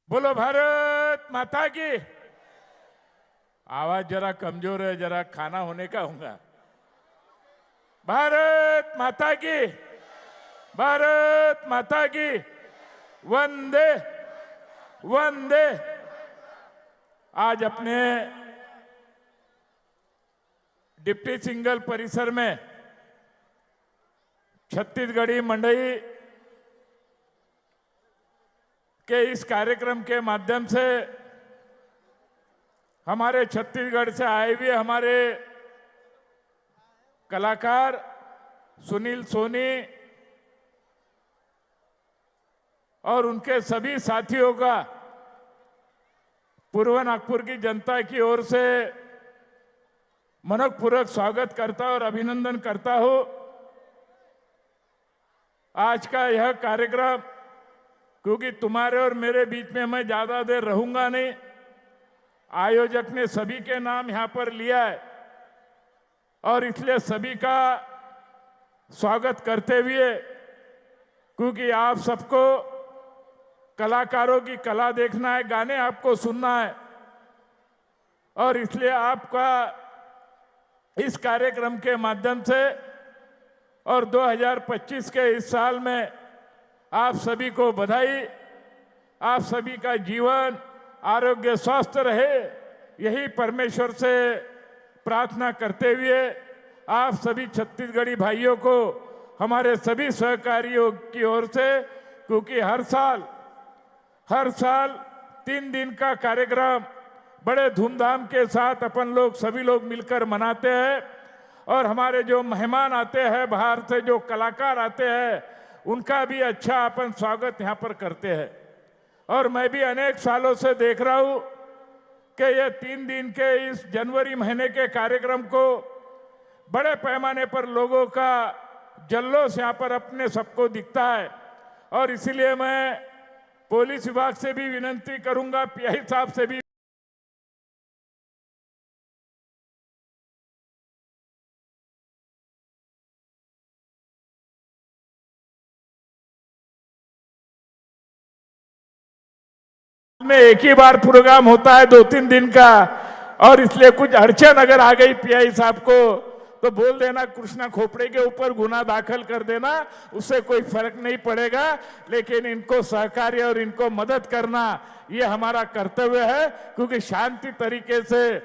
बोलो भारत माता की। आवाज जरा कमजोर है, जरा खाना होने का होगा। भारत माता की, भारत माता की, वंदे, वंदे। आज अपने डिप्टी सिंगल परिसर में छत्तीसगढ़ी मंडई के इस कार्यक्रम के माध्यम से हमारे छत्तीसगढ़ से आए हुए हमारे कलाकार सुनील सोनी और उनके सभी साथियों का पूर्व नागपुर की जनता की ओर से मनपूर्वक स्वागत करता और अभिनंदन करता हूं। आज का यह कार्यक्रम, क्योंकि तुम्हारे और मेरे बीच में मैं ज्यादा देर रहूंगा नहीं, आयोजक ने सभी के नाम यहां पर लिया है और इसलिए सभी का स्वागत करते हुए, क्योंकि आप सबको कलाकारों की कला देखना है, गाने आपको सुनना है, और इसलिए आपका इस कार्यक्रम के माध्यम से और दो हज़ार पच्चीस के इस साल में आप सभी को बधाई। आप सभी का जीवन, आरोग्य, स्वस्थ रहे, यही परमेश्वर से प्रार्थना करते हुए आप सभी छत्तीसगढ़ी भाइयों को हमारे सभी सहकारियों की ओर से, क्योंकि हर साल हर साल तीन दिन का कार्यक्रम बड़े धूमधाम के साथ अपन लोग, सभी लोग मिलकर मनाते हैं और हमारे जो मेहमान आते हैं, बाहर से जो कलाकार आते हैं, उनका भी अच्छा अपन स्वागत यहाँ पर करते हैं। और मैं भी अनेक सालों से देख रहा हूँ कि ये तीन दिन के इस जनवरी महीने के कार्यक्रम को बड़े पैमाने पर लोगों का जल्लोष यहाँ पर अपने सबको दिखता है। और इसीलिए मैं पुलिस विभाग से भी विनती करूंगा, पीआई साहब से भी। में एक ही बार प्रोग्राम होता है दो तीन दिन का, और इसलिए कुछ अड़चन अगर आ गई पीआई साहब को, तो बोल देना, कृष्णा खोपड़े के ऊपर गुना दाखिल कर देना, उससे कोई फर्क नहीं पड़ेगा। लेकिन इनको सहकार्य और इनको मदद करना, ये हमारा कर्तव्य है, क्योंकि शांति तरीके से,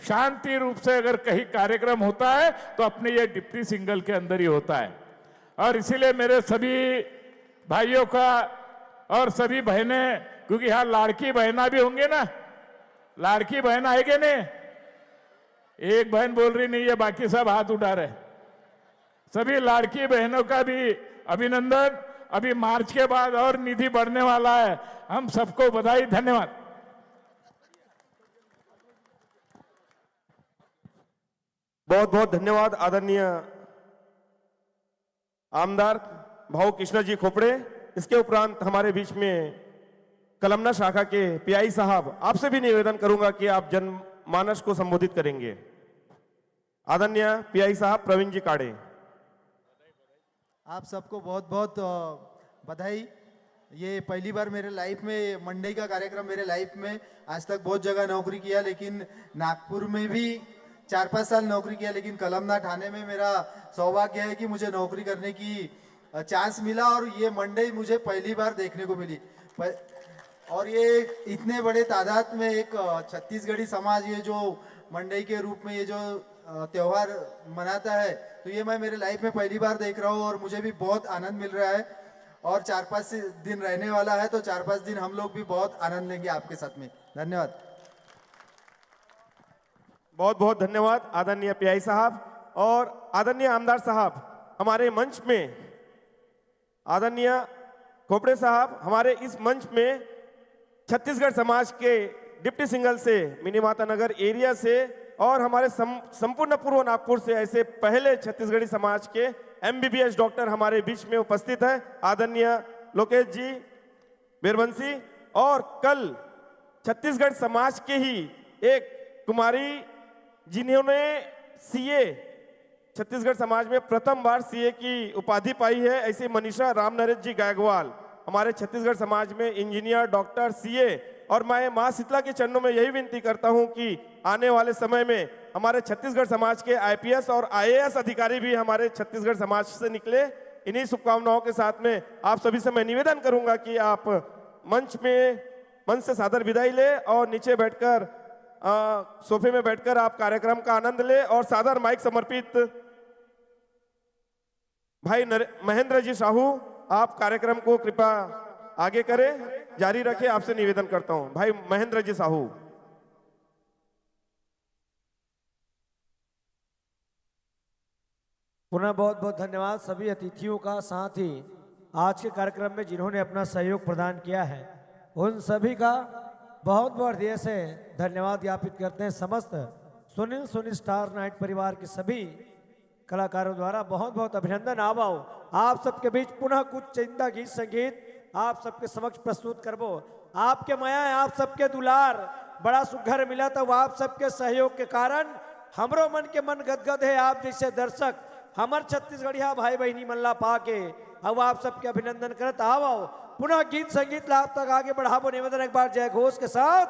शांति रूप से अगर कहीं कार्यक्रम होता है, तो अपने ये डिप्टी सिंगल के अंदर ही होता है। और इसीलिए मेरे सभी भाइयों का और सभी बहनें, क्योंकि यहाँ लाड़की बहना भी होंगे ना, लाड़की बहना है कि नहीं? एक बहन बोल रही नहीं है, बाकी सब हाथ उठा रहे। सभी लाड़की बहनों का भी अभिनंदन। अभी मार्च के बाद और निधि बढ़ने वाला है। हम सबको बधाई, धन्यवाद। बहुत बहुत धन्यवाद आदरणीय आमदार भाऊ कृष्णा जी खोपड़े। इसके उपरांत हमारे बीच में कलमना शाखा के पीआई साहब, आपसे भी निवेदन करूंगा कि आप जनमानस को संबोधित करेंगे। आदरणीय पीआई साहब प्रवीण जी काड़े। आप सबको बहुत बहुत अ, बधाई। ये पहली बार मेरे लाइफ में, मंडई का कार्यक्रम मेरे लाइफ में, आज तक बहुत जगह नौकरी किया, लेकिन नागपुर में भी चार पाँच साल नौकरी किया, लेकिन कलमना थाने में मेरा सौभाग्य है कि मुझे नौकरी करने की चांस मिला और ये मंडई मुझे पहली बार देखने को मिली। प- और ये इतने बड़े तादाद में एक अ, छत्तीसगढ़ी समाज, ये जो मंडई के रूप में ये जो अ, त्यौहार मनाता है, तो ये मैं मेरे लाइफ में पहली बार देख रहा हूँ और मुझे भी बहुत आनंद मिल रहा है। और चार पाँच दिन रहने वाला है, तो चार पाँच दिन हम लोग भी बहुत आनंद लेंगे आपके साथ में। धन्यवाद। बहुत बहुत धन्यवाद आदरणीय पीआई साहब। और आदरणीय आमदार साहब, हमारे मंच में आदरणीय खोपड़े साहब, हमारे इस मंच में छत्तीसगढ़ समाज के डिप्टी सिंगल से, मिनी माता नगर एरिया से, और हमारे सम, संपूर्ण पूर्व नागपुर से ऐसे पहले छत्तीसगढ़ी समाज के एमबीबीएस डॉक्टर हमारे बीच में उपस्थित है, आदरणीय लोकेश जी बेरवंशी। और कल छत्तीसगढ़ समाज के ही एक कुमारी, जिन्होंने सीए, छत्तीसगढ़ समाज में प्रथम बार सीए की उपाधि पाई है, ऐसी मनीषा रामनरेश जी गायकवाल, हमारे छत्तीसगढ़ समाज में इंजीनियर, डॉक्टर, सीए। और मैं माँ शीतला के चरणों में यही विनती करता हूँ कि आने वाले समय में हमारे छत्तीसगढ़ समाज के आईपीएस और आईएएस अधिकारी भी हमारे छत्तीसगढ़ समाज से निकले। इन्हीं शुभकामनाओं के साथ में आप सभी से मैं निवेदन करूंगा कि आप मंच में, मंच से सादर विदाई ले और नीचे बैठकर, अ, सोफे में बैठकर आप कार्यक्रम का आनंद ले। और सादर माइक समर्पित भाई नरे-, महेंद्र जी साहू, आप कार्यक्रम को कृपया आगे करें, जारी रखें, आपसे निवेदन करता हूं। भाई महेंद्र जी साहू। पुनः बहुत बहुत धन्यवाद सभी अतिथियों का, साथ ही आज के कार्यक्रम में जिन्होंने अपना सहयोग प्रदान किया है, उन सभी का बहुत बहुत हृदय से धन्यवाद ज्ञापित करते हैं। समस्त सुनील सुनील स्टार नाइट परिवार के सभी कलाकारों द्वारा बहुत बहुत अभिनंदन। आओ, आओ, आप सबके बीच पुनः कुछ चंदा गीत संगीत आप सबके समक्ष प्रस्तुत करबो। आपके मया है, आप सबके दुलार बड़ा सुघर मिला, तब आप सबके सहयोग के कारण हमरो मन के मन गदगद है। आप जैसे दर्शक हमर छत्तीसगढ़िया भाई बहिनी मन ला पाके अब आप सबके अभिनंदन करत। आओ, आओ, पुनः गीत संगीत ला आप तक आगे बढ़ाबो। निवेदन एक बार जय घोष के साथ,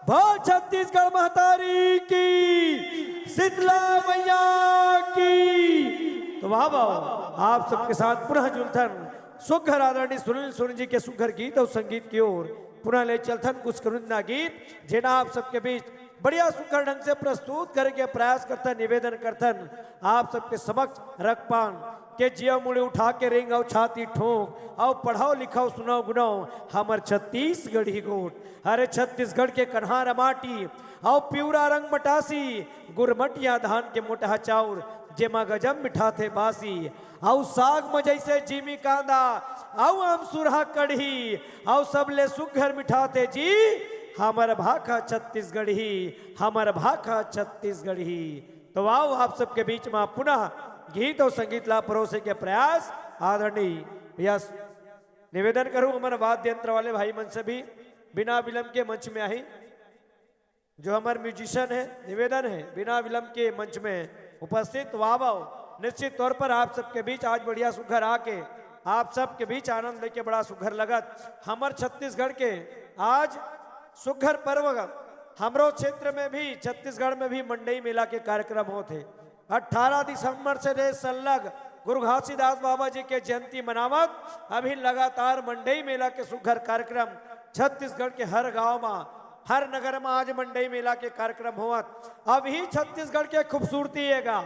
बोल छत्तीसगढ़ महतारी की, शीतला मैया की। तो वाह वाह, आप सबके साथ पुनः जुलथन सुघर आदरणीय सुनील सोनी जी के सुघर गीत और संगीत की ओर पुनः ले चलथन कुछ करुंदा गीत, जेना आप सबके बीच बढ़िया सुघर ढंग से प्रस्तुत करे के प्रयास करथन, निवेदन करथन आप सबके समक्ष रख पान के जिया मुड़ी उठा के रेंग अउ छाती ठोंक अउ पढ़व लिखव सुनव गुनव हमर छत्तीसगढ़ी गोठ। अरे छत्तीसगढ़ के कन्हार माटी अउ पिवरा रंग मटासी गुरमटिया धान के मोटहा चाउर जेमा गजब मिठाथे बासी अउ साग म जइसे जीमी कांदा अउ अमसुरहा कढ़ी अउ सबले सुघर मिठाथे जी हमर भाखा छत्तीसगढ़ी, हमर भाखा छत्तीसगढ़ी। तो आओ आप सबके बीच में पुनः गीत और संगीत ला परोसे के प्रयास आदरणीय यस निवेदन करूं हमारे वाद्य यंत्र वाले भाई मन से भी बिना विलंब के मंच में आई। जो हमारे म्यूजिशियन है, निवेदन है बिना विलंब के मंच में उपस्थित वावव। निश्चित तौर पर आप सबके बीच आज बढ़िया सुघर आके आप सबके बीच आनंद लेके बड़ा सुघर लगत। हमर छत्तीसगढ़ के आज सुघर पर्व हमरो क्षेत्र में भी, छत्तीसगढ़ में भी मंडई मेला के कार्यक्रम होत हे। अठारह दिसंबर से रे संलग गुरु घासीदास बाबा जी के जयंती मनावत अभी लगातार मंडई मेला के सुघर कार्यक्रम छत्तीसगढ़ के हर गांव मा, हर नगर मा आज मंडई मेला के कार्यक्रम होवत। अभी छत्तीसगढ़ के खूबसूरती एगा,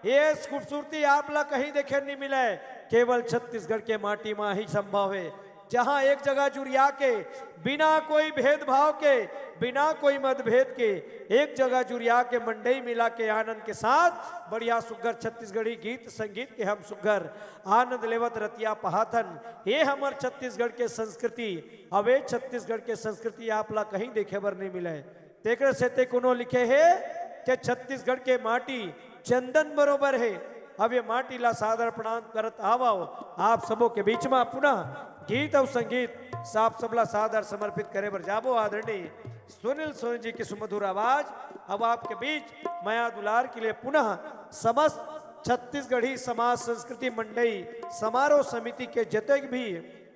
ये खूबसूरती आप ला कहीं देखे नहीं मिले, केवल छत्तीसगढ़ के माटी मा ही संभव है। जहां एक जगह जुरिया के बिना कोई भेदभाव के, बिना कोई मतभेद के एक जगह जुरिया के मंडई मेला के आनंद के साथ बढ़िया सुघर छत्तीसगढ़ी गीत संगीत के हम सुघर आनंद लेवत रतिया पहाथन। ये हमर छत्तीसगढ़ के संस्कृति, अवे छत्तीसगढ़ के संस्कृति आप ला कहीं देखे बर नहीं मिले। तेकर सेती कोनो लिखे हे के छत्तीसगढ़ के माटी चंदन बरोबर हे। अब ये माटी ला सादर प्रणाम करत आवव आप सबो के बीच मा पुनः गीत अउ संगीत साफ सबला सादर समर्पित करे बर जाबो। आदरणीय सुनील सोनी जी की सुमधुर आवाज। अब आपके बीच मया दुलार के लिए पुनः समस्त छत्तीसगढ़ी समाज संस्कृति मंडई समारोह समिति के जतेक भी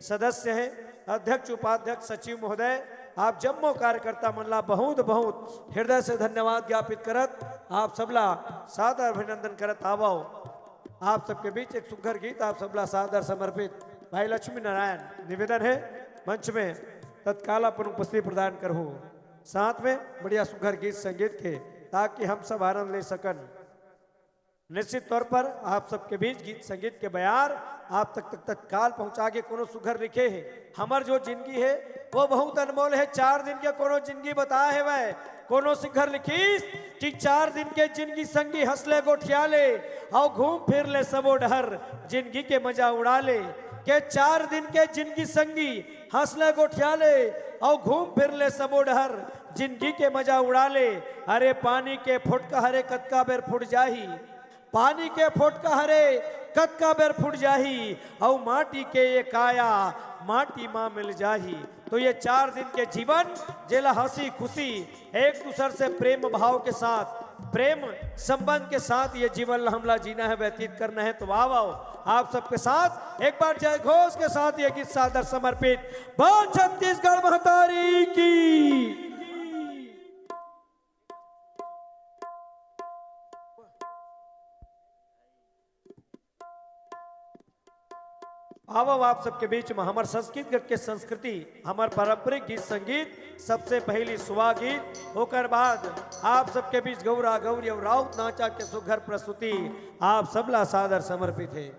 सदस्य हैं, अध्यक्ष, उपाध्यक्ष, सचिव महोदय, आप जम्मो कार्यकर्ता मन ला बहुत बहुत हृदय से धन्यवाद ज्ञापित करत आप सबला सादर अभिनंदन करत आवव। आप सबके बीच एक सुघर गीत आप सबला सादर समर्पित। भाई लक्ष्मी नारायण, निवेदन है मंच में तत्काल अपन उपस्थिति प्रदान करहु, साथ में बढ़िया सुघर गीत संगीत के, ताकि हम सब आनंद ले सकन। निश्चित तौर पर आप सबके बीच गीत संगीत के बयार आप तक, तक तत्काल पहुंचा के कोनो सुघर लिखे हे। हमर जो जिंदगी हे वो बहुत अनमोल हे। चार दिन के कोनो जिंदगी बताए हे वह कोनो सुघर लिखीस कि चार दिन के जिंदगी संगी हंस ले गोठिया ले अउ घूम फिर ले सबो डहर जिंदगी के मजा उड़ा ले। के चार दिन के जिंदगी संगी हंस ले गोठिया ले अउ घूम फिर ले सबो डहर जिंदगी के मजा उड़ा ले। अरे पानी के फोटका हरे कतका बेर फूट जाही, पानी के फोटका हरे कतका बेर फूट जाही, अउ माटी के ये काया माटी मा मिल जाही। तो ये चार दिन के जीवन जेला हंसी खुशी एक दूसर से प्रेम भाव के साथ, प्रेम संबंध के साथ ये जीवन ला हमला जीना है, व्यतीत करना है। तो वाह वाह, आप सबके साथ एक बार जय घोष के साथ ये गीत सादर समर्पित। बोल छत्तीसगढ़ महतारी की। आवव आप सबके बीच में हमर छत्तीसगढ़ के संस्कृति, हमर पारंपरिक गीत संगीत, सबसे पहली सुवा गीत, ओकर बाद आप सबके बीच गौरा गौरी और राउत नाचा के सुघर प्रस्तुति, आप सबला सादर समर्पित है।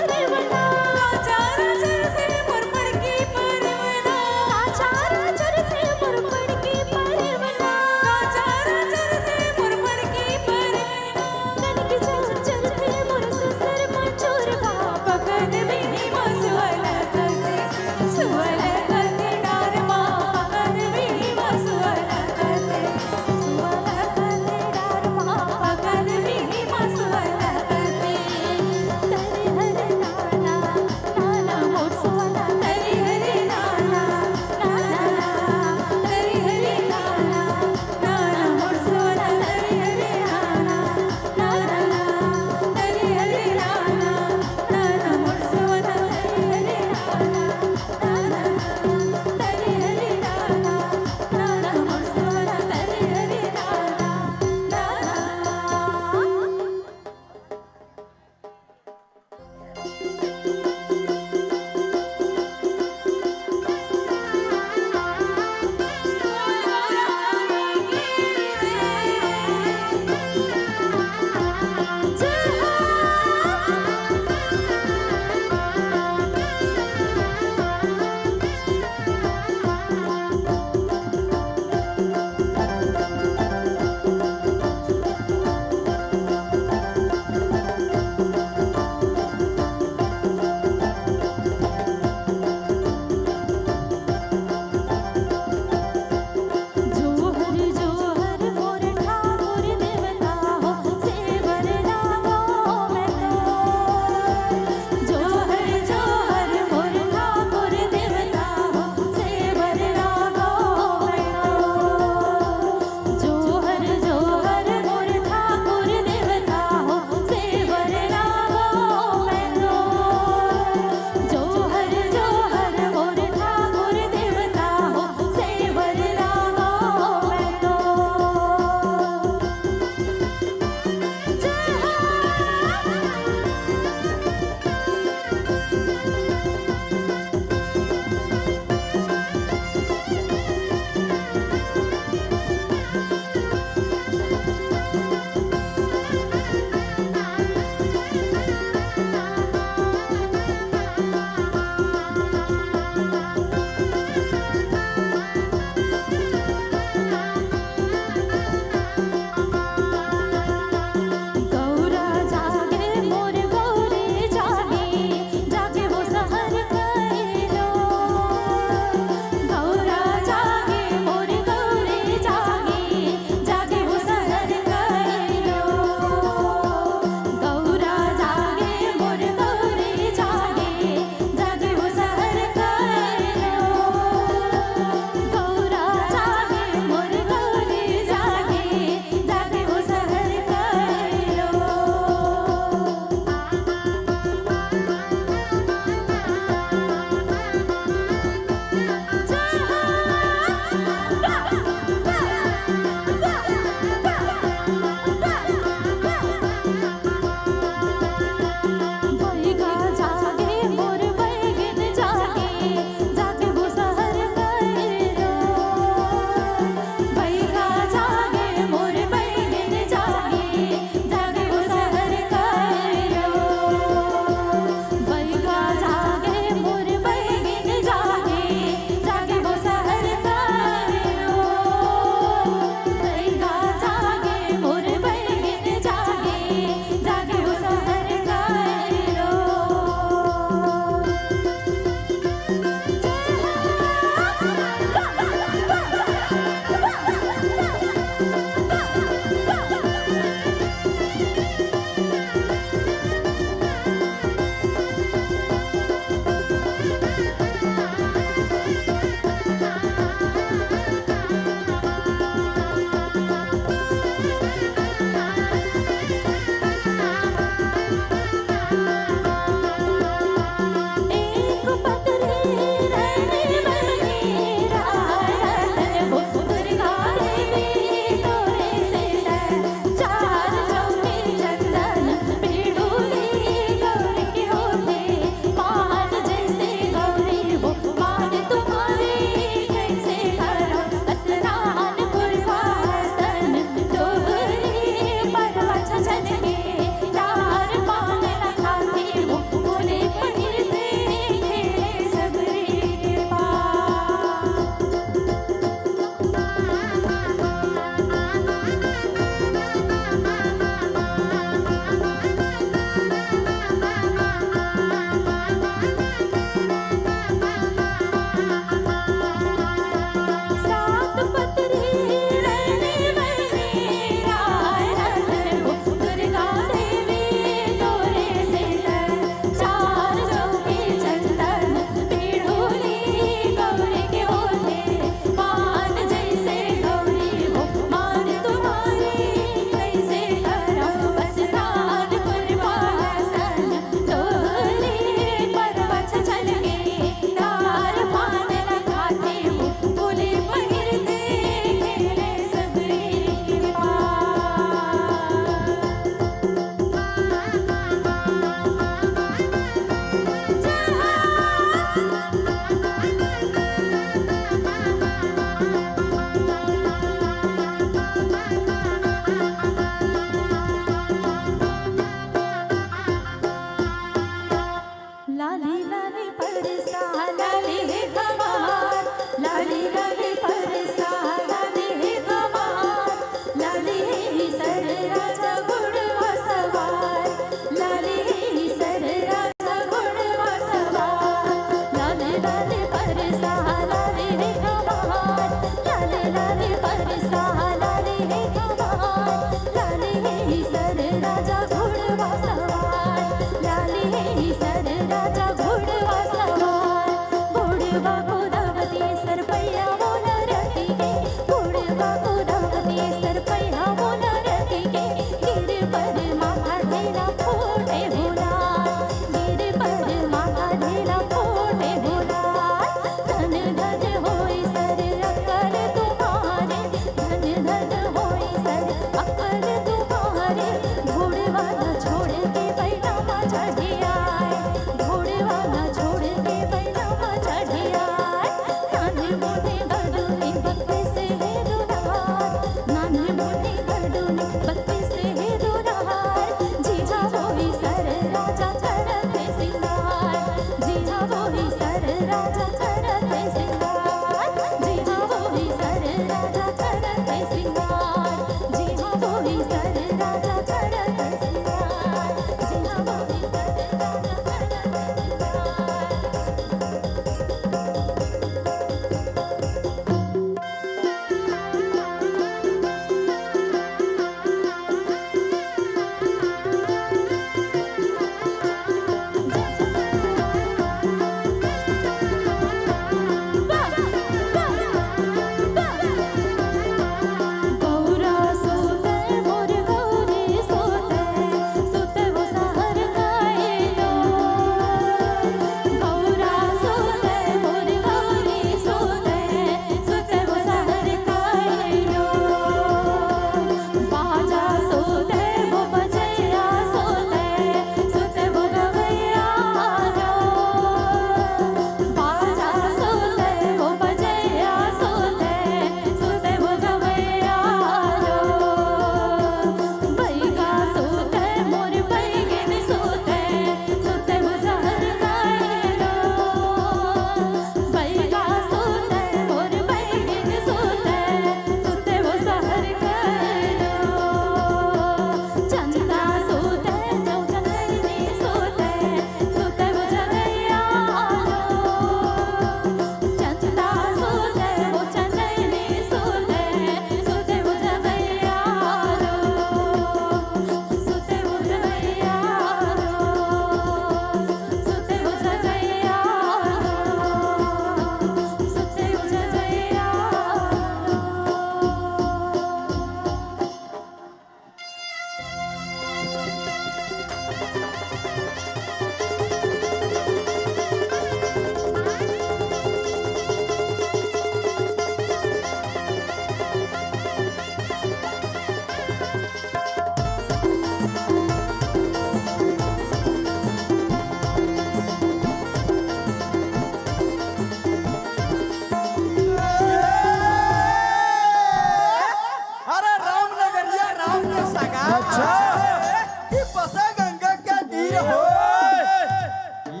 ओए!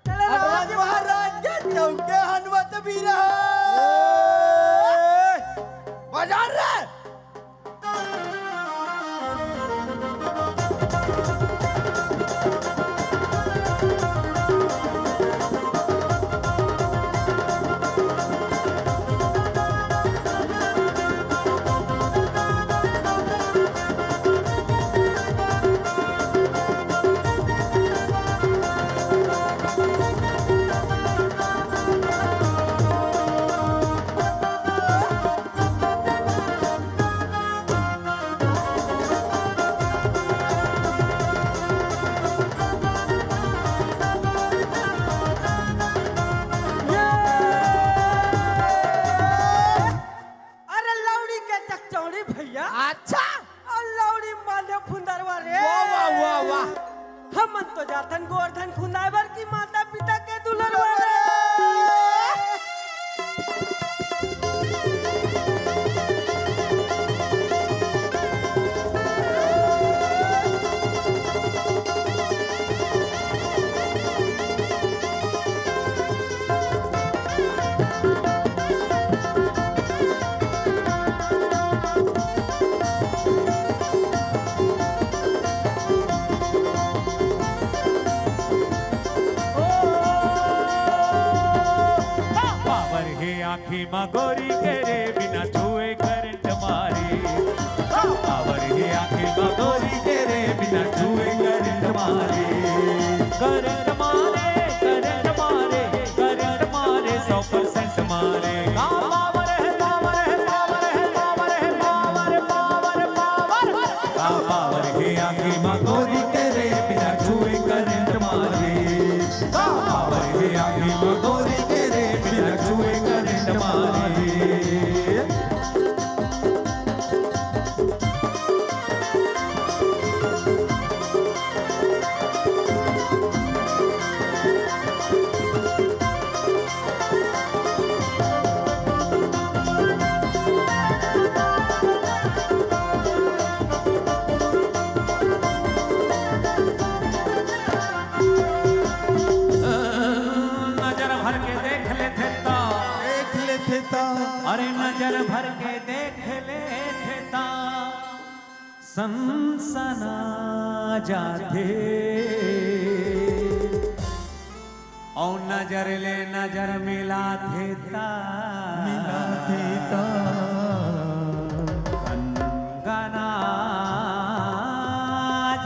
अरे महाराज के चौके हनवत भी रहा। बजा रे। अरे लौड़ी के चकचौड़ी भैया। अच्छा। अउ लौड़ी माने फुंदरवा रे। वाह, वाह, वाह, वाह। हमन तो जाथन गोवर्धन खुंदाए बर कि माता पिता के दुलरवा रे। पावर हे आँखी म गोरी के रे, बिना छुए करंट मारे। पावर हे आँखी म गोरी के रे, बिना छुए करंट मारे। करंट मारे, करंट मारे, करंट मारे, सौ परसेंट मारे। का पावर हे, पावर हे, पावर हे, पावर हे, पावर, पावर, पावर। का पावर हे आँखी म गोरी के रे, बिना छुए करंट मारे। का पावर हे आँखी म गोरी के रे, बिना छुए करंट मारे। नजर भर के देख लेथे त। देख लेथे त। अरे नजर भर के देख लेथे त। सनसना जाथे। अउ नजर ले नजर मिलाथे त। मिलाथे त। गनगना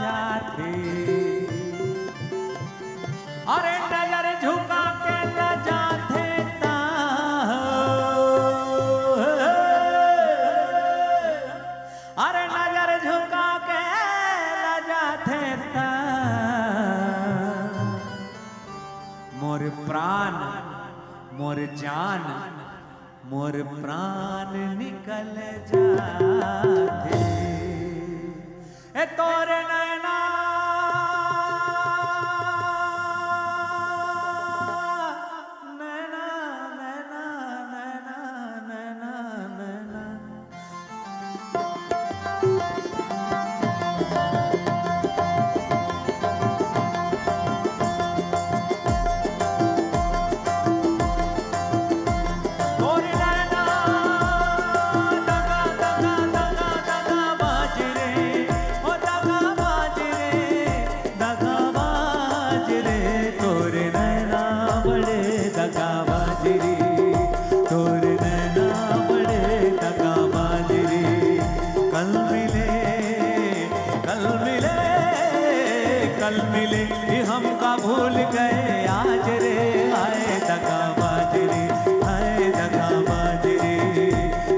जाथे। अरे नजर झुका के लजाथे त। अरे नजर झुका के लजाथे त। मोर प्राण, मोर जान, मोर प्राण निकल जाथे। ए तोर नैना, नैना, नैना, नैना, नैना, नैना। दगाबाज रे, तोर नैना बड़े दगाबाज रे, तोर नैना बड़े दगाबाज रे। कल मिले, कल मिले, कल मिले, ये हमका भूल गए आज रे, आए दगाबाज रे, आए दगाबाज रे,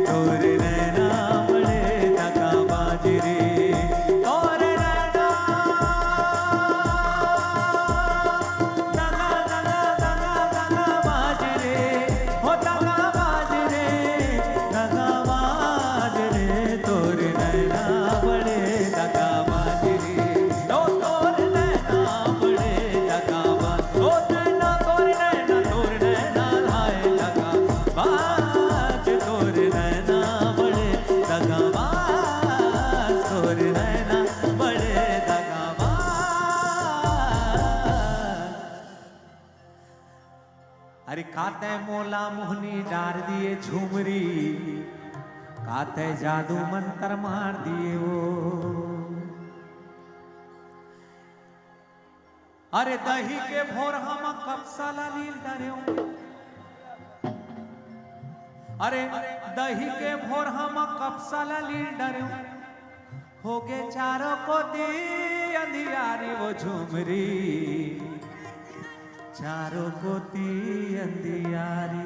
तोर नैना बड़े दगाबाज रे, तोर नैना दगा, दगा, दगा, दगा, दगाबाज रे, हो दगाबाज रे, दगाबाज रे, तोर नैना बड़े दगाबाज रे, ओ तोर नैना बड़े दगाबाज, ओ नैना तोर नैना, तोर नैना अरे काते मोला मोहनी डार दिए झुमरी, काते जादू मंतर मार दिए वो। अरे दही के भोरहा म कपसा ला लील डरेव। अरे दही के भोरहा म कपसा ला लील डरेव। होगे चारों कोती अंधियारी वो झुमरी, चारों कोती अंधियारी।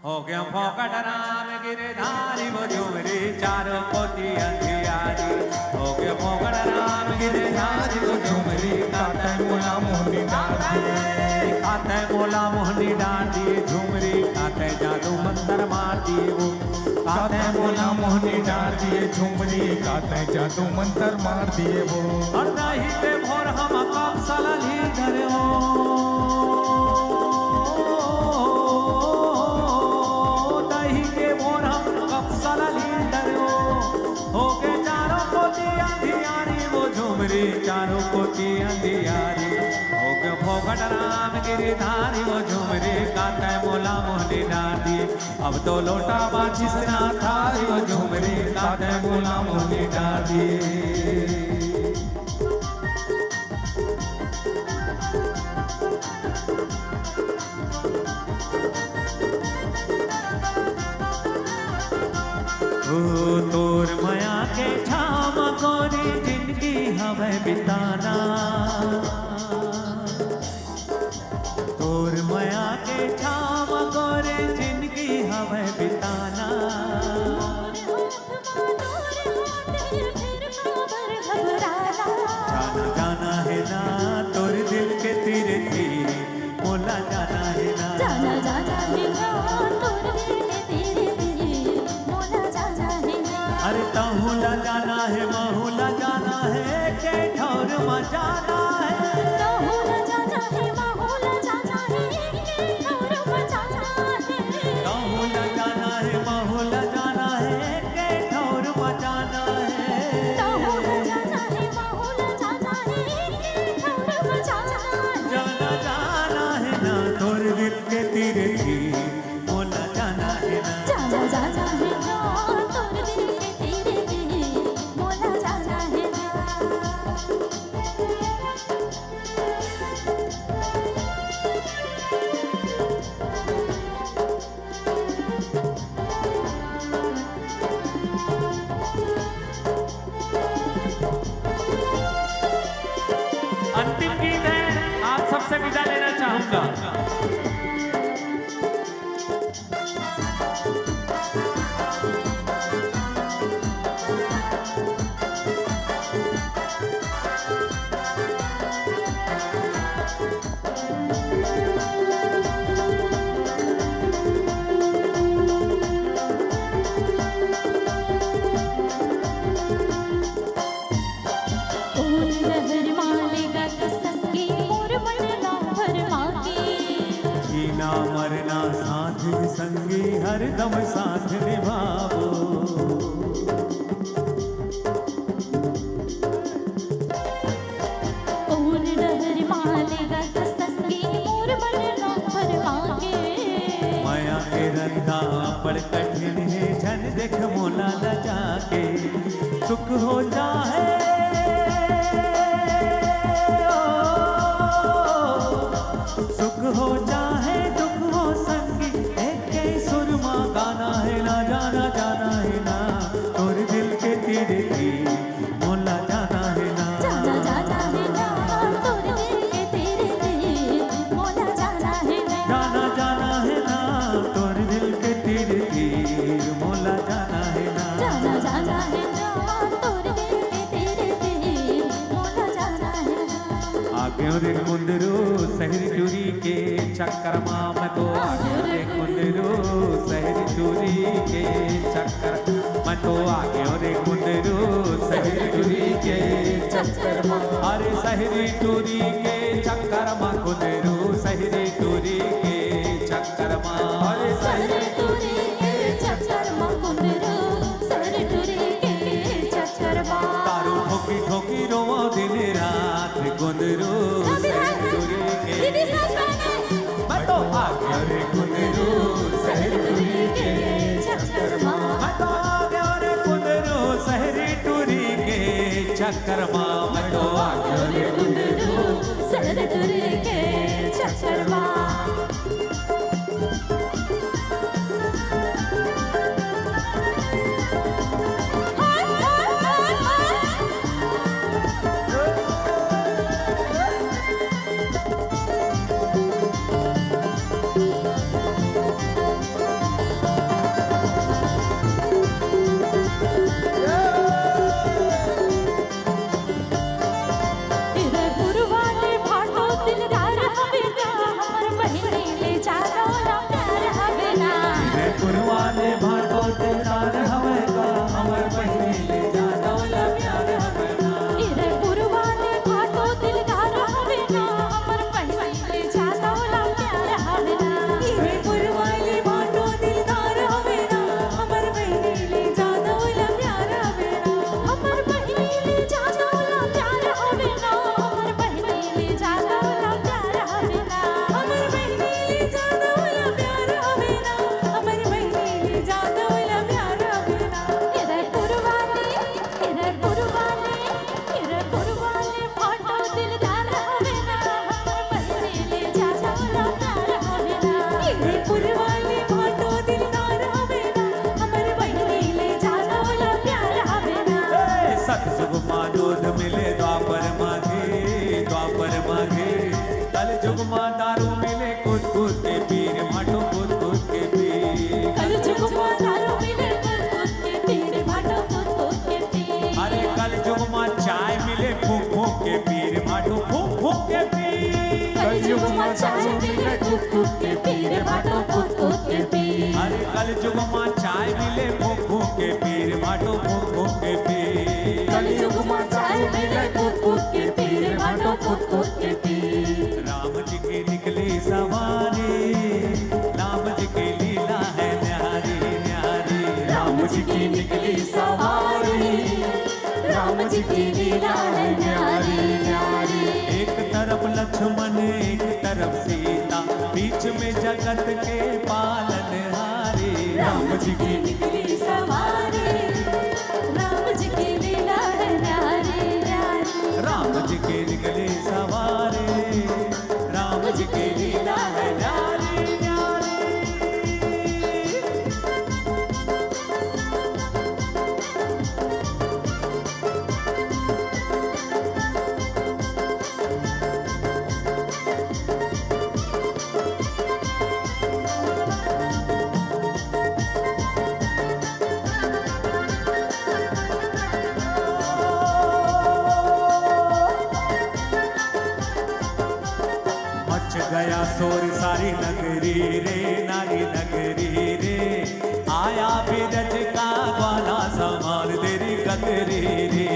होगे फोकट राम गिरधारी वो झुमरी, चारों कोती अंधियारी। होगे फोकट राम गिरधारी वो झुमरी, काते मोला मोहनी डार दिए, काते मोला मोहनी डार दिए झुमरी, काते जादू मंतर मार दिए वो। काते मोला मोहनी डार दिए झुमरी, काते जादू मंतर मार दिए वो। अरे दही के भोरहा म कपसा ला लील डरेव। दही के भोरहा म कपसा ला लील डरेव। होगे चारों कोती अंधियारी वो झुमरी, चारों कोती अंधियारी। होगे फोकट राम गिरधारी वो झुमरी, काते मोला मोहनी डार दिए। अब तो लोटा माचिस ना थारी वो झुमरी, काते मोला मोहनी डार दिए। ओ तोर मया के छाँव म गोरी जिनगी हवय बिताना। तोर मया के छाँव म गोरी जिनगी हवय बिताना। जाना जाना हे ना तोर दिल के तीर तीर, मोला जाना हे ना। जाना जाना हे ना तोर दिल के तीर तीर, मोला जाना हे ना। अरे तहूँ ला जाना हे, महूँ ला जाना हे, के ठौर म जाना हे। तहूँ ला जाना हे, महूँ ला जाना हे, के ठौर म जाना हे। तहूँ ला जाना हे, महूँ ला जाना हे, के ठौर म जाना हे। तहूँ ला जाना हे, महूँ ला जाना हे, के ठौर म जाना हे। जाना जाना हे ना तोर दिल के तीर तीर, मोला जाना हे ना। जाना जाना हे ना तोर दिल के तीर तीर, मोला जाना हे ना। अंतिम गीत है, आप सबसे विदा लेना चाहूंगा। कोन डहर मा लेगा त संगी मोर मन ला भरमा के। जीना मरना साथ संगी हरदम साथ निभाबो। कोन डहर मा लेगा त संगी मोर मन ला भरमा के। मया के रद्दा अब्बड़ कठिन हे, झन देख मोला लजा के। सुख हो चाहे, सुख हो चाहे दुख हो संगी, एके सुर मा गाना हे ना, जाना जाना हे ना, तोर दिल के तीर तीर, मोला जाना हे ना। जाना जाना हे ना, तोर दिल के तीर तीर, मोला जाना हे ना। जाना जाना हे ना, तोर दिल के तीर तीर, मोला जाना हे ना। जाना जाना हे ना, तोर दिल के तीर तीर, मोला जाना हे ना। आगेंव रे कुंदरू सहरी टूरी के चक्कर मा, मैं तो आगेंव रे कुंदरू सहरी टूरी के चक्कर, मैं तो आगेंव रे कुंदरू सहरी टूरी के चक्कर मा। अरे सहरी टूरी के चक्कर मा कुंदरू, सहरी टूरी के चक्कर मा। अरे सहरी टूरी के चक्कर मा कुंदरू, सहरी टूरी के चक्कर मा। दारू ठोकी ठोकी रोवंव दिन रात कुंदरू, सहरी टूरी मैं तो आ गया रे कुंदरू शहर टूरी के चक्कर मा। मैं तो आ गया रे कुंदरू शहर टूरी के चक्कर मा। मैं तो आ गया रे कुंदरू शहर टूरी के चक्कर मा। इधर पुरवाले भाटो दिलदार हवे ना, हमर बहिनी ले जादा ओला प्यार हवे ना। इधर पुरवाले भाटो दिलदार हवे का, हमर बहिनी ले जादा ओला प्यार हवे ना। इधर पुरवाले भाटो दिलदार हवे ना, हमर बहिनी ले जादा ओला प्यार हवे ना। इधर पुरवाले भाटो दिलदार हवे ना, हमर बहिनी ले जादा ओला प्यार हवे ना। हमर बहिनी ले जादा ओला प्यार हवे ना, हमर बहिनी ले जादा ओला प्यार हवे ना। हमर बहिनी ले जादा ओला प्यार हवे ना, हमर बहिनी ले जादा ओला प्यार हवे ना। इधर पुरवाले, इधर पुरवाले, इधर पुरवाले भाटो दिलदार हवे ना, हमर बहिनी ले जादा ओला प्यार हवे ना। इधर पुरवाले भाटो दिलदार हवे ना, हमर बहिनी ले जादा ओला प्यार हवे ना। ए, सतयुग मा दूध मिले द्वापर मा घी, द्वापर मा घी। कलयुग मा दारू मिले कूद कूद के पी रे भाटो, कूद कूद के पी। कलयुग मा दारू मिले कूद कूद के पी रे भाटो, कूद कूद के पी। अरे कलयुग मा चाय मिले फूंक फूंक के पी रे भाटो, फूंक फूंक के पी। कलयुग मा चाय मिले कूद कूद के पी रे भाटो, कूद कूद के पी। अरे कलयुग मा चाय मिले फूंक फूंक के पी रे भाटो, फूंक फूंक के पी। कलयुग मा चाय मिले कूद कूद के पी रे भाटो, कूद कूद के पी। राम जी की निकली सवारी, राम जी की लीला है न्यारी न्यारी। राम जी की निकली सवारी, राम जी की लीला है न्यारी न्यारी। एक तरफ लक्ष्मण, एक तरफ सीता, बीच में जगत के पालनहारी। राम जी की निकली सवारी, राम जी की लीला है न्यारी न्यारी। राम जी की निकली सवारी, राम जी की लीला है न्यारी न्यारी। मच गया शोर सारी नगरी रे, नारी नगरी रे। आया बिरज का ग्वाला संभाल तेरी गगरी रे।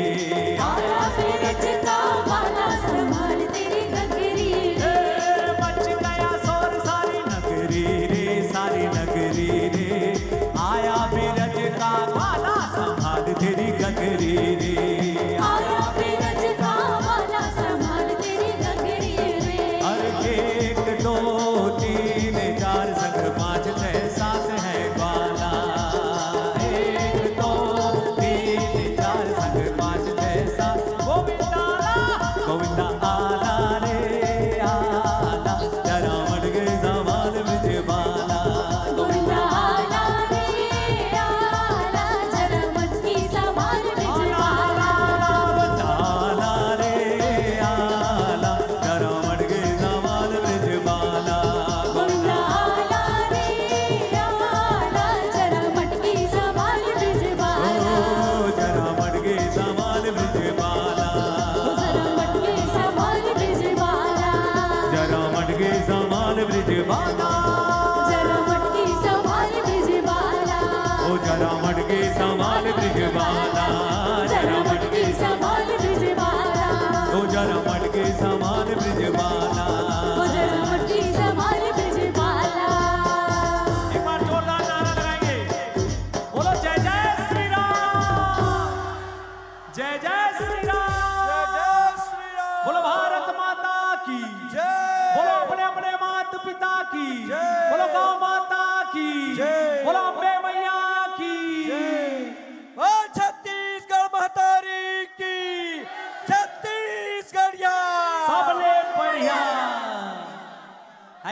आया बिरज का ग्वाला संभाल तेरी गगरी रे। ए, मच गया शोर सारी नगरी रे, सारी नगरी रे। आया बिरज का ग्वाला संभाल तेरी गगरी रे। आया बिरज का ग्वाला संभाल तेरी गगरी रे। अरे एक दो तीन चार संग पाँच छह सात है ग्वाला। एक दो तीन चार संग पाँच छह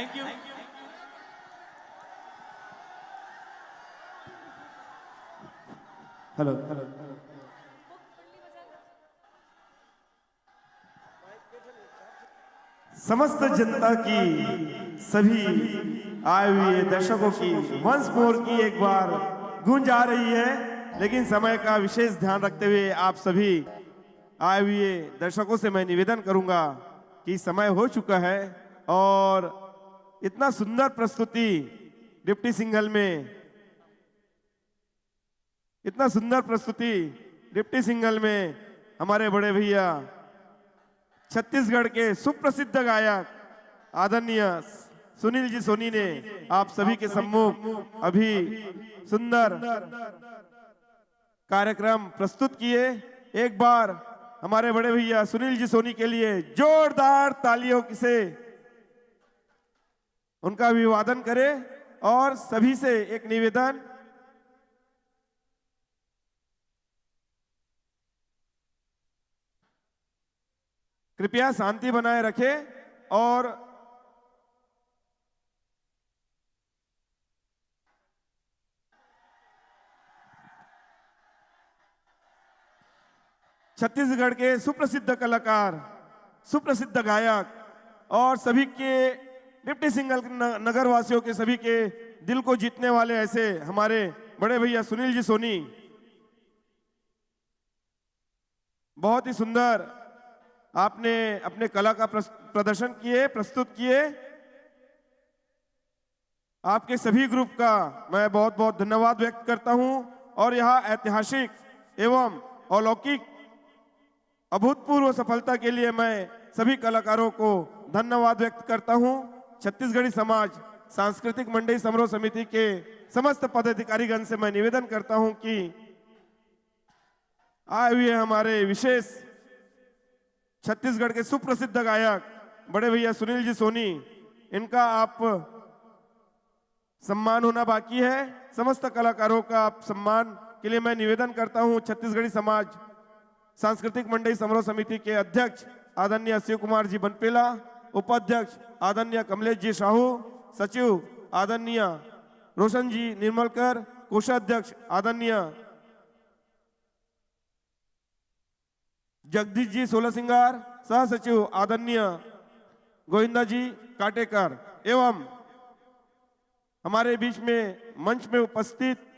हेलो। समस्त जनता की, सभी आए हुए दर्शकों की वंस मोर की एक बार गूंज आ रही है, लेकिन समय का विशेष ध्यान रखते हुए आप सभी आए हुए दर्शकों से मैं निवेदन करूंगा कि समय हो चुका है और इतना सुंदर प्रस्तुति डिप्टी सिंगल में, इतना सुंदर प्रस्तुति डिप्टी सिंगल में हमारे बड़े भैया छत्तीसगढ़ के सुप्रसिद्ध गायक आदरणीय सुनील जी सोनी ने आप सभी के सम्मुख अभी सुंदर कार्यक्रम प्रस्तुत किए। एक बार हमारे बड़े भैया सुनील जी सोनी के लिए जोरदार तालियों से उनका अभिवादन करें और सभी से एक निवेदन, कृपया शांति बनाए रखें और छत्तीसगढ़ के सुप्रसिद्ध कलाकार, सुप्रसिद्ध गायक और सभी के डिप्टी सिंगल न-, नगर वासियों के सभी के दिल को जीतने वाले ऐसे हमारे बड़े भैया सुनील जी सोनी बहुत ही सुंदर आपने अपने कला का प्रस-, प्रदर्शन किए, प्रस्तुत किए। आपके सभी ग्रुप का मैं बहुत बहुत धन्यवाद व्यक्त करता हूं और यह ऐतिहासिक एवं अलौकिक अभूतपूर्व सफलता के लिए मैं सभी कलाकारों को धन्यवाद व्यक्त करता हूं। छत्तीसगढ़ी समाज सांस्कृतिक मंडई समारोह समिति के समस्त पदाधिकारीगण से मैं निवेदन करता हूं कि आए हुए हमारे विशेष छत्तीसगढ़ के सुप्रसिद्ध गायक बड़े भैया सुनील जी सोनी, इनका आप सम्मान होना बाकी है। समस्त कलाकारों का आप सम्मान के लिए मैं निवेदन करता हूं। छत्तीसगढ़ी समाज सांस्कृतिक मंडई समारोह समिति के अध्यक्ष आदरणीय शिव कुमार जी बनपेला, उपाध्यक्ष आदरणीय कमलेश जी साहू, सचिव आदरणीय रोशन जी निर्मलकर, कोषाध्यक्ष आदरणीय जगदीश जी सोलह सिंगार, सह सचिव आदरणीय गोविंदा जी काटेकर एवं हमारे बीच में मंच में उपस्थित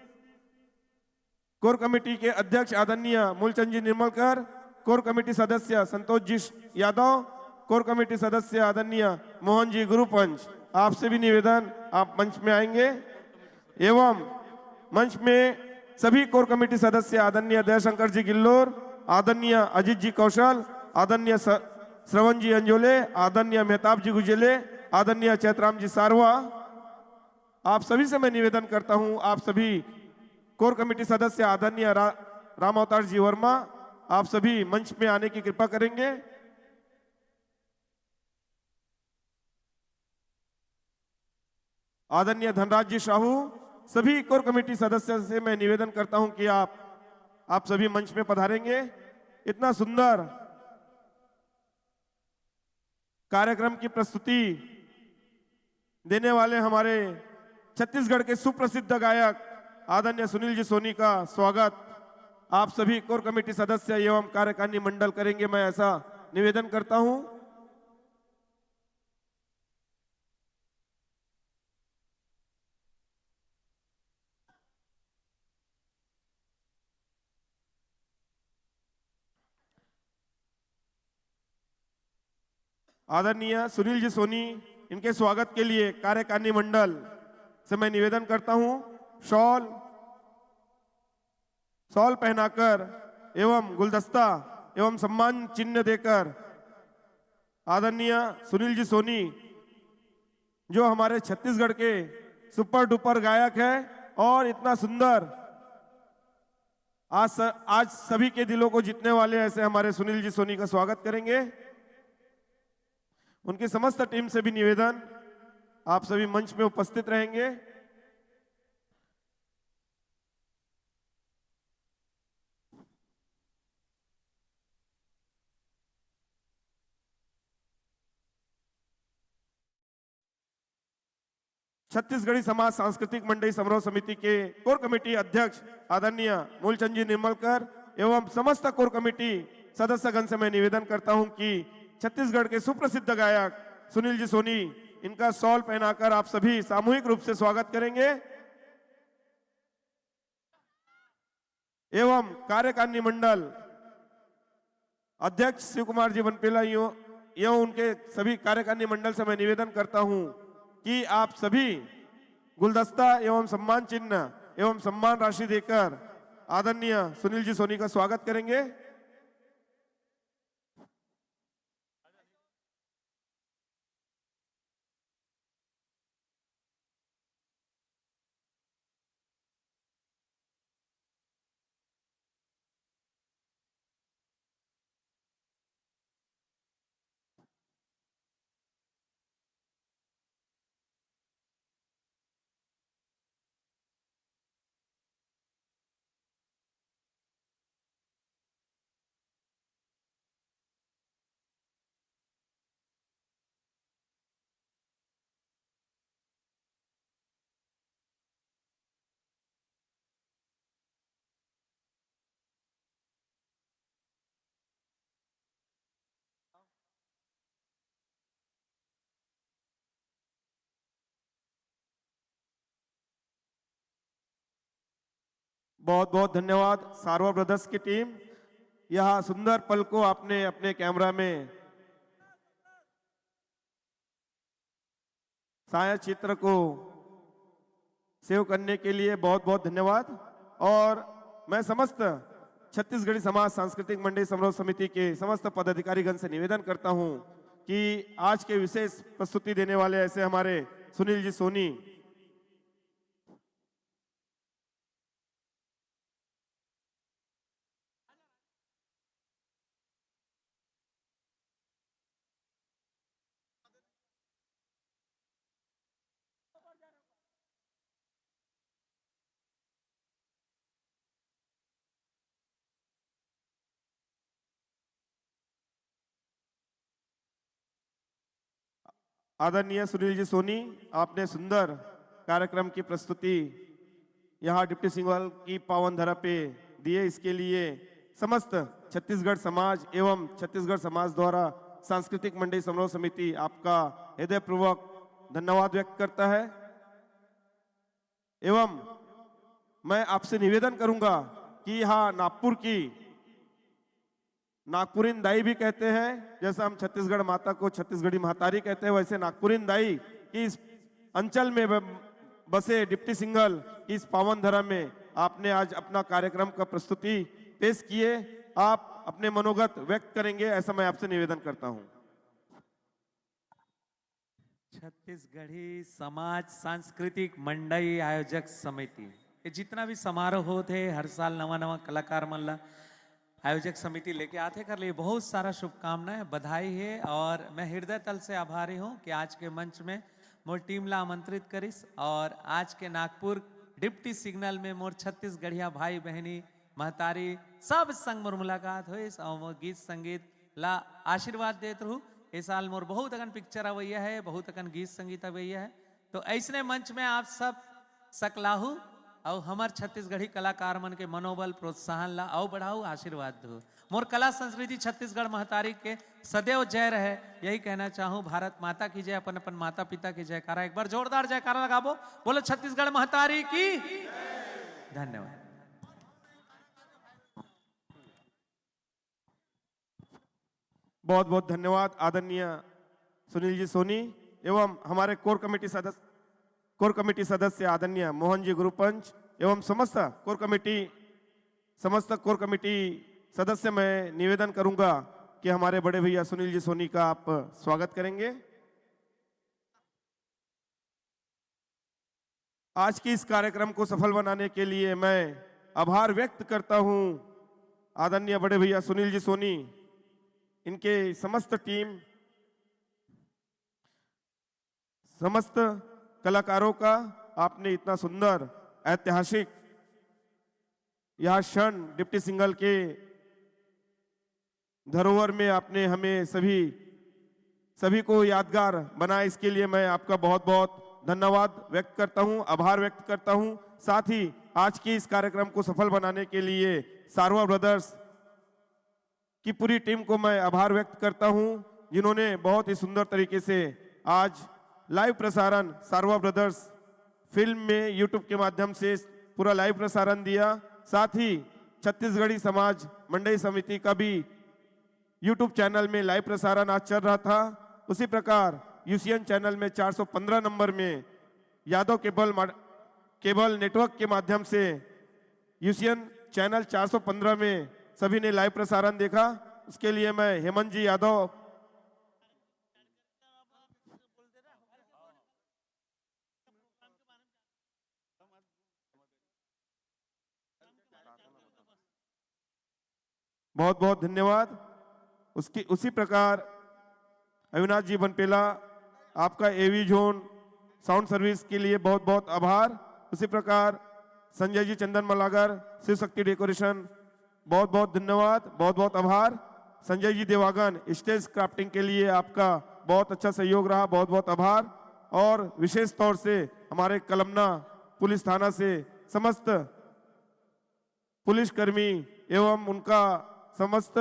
कोर कमेटी के अध्यक्ष आदरणीय मूलचंद जी निर्मलकर, कोर कमेटी सदस्य संतोष जी यादव, कोर कमेटी सदस्य आदरणीय मोहन जी गुरुपंच, आपसे भी निवेदन, आप मंच में आएंगे एवं मंच में सभी कोर कमेटी सदस्य आदरणीय दयाशंकर जी गिल्लोर, आदरणीय अजीत जी कौशल, आदरणीय स-, श्रवण जी अंजोले, आदरणीय मेहताब जी गुजेले, आदरणीय चैतराम जी सारवा, आप सभी से मैं निवेदन करता हूं, आप सभी कोर कमेटी सदस्य आदरणीय रा-, राम अवतार जी वर्मा, आप सभी मंच में आने की कृपा करेंगे। आदरणीय धनराज जी साहू, सभी कोर कमेटी सदस्य से मैं निवेदन करता हूं कि आप आप सभी मंच में पधारेंगे। इतना सुंदर कार्यक्रम की प्रस्तुति देने वाले हमारे छत्तीसगढ़ के सुप्रसिद्ध गायक आदरणीय सुनील जी सोनी का स्वागत आप सभी कोर कमेटी सदस्य एवं कार्यकारिणी मंडल करेंगे, मैं ऐसा निवेदन करता हूं। आदरणीय सुनील जी सोनी, इनके स्वागत के लिए कार्यकारिणी मंडल से मैं निवेदन करता हूं, शॉल, शॉल पहनाकर एवं गुलदस्ता एवं सम्मान चिन्ह देकर आदरणीय सुनील जी सोनी, जो हमारे छत्तीसगढ़ के सुपर डुपर गायक है और इतना सुंदर आज स-, आज सभी के दिलों को जीतने वाले ऐसे हमारे सुनील जी सोनी का स्वागत करेंगे। उनकी समस्त टीम से भी निवेदन, आप सभी मंच में उपस्थित रहेंगे। छत्तीसगढ़ी समाज सांस्कृतिक मंडई समारोह समिति के कोर कमेटी अध्यक्ष आदरणीय मूलचंद जी निर्मलकर एवं समस्त कोर कमेटी सदस्यगण से मैं निवेदन करता हूं कि छत्तीसगढ़ के सुप्रसिद्ध गायक सुनील जी सोनी, इनका शॉल पहनाकर आप सभी सामूहिक रूप से स्वागत करेंगे। एवं कार्यकारिणी मंडल अध्यक्ष शिव कुमार जी बनपेला, यो, एवं उनके सभी कार्यकारिणी मंडल से मैं निवेदन करता हूं कि आप सभी गुलदस्ता एवं सम्मान चिन्ह एवं सम्मान राशि देकर आदरणीय सुनील जी सोनी का स्वागत करेंगे। बहुत बहुत धन्यवाद सारवा ब्रदर्स की टीम। यह सुंदर पल को आपने अपने कैमरा में छाया चित्र को सेव करने के लिए बहुत बहुत धन्यवाद। और मैं समस्त छत्तीसगढ़ी समाज सांस्कृतिक मंडली समारोह समिति के समस्त पदाधिकारीगण से निवेदन करता हूं कि आज के विशेष प्रस्तुति देने वाले ऐसे हमारे सुनील जी सोनी आदरणीय सुनील जी सोनी, आपने सुंदर कार्यक्रम की प्रस्तुति यहाँ डिप्टी सिंगल की पावन धरा पे दिए, इसके लिए समस्त छत्तीसगढ़ समाज एवं छत्तीसगढ़ समाज द्वारा सांस्कृतिक मंडली समारोह समिति आपका हृदयपूर्वक धन्यवाद व्यक्त करता है। एवं मैं आपसे निवेदन करूंगा कि यहाँ नागपुर की नागपुरिन दाई भी कहते हैं, जैसा हम छत्तीसगढ़ माता को छत्तीसगढ़ी महतारी कहते हैं, वैसे नागपुरिन दाई की इस अंचल में ब-, बसे डिप्टी सिंगल की इस पावन धरा में आपने आज अपना कार्यक्रम का प्रस्तुति पेश किए। आप अपने मनोगत व्यक्त करेंगे, ऐसा मैं आपसे निवेदन करता हूं। छत्तीसगढ़ी समाज सांस्कृतिक मंडई आयोजक समिति, ये जितना भी समारोह होत हे, हर साल नवा नवा कलाकार मन ला आयोजक समिति लेके आथे, कर लिए बहुत सारा शुभकामनाएं, बधाई हे। और मैं हृदय तल से आभारी हूँ कि आज के मंच में मोर टीम ला आमंत्रित करिस और आज के नागपुर डिप्टी सिंगल में मोर छत्तीसगढ़िया भाई बहनी महतारी सब संग मोर मुलाकात होइस और मोर गीत संगीत ला आशीर्वाद देत रहू। ए साल मोर बहुत अकन पिक्चर अवैया है, बहुत अकन गीत संगीत अवैया है, तो ऐसने मंच में आप सब सकलाहू अउ हमर छत्तीसगढ़ी कलाकार मन के मनोबल प्रोत्साहन ला अउ बढ़ाऊ, आशीर्वाद दू। मोर कला संस्कृति छत्तीसगढ़ महतारी के सदैव जय रहे, यही कहना चाहूँ। भारत माता की जय, अपन अपन माता पिता की जयकारा। एक बार जोरदार जयकारा लगाबो, बोलो छत्तीसगढ़ महतारी की। धन्यवाद। बहुत बहुत धन्यवाद आदरणीय सुनील जी सोनी एवं हमारे कोर कमेटी सदस्य, कोर कमेटी सदस्य आदरणीय मोहन जी गुरुपंच एवं समस्त कोर कमेटी, समस्त कोर कमेटी सदस्य, मैं निवेदन करूंगा कि हमारे बड़े भैया सुनील जी सोनी का आप स्वागत करेंगे। आज के इस कार्यक्रम को सफल बनाने के लिए मैं आभार व्यक्त करता हूं आदरणीय बड़े भैया सुनील जी सोनी, इनके समस्त टीम, समस्त कलाकारों का। आपने इतना सुंदर ऐतिहासिक यह क्षण डिप्टी सिंगल के धरोहर में आपने हमें सभी, सभी को यादगार बनाया, इसके लिए मैं आपका बहुत बहुत धन्यवाद व्यक्त करता हूं, आभार व्यक्त करता हूं। साथ ही आज के इस कार्यक्रम को सफल बनाने के लिए सारवा ब्रदर्स की पूरी टीम को मैं आभार व्यक्त करता हूं, जिन्होंने बहुत ही सुंदर तरीके से आज लाइव प्रसारण सारवा ब्रदर्स फिल्म में यूट्यूब के माध्यम से पूरा लाइव प्रसारण दिया। साथ ही छत्तीसगढ़ी समाज मंडई समिति का भी यूट्यूब चैनल में लाइव प्रसारण आज चल रहा था। उसी प्रकार यूसीएन चैनल में चार सौ पन्द्रह नंबर में यादव केबल मा-, केबल नेटवर्क के माध्यम से यूसीएन चैनल चार सौ पन्द्रह में सभी ने लाइव प्रसारण देखा। उसके लिए मैं हेमंत जी यादव बहुत बहुत धन्यवाद। उसकी उसी प्रकार अविनाश जी बनपेला, आपका एवी जोन साउंड सर्विस के लिए बहुत बहुत आभार। उसी प्रकार संजय जी चंदन मलागर, शिव शक्ति डेकोरेशन, बहुत बहुत धन्यवाद, बहुत बहुत आभार। संजय जी देवागन, स्टेज क्राफ्टिंग के लिए आपका बहुत अच्छा सहयोग रहा, बहुत बहुत आभार। और विशेष तौर से हमारे कलमना पुलिस थाना से समस्त पुलिसकर्मी एवं उनका समस्त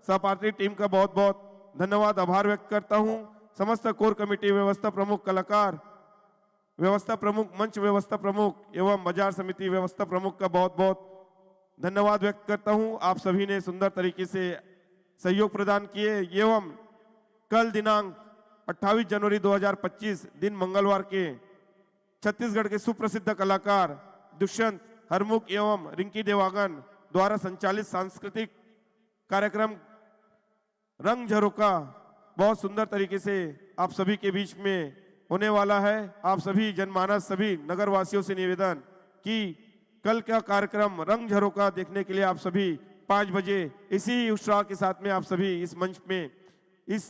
सहपाठी टीम का बहुत बहुत धन्यवाद, आभार व्यक्त करता हूं। समस्त कोर कमेटी, व्यवस्था प्रमुख, कलाकार, व्यवस्था प्रमुख, मंच व्यवस्था प्रमुख एवं बाजार समिति व्यवस्था प्रमुख का बहुत बहुत धन्यवाद व्यक्त करता हूं। आप सभी ने सुंदर तरीके से सहयोग प्रदान किए एवं कल दिनांक अट्ठाईस जनवरी दो हज़ार पच्चीस, दिन मंगलवार के छत्तीसगढ़ के सुप्रसिद्ध कलाकार दुष्यंत हरमुख एवं रिंकी देवागन द्वारा संचालित सांस्कृतिक कार्यक्रम रंग झरोका बहुत सुंदर तरीके से आप सभी के बीच में होने वाला है। आप सभी जनमानस, सभी नगरवासियों से निवेदन कि कल का कार्यक्रम रंग झरोका देखने के लिए आप सभी पाँच बजे इसी उत्साह के साथ में आप सभी इस मंच में, इस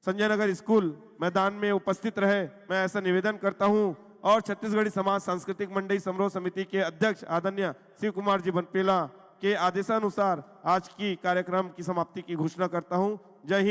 संजय नगर स्कूल मैदान में उपस्थित रहे, मैं ऐसा निवेदन करता हूं। और छत्तीसगढ़ी समाज सांस्कृतिक मंडई समारोह समिति के अध्यक्ष आदरणीय शिव कुमार जी बनपेला के आदेशानुसार आज की कार्यक्रम की समाप्ति की घोषणा करता हूं। जय हिंद।